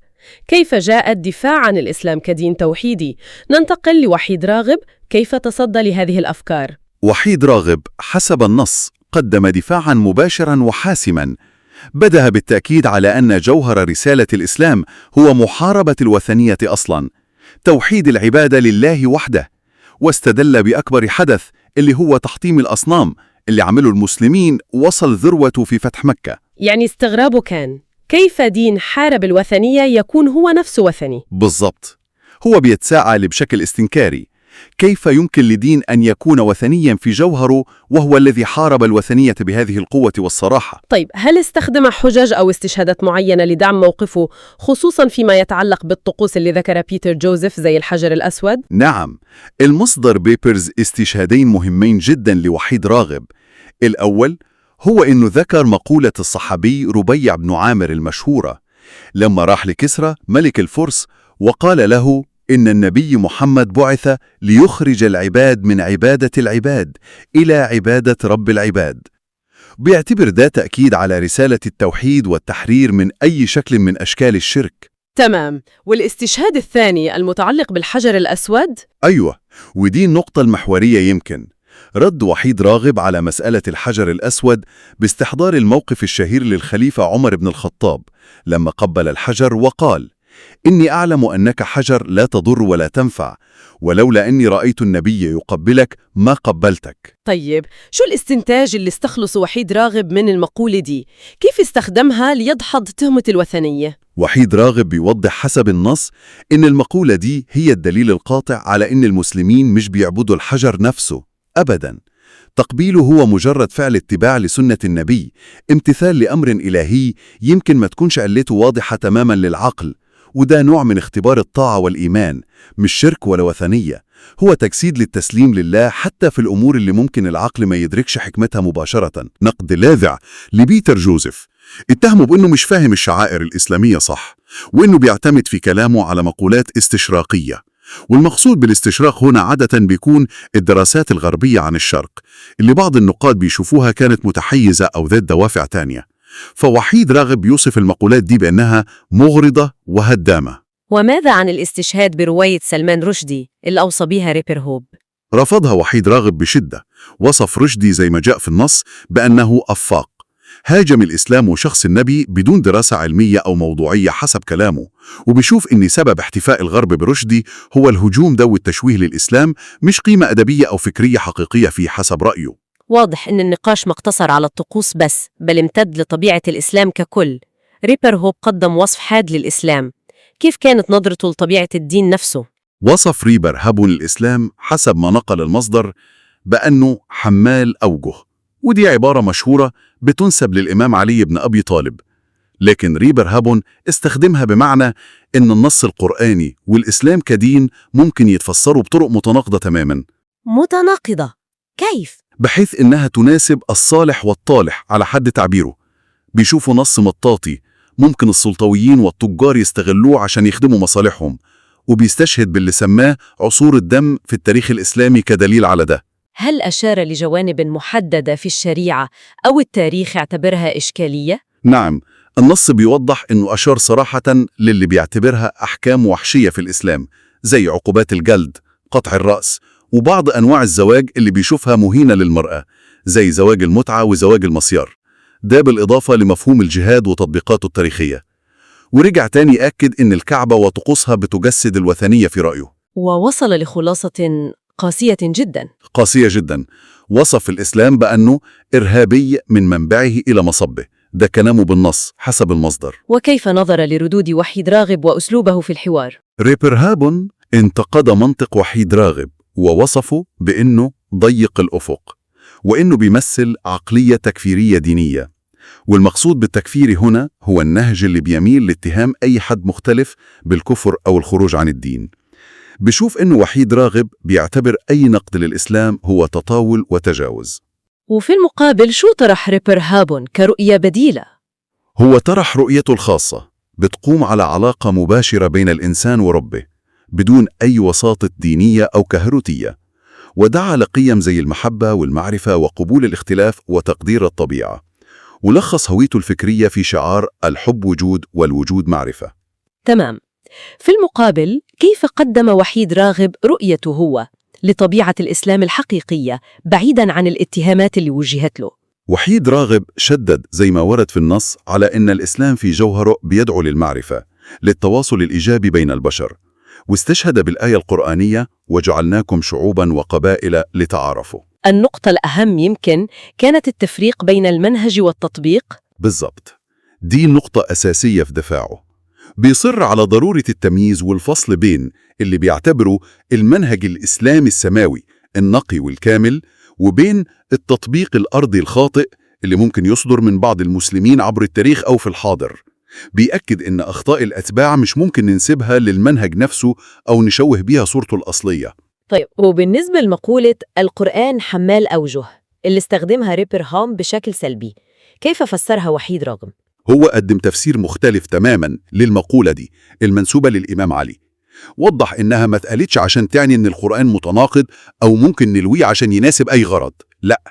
كيف جاء الدفاع عن الإسلام كدين توحيدي؟ ننتقل لوحيد راغب، كيف تصدى لهذه الأفكار؟ وحيد راغب حسب النص قدم دفاعا مباشرا وحاسما، بدأ بالتأكيد على أن جوهر رسالة الإسلام هو محاربة الوثنية أصلا، توحيد العبادة لله وحده، واستدل بأكبر حدث اللي هو تحطيم الأصنام اللي عمله المسلمين وصل ذروته في فتح مكة. يعني استغرابه كان كيف دين حارب الوثنية يكون هو نفسه وثني؟ بالضبط. هو بيتساءل بشكل استنكاري، كيف يمكن لدين أن يكون وثنيا في جوهره وهو الذي حارب الوثنية بهذه القوة والصراحة؟ طيب، هل استخدم حجج أو استشهادات معينة لدعم موقفه، خصوصا فيما يتعلق بالطقوس اللي ذكر بيتر جوزيف زي الحجر الأسود؟ نعم، المصدر بيبرز استشهادين مهمين جدا لوحيد راغب. الأول هو إنه ذكر مقولة الصحابي ربيع بن عامر المشهورة لما راح لكسرى ملك الفرس وقال له إن النبي محمد بعث ليخرج العباد من عبادة العباد إلى عبادة رب العباد. بيعتبر ده تأكيد على رسالة التوحيد والتحرير من أي شكل من أشكال الشرك. تمام. والاستشهاد الثاني المتعلق بالحجر الأسود؟ أيوة، ودي النقطة المحورية يمكن. رد وحيد راغب على مسألة الحجر الأسود باستحضار الموقف الشهير للخليفة عمر بن الخطاب لما قبل الحجر وقال: إني أعلم أنك حجر لا تضر ولا تنفع، ولولا أني رأيت النبي يقبلك ما قبلتك. طيب، شو الاستنتاج اللي استخلصه وحيد راغب من المقولة دي؟ كيف استخدمها ليدحض تهمة الوثنية؟ وحيد راغب بيوضح حسب النص إن المقولة دي هي الدليل القاطع على إن المسلمين مش بيعبدوا الحجر نفسه أبداً. تقبيله هو مجرد فعل اتباع لسنة النبي، امتثال لأمر إلهي يمكن ما تكونش علته واضحة تماماً للعقل، وده نوع من اختبار الطاعة والإيمان، مش شرك ولا وثنية، هو تجسيد للتسليم لله حتى في الأمور اللي ممكن العقل ما يدركش حكمتها مباشرة. نقد لاذع لبيتر جوزيف، اتهمه بأنه مش فاهم الشعائر الإسلامية صح، وإنه بيعتمد في كلامه على مقولات استشراقية. والمقصود بالاستشراق هنا عادة بيكون الدراسات الغربية عن الشرق، اللي بعض النقاد بيشوفوها كانت متحيزة أو ذات دوافع تانية. فوحيد راغب يوصف المقولات دي بأنها مغرضة وهدامة. وماذا عن الاستشهاد برواية سلمان رشدي اللي أوصى بها ريبر هوب؟ رفضها وحيد راغب بشدة، وصف رشدي زي ما جاء في النص بأنه أفاق، هاجم الإسلام وشخص النبي بدون دراسة علمية أو موضوعية حسب كلامه، وبيشوف إن سبب احتفاء الغرب برشدي هو الهجوم ده والتشويه للإسلام، مش قيمة أدبية أو فكرية حقيقية فيه حسب رأيه. واضح إن النقاش ما اقتصر على الطقوس بس، بل امتد لطبيعة الإسلام ككل. ريبر هوب قدم وصف حاد للإسلام، كيف كانت نظرته لطبيعة الدين نفسه؟ وصف ريبر هابون الإسلام حسب ما نقل المصدر بأنه حمال أوجه، ودي عبارة مشهورة بتنسب للإمام علي بن أبي طالب، لكن ريبر هابون استخدمها بمعنى إن النص القرآني والإسلام كدين ممكن يتفسروا بطرق متناقضة تماما. متناقضة؟ كيف؟ بحيث إنها تناسب الصالح والطالح على حد تعبيره. بيشوفوا نص مطاطي ممكن السلطويين والتجار يستغلوه عشان يخدموا مصالحهم، وبيستشهد باللي سماه عصور الدم في التاريخ الإسلامي كدليل على ده. هل أشار لجوانب محددة في الشريعة أو التاريخ اعتبرها إشكالية؟ نعم، النص بيوضح إنه أشار صراحة للي بيعتبرها أحكام وحشية في الإسلام، زي عقوبات الجلد، قطع الرأس، وبعض أنواع الزواج اللي بيشوفها مهينة للمرأة، زي زواج المتعة وزواج المسيار. ده بالإضافة لمفهوم الجهاد وتطبيقاته التاريخية. ورجع تاني أكد إن الكعبة وطقوسها بتجسد الوثنية في رأيه. ووصل لخلاصة قاسية جدا. قاسية جدا. وصف الإسلام بأنه إرهابي من منبعه إلى مصبه، ده كلامه بالنص حسب المصدر. وكيف نظر لردود وحيد راغب وأسلوبه في الحوار؟ ريبر هابون انتقد منطق وحيد راغب ووصفه بأنه ضيق الأفق، وإنه بيمثل عقلية تكفيرية دينية. والمقصود بالتكفير هنا هو النهج اللي بيميل لاتهام أي حد مختلف بالكفر أو الخروج عن الدين. بشوف إنه وحيد راغب بيعتبر أي نقد للإسلام هو تطاول وتجاوز. وفي المقابل شو طرح ريبر هابون كرؤية بديلة؟ هو طرح رؤيته الخاصة بتقوم على علاقة مباشرة بين الإنسان وربه بدون أي وساطة دينية أو كهروتية، ودعا لقيم زي المحبة والمعرفة وقبول الاختلاف وتقدير الطبيعة، ولخص هويته الفكرية في شعار الحب وجود والوجود معرفة. تمام. في المقابل كيف قدم وحيد راغب رؤيته هو لطبيعة الإسلام الحقيقية بعيداً عن الاتهامات اللي وجهت له؟ وحيد راغب شدد زي ما ورد في النص على إن الإسلام في جوهره بيدعو للمعرفة، للتواصل الإيجابي بين البشر، واستشهد بالآية القرآنية وجعلناكم شعوبا وقبائل لتعارفوا. النقطة الأهم يمكن كانت التفريق بين المنهج والتطبيق؟ بالضبط، دي نقطة أساسية في دفاعه. بيصر على ضرورة التمييز والفصل بين اللي بيعتبره المنهج الإسلامي السماوي النقي والكامل، وبين التطبيق الأرضي الخاطئ اللي ممكن يصدر من بعض المسلمين عبر التاريخ أو في الحاضر. بيأكد إن أخطاء الأتباع مش ممكن ننسبها للمنهج نفسه أو نشوه بيها صورته الأصلية. طيب، وبالنسبة لمقولة القرآن حمال أوجه اللي استخدمها ريبر هام بشكل سلبي، كيف فسرها وحيد راغب؟ هو قدم تفسير مختلف تماما للمقولة دي المنسوبة للإمام علي. وضح إنها ما اتقالتش عشان تعني إن القرآن متناقض أو ممكن نلويه عشان يناسب أي غرض، لا،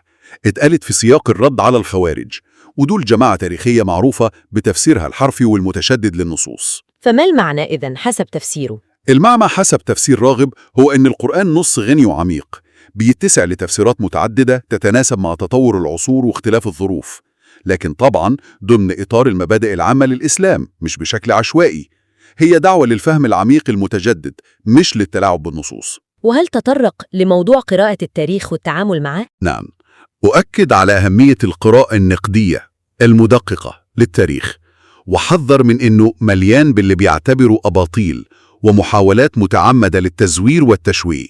اتقالت في سياق الرد على الخوارج، ودول جماعة تاريخية معروفة بتفسيرها الحرفي والمتشدد للنصوص. فما المعنى إذن حسب تفسيره؟ المعنى حسب تفسير راغب هو إن القرآن نص غني وعميق، بيتسع لتفسيرات متعددة تتناسب مع تطور العصور واختلاف الظروف، لكن طبعا ضمن إطار المبادئ العامة للإسلام، مش بشكل عشوائي. هي دعوة للفهم العميق المتجدد، مش للتلاعب بالنصوص. وهل تطرق لموضوع قراءة التاريخ والتعامل معه؟ نعم، أؤكد على أهمية القراءة النقدية المدققة للتاريخ، وحذر من إنه مليان باللي بيعتبره أباطيل ومحاولات متعمدة للتزوير والتشويه،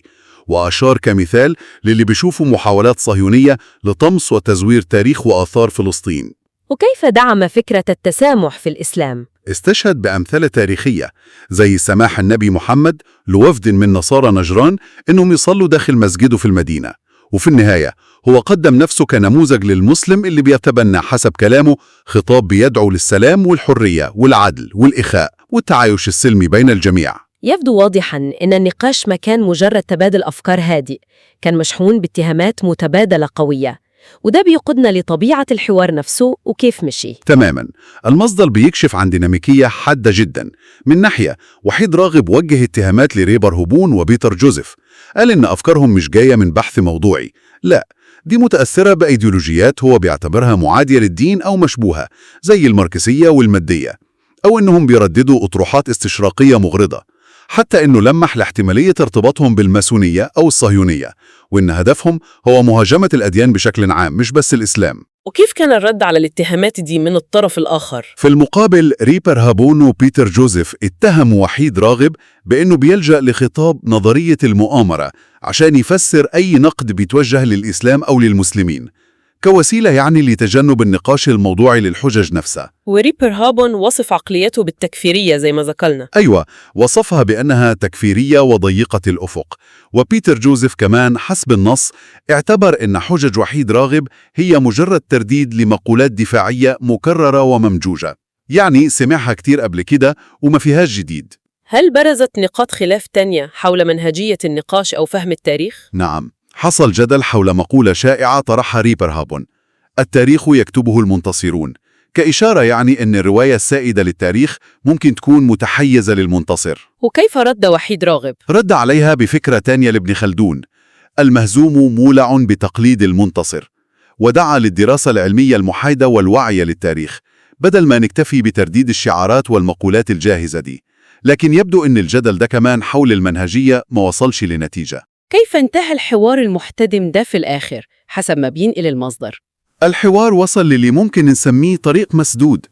وأشار كمثال للي بيشوفوا محاولات صهيونية لطمس وتزوير تاريخ وآثار فلسطين. وكيف دعم فكرة التسامح في الإسلام؟ استشهد بأمثلة تاريخية زي سماح النبي محمد لوفد من نصارى نجران إنهم يصلوا داخل مسجده في المدينة. وفي النهاية هو قدم نفسه كنموذج للمسلم اللي بيتبنى حسب كلامه خطاب بيدعو للسلام والحرية والعدل والإخاء والتعايش السلمي بين الجميع. يبدو واضحاً إن النقاش ما كان مجرد تبادل أفكار هادئ، كان مشحون باتهامات متبادلة قوية، وده بيقودنا لطبيعة الحوار نفسه وكيف مشي. تماما، المصدر بيكشف عن ديناميكية حادة جدا. من ناحية، وحيد راغب وجه اتهامات لريبر هوبون وبيتر جوزيف، قال إن أفكارهم مش جاية من بحث موضوعي، لا، دي متأثرة بأيديولوجيات هو بيعتبرها معادية للدين أو مشبوهة، زي الماركسية والمادية، أو إنهم بيرددوا أطروحات استشراقية مغرضة. حتى إنه لمح لاحتمالية ارتباطهم بالماسونية أو الصهيونية، وإن هدفهم هو مهاجمة الأديان بشكل عام مش بس الإسلام. وكيف كان الرد على الاتهامات دي من الطرف الآخر؟ في المقابل، ريبر هابون وبيتر جوزيف اتهموا وحيد راغب بأنه بيلجأ لخطاب نظرية المؤامرة عشان يفسر أي نقد بيتوجه للإسلام أو للمسلمين، كوسيلة يعني لتجنب النقاش الموضوعي للحجج نفسها. وريبر هابون وصف عقليته بالتكفيرية زي ما ذكرنا. أيوة، وصفها بأنها تكفيرية وضيقة الأفق. وبيتر جوزيف كمان حسب النص اعتبر أن حجج وحيد راغب هي مجرد ترديد لمقولات دفاعية مكررة وممجوجة، يعني سمعها كتير قبل كده وما فيهاش جديد. هل برزت نقاط خلاف تانية حول منهجية النقاش أو فهم التاريخ؟ نعم، حصل جدل حول مقولة شائعة طرحها ريبر هابون: التاريخ يكتبه المنتصرون، كإشارة يعني أن الرواية السائدة للتاريخ ممكن تكون متحيزة للمنتصر. وكيف رد وحيد راغب؟ رد عليها بفكرة تانية لابن خلدون: المهزوم مولع بتقليد المنتصر، ودعا للدراسة العلمية المحايدة والوعي للتاريخ بدل ما نكتفي بترديد الشعارات والمقولات الجاهزة دي. لكن يبدو أن الجدل ده كمان حول المنهجية ما وصلش لنتيجة. كيف انتهى الحوار المحتدم ده في الآخر حسب ما بينقل المصدر؟ الحوار وصل للي ممكن نسميه طريق مسدود.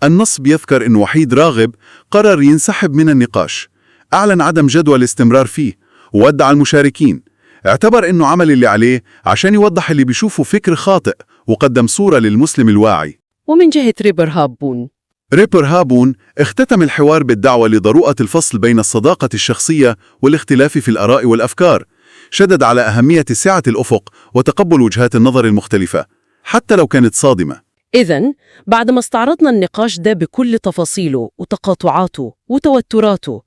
النص بيذكر إن وحيد راغب قرر ينسحب من النقاش، أعلن عدم جدوى الاستمرار فيه، وودع المشاركين. اعتبر إنه عمل اللي عليه عشان يوضح اللي بيشوفه فكر خاطئ، وقدم صورة للمسلم الواعي. ومن جهة ريبر هابون؟ ريبر هابون اختتم الحوار بالدعوة لضرورة الفصل بين الصداقة الشخصية والاختلاف في الآراء والأفكار. شدد على أهمية سعة الأفق وتقبل وجهات النظر المختلفة حتى لو كانت صادمة. إذن بعد ما استعرضنا النقاش ده بكل تفاصيله وتقاطعاته وتوتراته،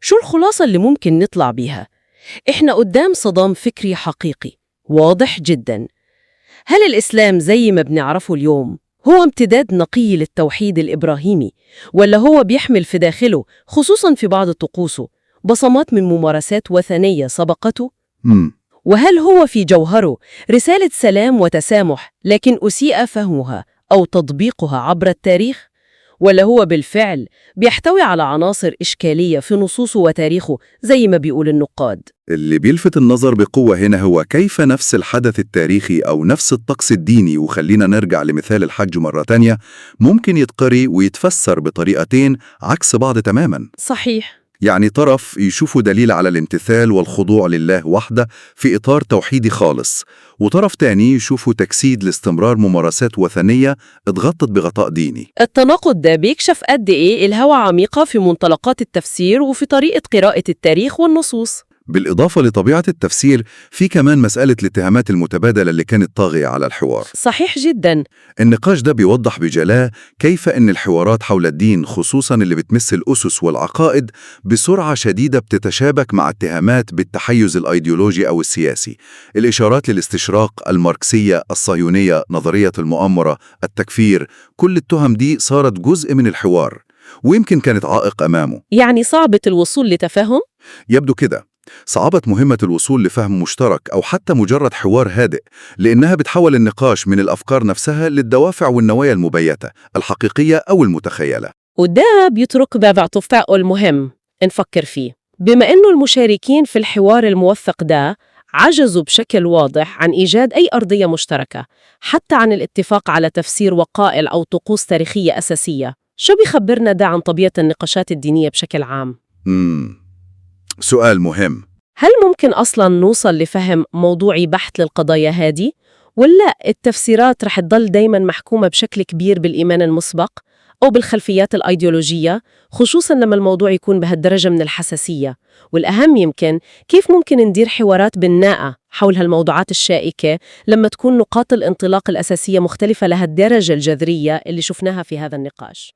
شو الخلاصة اللي ممكن نطلع بيها؟ إحنا قدام صدام فكري حقيقي واضح جدا. هل الإسلام زي ما بنعرفه اليوم هو امتداد نقي للتوحيد الإبراهيمي، ولا هو بيحمل في داخله، خصوصا في بعض طقوسه، بصمات من ممارسات وثنية سبقته؟ وهل هو في جوهره رسالة سلام وتسامح لكن أسيء فهمها أو تطبيقها عبر التاريخ؟ ولا هو بالفعل بيحتوي على عناصر إشكالية في نصوصه وتاريخه زي ما بيقول النقاد؟ اللي بيلفت النظر بقوة هنا هو كيف نفس الحدث التاريخي أو نفس الطقس الديني، وخلينا نرجع لمثال الحج مرة تانية، ممكن يتقري ويتفسر بطريقتين عكس بعض تماما. صحيح. يعني طرف يشوفه دليل على الامتثال والخضوع لله وحده في إطار توحيدي خالص، وطرف تاني يشوفه تجسيد لاستمرار ممارسات وثنية اتغطت بغطاء ديني. التناقض ده بيكشف قد إيه الهوى عميقة في منطلقات التفسير وفي طريقة قراءة التاريخ والنصوص. بالإضافة لطبيعة التفسير، في كمان مسألة الاتهامات المتبادلة اللي كانت طاغية على الحوار. صحيح جدا. النقاش ده بيوضح بجلاء كيف أن الحوارات حول الدين، خصوصا اللي بتمس الأسس والعقائد، بسرعة شديدة بتتشابك مع اتهامات بالتحيز الأيديولوجي أو السياسي. الإشارات للاستشراق، الماركسية، الصهيونية، نظرية المؤامرة، التكفير، كل التهم دي صارت جزء من الحوار، ويمكن كانت عائق أمامه. يعني صعبة الوصول لتفاهم؟ يبدو كده. صعبت مهمة الوصول لفهم مشترك أو حتى مجرد حوار هادئ، لأنها بتحول النقاش من الأفكار نفسها للدوافع والنوايا المبيتة الحقيقية أو المتخيلة. وده بيترك باب تفاؤل مهم نفكر فيه، بما أنه المشاركين في الحوار الموثق ده عجزوا بشكل واضح عن إيجاد أي أرضية مشتركة، حتى عن الاتفاق على تفسير وقائع أو طقوس تاريخية أساسية. شو بيخبرنا ده عن طبيعة النقاشات الدينية بشكل عام؟ سؤال مهم. هل ممكن أصلاً نوصل لفهم موضوعي بحت للقضايا هذه؟ ولا التفسيرات رح تضل دايماً محكومة بشكل كبير بالإيمان المسبق أو بالخلفيات الأيديولوجية، خصوصاً لما الموضوع يكون بهالدرجة من الحساسية؟ والأهم يمكن، كيف ممكن ندير حوارات بناءة حول هالموضوعات الشائكة لما تكون نقاط الانطلاق الأساسية مختلفة لهالدرجة الجذرية اللي شفناها في هذا النقاش؟